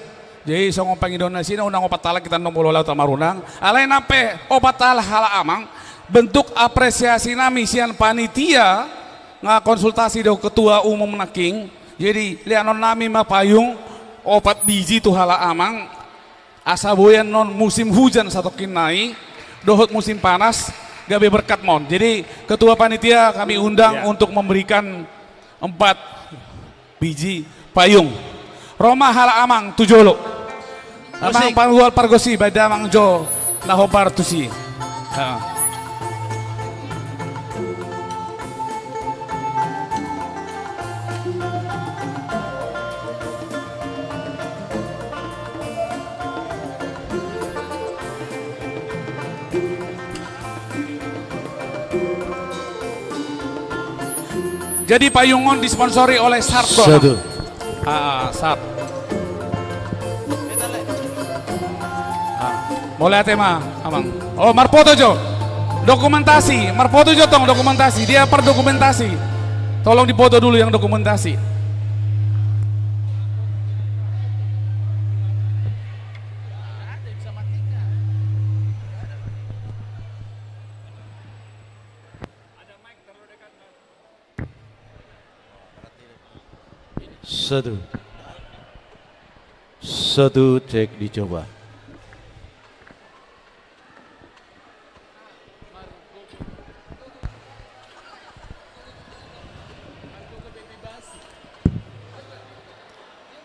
Jadi songon pangidoan nasida undang opat halak hita annon molo laho Tamarunang. Alai nang pe opat halak, halak amang, bentuk apresiasi nami sian panitia nga konsultasi dohot ketua umum nangkin. Jadi leanon nami ma payung opat biji tu halak amang. Asa boi annon musim hujan satongkin nai, dohot musim panas, gabe berkat ma on. Jadi, ketua panitia kami undang, ya, untuk memberikan empat biji payung. Ro ma halak amang tu jolo. Amang, musik. Panggual pargonsi, baen damang jo na hombar tusi. Ha. Jadi payung on disponsori oleh Sharp do. Satu. Ah, Sharp. Ah, mauliate ma, amang. Oh, marfoto jo. Dokumentasi, marfoto jo tong dokumentasi. Dia pardokumentasi. Tolong dipoto dulu yang dokumentasi. Satu. Satu, cek, dicoba.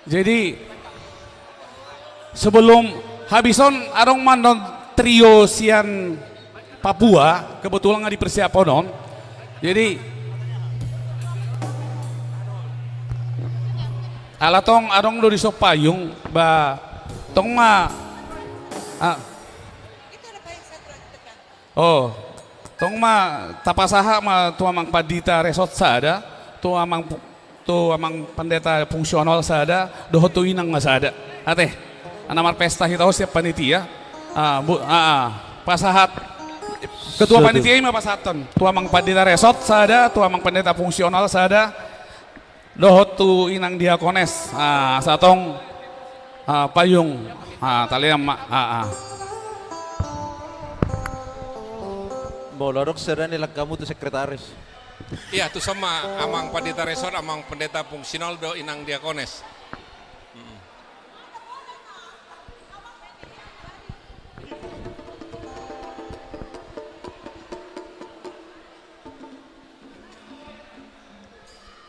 Jadi, sebelum habis on, adong ma annon trio sian Papua, kebetulan nga dipersiapkan on. Jadi, ala tong adong do dison payung, ba, tong ma, ah. Oh, tong ma tapasahat ma tu amang pandita resort sada, tu amang pu-, tu amang pandita fungsional sada, dohot tu inang ma sada. Ate, na marpesta hita on sian panitia. Ah, bu-, ah, ah, pasahat. Ketua panitia i ma pasahathon. Tu amang pandita resort sada, tu amang pandita fungsional sada, dohot tu inang diakones. Ah, asa tong, ah, payung. Ah, talean ma. Ah, ah. Molo adong sada ni langkamu tu sekretaris. Iya, tu son ma amang pandita resort, amang pandita fungsional dohot inang diakones. Mm-mm.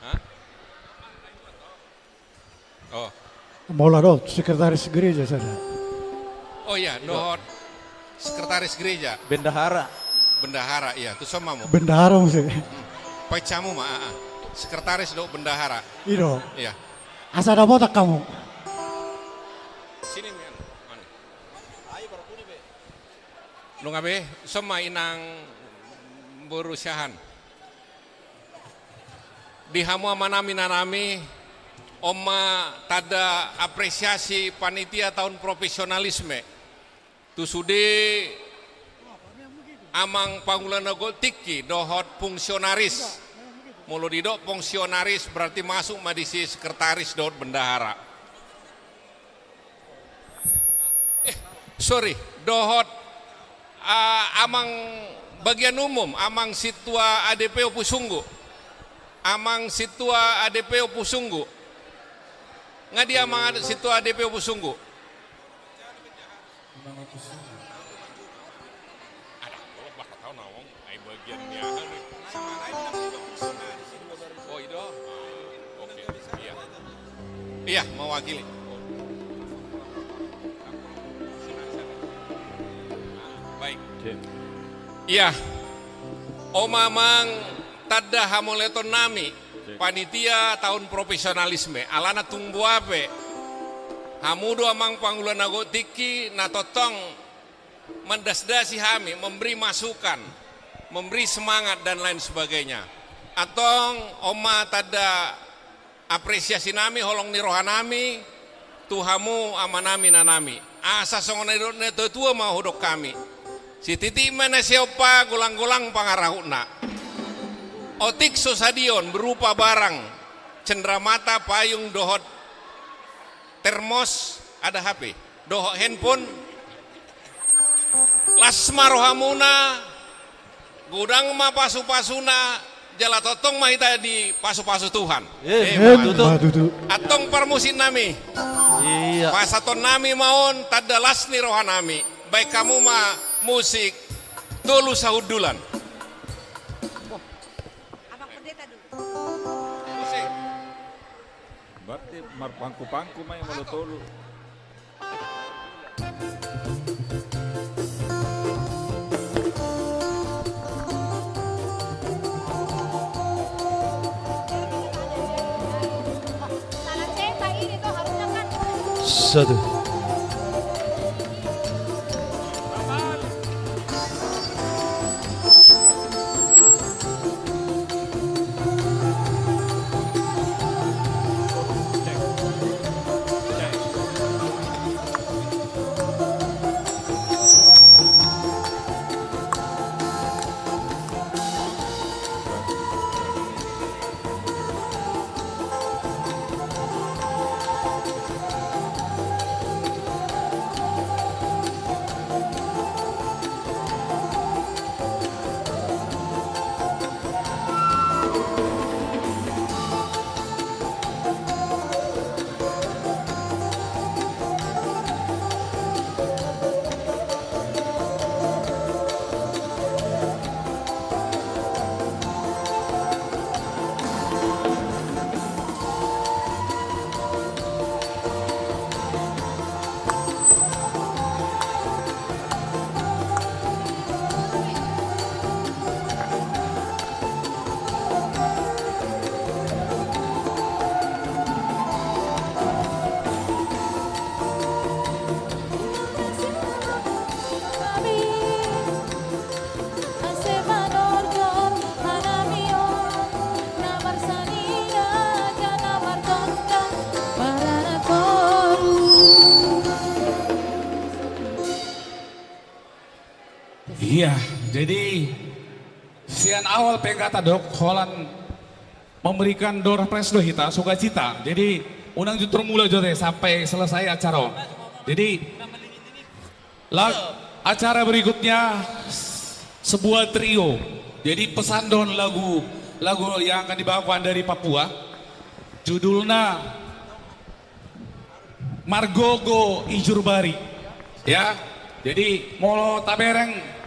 Hah? Oh. Molo adong sekretaris gereja sada. Oh iya, dohot sekretaris gereja. Bendahara. Bendahara, iya. Tu son ma hamu. Bendahara muse. Hmm. Paica hamu ma, ah, ah. Sekretaris dohot bendahara. I do. Iya. Asa dapotan hamu. Sini, Mian. Mana? Nunga be, son ma inang boru siahaan. Di hamu amanami, inanami, on ma tanda apresiasi panitia tahun profesionalisme tu sude amang pangula na gok tingki dohot fungsionaris. Molo didok fungsionaris berarti masuk ma disi sekretaris dohot bendahara. Eh, sorry, dohot, ah, amang bagian umum, amang sintua A D P Ompusunggu. Amang sintua A D P Ompusunggu. Nga dia amang sintua A D P Ompusunggu? Ada, kalau bakal tahu nawang. Ai bagian ni aha ni? Oh, i do. Ah, oke. Iya. Iya, mewakili. Baik. Cek. Iya. On ma amang tanda hamauliateonnami. Cek. Panitia tahun profesionalisme. Alana tung boha pe, hamu do amang pangula na gok tingki na tongtong mandasdasi hami, memberi masukan, memberi semangat, dan lain sebagainya. Antong, on ma tanda apresiasinami, holong ni rohanami, tu hamu amanami, inanami. Asa songon na nidok ni natuatua ma hudok hami. Sititi ma na siompa, golanggolang pangarahutna. Otik so sadia on berupa barang, cendramata, payung, dohot termos, ada H P, dohot handphone. Las ma rohamuna, godang ma pasupasuna, jala tongtong ma hita dipasupasu Tuhan. Eh, eh, emma tutu. Emma tutu. Antong parmusiknami. Iya. Pasahatonnami ma on tanda las ni rohanami. Baen hamu ma musik tolu sahundulan. Musik. Berarti marpangkupangku ma i molo tolu. Satu. Ya, jadi sian awal pe hata dok, holan memberikan door prize do hita, sukacita. Jadi unang jutur mula jote sampai selesai acara on. Jadi la-, acara berikutnya sebuah trio. Jadi pesan dohot lagu, lagu yang akan dibawakan dari Papua. Judulna Margogo Ijur Bari. Ya. Jadi molo tabereng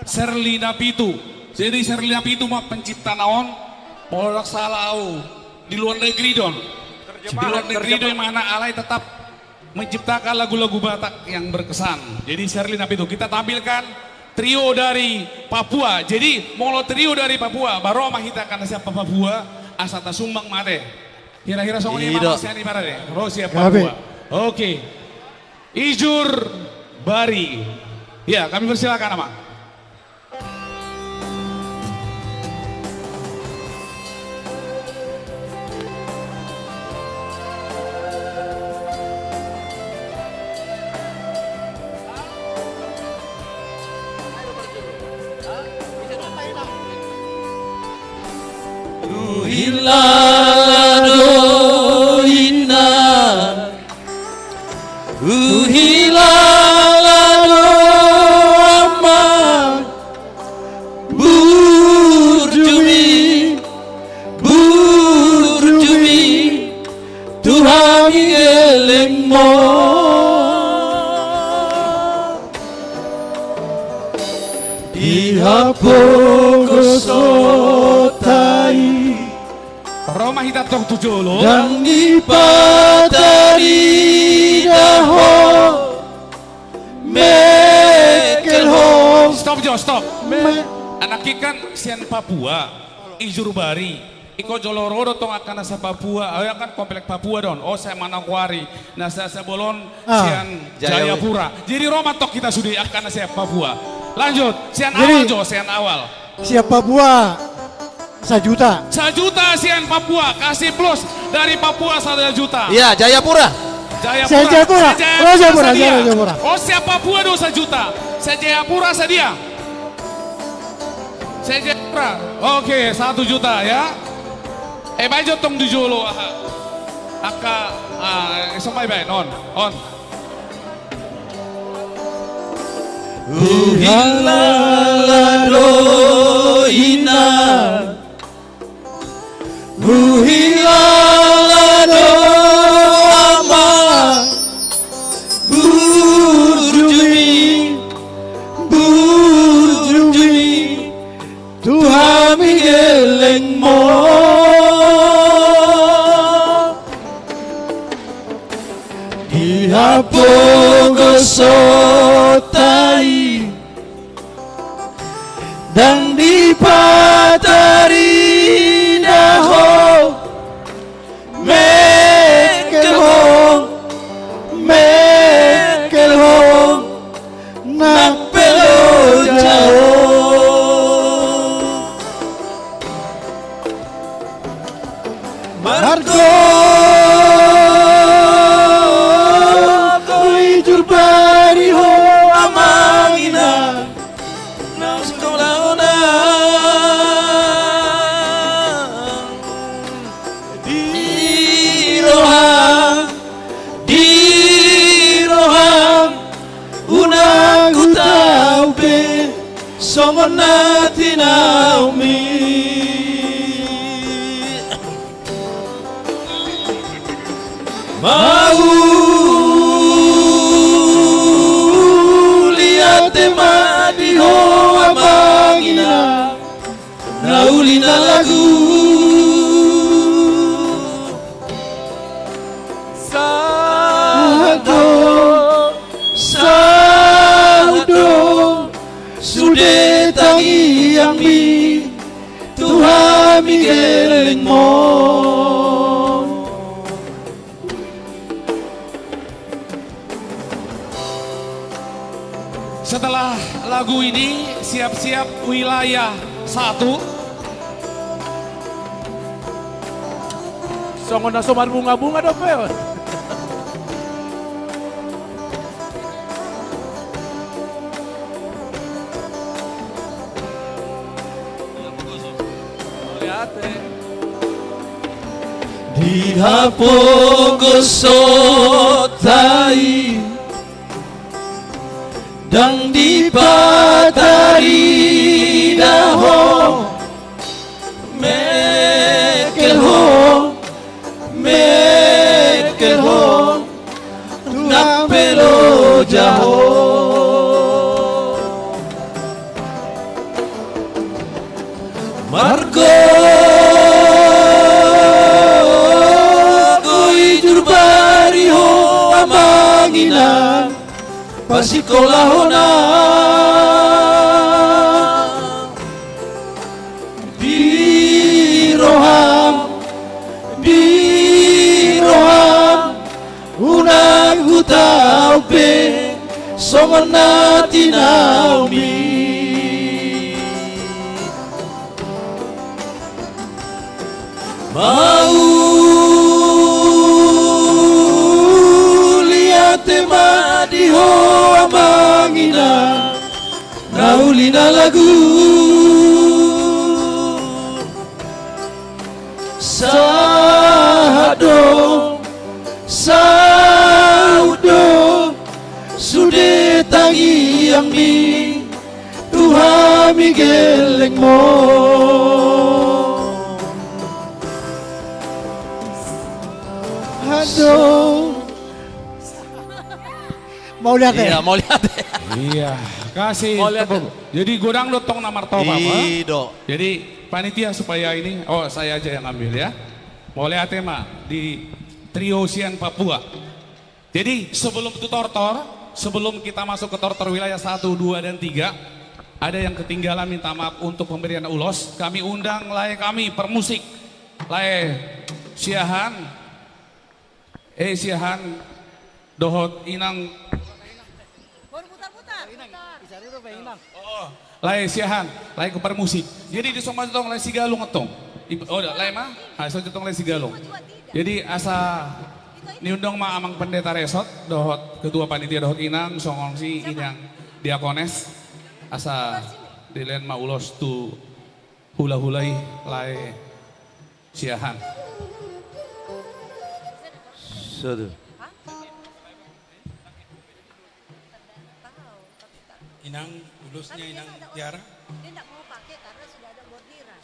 Serli Napitu. Jadi Serli Napitu ma penciptana on. Molo ndang sala au di luar negeri do on. Di luar negeri do i, mana alai tetap menciptakan lagu-lagu Batak yang berkesan. Jadi Serli Napitu, kita tampilkan trio dari Papua. Jadi molo trio dari Papua, baru ma hita angka na sian Papua, asa tasumbang ma ate. Hira-hira songon i ma sian i, parade. Ro sian Papua. Oke. Ijur Bari. Ya, kami persilakan, Amang. Huhilala do inna, huhilala do amang, burju mi, burju mi tu hami gelengmon. Di hapogoson ta i. Ro ma hita tong tu jolo. Ndang dipatarida ho, mengkel ho. Stop jo, stop. Me- Anak i kan sian Papua, Ijur Bari. Ingkon jolo ro do tong angka na sian Papua, ai kan komplek Papua do on, o sian Manokwari, na sian, sian bolon, ah, sian Jaya- Jayapura. Jadi ro ma tong hita sude angka na sian Papua. Lanjut, sian awal jo, sian awal. Sian Papua, sajuta. Sajuta sian Papua, kasih plus dari Papua sajuta. Iya, Jayapura. Jayapura. Sian Jayapura. Sian Jayapura, Jayapura, sadia. Jayapura. O sian Papua do sajuta. Sian Jayapura sadia. Sian Jayapura. Oke, satu juta ya. Eh, baen jo tong di jolo, aha. Angka, ah, so ma baen, on, on. Huhilala do inna, huhilala do amang, burju mi, burju mi tu hami gelengmon. Di hapogoson ta i, ndang dipatarida ho, mengkel ho, mengkel ho, nang pe loja ho. Margogo Ijur Bari ho amang inang, na sikola ho na di roham, di roham, unang hutau be songon na tinaumi. Mauliate ma di ho amang inang, na uli na lagu. Sahat do, sahat do sude tangiangmi tu hami gelengmon. Setelah lagu ini, siap-siap wilayah satu. Songon na so marbunga-bunga dope. Di hapogoshonta i ndang dipatarida ho, mengkel ho, mengkel ho, ndang pe loja ho. Margogoijur bari ho amang inang, pasikola ho na di roham, di roham, unang hutau pe songon na tinaomi. Mauliate ma di ho amang inang, na uli na lagu. Sahat do, saut do, sude tangiangmi tu hami gellengmu. Sahat do. Mauliate. Iya, mauliate. Iya, kasih. Mauliate. Tepuk. Jadi godang do tong na martopap, ha? Iya do. Jadi panitia supaya ini, oh, saya aja yang ambil ya. Mauliate ma di Trio Sian Papua. Jadi sebelum tu tortor, sebelum kita masuk ke tortor wilayah satu, dua, dan tiga, ada yang ketinggalan, minta maaf, untuk pemberian ulos. Kami undang lae kami, permusik. Lae Siahaan. Eh, Siahaan dohot inang. Baru putar-putar. Oh, lae Siahaan, lae ke permusik. Jadi dison ma tong lae Sigalung tong. Ib-, oh, lae ma? Ah, so tong lae Sigalung. Jadi asa niundang ma amang pendeta resort dohot ketua panitia dohot inang, songon si inang diakones. Asa dilehon ma ulos tu hula-hula i, lae Siahaan. Satu. Inang, ulosnya inang Tiara. Dia nggak mau pakai karena sudah ada bordiran.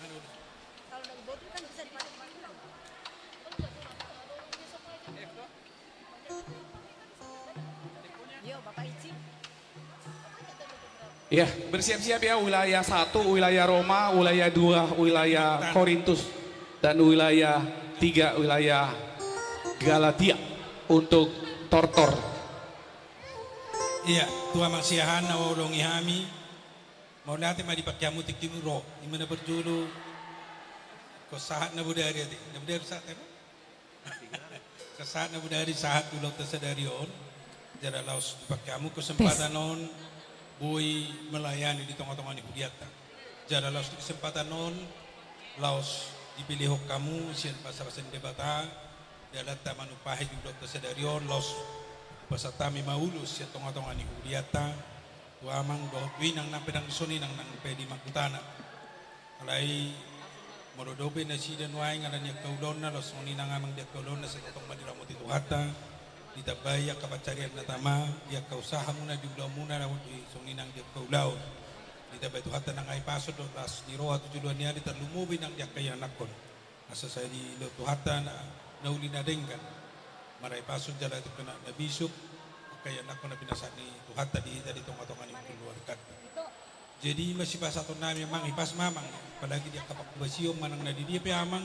Kalau ada bordir kan bisa dipakai kemana-mana. Yo, Bapak izin. Ya, bersiap-siap ya, wilayah satu, wilayah Roma, wilayah dua, wilayah Korintus, dan wilayah tiga, wilayah Galatia untuk tortor. Iya, tu amang Siahaan na huoloi hami. Mauliate ma di pakeanmu tingki on ro, ima na parjolo. Ko sahat na bodari ate, na bodari sahat ate. Sahat na bodari sahat tu ulaonta sadari on. Jala laos dipake hamu kesempatan on boi melayani di tonga-tonga ni huria ta. Jala laos di kesempatan on laos dipilihon hamu sian basa-basa ni Debata, dalanta manumpahi di ulaonta sadari on, laos pasahat hami ma ulos sian tonga-tonga ni huria ta. Tu amang dohot tu inang nang pe dang dison inang nang pe di manghutana. Alai molo dope nasida nuaeng ala ni angka ulaonna laos songon i nang amang di angka ulaonna, sai tongtong ma diramoti Tuhanta, ditambai angka pansarian na tama di angka usahamuna di ulaonmuna, laos di songon i nang di angka ulaon. Ditambai Tuhanta nang hahipason dohot las ni roha tu joloan ni ari, tarlumobi nang di angka ianakhon. Asa sai dilehon Tuhanta na, na uli na denggan. Marhahipason jala tongtong na bisuk, angka ianakhon na pinasahat ni Tuhanta di hita di tonga-tonga ni keluarganta. Jadi ima sipasahaton nami amang, hipas ma amang, apalagi di angka panghobasion manang na di dia pe amang,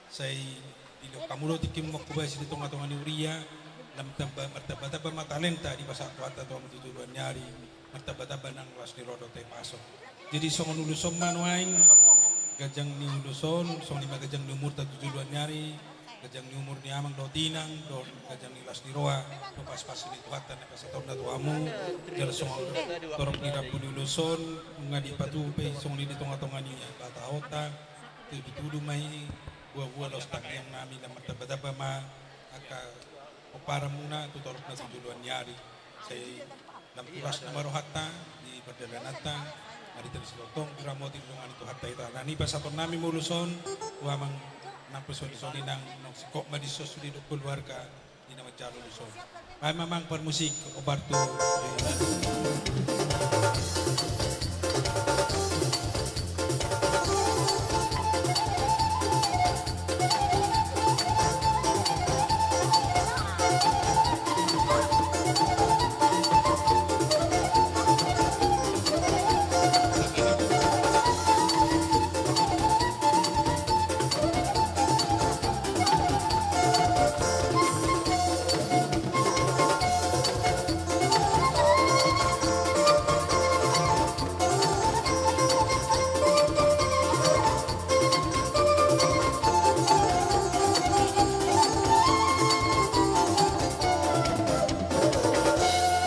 sai dilehon hamu do tingki mangkobasi di tonga-tonga ni huria, lam tamba, martamba-tamba ma talenta dipasahat Tuhanta tu hamu tu joloan ni ari, martamba-tamba nang las ni roha dohot hahipason. Jadi songon ulos on ma nuaeng, ganjang ni ulos on, songon i ma ganjang ni umurta tu joloan ni ari, ganjang ni umur ni amang dohot inang, dohot ganjang ni las ni roha, dohot pasupasu ni Tuhanta na pasahatonna tu hamu, jala songon torop ni rambu ni ulos on, nunga dipatupa i songon i di tonga-tonga ni batahonta, tudu-tudu ma i, buah-buah laos tangiang nami, lam martamba-tamba ma angka pomparanmuna tu torop na tu joloan ni ari. Sai lam turas nama rohanta di pardalananta, marhite na sitongtong diramoti didongani Tuhanta hita. Nang i pasahaton nami ma ulos on tu amang Nang pe soni-soni nang, nang singkop ma dison sude dohot keluarga ni na manjalo dison. Baen ma amang parmusik, obar tu.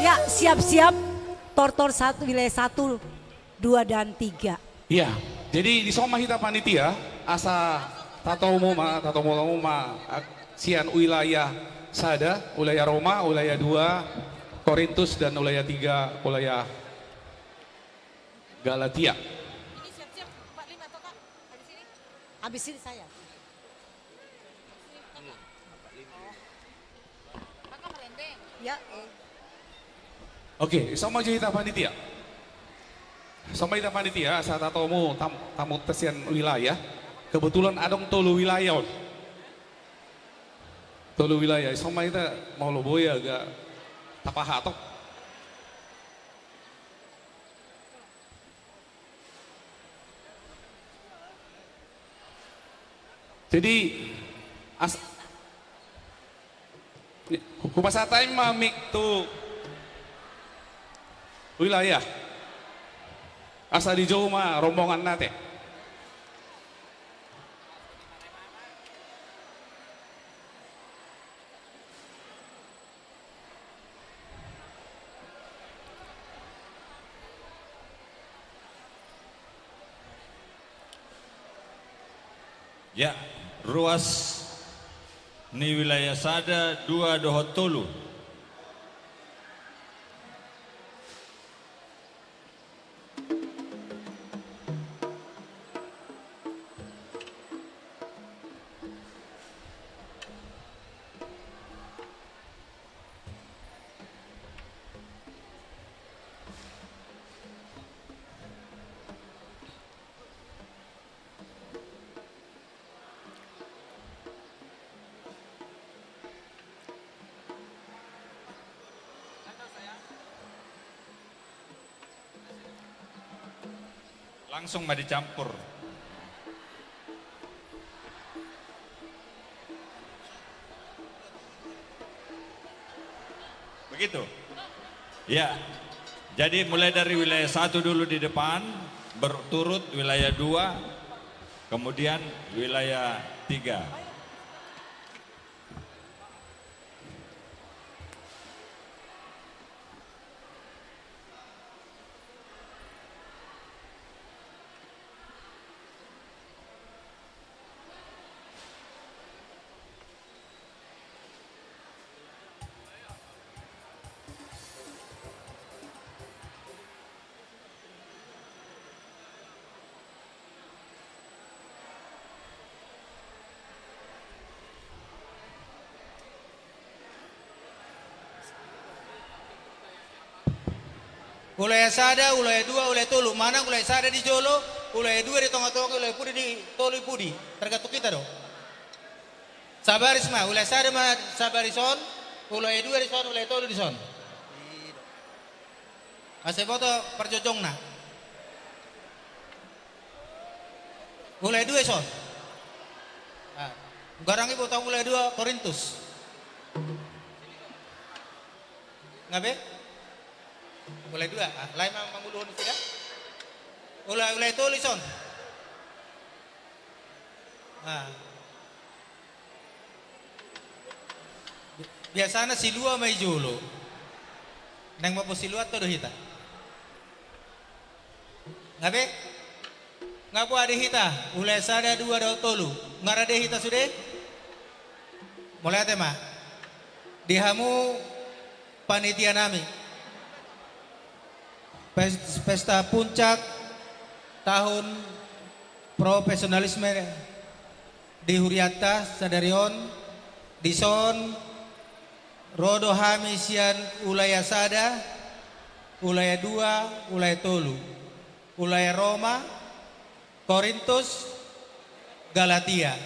Ya, siap-siap. Tortor satu, wilayah satu, dua, dan tiga. Iya, jadi dison ma hita panitia, asa tatomu ma, tatomu ma, ah, sian wilayah sada, wilayah Roma, wilayah dua, Korintus, dan wilayah tiga, wilayah Galatia. Ini siap-siap, Pak Lima atau Kak? Habis ini. Habis ini saya. Ya, eh. Oke, dison ma jo hita panitia. Dison ma hita panitia, asa tatomu tam-, tamu ta sian wilayah. Kebetulan adong tolu wilayah on. Tolu wilayah, dison ma hita molo boi gabe tapahatop. Jadi, as-, hupasahat hami ma mik tu wilayah. Asa dijou ma rombongan nami. Ya, ruas ni wilayah sada, dua dohot tolu. Langsung ma dicampur. Begitu? Ya. Jadi, mulai dari wilayah satu dulu di depan, berturut wilayah dua, kemudian wilayah tiga. Wilayah sada, wilayah dua, wilayah tolu. Manang wilayah sada di jolo, wilayah dua di tonga-tonga, wilayah pudi di tolu i pudi. Tergantung hita do. Sabaris ma, wilayah sada ma sabaris on, wilayah dua dison, wilayah tolu dison. Asa diboto parjongjongna. Wilayah dua dison. Ah, garang ibu tahu wilayah dua Korintus. Ngabe? Wilayah dua, ah, lain ma manguluhon sudah. Wilayah, wilayah tolu dison. Ah. Biasana silua ma i jolo. Naeng mamboan siluanta do hita. Ngabe? Nga boha di hita, wilayah sada, dua dohot tolu. Nga rade hita sude? Mauliate ma. Di hamu panitia nami. Pes-, pesta puncak tahun profesionalisme di hurianta sadari on, dison ro do hami sian wilayah sada, wilayah dua, wilayah tolu, wilayah Roma, Korintus, Galatia.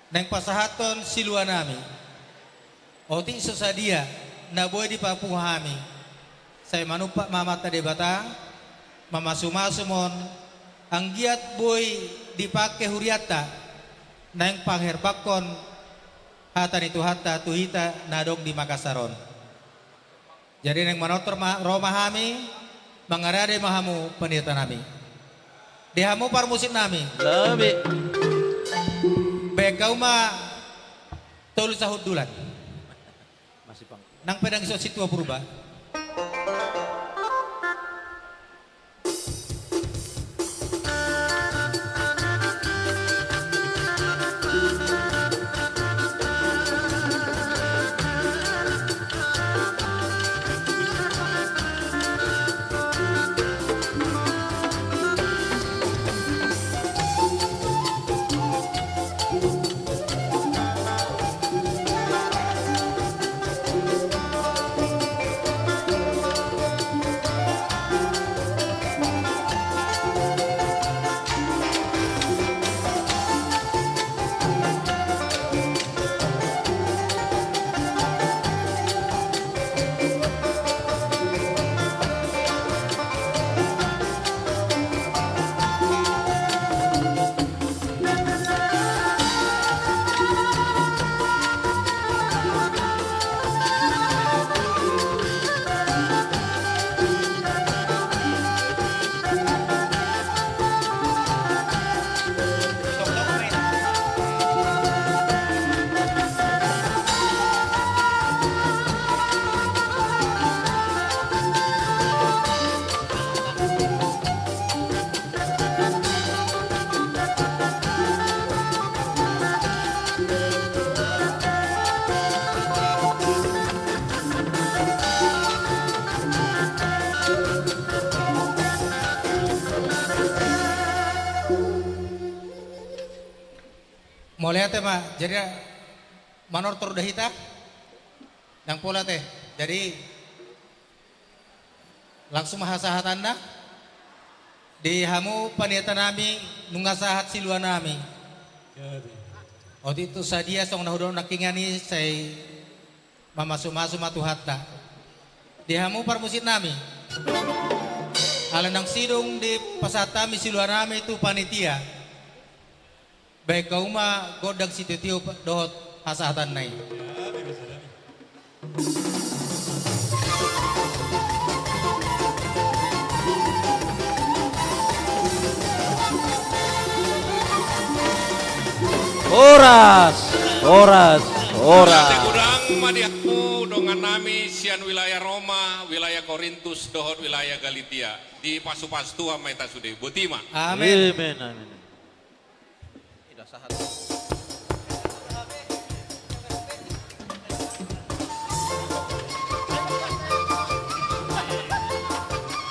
Naeng pasahathon siluanami. Otik so sadia na boi dipapungu hami. Sai manumpak ma Amanta Debata, mamasumasu ma on, anggiat boi dipangke hurianta, naeng pangherbangkon hata ni Tuhanta tu hita na adong di Makassar on. Jadi naeng manortor ma, ro ma hami, mangaradei ma hamu panitia nami. Di hamu parmusik nami. Gabe. Baen hamu ma tolu sahundulan. Masih pang. Nang pedang iso si tua purba. Mauliate ma, jadi manortor do hita. Ndang pola te. Jadi langsung ma hasahatanna. Di hamu panitia nami, nunga sahat siluanami. Otik tu sadia songon na hudok nangkiningan i, sai mamasumasu ma Tuhanta. Di hamu parmusik nami. Ala naung sidung dipasahat hami siluanami tu panitia. Baen hamu ma gondang sitiotio dohot hasahatanna i. Horas, horas, horas. Godang ma di hamu dongan nami sian wilayah Roma, wilayah Korintus dohot wilayah Galatia. Dipasupasu Tuhan ma hita sude. Botima. Amen. Amen, amen.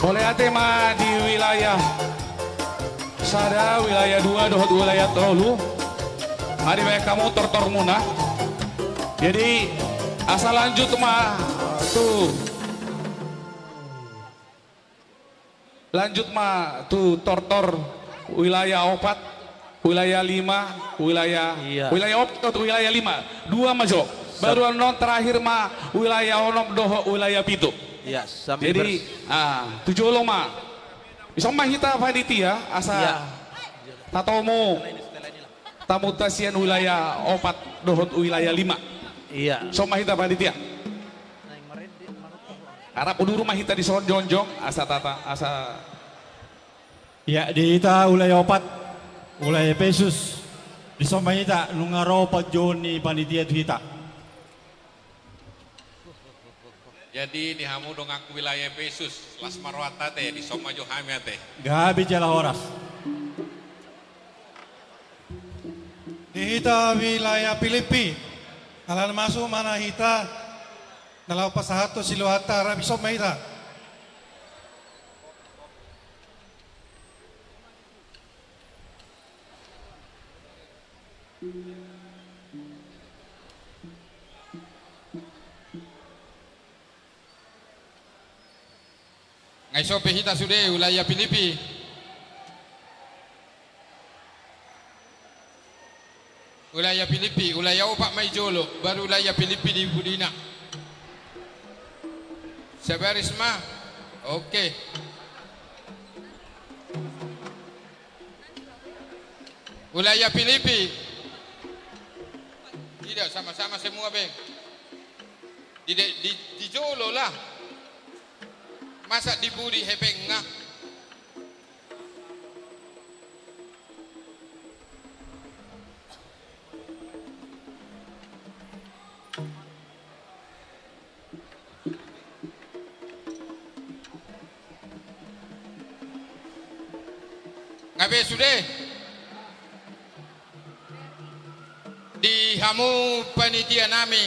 Mauliate ma di wilayah sada, wilayah dua dohot wilayah tolu. Adi baen hamu tortormuna. Jadi asa lanjut ma tu Lanjut ma tu tortor wilayah opat, wilayah lima, wilayah, iya, wilayah opat, wilayah lima. Dua ma jo. Baru annon terakhir ma wilayah onom dohot wilayah pitu. Iya, sambil. Jadi, ah, tu jolo ma. Ison ma hita panitia, asa, iya, tatomu. Tamuta sian wilayah opat dohot wilayah lima. Iya. Ison ma hita panitia. Rap uduru ma hita dison jongjong, asa tata, asa. Iya, di hita wilayah opat, wilayah Epesus, dison ma hita, nunga ro panjouon ni panitia tu hita. Jadi, di hamu donganku wilayah Epesus, las ma rohanta ate, dison ma jo hami ate. Gabe jala horas. Di hita wilayah Pilippi, ala na masuk ma na hita, na laho pasahathon siluanta, rap dison ma hita. Nga ison pe hita sude, wilayah Pilipi. Wilayah Pilipi, wilayah opat ma i jolo, baru wilayah Pilipi di pudina. Sabaris ma. Oke. Wilayah Pilipi. Tidak, sama-sama semua, Beng. Di, di, di jolo lah. Masa di pudi hepeng nga. Nga be sude. Di hamu panitia nami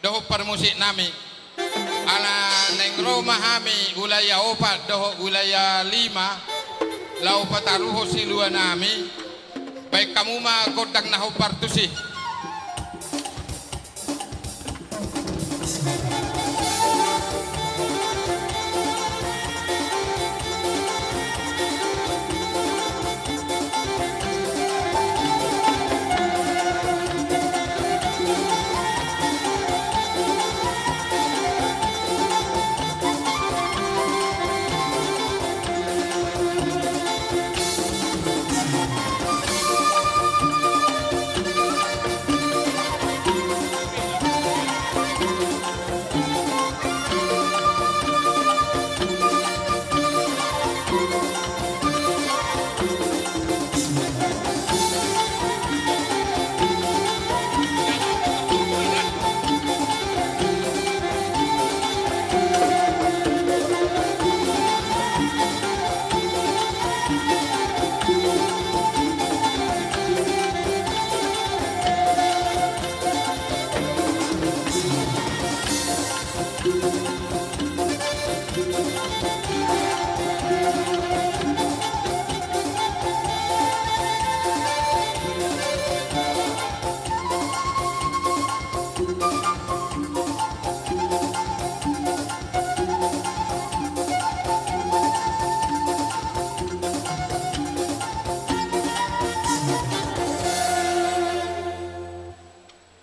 dohot parmusik nami. Ala naeng ro ma hami wilayah opat dohot wilayah lima, laho pataruhon silua nami. Baen hamu ma gondang na hombar tusi.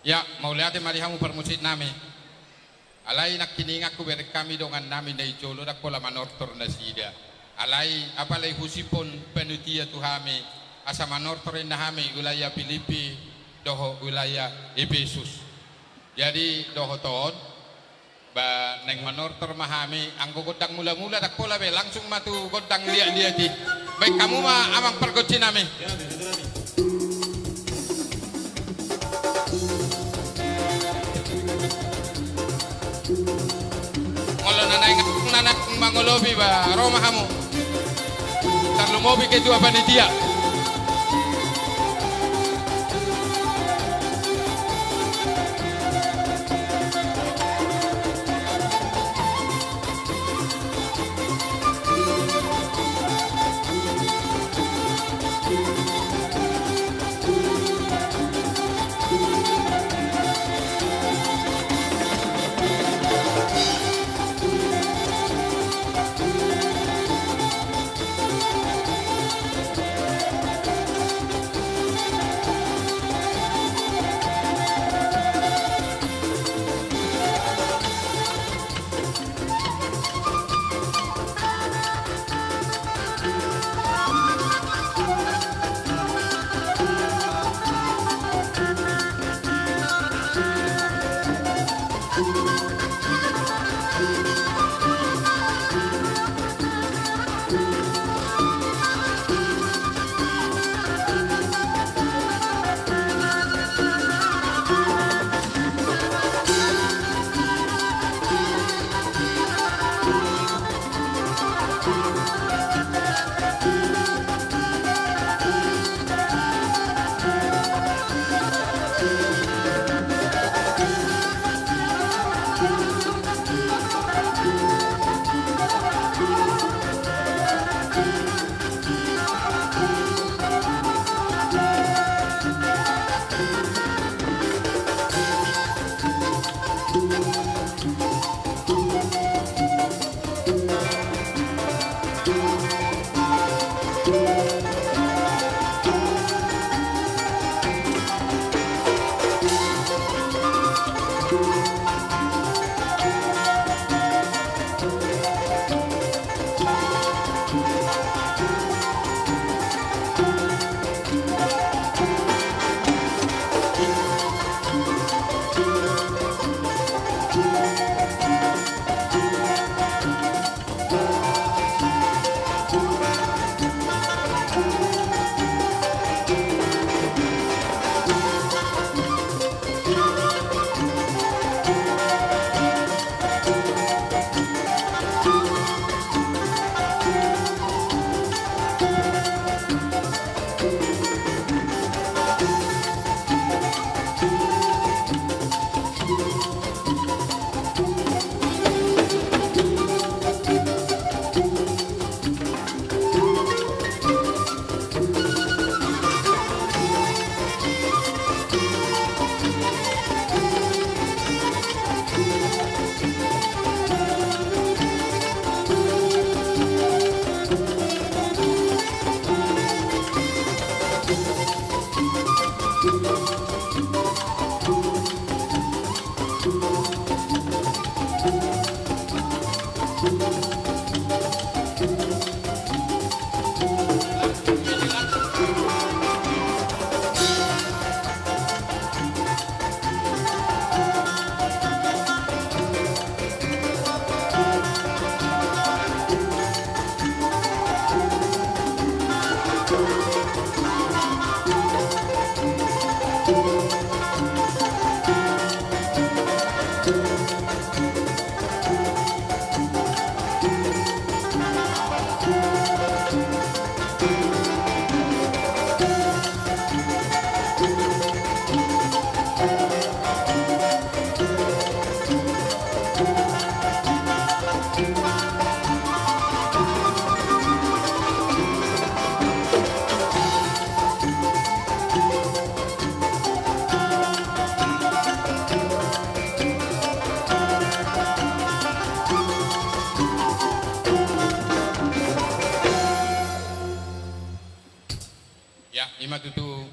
Ya, mauliate ma di hamu parmusik nami. Alai nangkin inganan hubereng hami dongan nami na i jolo, ndang pola manortor nasida. Alai apala huihuthon panitia tu hami, asa manortor inna hami wilayah Pilipi dohot wilayah Epesus. Jadi dohot on, ba naeng manortor ma hami, anggo gondang mula-mula ndang pola be, langsung ma tu gondang liat-liat i. Baen hamu ma amang pargonsi nami. Molo na naeng, na naeng mangolopi ba, ro ma hamu. Tarlumobi ketua panitia.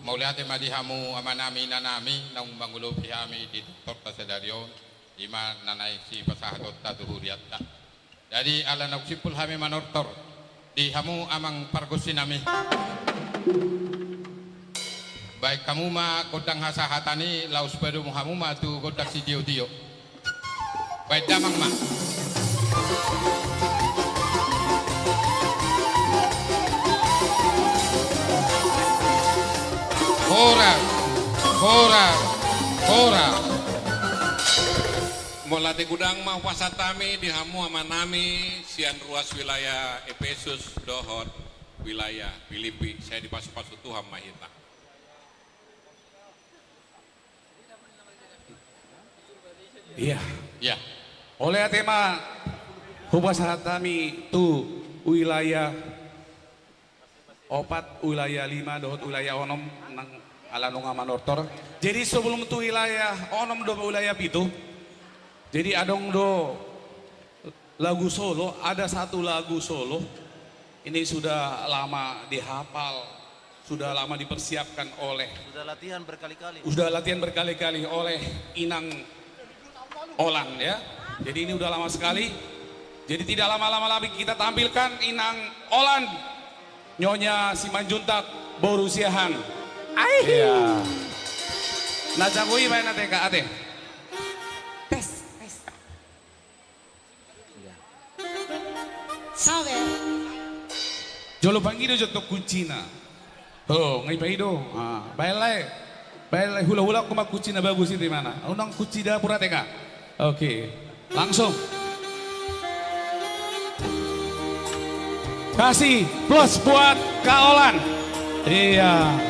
Mauliate ma di hamu amanami inanami naung mangulopi hami di doktorta sadari on, i ma na naeng sipasahatonta tu hurianta. Jadi ala naung simpul hami manortor di hamu amang pargonsinami, baen hamu ma gondang hasahatan i, laos padomu hamu ma tu gondang sitiotio. Baen damang ma. Horas, horas, horas. Mauliate godang ma hupasahat hami di hamu amanami sian ruas wilayah Epesus dohot wilayah Pilipi, sai dipasupasu Tuhan ma hita. Iya. Iya. Mauliate ma hupasahat hami tu wilayah opat, wilayah lima dohot wilayah onom nang ala nunga manortor. Jadi sebelum tu wilayah onom dohot wilayah pitu, jadi adong do lagu solo, ada satu lagu solo. Ini sudah lama dihafal, sudah lama dipersiapkan oleh, sudah latihan berkali-kali, sudah latihan berkali-kali oleh Inang Olan, ya. Jadi ini udah lama sekali. Jadi tidak lama-lama lagi kita tampilkan Inang Olan, Nyonya Simanjuntak boru Siahaan. Ai. Iya. Na jago i baen ate, ka ate. Tes, tes. Sabar. Jolo pangido jo tong kuncina. Ho, nga i paido. Ah, baen lae. Baen lae, hula-hula ma kunci na bagus i, di mana? Unang kunci dapur ate, ka. Oke. Langsung. Kasih plus buat Kak Olan. Iya.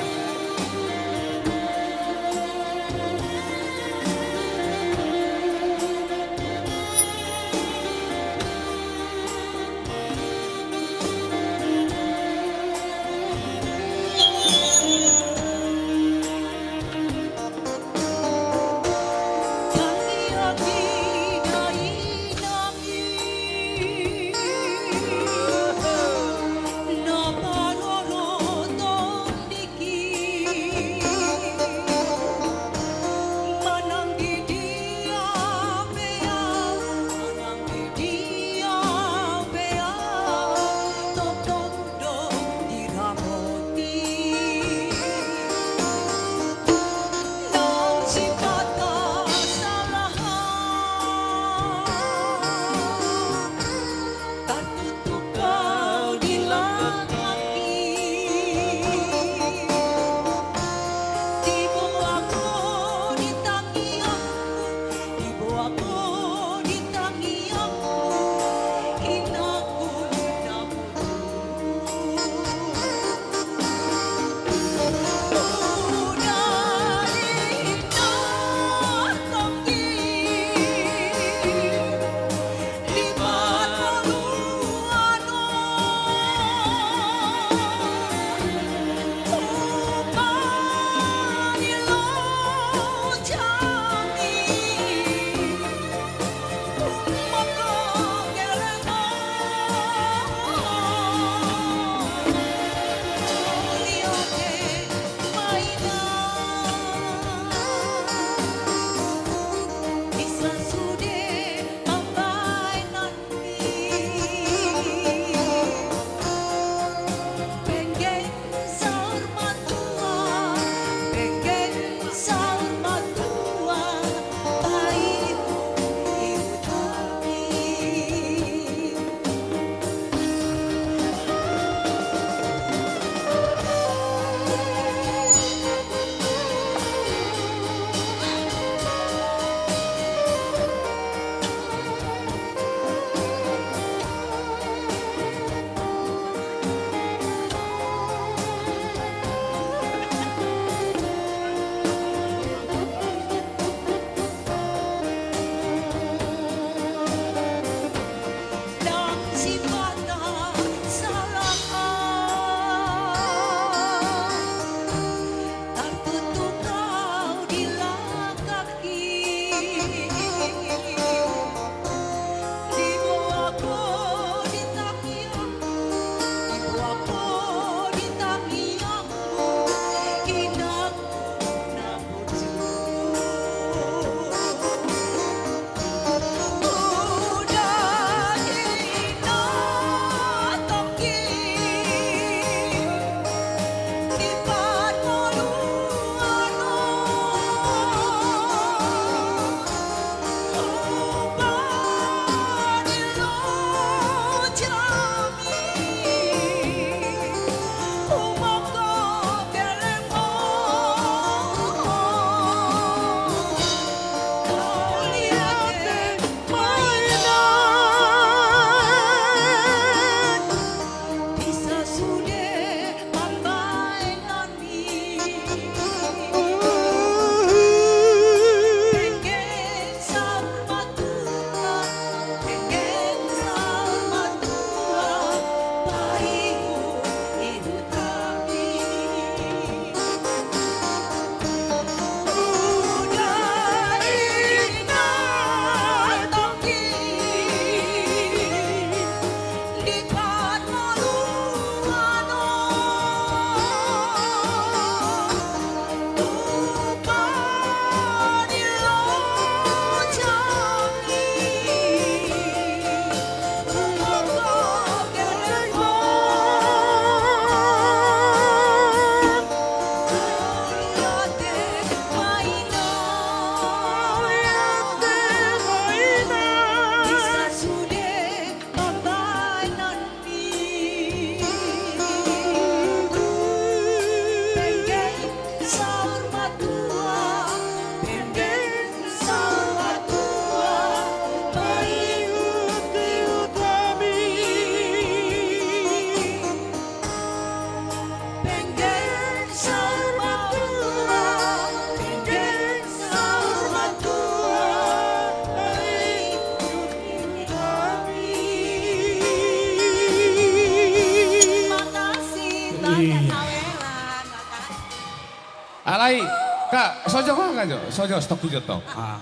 Alai, Kak, so jo, Kak, jo. So jo, stop tu jo, stop. Ah.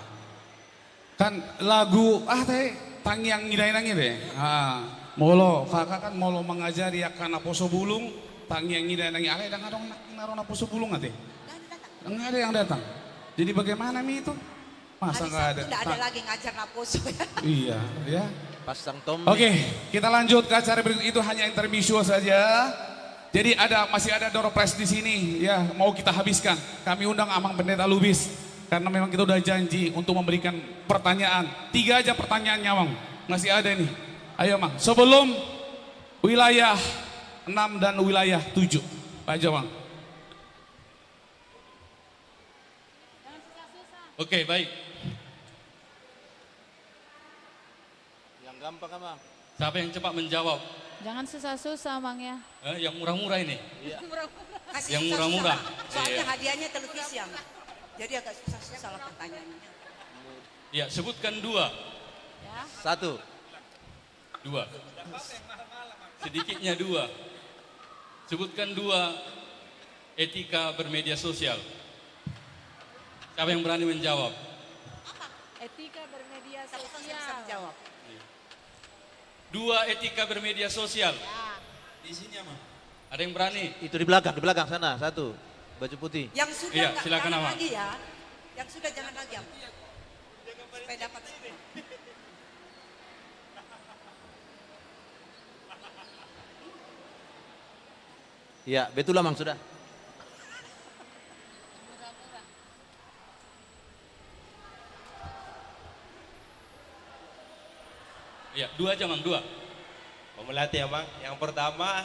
Kan lagu, ah, te, Tangiang Ni Dainang i be. Ah, molo, Kakak kan molo mangajari angka naposo bulung, Tangiang Ni Dainang i, alai ndang adong na, na ro naposo bulung ate. Ndang ada yang datang. Jadi bagaimana mi itu? Masa hari nggak Sabtu ada? Nggak ada lagi ngajar naposo ya. Iya, ya. Pasang tombak. Oke, kita lanjut ke acara berikut. Itu hanya intermezzo saja. Jadi ada, masih ada door prize di sini, ya, mau kita habiskan. Kami undang Amang Pendeta Lubis karena memang kita udah janji untuk memberikan pertanyaan. Tiga aja pertanyaannya, Amang. Masih ada nih. Ayo, Amang. Sebelum wilayah enam dan wilayah tujuh. Pak Jomang. Oke, baik. Yang gampang, Amang. Siapa yang cepat menjawab? Jangan susah-susah, Amang, ya. Eh, yang murah-murah ini. Iya. Kasih yang susah-susah, murah-murah. Bang. Soalnya hadiahnya televisi, Amang. Jadi agak susah-susah lah pertanyaannya. Ya, sebutkan dua. Ya. Satu. Dua. Sedikitnya dua. Sebutkan dua etika bermedia sosial. Siapa yang berani menjawab? Etika bermedia sosial. Dua etika bermedia sosial. Ya. Di sini, Amang. Ada yang berani? Itu di belakang, di belakang sana, satu. Baju putih. Yang sudah, iya, nggak, silakan, jangan Amang. Lagi ya. Yang sudah jangan lagi, Amang. Supaya dapat semua. Ya, betul, Amang, sudah. Ya, dua aja, Amang, dua. Memelatih, Amang. Yang pertama,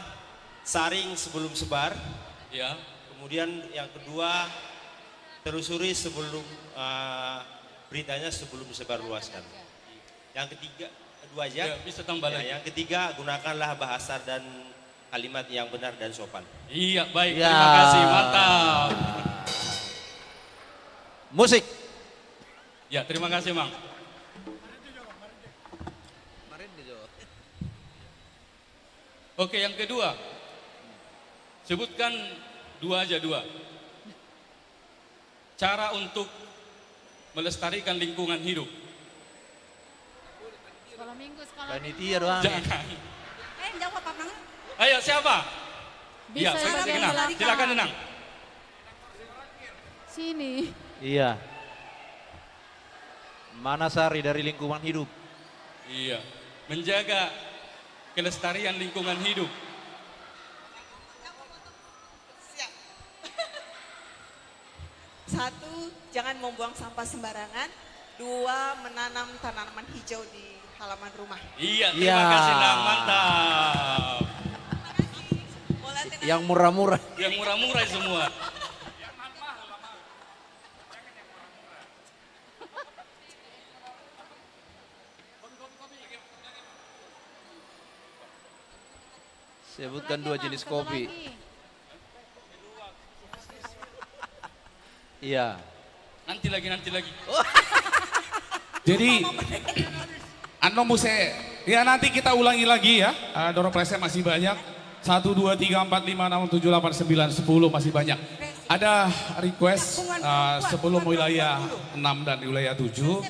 saring sebelum sebar. Ya. Kemudian yang kedua, telusuri sebelum, eh, beritanya sebelum disebarluaskan. Yang ketiga, dua aja. Ya, bisa tambah lagi. Ya, yang ketiga, gunakanlah bahasa dan kalimat yang benar dan sopan. Iya, baik. Ya. Terima kasih, mantap. Musik. Ya, terima kasih, Amang. Oke, yang kedua. Sebutkan dua aja, dua. Cara untuk melestarikan lingkungan hidup. Sekolah minggu, sekolah minggu. Panitia doang. Jangan. Eh, jawab apa, Mang? Ayo, siapa? Bisa. Ya, siapa, Inang? Silakan, Inang. Sini. Iya. Mana Sari dari lingkungan hidup? Iya. Menjaga kelestarian lingkungan hidup. Siap. Satu, jangan membuang sampah sembarangan. Dua, menanam tanaman hijau di halaman rumah. Iya, terima kasih, Nang. Mantap. Yang murah-murah. Yang murah-murah semua. Sebutkan dua jenis kopi. Iya. Nanti lagi, nanti lagi. Jadi, anu muse, ya, nanti kita ulangi lagi ya. Eh, door prize-nya masih banyak. Satu, dua, tiga, empat, lima, enam, tujuh, delapan, sembilan, sepuluh, masih banyak. Ada request, eh, sebelum wilayah enam dan wilayah tujuh.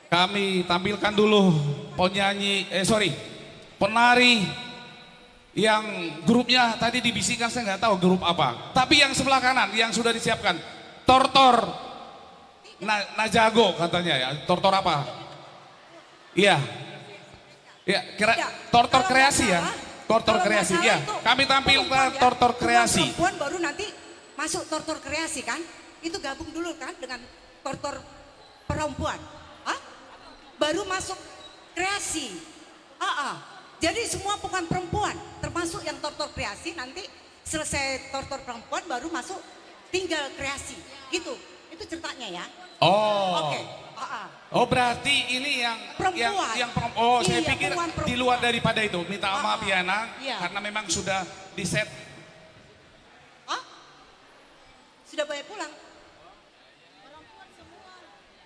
Kami tampilkan dulu penyanyi, eh, sorry, penari yang grupnya tadi dibisikkan, saya nggak tahu grup apa. Tapi yang sebelah kanan yang sudah disiapkan, Tortor na, na jago katanya ya, Tortor apa? Iya. Ya, kira, ya, Tortor Kreasi ya. Tortor Kreasi, ya. Kami tampil ke Tortor Kreasi. Perempuan baru nanti masuk Tortor Kreasi kan? Itu gabung dulu kan dengan Tortor perempuan. Hah? Baru masuk kreasi. Ah, ah. Jadi semua pengakuan perempuan, termasuk yang Tortor Kreasi, nanti selesai Tortor perempuan baru masuk tinggal kreasi. Gitu. Itu ceritanya ya. Oh. Oke. Ah, ah. Oh, berarti ini yang perempuan. Yang, yang perem-, oh, saya pikir di luar daripada itu. Minta maaf ya, Nang, karena memang sudah di-set. Hah? Sudah boleh pulang?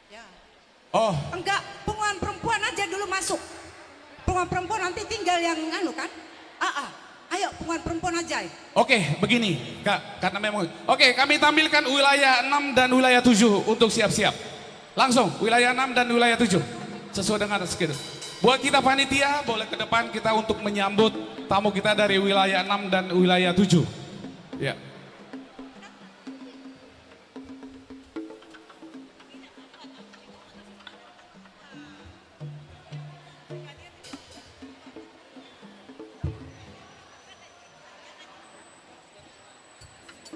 Ya. Oh. Enggak, pengakuan perempuan aja dulu masuk. Pengakuan perempuan, nanti tinggal yang anu kan? Ah, ah. Ayo, Punguan perempuan aja. Oke, begini, Kak, karena memang, oke, kami tampilkan wilayah enam dan wilayah tujuh untuk siap-siap. Langsung, wilayah enam dan wilayah tujuh. Sesuai dengan schedule. Buat kita panitia, boleh ke depan kita untuk menyambut tamu kita dari wilayah enam dan wilayah tujuh. Ya.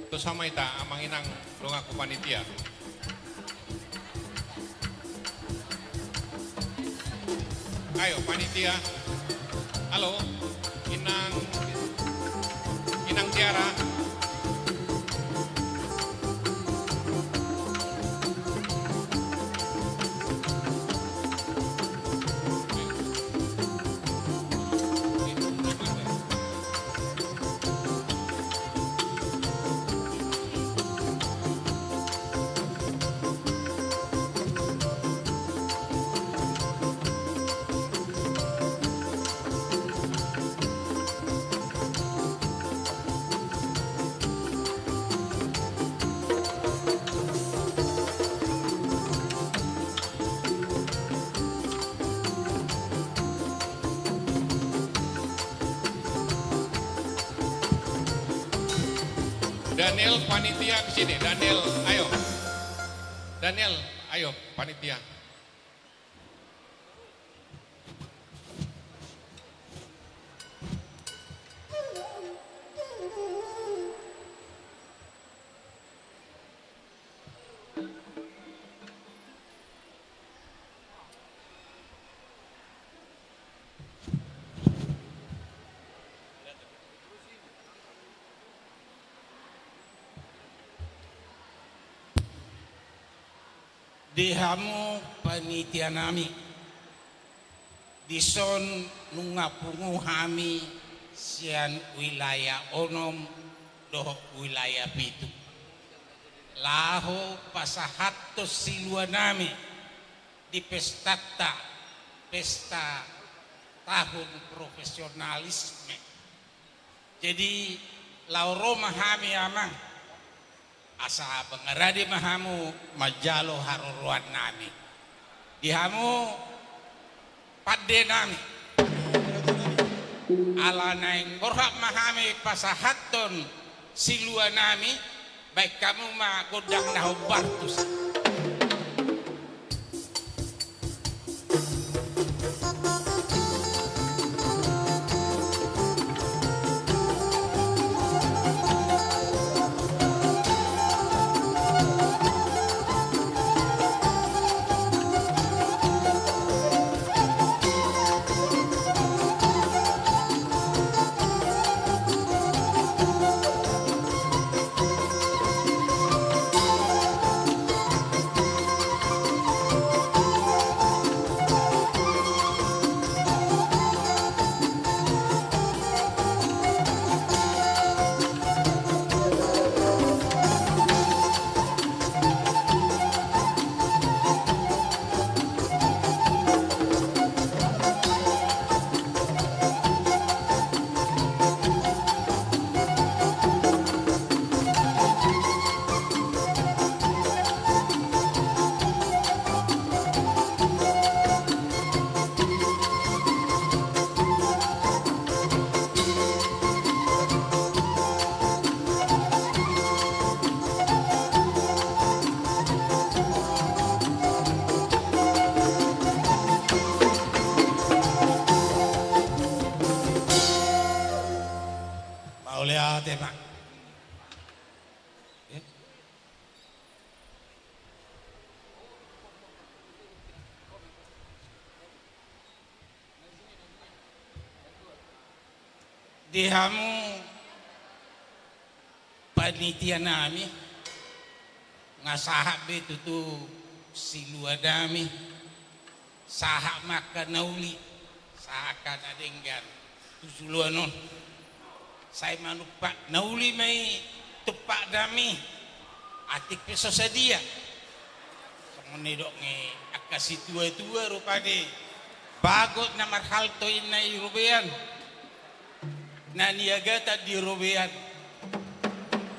Tos, sama hita, amang inang, donganku panitia. Ayo, panitia. Halo, inang, inang Tiara. Daniel, panitia, ke sini. Daniel, ayo. Daniel, ayo, panitia. Di hamu panitia nami, dison nunga pungu hami sian wilayah onom dohot wilayah pitu, laho pasahathon silua nami di pestanta, pesta tahun profesionalisme. Jadi, laho ro ma hami, amang, asa mangarade ma hamu manjalo haroroan nami. Di hamu pande nami, ala naeng borhat ma hami pasahathon silua nami, baen hamu ma gondang na hombar tusi. Mauliate ma. Di hamu panitia nami, nga sahat be tutu silua nami, sahat ma angka na uli, sahat angka na denggan tu joloan on. Sai manumpak na uli ma i tumpak nami, atik pe so sadia. Songon nidok ni angka situa-tua rupani, bagot na marhalto inna i robean. na niagatan di robean.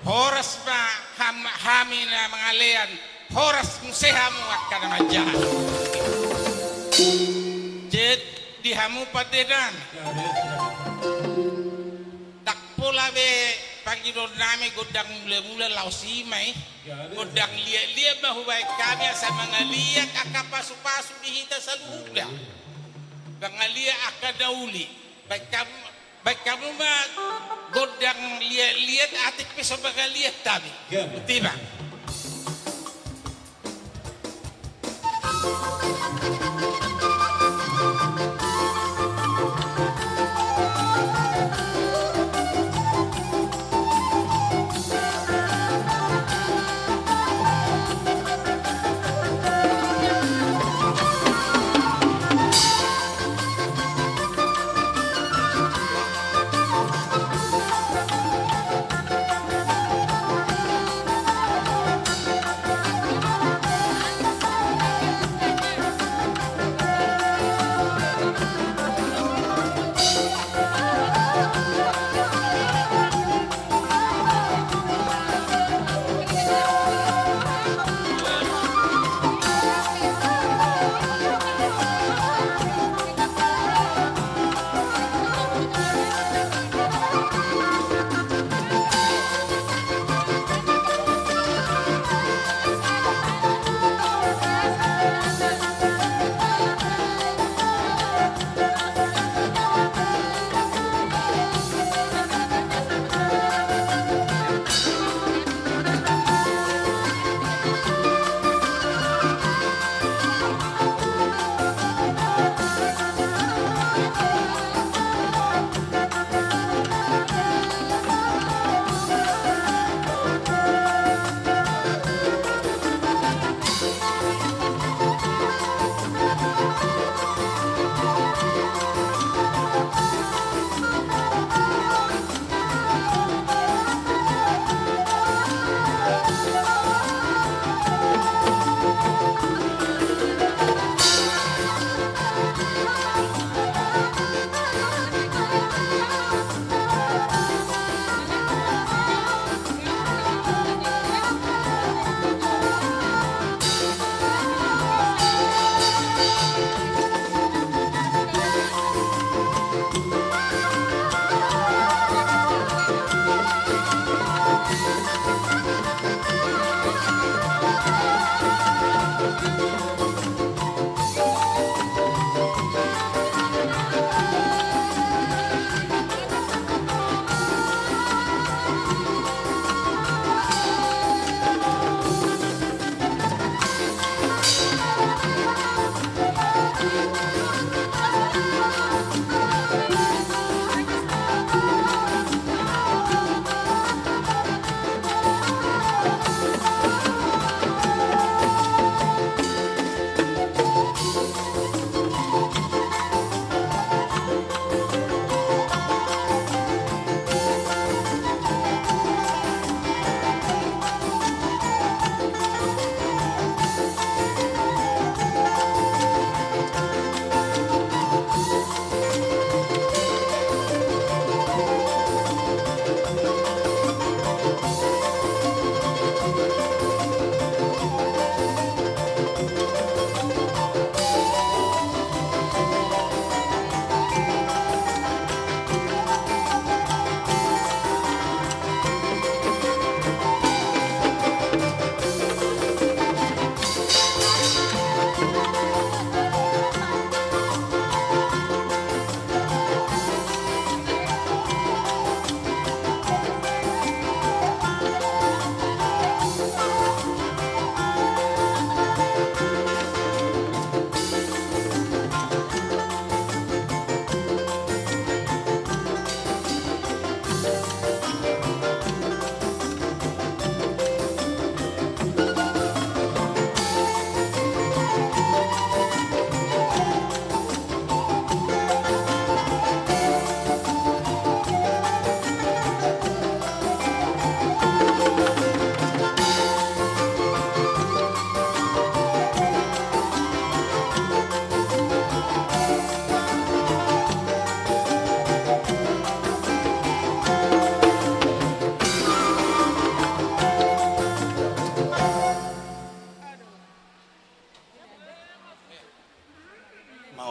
Horas ma ham-, hami na mangalean, horas muse hamu angka na manjaha. Jadi hamu pandenan. Ndang pola be pangidoannami gondang mula-mula laos i ma i. Gondang liat-liat ma hubaen hami asa mangaliat angka pasu-pasu di hita saluhutna. Mangaliat angka na uli. Baen hamu, baen hamu ma gondang liat-liat, atik pe so mangaliat hami. Botima.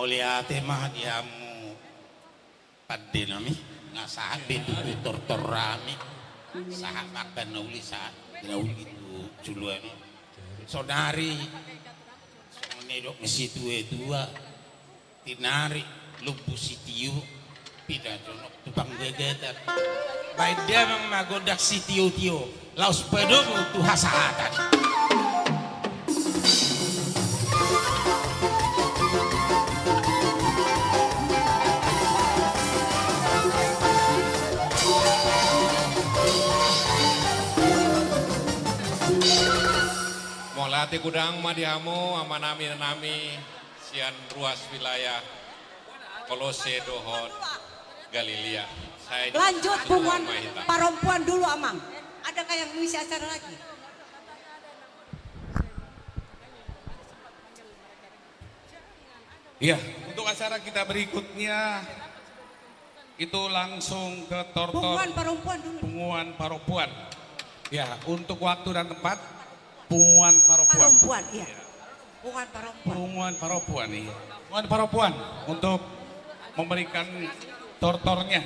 Mauliate ma di hamu pande nami, nga sahat be tutu tortor nami. Sahat makan na uli, sahat na uli tu joloan on. Saonari songon na nidok ni situa-tua, tinari lombu sitio, pinda jonok tu panggegatan. Baen damang ma gondang sitio-tio, laos padomu tu hasahatan. Mauliate godang ma di hamu, amanami, inanami, sian ruas wilayah Kolose dohot Galilea. Sai lanjut, punguan parompuan dulu, Amang. Adakah yang mengisi acara lagi? Iya, untuk acara kita berikutnya itu langsung ke tortor. Punguan parompuan dulu. Punguan parompuan. Ya, untuk waktu dan tempat, punguan parompuan. Parompuan, iya. Iya. Punguan parompuan. Punguan parompuan, iya. Punguan parompuan untuk memberikan tortornya.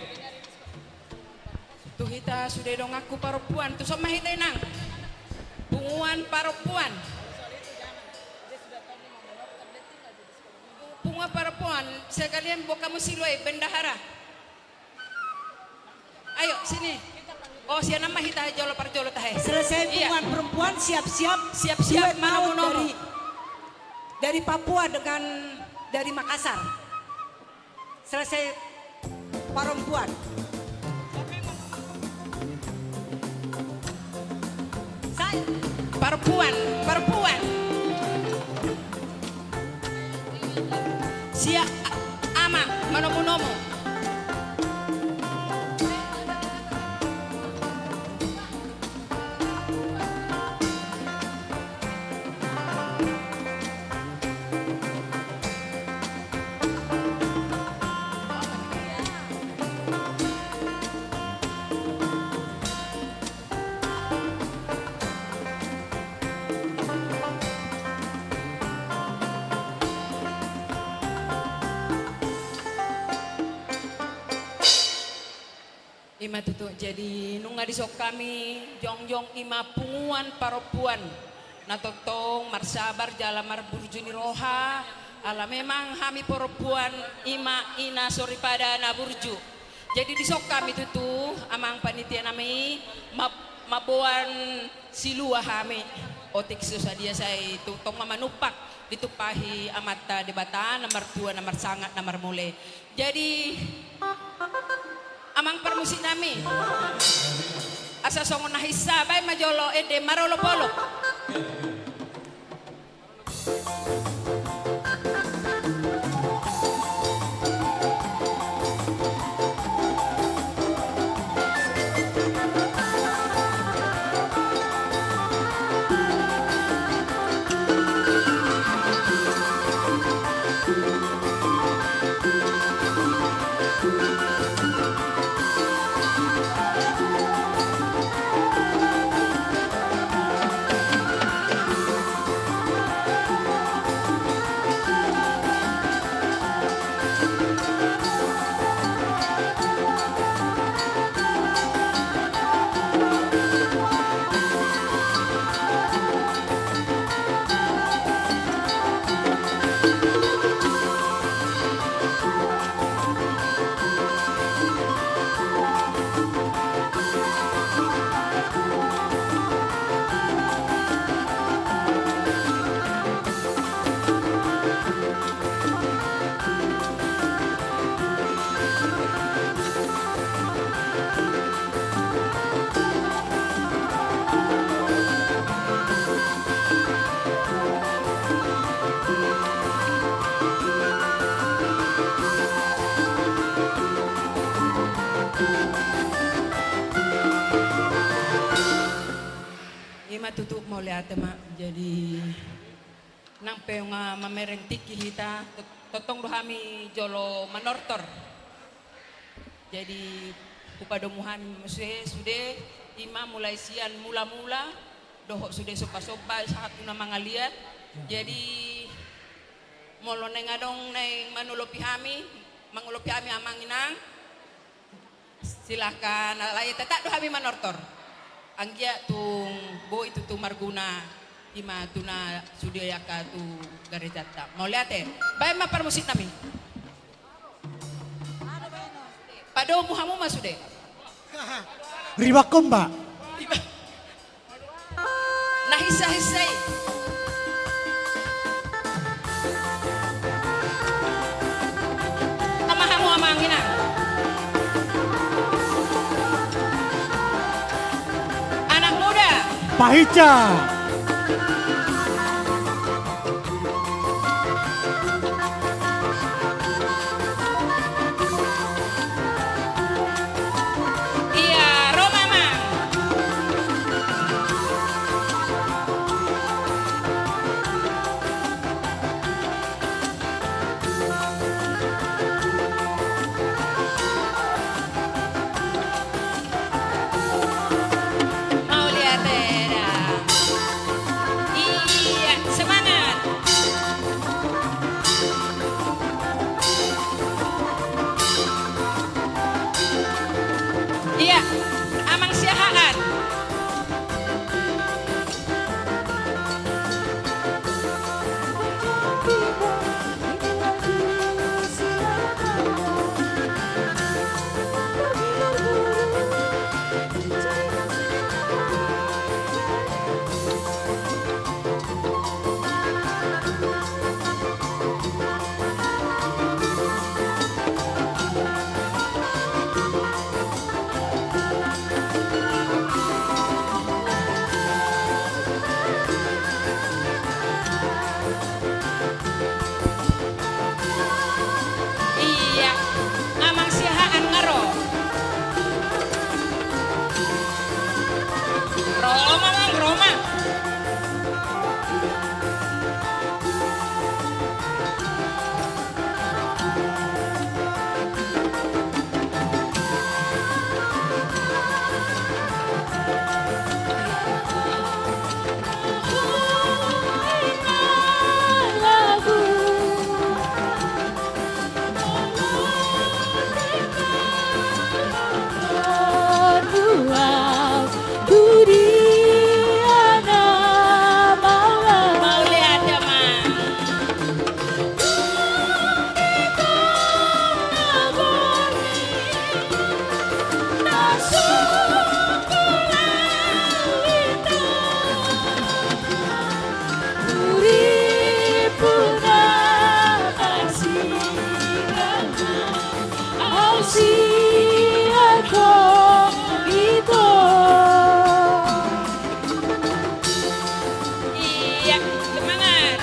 Tu hita sude donganku parompuan, tuson ma hita, Inang. Punguan parompuan. Punguan parompuan, sekalian boan hamu silua i, bendahara. Ayo, sini. Oh, sian an ma hita jolo parjolo tahe. Selesai punguan perempuan, siap-siap. Siap-siap, duet maut manomu-nomu. Dari, dari Papua dengan dari Makassar. Selesai parompuan. Sai. Parompuan, parompuan. Siap, Amang, manomu-nomu. Ima tutu, jadi nunga dison hami jongjong, ima punguan parompuan na tongtong marsabar jala marburju ni roha, ala memang hami parompuan ima ina soripada na burju. Jadi dison hami tutu, amang panitia nami, ma-, mamboan silua hami, otik so sadia sai tongtong ma manumpak, ditumpahi Amanta Debata na martua, na marsangap, na marmule. Jadi, amang parmusik nami, asa songon na hinsa, baen ma jolo ende marolop-olop. Ima tutu, mauliate ma. Jadi, nang pe nunga mamereng tingki hita, to-, tongtong do hami jolo manortor. Jadi, hupadomu hami muse sude, ima mulai sian mula-mula dohot sude somba-somba sahat tu na mangaliat. Jadi, Molo naeng adong naeng manolopi hami, mangolopi hami amang inang, silahkan, alai tetap do hami manortor. Anggiat tung boi tutu marguna, ima tu na sude angka tu garejanta. Mauliate. Baen ma parmusik nami. Padomu hamu ma sude. Ribakkon ba. Na hinsa-hinsa i. Tama hamu amang inang. Anak muda. Pahinsa. Ia, ro ma amang. Mauliate da. Ia, semangat. Ia, amang Siahaan. Ia, amang Siahaan nga ro. Ro ma amang, ro ma. Ia, semangat.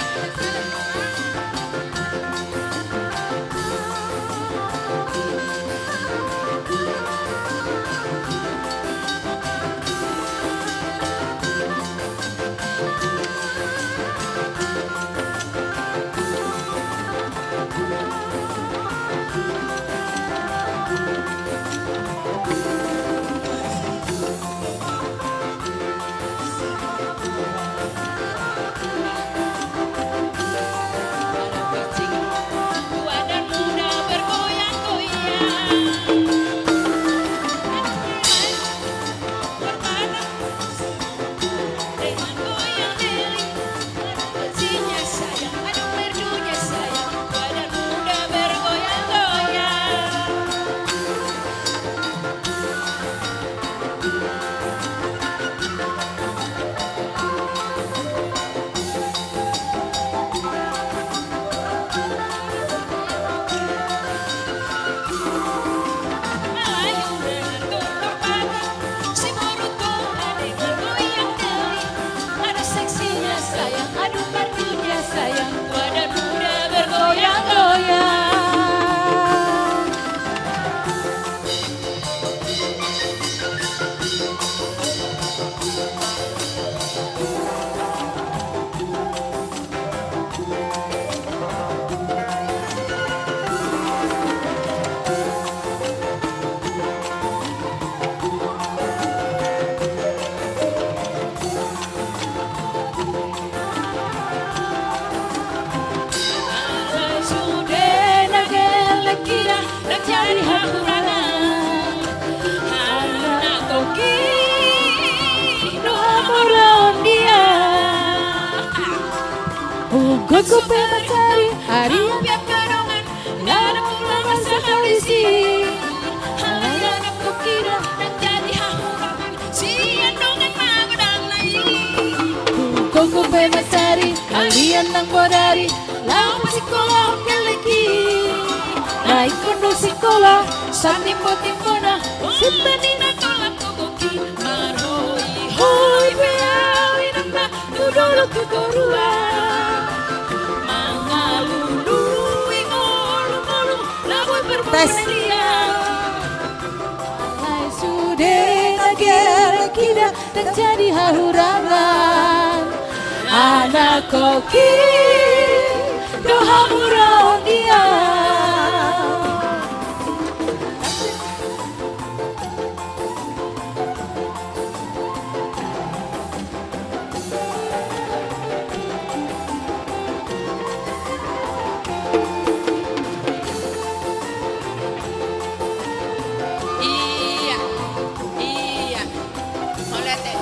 Jadi hahurangan, anak koki do hamoraon dia. Gogo pe mansari, ari anak dongan, ndada mula masa halisi. Alai anak koki do na jadi hahurangan, sian dongan magodang na i. Gogo pe mansari, ari anak bodari, laho pasingkolahon gellengki. Na ingkon do singkola, sandimbotimbona, simbani na tolap gogoki. Marhoihoi pe au inangna, tu dolok tu toruan. Mangalului ngolungolu, na boi parbue liat. Alai sude na gellengki da, ndang jadi hahurangan. Anak koki do hamoraon dia. Ia, ia. Mauliate.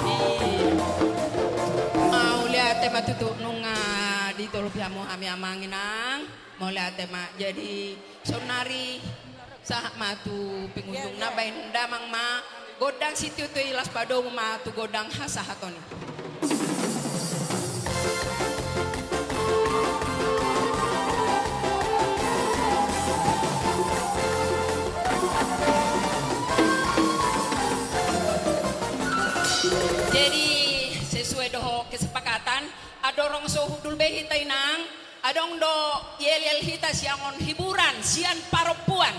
Ia. Mauliate ma tutu nunga ditolopi hamu hami amang inang. Mauliate ma. Jadi saonari sahat ma tu pangujungna, baen damang ma gondang sitio-tio i, laos padomu ma tu gondang hasahaton i. Jadi sesuai dohot kesepakatan, andorang so hundul be hita inang, adong do yel-yel hita sian on hiburan sian parompuan.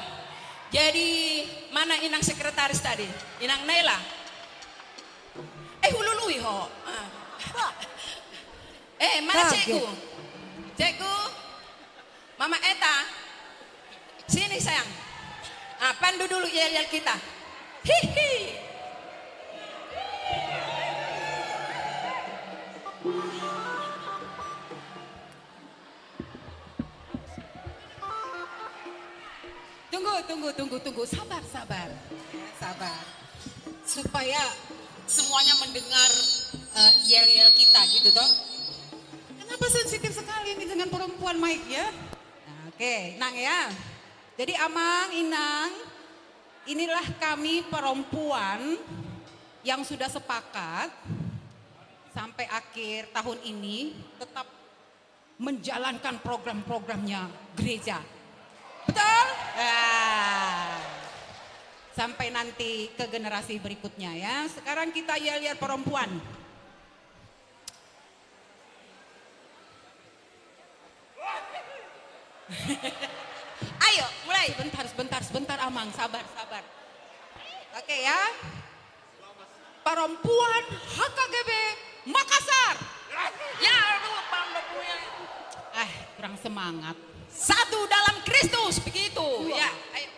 Jadi mana inang sekretaris tadi? Inang Naila. Eh, hulului ho. Ah. Eh, mana cekku? Cekku. Mama Eta. Sini sayang. Ah, pandu dulu yel-yel kita. Hihi. Tunggu, tunggu, tunggu, tunggu. Sabar, sabar. Ya, sabar. Supaya semuanya mendengar, eh, yel-yel kita gitu toh. Kenapa sensitif sekali ini dengan perempuan, Mike, ya? Nah, oke, Nang ya. Jadi Amang, Inang, inilah kami perempuan yang sudah sepakat sampai akhir tahun ini tetap menjalankan program-programnya gereja. Betul? Ya. Sampai nanti ke generasi berikutnya ya. Sekarang kita yel-yel perempuan. Ayo, mulai. Sebentar, sebentar, sebentar, Amang. Sabar, sabar. Oke ya. Perempuan H K G B Makassar. Ya, lu bangga punya. Eh, kurang semangat. Satu dalam Kristus, begitu. Dua. Ya, ayo.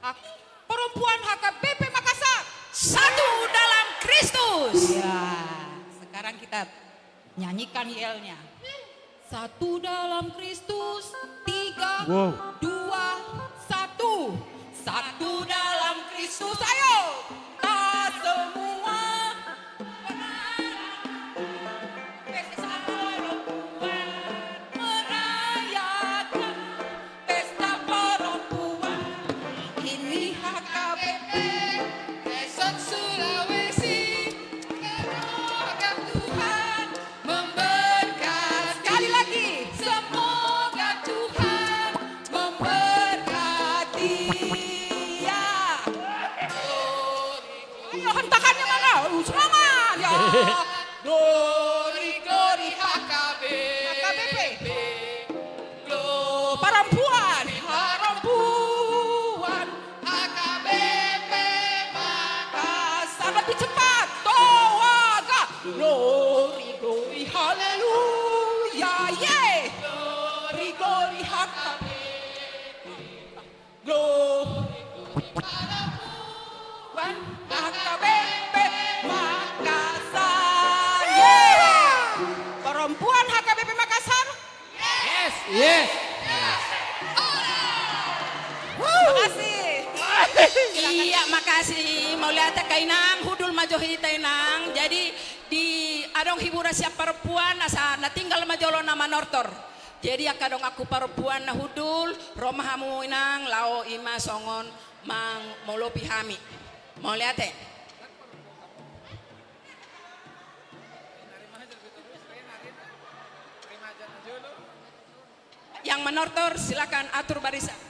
Hak-, perempuan H K B P Makassar. Satu dalam Kristus. Ya, sekarang kita nyanyikan yelnya. Satu dalam Kristus, tiga, wow, dua, satu. Satu dalam Kristus, ayo. Kita semua merayakan pesta perempuan. Ini H K B P Resort Sulawesi. Semoga Tuhan memberkati. Sekali lagi. Semoga Tuhan memberkati. Ya. Ayo, hentakannya mana? Uh, semangat, ya. Glory, glory, H K B P. H K B P. Glory. Perempuan, perempuan. H K B P Makassar. Lebih cepat. Toaga. Glory, glory, haleluya. Ye. Glory, glory, H K B P. Glory, glory, perempuan H K B P Makassar. Yeay. Perempuan H K B P Makassar. Yes. Yes. Iya, makasih. Mauliate angka inang, hundul ma jo hita inang. Jadi di adong hiburan sian parompuan, asa na tinggal ma jolo na manortor. Jadi angka donganku parompuan na hundul, ro ma hamu inang, laho i ma songon mangolopi hami. Mauliate. Yang manortor silakan atur barisan.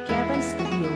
Gabon Studio.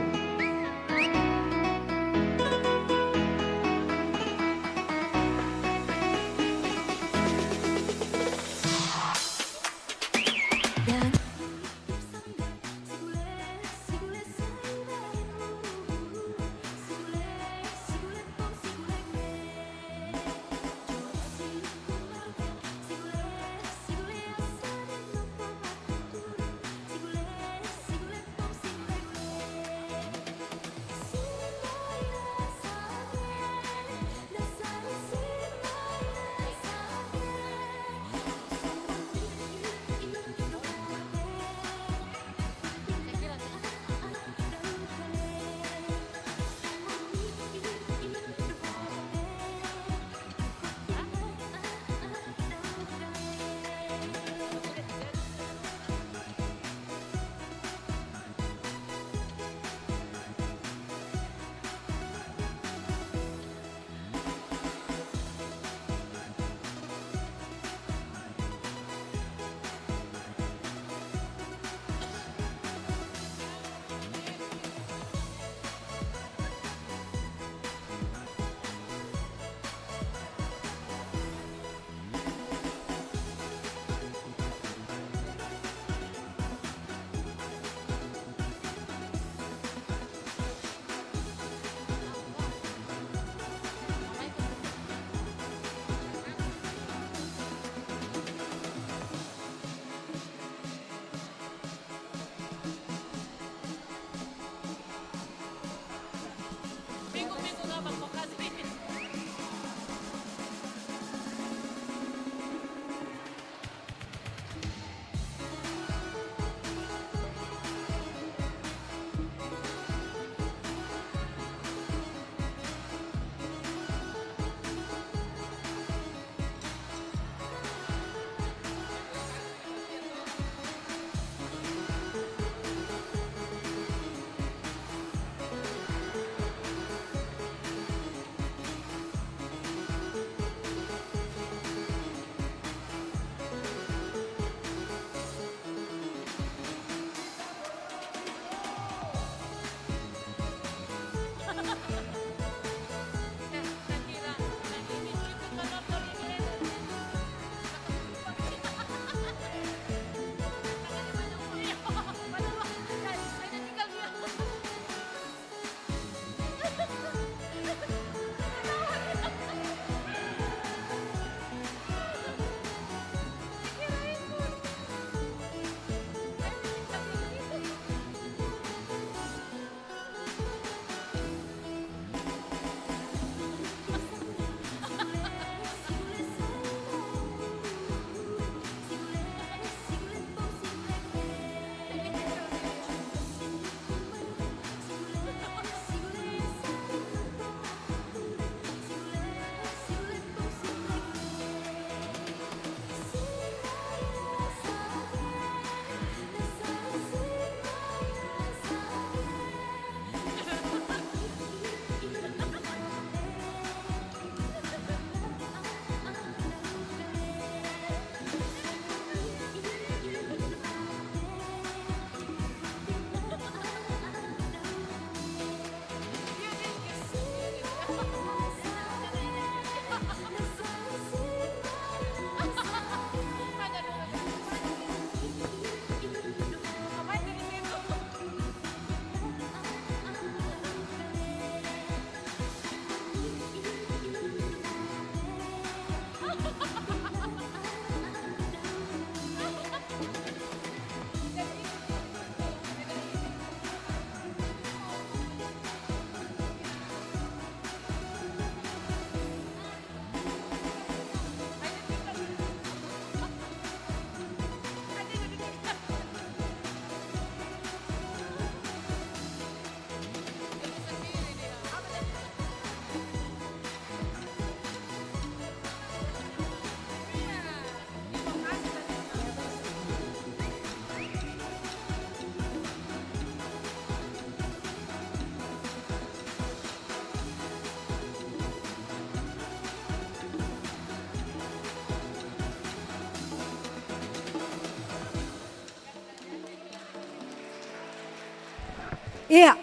Iya,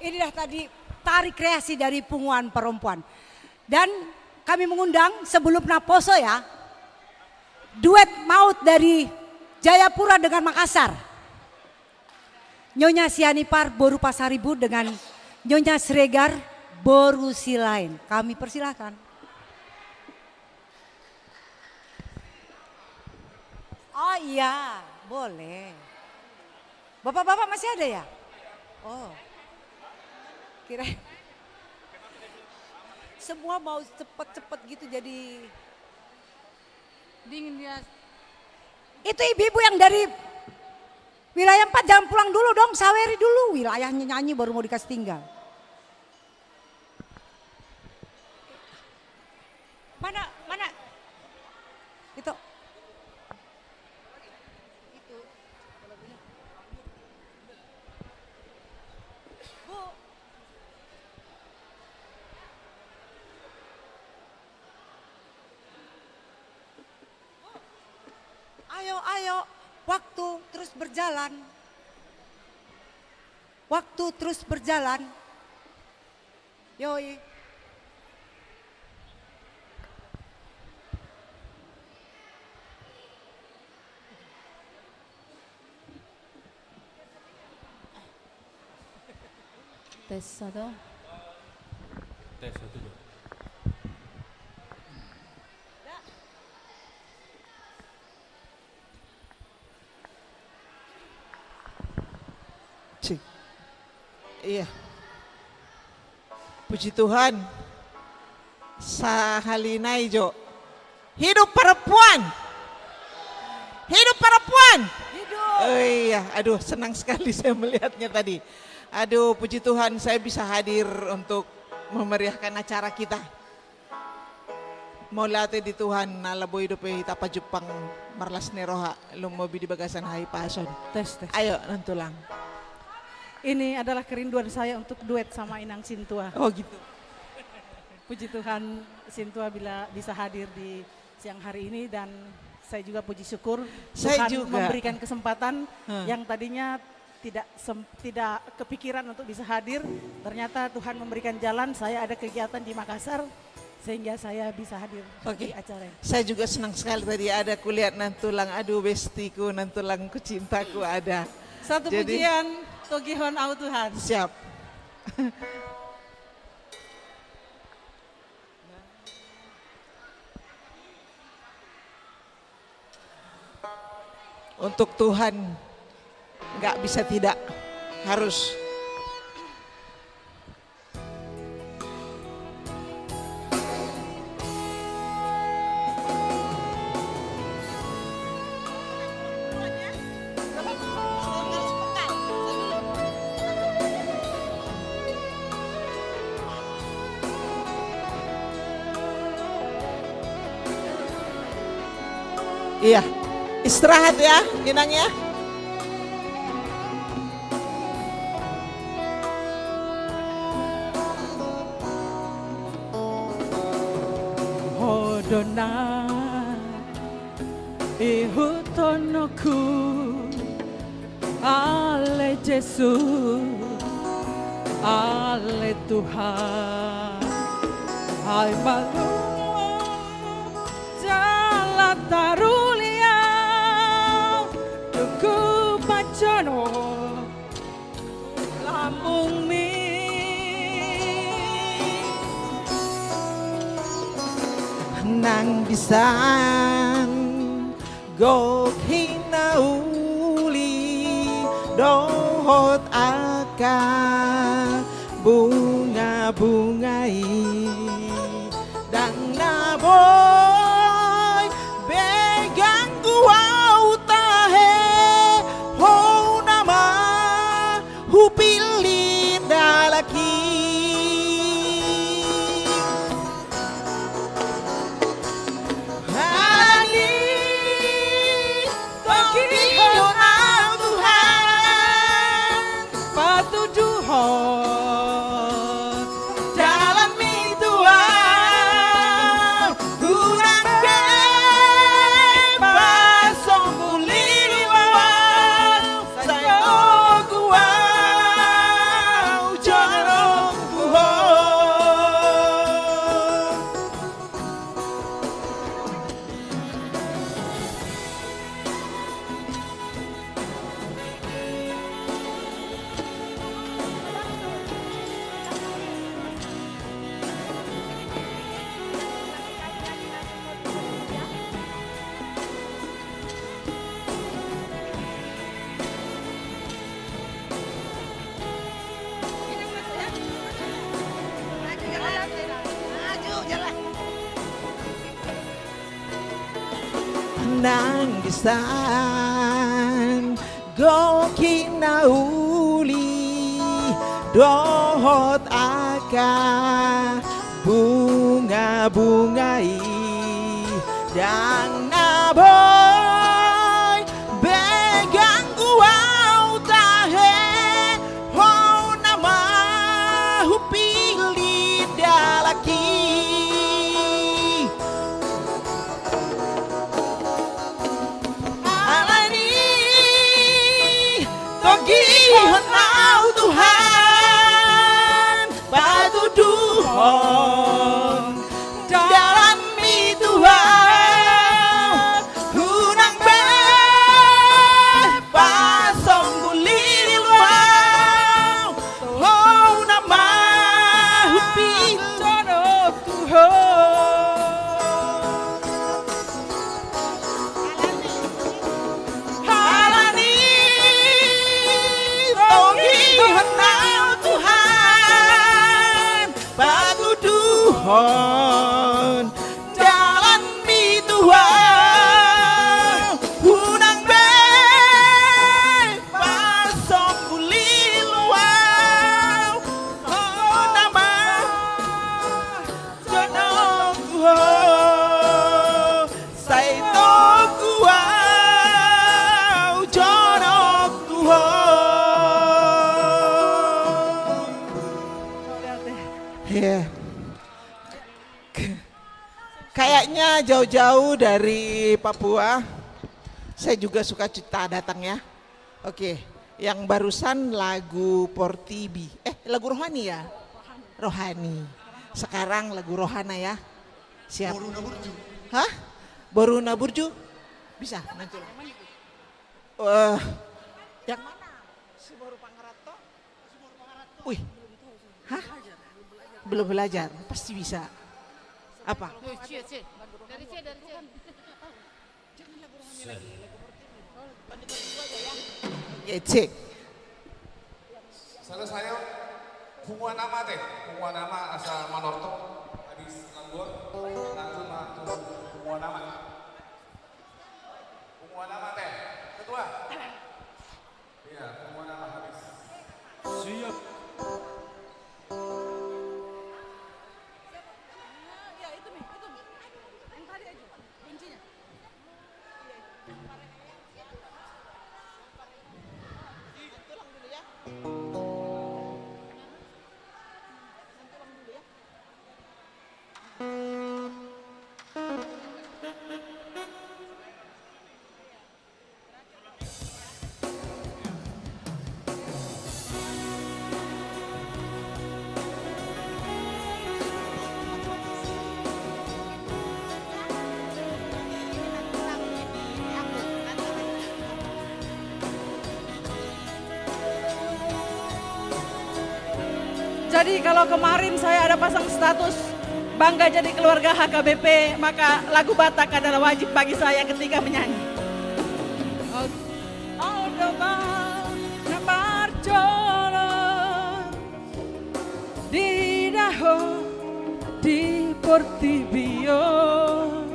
inilah tadi tari kreasi dari punguan perempuan. Dan kami mengundang sebelum naposo ya, duet maut dari Jayapura dengan Makassar. Nyonya Sianipar boru Pasaribu dengan Nyonya Siregar boru Silaen. Kami persilahkan. Oh iya, boleh. Bapak-bapak masih ada ya? Oh. Kira semua mau cepet-cepet gitu jadi dingin dia. Itu ibu-ibu yang dari wilayah empat jangan pulang dulu dong, saweri dulu wilayahnya nyanyi baru mau dikasih tinggal. Mana, mana? Itu. Itu. Bu. Ayo, ayo. Waktu terus berjalan. Waktu terus berjalan. Yoi. Tes satu. Tes satu, dua. Cik. Iya. Puji Tuhan. Sahali nai jo. Hidup perempuan. Hidup perempuan. Hidup. Oh iya, aduh, senang sekali saya melihatnya tadi. Aduh, puji Tuhan, saya bisa hadir untuk memeriahkan acara kita. Mauliate di Tuhan, ala boi dope hita pajumpang marlas ni roha, lumobi di bagasan hahipason. Tes, tes. Ayo, nantulang. Ini adalah kerinduan saya untuk duet sama Inang Sintua. Oh, gitu. Puji Tuhan, Sintua bila bisa hadir di siang hari ini, dan saya juga puji syukur Saya Tuhan juga. memberikan kesempatan Hah. yang tadinya tidak sem-, tidak kepikiran untuk bisa hadir. Ternyata Tuhan memberikan jalan, saya ada kegiatan di Makassar, sehingga saya bisa hadir Oke. di acara ini. Saya juga senang sekali tadi ada kulihat nantulang, aduh, bestiku, nantulang ku cintaku ada. Satu Jadi pujian, togihon au Tuhan. Siap. Untuk Tuhan nggak bisa tidak, harus. Iya. Istirahat ya, Inang ya. Ho do na ihuthononku, ale Jesus, ale Tuhan. Ai malum jala taruli au, dung hupanjono lambungmi. Nang bisan gok hinauli dohot angka bunga-bunga i, ndang na boi be ganggu au tahe, ho nama hupillit dalanki. Halani togihon au Tuhan, patuduhon dalanmi San goki na uli dohot angka bunga-bunga i, ndang na boi be ganggu au tahe, ho nama hupillit dalan i. Alani togihon au Tuhan, patuduhon dalanmi tu au, unang be pasombu lilu au, ho nama hupillit jonok tu ho. Alani togihon au Tuhan, patuduhon dalanmi tu au, unang be pasombu lilu au, ho nama jonok tu ho, sai togu au jonok tu ho. Iya. Kayaknya jauh-jauh dari Papua. Saya juga suka cita datang ya. Oke, yang barusan lagu Portibi. Eh, lagu rohani ya? Rohani. Sekarang lagu rohana ya. Siap. Boru na burju. Hah? Boru na burju? Bisa, nanti lah. Eh, yang mana? Si Boru Pangarato. Wih. Hah? Belum belajar. Pasti bisa. Apa? Dari C, C. Dari C, dari C. Oke, cek. Selesai, yo. Punguan nama te. Punguan nama asa manortor. Habis langgor. Langsung ma tu punguan nama. Punguan nama te. Ketua. Iya, punguan nama habis. Siap. Jadi, kalau kemarin saya ada pasang status bangga jadi keluarga H K B P, maka lagu Batak adalah wajib bagi saya ketika menyanyi. Au do baoa na parjolo diida ho di portibi on.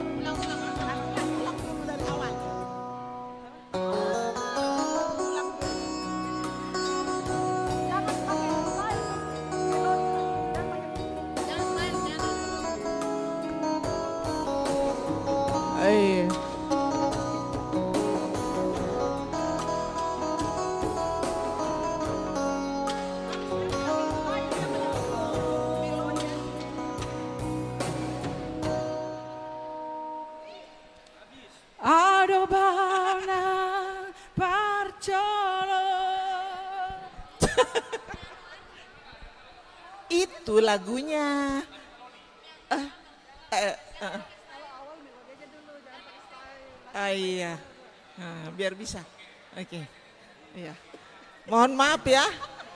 Au do baoa na parjolo. Itu lagunya. Eh, eh, eh. Ah, iya. Nah, biar bisa. Oke. Iya. Mohon maaf ya,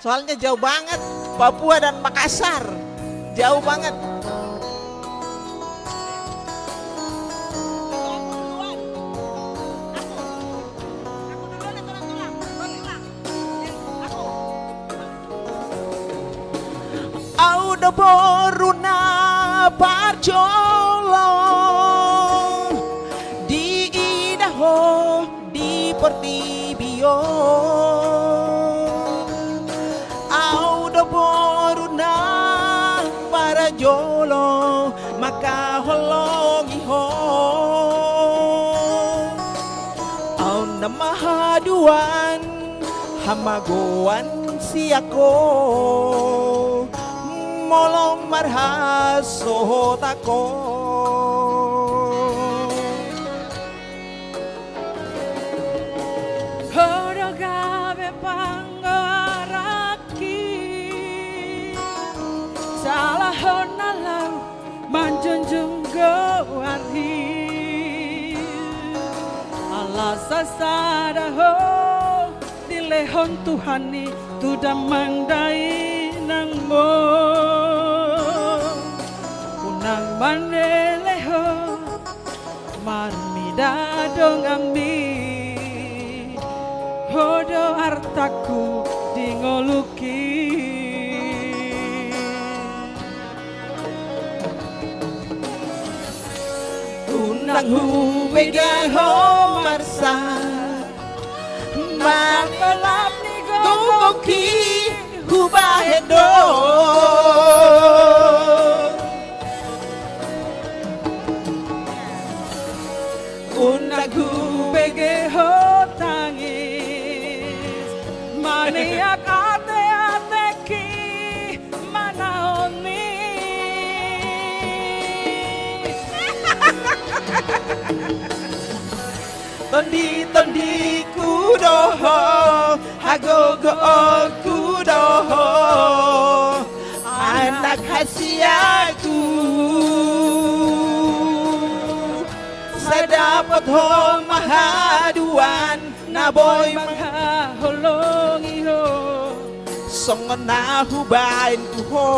soalnya jauh banget Papua dan Makassar. Jauh banget. Au do boru na parjolo diida ho Ahu do boru na parajolo mangkaholongi ho. Ahu na mahaduan hamagoan sian ho, molo marhasohotan ho. Ho do gabe panggoaranki, jala ho na laho manjunjung goarhi. Ala sasada ho dilehon Tuhan i tu damang dainangmu. Unang malele ho marnida donganmi, ho do artangku di ngolungki. Unang hubege ho marsak, mangolap ni gogongki hubahen do. Unang hubege ho tangis, maniak ateatengki manaon i. Tonditondingku do ho, hagogoonku do ho, anak hasianku. Sai dapot ho ma haduan na boi manghaholongi ho, songon na hubahen tu ho.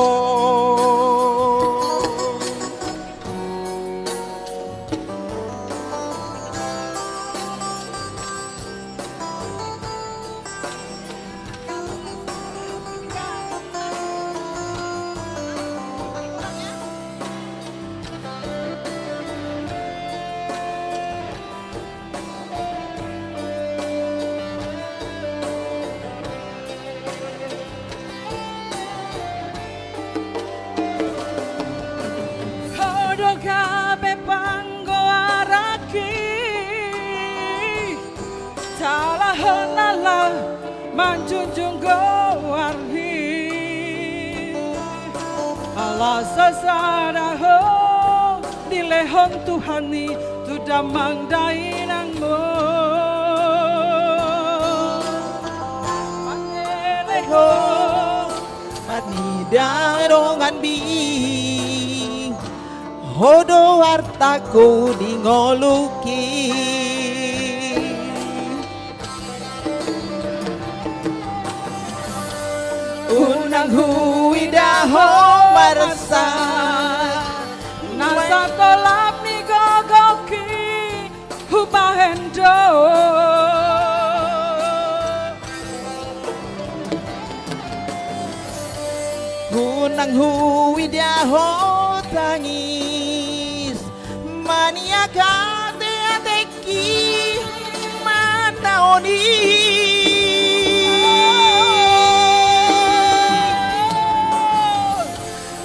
Ho do gabe panggoaranki, jala ho na laho manjunjung goarhi. Ala sasada ho dilehon Tuhan i tu damang dainangmu. Malele ho marnida donganmi, ho do artangku di ngolungki. Unang huida ho marsak, na satolap ni gogongki hubahen do. Unang huida ho tangis, maniak ateatengki manaon i.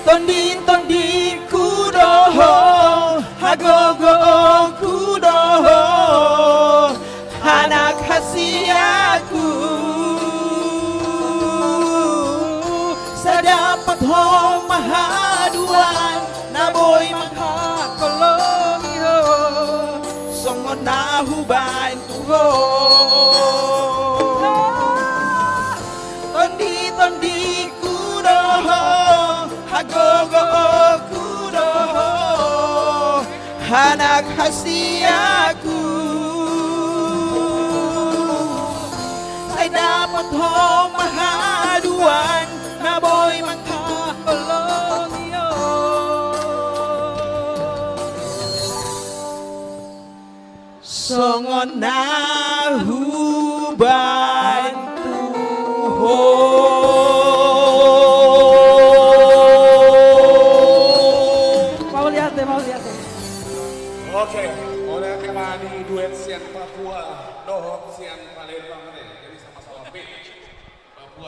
Tonditondingku do ho, hagogoonku do ho, anak hasianku. Sai dapot ho ma haduan na boi manghaholongi ho, songon na hubahen tu ho. Tonditondingku do ho, hagogoonku do ho, anak hasianku. Sai dapot ho ma haduan na boi manghaholongi ho, songon na hubahen tu ho. Mauliate, mauliate. Oke, olo, eme ni duet sian Papua dohot sian Palembang ne.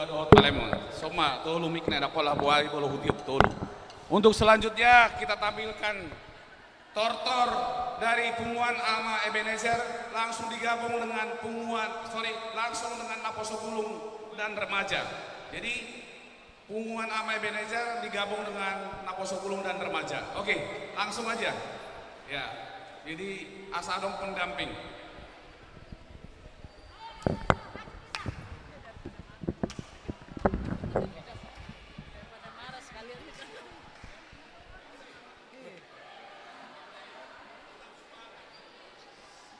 Dohot Palemon. Soma, tolu mic na, dakkolak boari molo hutiop tolu. Untuk selanjutnya kita tampilkan tortor dari Punguan Ama Ebenezer langsung digabung dengan punguan, sorry, langsung dengan Naposo Bulung dan Remaja. Jadi, Punguan Ama Ebenezer digabung dengan Naposo Bulung dan Remaja. Oke, langsung aja. Ya, jadi asa adong pendamping.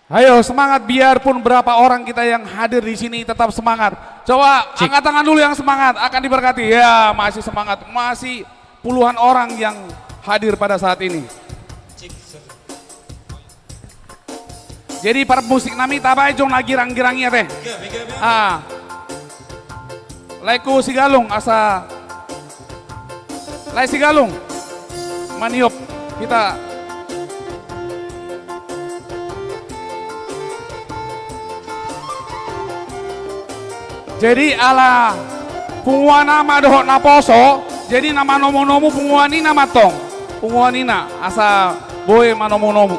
Ayo, semangat, biarpun berapa orang kita yang hadir di sini, tetap semangat. Coba angkat tangan dulu yang semangat, akan diberkati. Ya, masih semangat, masih puluhan orang yang hadir pada saat ini. Jadi, parmusik nami, tabaen jo na girang-girang i ate. Ah. Lae, hu sigalung, asa lae sigalung maniop hita. Jadi, ala punguan ama dohot naposo, jadi na manomu-nomu punguan i nama tong. Punguan i na, asa boi manomu-nomu.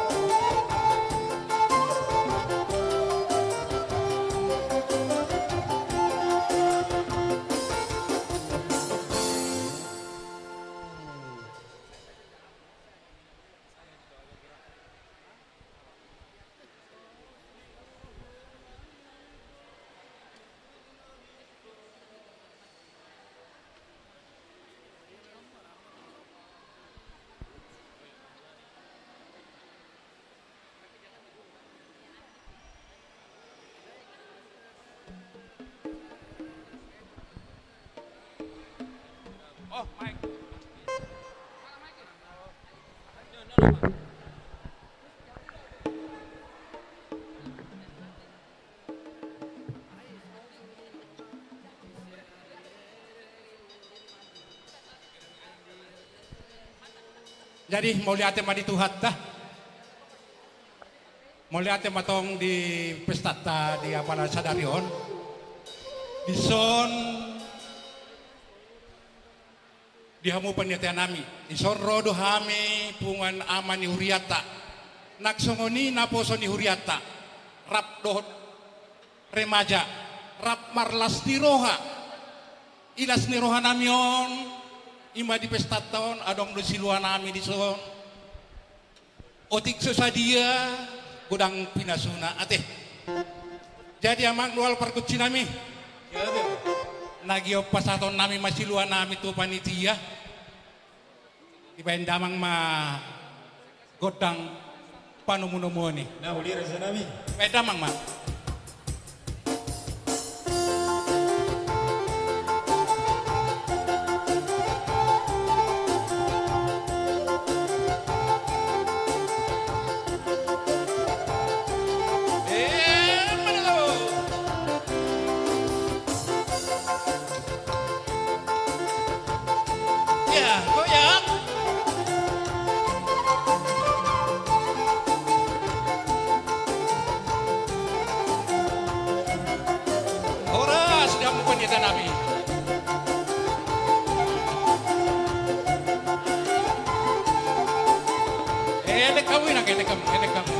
Jadi, mauliate ma di Tuhanta. Mauliate ma tong di pestanta di apala sadari on. Dison di hamu panitia nami, dison ro do hami punguan ama ni hurianta, nang songon i naposo ni hurianta, rap dohot remaja, rap marlas ni roha. Ilas ni roha nami on, i ma di pestanta on, adong do silua nami dison. Otik so sadia, godang pinasuna ate. Jadi amang, nuaeng pargonsi nami. Na giot pasahaton nami ma silua nami tu panitia. Dibaen damang ma gondang panomu-nomuon i. Na huli raja nami. Baen damang ma. Ya, goyang. Horas, damu panitia nami. Elek hamu, inang, elek hamu, elek hamu.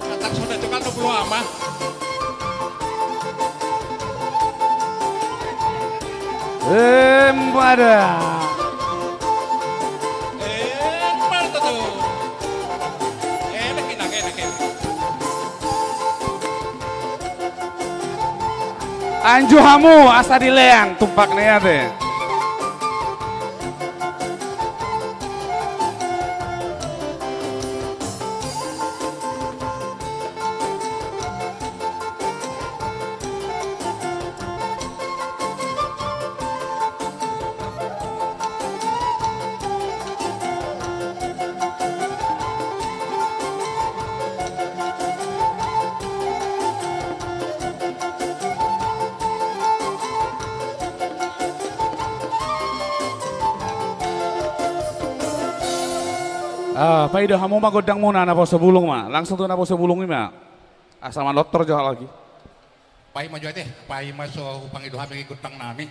Datang songon na jokal do pulo ama. Empada. Empada tu. Elek, inang, elek, elek. Anju hamu asa dilean tumpak ni ate. Ah, paida hamu ma gondangmuna, naposo bulung ma. Langsung tu naposo bulung i ma. Asa manortor jo halak i. Paima jo ate, paima so hupangido hami gondang nami.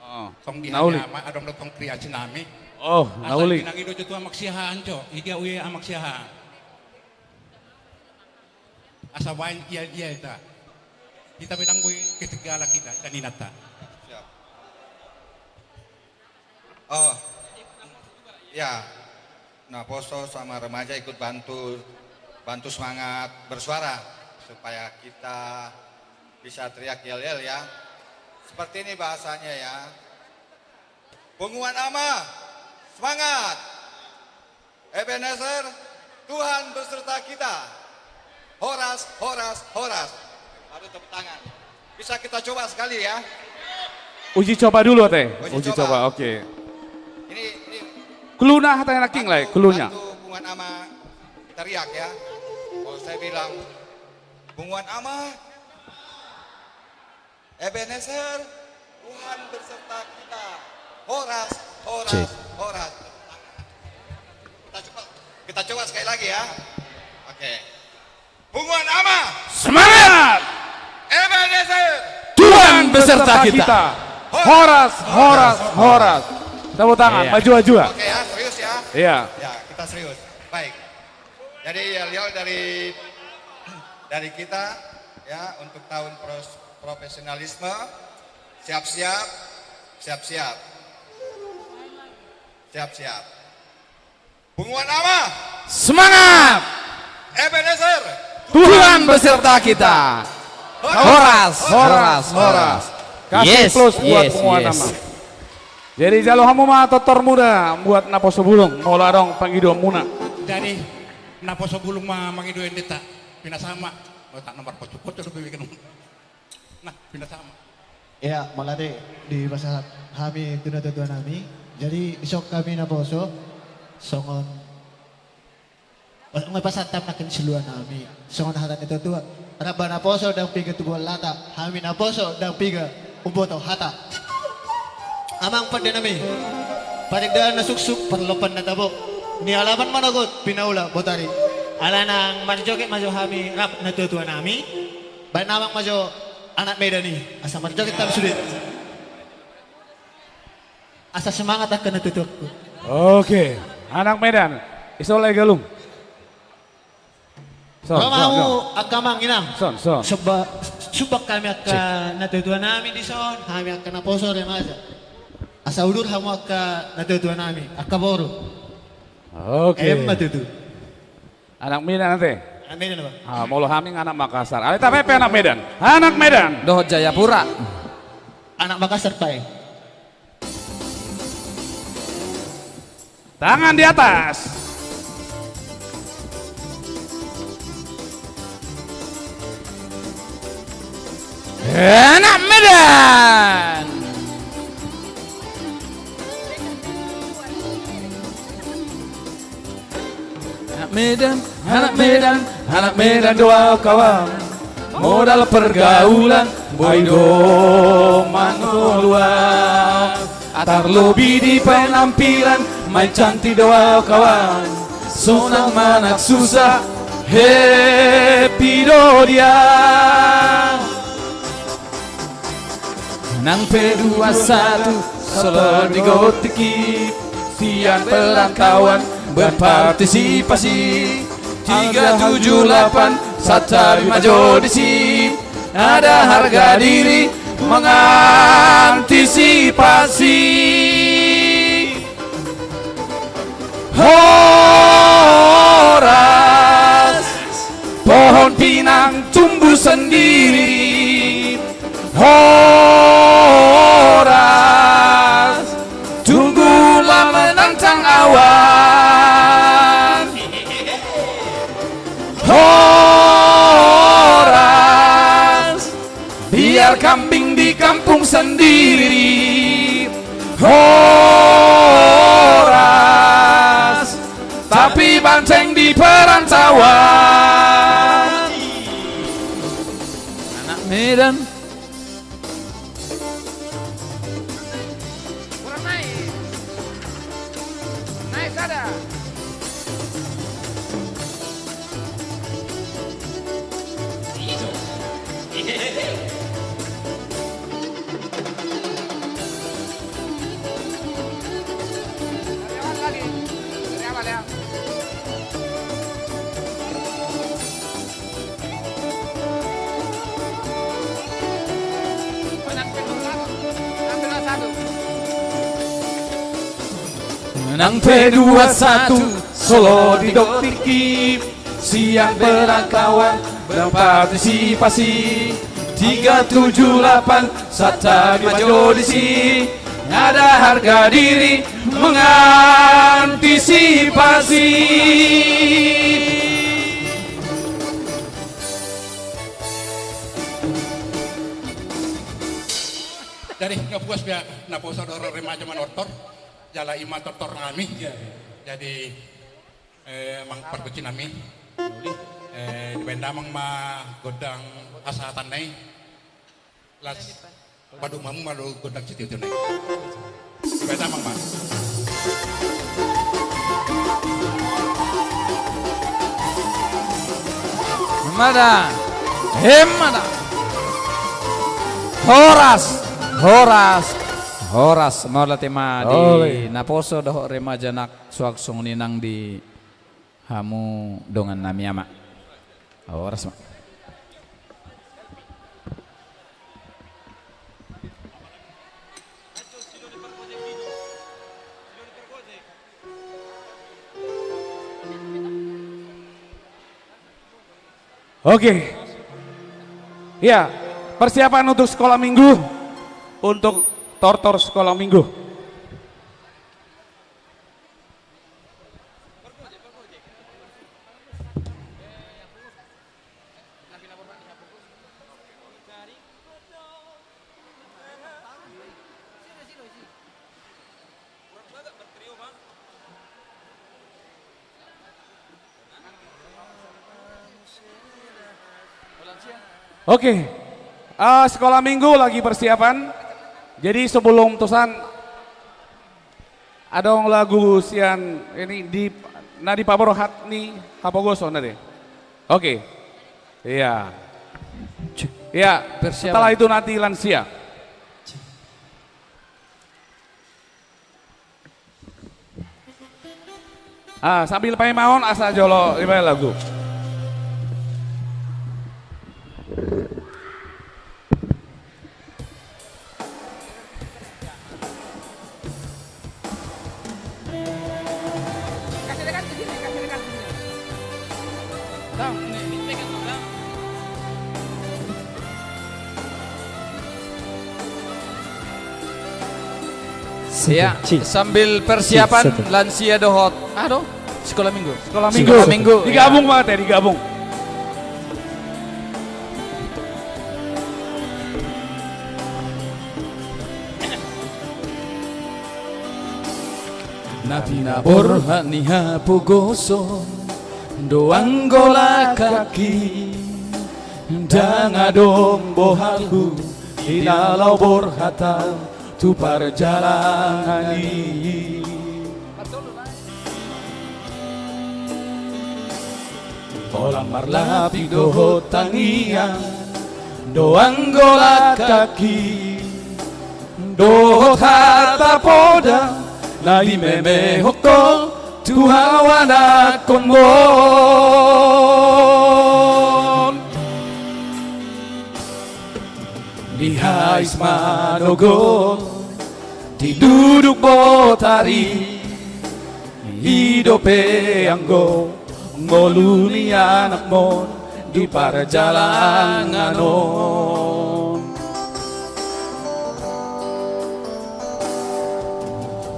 Oh, tong di na uli. Hami ama, adong do tong kriasi nami. Oh, na uli. Asa inang i do jo tu amak siahaan jo, idia ui amak siahaan. Asa baen ia, ia ita. Kita bilang boi ketigala kita, dan inata. Siap. Oh, ya. Naposo sama remaja ikut bantu, bantu semangat bersuara supaya kita bisa teriak yel-yel ya. Seperti ini bahasanya ya. Punguan Ama, semangat. Ebenezer, Tuhan beserta kita. Horas, horas, horas. Baru tepuk tangan. Bisa kita coba sekali ya. Uji coba dulu ate. Uji coba, oke. Ini, ini. Clue-na hata na king lai, clue-na. Bantu Punguan Ama teriak ya. Kalau saya bilang, Punguan Ama, Ebenezer, Tuhan beserta kita. Horas, horas, horas. Kita coba, kita coba sekali lagi ya. Oke. Punguan Ama. Semangat! Ebenezer. Tuhan beserta kita. Horas, horas, horas. Tepuk tangan, maju, maju. Oke ya, serius ya. Iya. Ya, kita serius. Baik. Jadi yel-yel dari, dari kita ya untuk tahun pros-, profesionalisme. Siap-siap, siap-siap. Siap-siap. Punguan Ama. Semangat! Ebenezer. Tuhan beserta kita. Horas, horas, horas. Kasih plus buat Punguan Ama. Jadi jalo hamu ma tortormuna buat Naposo Bulung, molo adong pangidoanmuna. Jadi Naposo Bulung ma mangido endenta. Pinasama. Otak nomor pocok-pocok do bikin. Nah, pinasama. Ia, mauliate, dipasahat hami tu natua-tua nami. Jadi, dison hami naposo, songon, songon pasahat hami nangkin siluan nami. Songon hata ni natua-tua. Ramba naposo ndang piga tubuan lata, hami naposo ndang piga umboto hata. Amang pande nami. Parindahan na suksuk, parlompan na tabo. Nialaman manogot, pinaula botari. Alana marjoget ma jo hami rap natua-tua nami. Baen amang ma jo anak Medan i, asa marjoget hami sude. Asa semangat angka natua-tuangku. Oke, anak Medan. Isola i Galung. Son, ro ma hamu angka amang inang. Son, son. Sumba-, sumbang hami angka natua-tua nami dison, hami angka naposo remaja. Asa udur hamu angka natua-tua nami, angka boru. Oke. Emma tutu. Anak Medan ate? Anak Medan, Bang. Ah, molo hami anak Makassar. Alai tape pe anak Medan. Anak Medan. Dohot Jayapura. Anak Makassar, Pak, eh. Tangan di atas. Anak Medan. Anak Medan, anak Medan, anak Medan do au kawan. Modal pergaulan boi do mangolu au. Tarlobi di penampilan, main cantik do au kawan. Sonang manang susah, happy do dia. Nang P dua satu, solo di gotik i, sian perantauan berpartisipasi. Tiga tujuh lapan, santabi ma jo disi. Ada harga diri mengantisipasi. Horas, pohon pinang tumbuh sendiri. Horas, tunggulah menantang awan. Horas, biar kambing di kampung sendiri. Horas, tapi banteng di perantauan. Anak Medan. Kurang naik. Naik sada. Iya. Hehehe. Nang pe dua satu, solo didok tingki, sian berangkawan berpartisipasi. Tiga tujuh lapan, santabi ma jo disi, ada harga diri mengantisipasi. Jadi, nga puas be naposo dohot remaja Manortor, jala ima tortor nami. Jadi, eh, amang pargonsi nami, eh, dibaen damang ma gondang hasahatan na i. Las, padomu ma gondang sitio-tio na i. Dibaen damang ma. Mada. Hem, mada. Horas, horas, horas. Mauliate ma di naposo dohot remaja na suang songon i nang di hamu dongan nami, ama. Horas ma. Oke. Ya, persiapan untuk sekolah minggu, untuk tortor sekolah minggu. Oke. Ah, sekolah minggu lagi persiapan. Jadi sebelum tusan, adong lagu sian ini di, na dipaborhat ni hapogoson tadi. Oke. Iya. Iya, persiapan. Setelah itu nanti lansia. Ah, sambil paimahon asa jolo dibaen lagu. Ya, sambil persiapan lansia dohot, aduh, sekolah minggu. Sekolah minggu. Sekolah minggu. Digabung banget ya, digabung. Na pinaborhat ni hapogoson do anggo langkangki, ndang adong bohalhu di na laho borhatan tu parjalangan i. Holan marlapik dohot tangiang do anggo langkangki, dohot hata poda na dimemehokhon tu hamu anakkonmon. Di hais manogot, di duduk botari, i dope anggo ngolu ni anakmon di parjalangan on.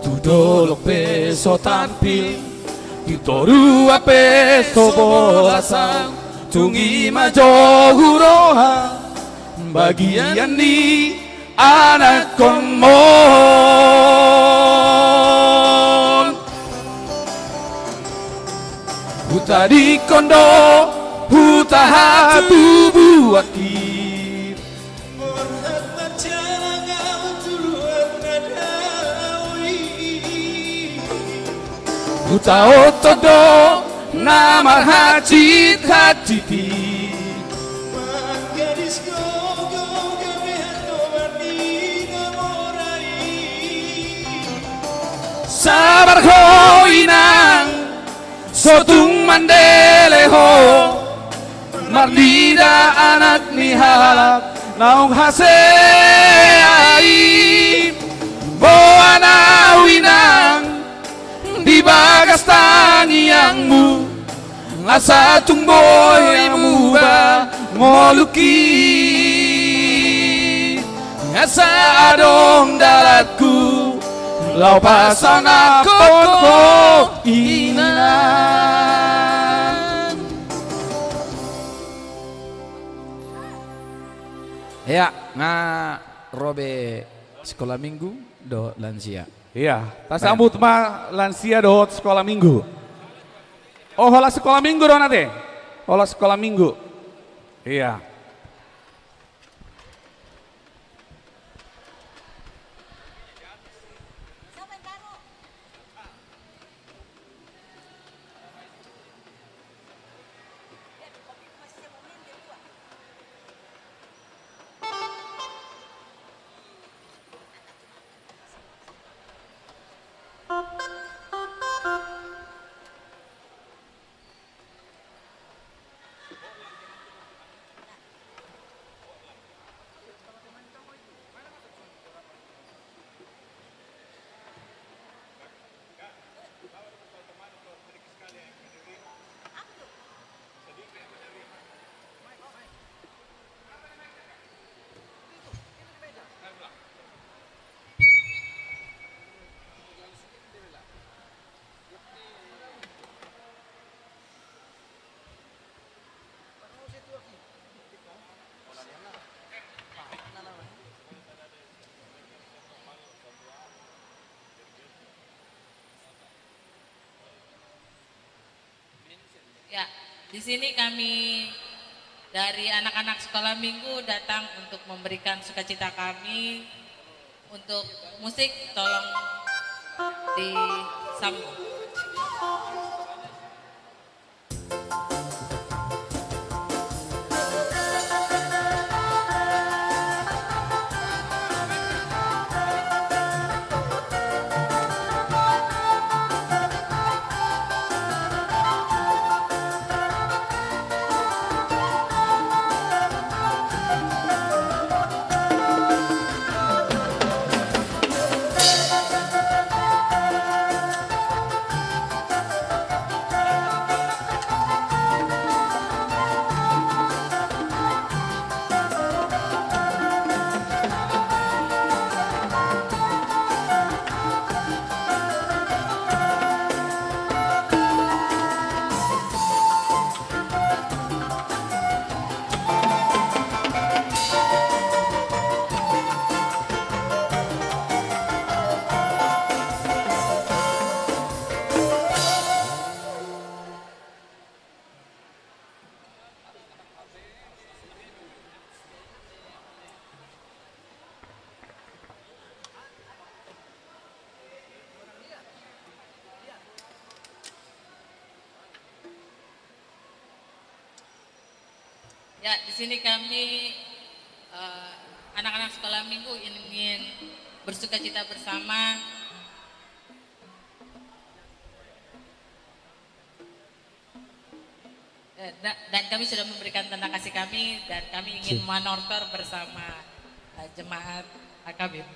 Tu dolok pe so tampil, tu toruan pe so bolasan, tung i ma jo huroha bagian ni anakkonmon. Hutadingkon do huta hatubuanki. Borhat ma jala nga tu luat na dao i. Hutaothon do na marhansit-hansit i. Manggadis gogo gabe hantoban ni na mora i. Sabar ho inang, so tung mandele ho. Marnida anak ni halak naung hasea i. Boan ahu inang, Asa tung boi muba ngolungki, asa adong dalanku laho pasangap ho, inang. Ia, nga ro be sikola minggu dohot lansia. Ia, tasambut ma lansia dohot sikola minggu. O, holan sikola minggu do on ate. Holan sikola minggu. Ia. Ya, di sini kami dari anak-anak sekolah minggu datang untuk memberikan sukacita kami. Untuk musik, tolong disambung. Ya, di sini kami, eh, anak-anak sekolah minggu ingin bersukacita bersama. Eh, da-, dan kami sudah memberikan tanda kasih kami, dan kami ingin manortor bersama, eh, jemaat A K B. Ya.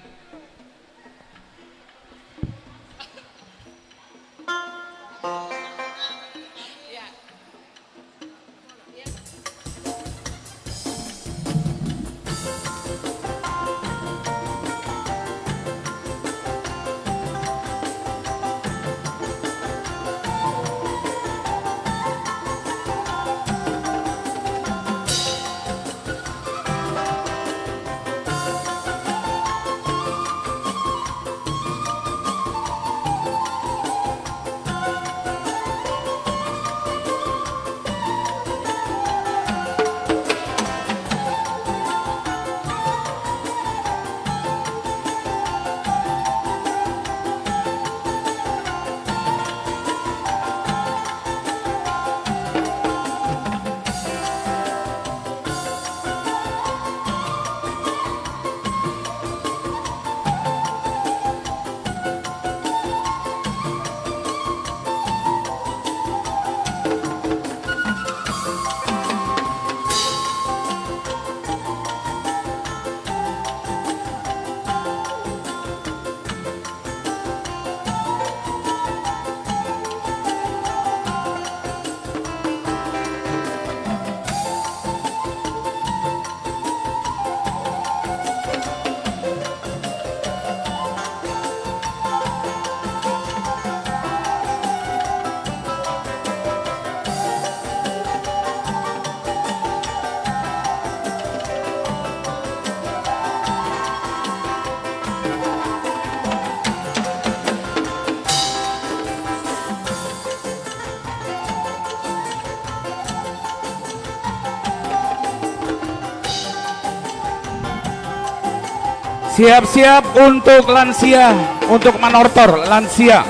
Siap-siap untuk lansia, untuk manortor, lansia.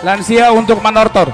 Lansia untuk manortor.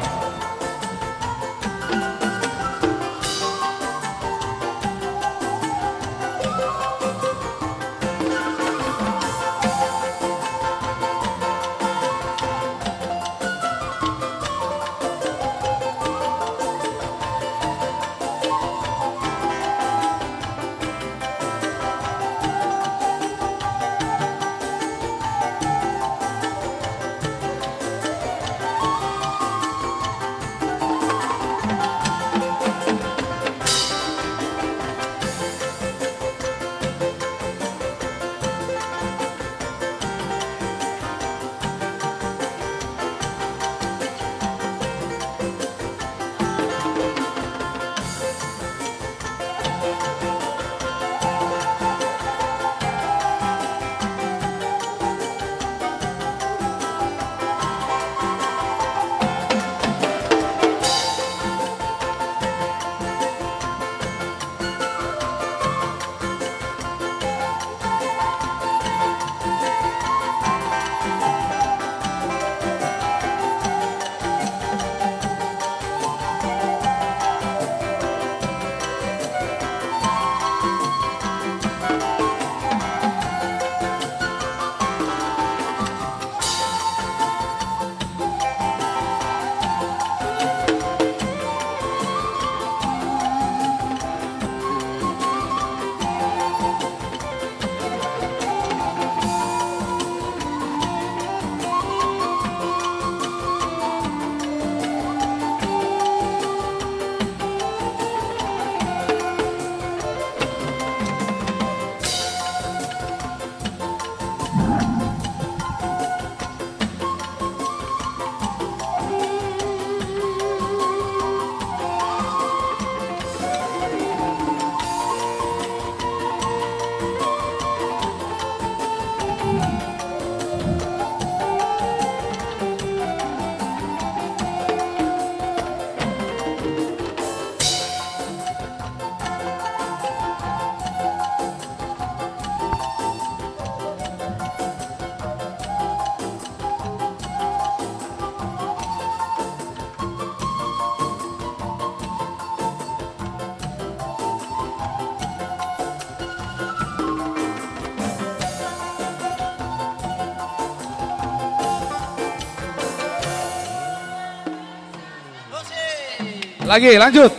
Lagi, lanjut.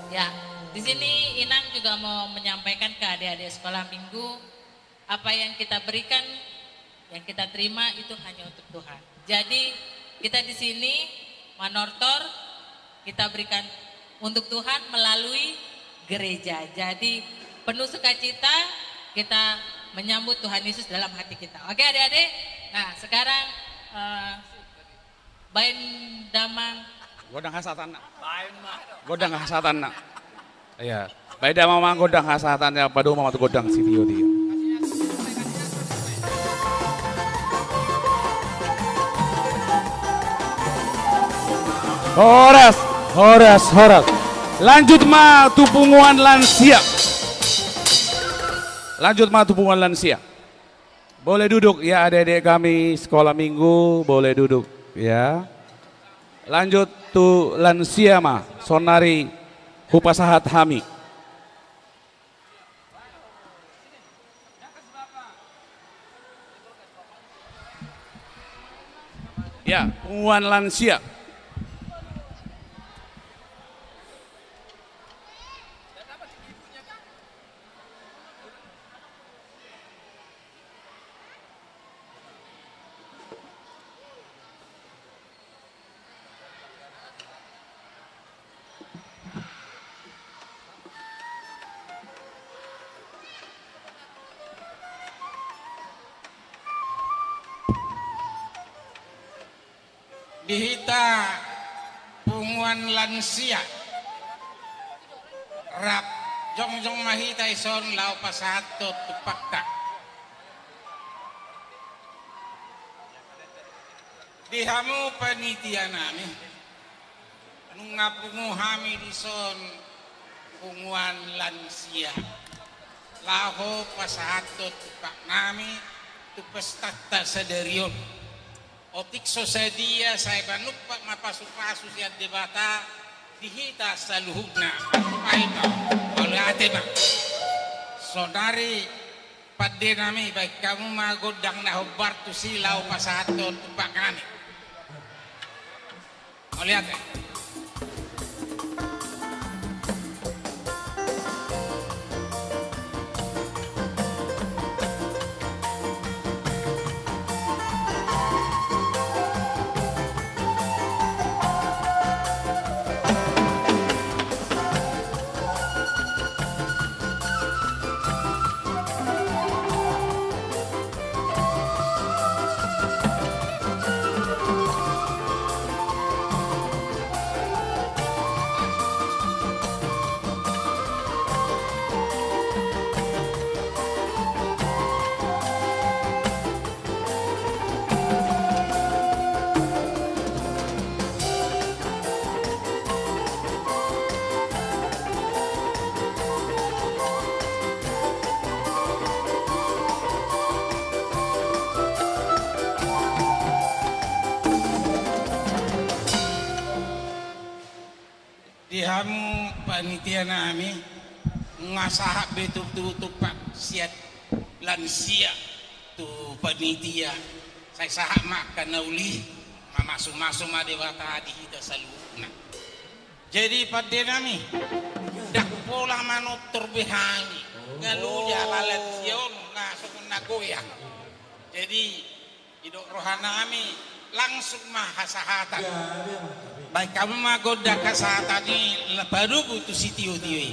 Ya, di sini Inang juga mau menyampaikan ke adik-adik sekolah minggu, apa yang kita berikan, yang kita terima itu hanya untuk Tuhan. Jadi, kita di sini manortor, kita berikan untuk Tuhan melalui gereja. Jadi, penuh sukacita, kita menyambut Tuhan Yesus dalam hati kita. Oke, adik-adik? Nah, sekarang, eh, baen damang. Godang hasahatanna. Godang hasahatanna. Iya. Baen damang ma godang hasahatanna, padomu ma tu godang sitiotio. Horas, horas, horas. Lanjut ma tu punguan lansia. Lanjut ma tu punguan lansia. Boleh duduk ya, adik-adik kami sekolah minggu, boleh duduk ya. Lanjut tu lansia ma, saonari hupasahat hami. Ya, punguan lansia. Di hita punguan lansia, rap jongjong ma hita dison laho pasahathon tumpakta. Di hamu panitia nami, nunga pungu hami dison punguan lansia laho pasahathon tumpak nami tu pestanta sadari on. Otik so sadia sai manumpak ma pasupasu sian Debata di hita saluhutna. Ai ma, mauliate ma. Sonari pande nami, baen hamu ma gondang na hombar tusi laho pasahathon tumpak nami. Mauliate. Di hamu panitia nami, nunga sahat be tu, tu, tumpak sian lansia tu panitia, sai sahat ma angka na uli, mamasumasu ma Debata di hita saluhutna. Jadi pande nami, ndang pola manortor be hami, nga loja ala lansia on na songon na goyang. Jadi, didok roha nami, langsung ma hasahatan. Baen hamu ma gondang hasahatan i, padomu tu sitiotio i.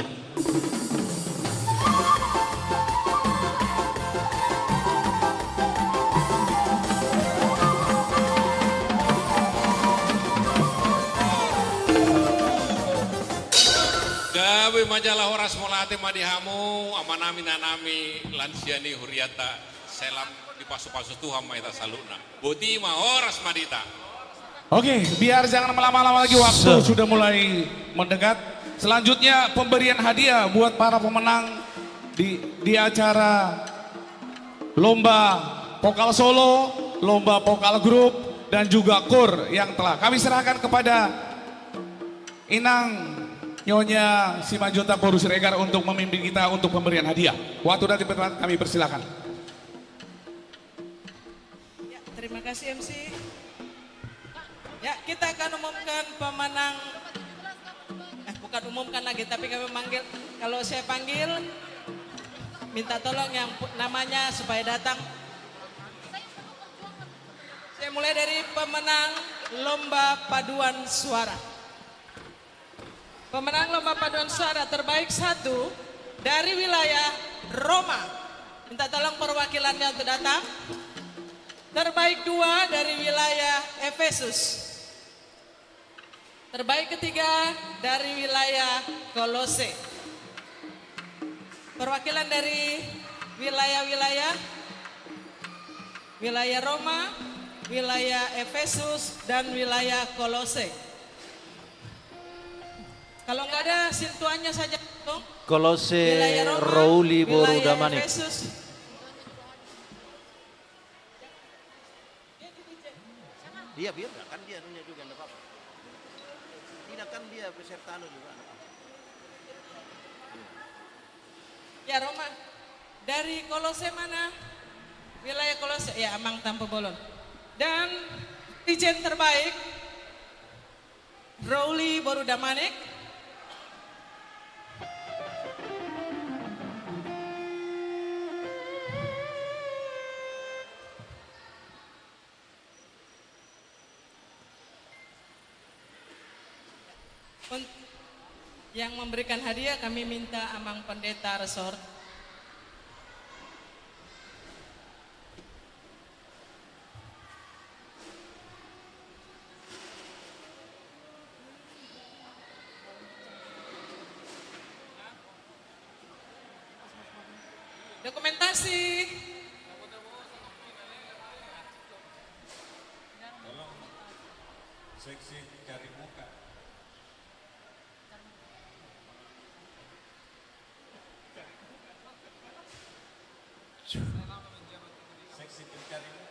Gabe ma jala horas, mauliate ma di hamu, amanami, inanami, lansia ni hurianta. Sai lam dipasupasu Tuhan ma hita saluhutna. Boti ma, horas ma di hita. Oke, biar jangan melama-lama lagi, waktu sudah mulai mendekat. Selanjutnya pemberian hadiah buat para pemenang di, di acara lomba vokal solo, lomba vokal grup, dan juga kor yang telah kami serahkan kepada Inang Nyonya Simanjuntak Boru Siregar untuk memimpin kita untuk pemberian hadiah. Waktu dan tempat kami persilakan. Ya, terima kasih, M C. Ya, kita akan umumkan pemenang. Eh, bukan umumkan lagi, tapi kami manggil. Kalau saya panggil, minta tolong yang pu-, namanya supaya datang. Saya mulai dari pemenang lomba paduan suara. Pemenang lomba paduan suara terbaik satu dari wilayah Roma. Minta tolong perwakilannya untuk datang. Terbaik dua dari wilayah Efesus. Terbaik ketiga dari wilayah Kolose. Perwakilan dari wilayah-wilayah, wilayah Roma, wilayah Efesus, dan wilayah Kolose. Kalau nggak ada, sintuannya saja, Bung. Kolose, wilayah Roma, Rouli boru wilayah Damanik. Efesus. Iya, biar kan dia punya juga, nggak apa-apa. Tidak, kan dia peserta anu juga, nggak apa-apa. Ya, Roma. Dari Kolose mana? Wilayah Kolose, ya, Amang Tampubolon. Dan Ijen terbaik, Rowli boru Damanik. Untuk yang memberikan hadiah, kami minta Amang Pendeta Resort. Dokumentasi. Tolong, seksi cari muka. Seksi pencari muka.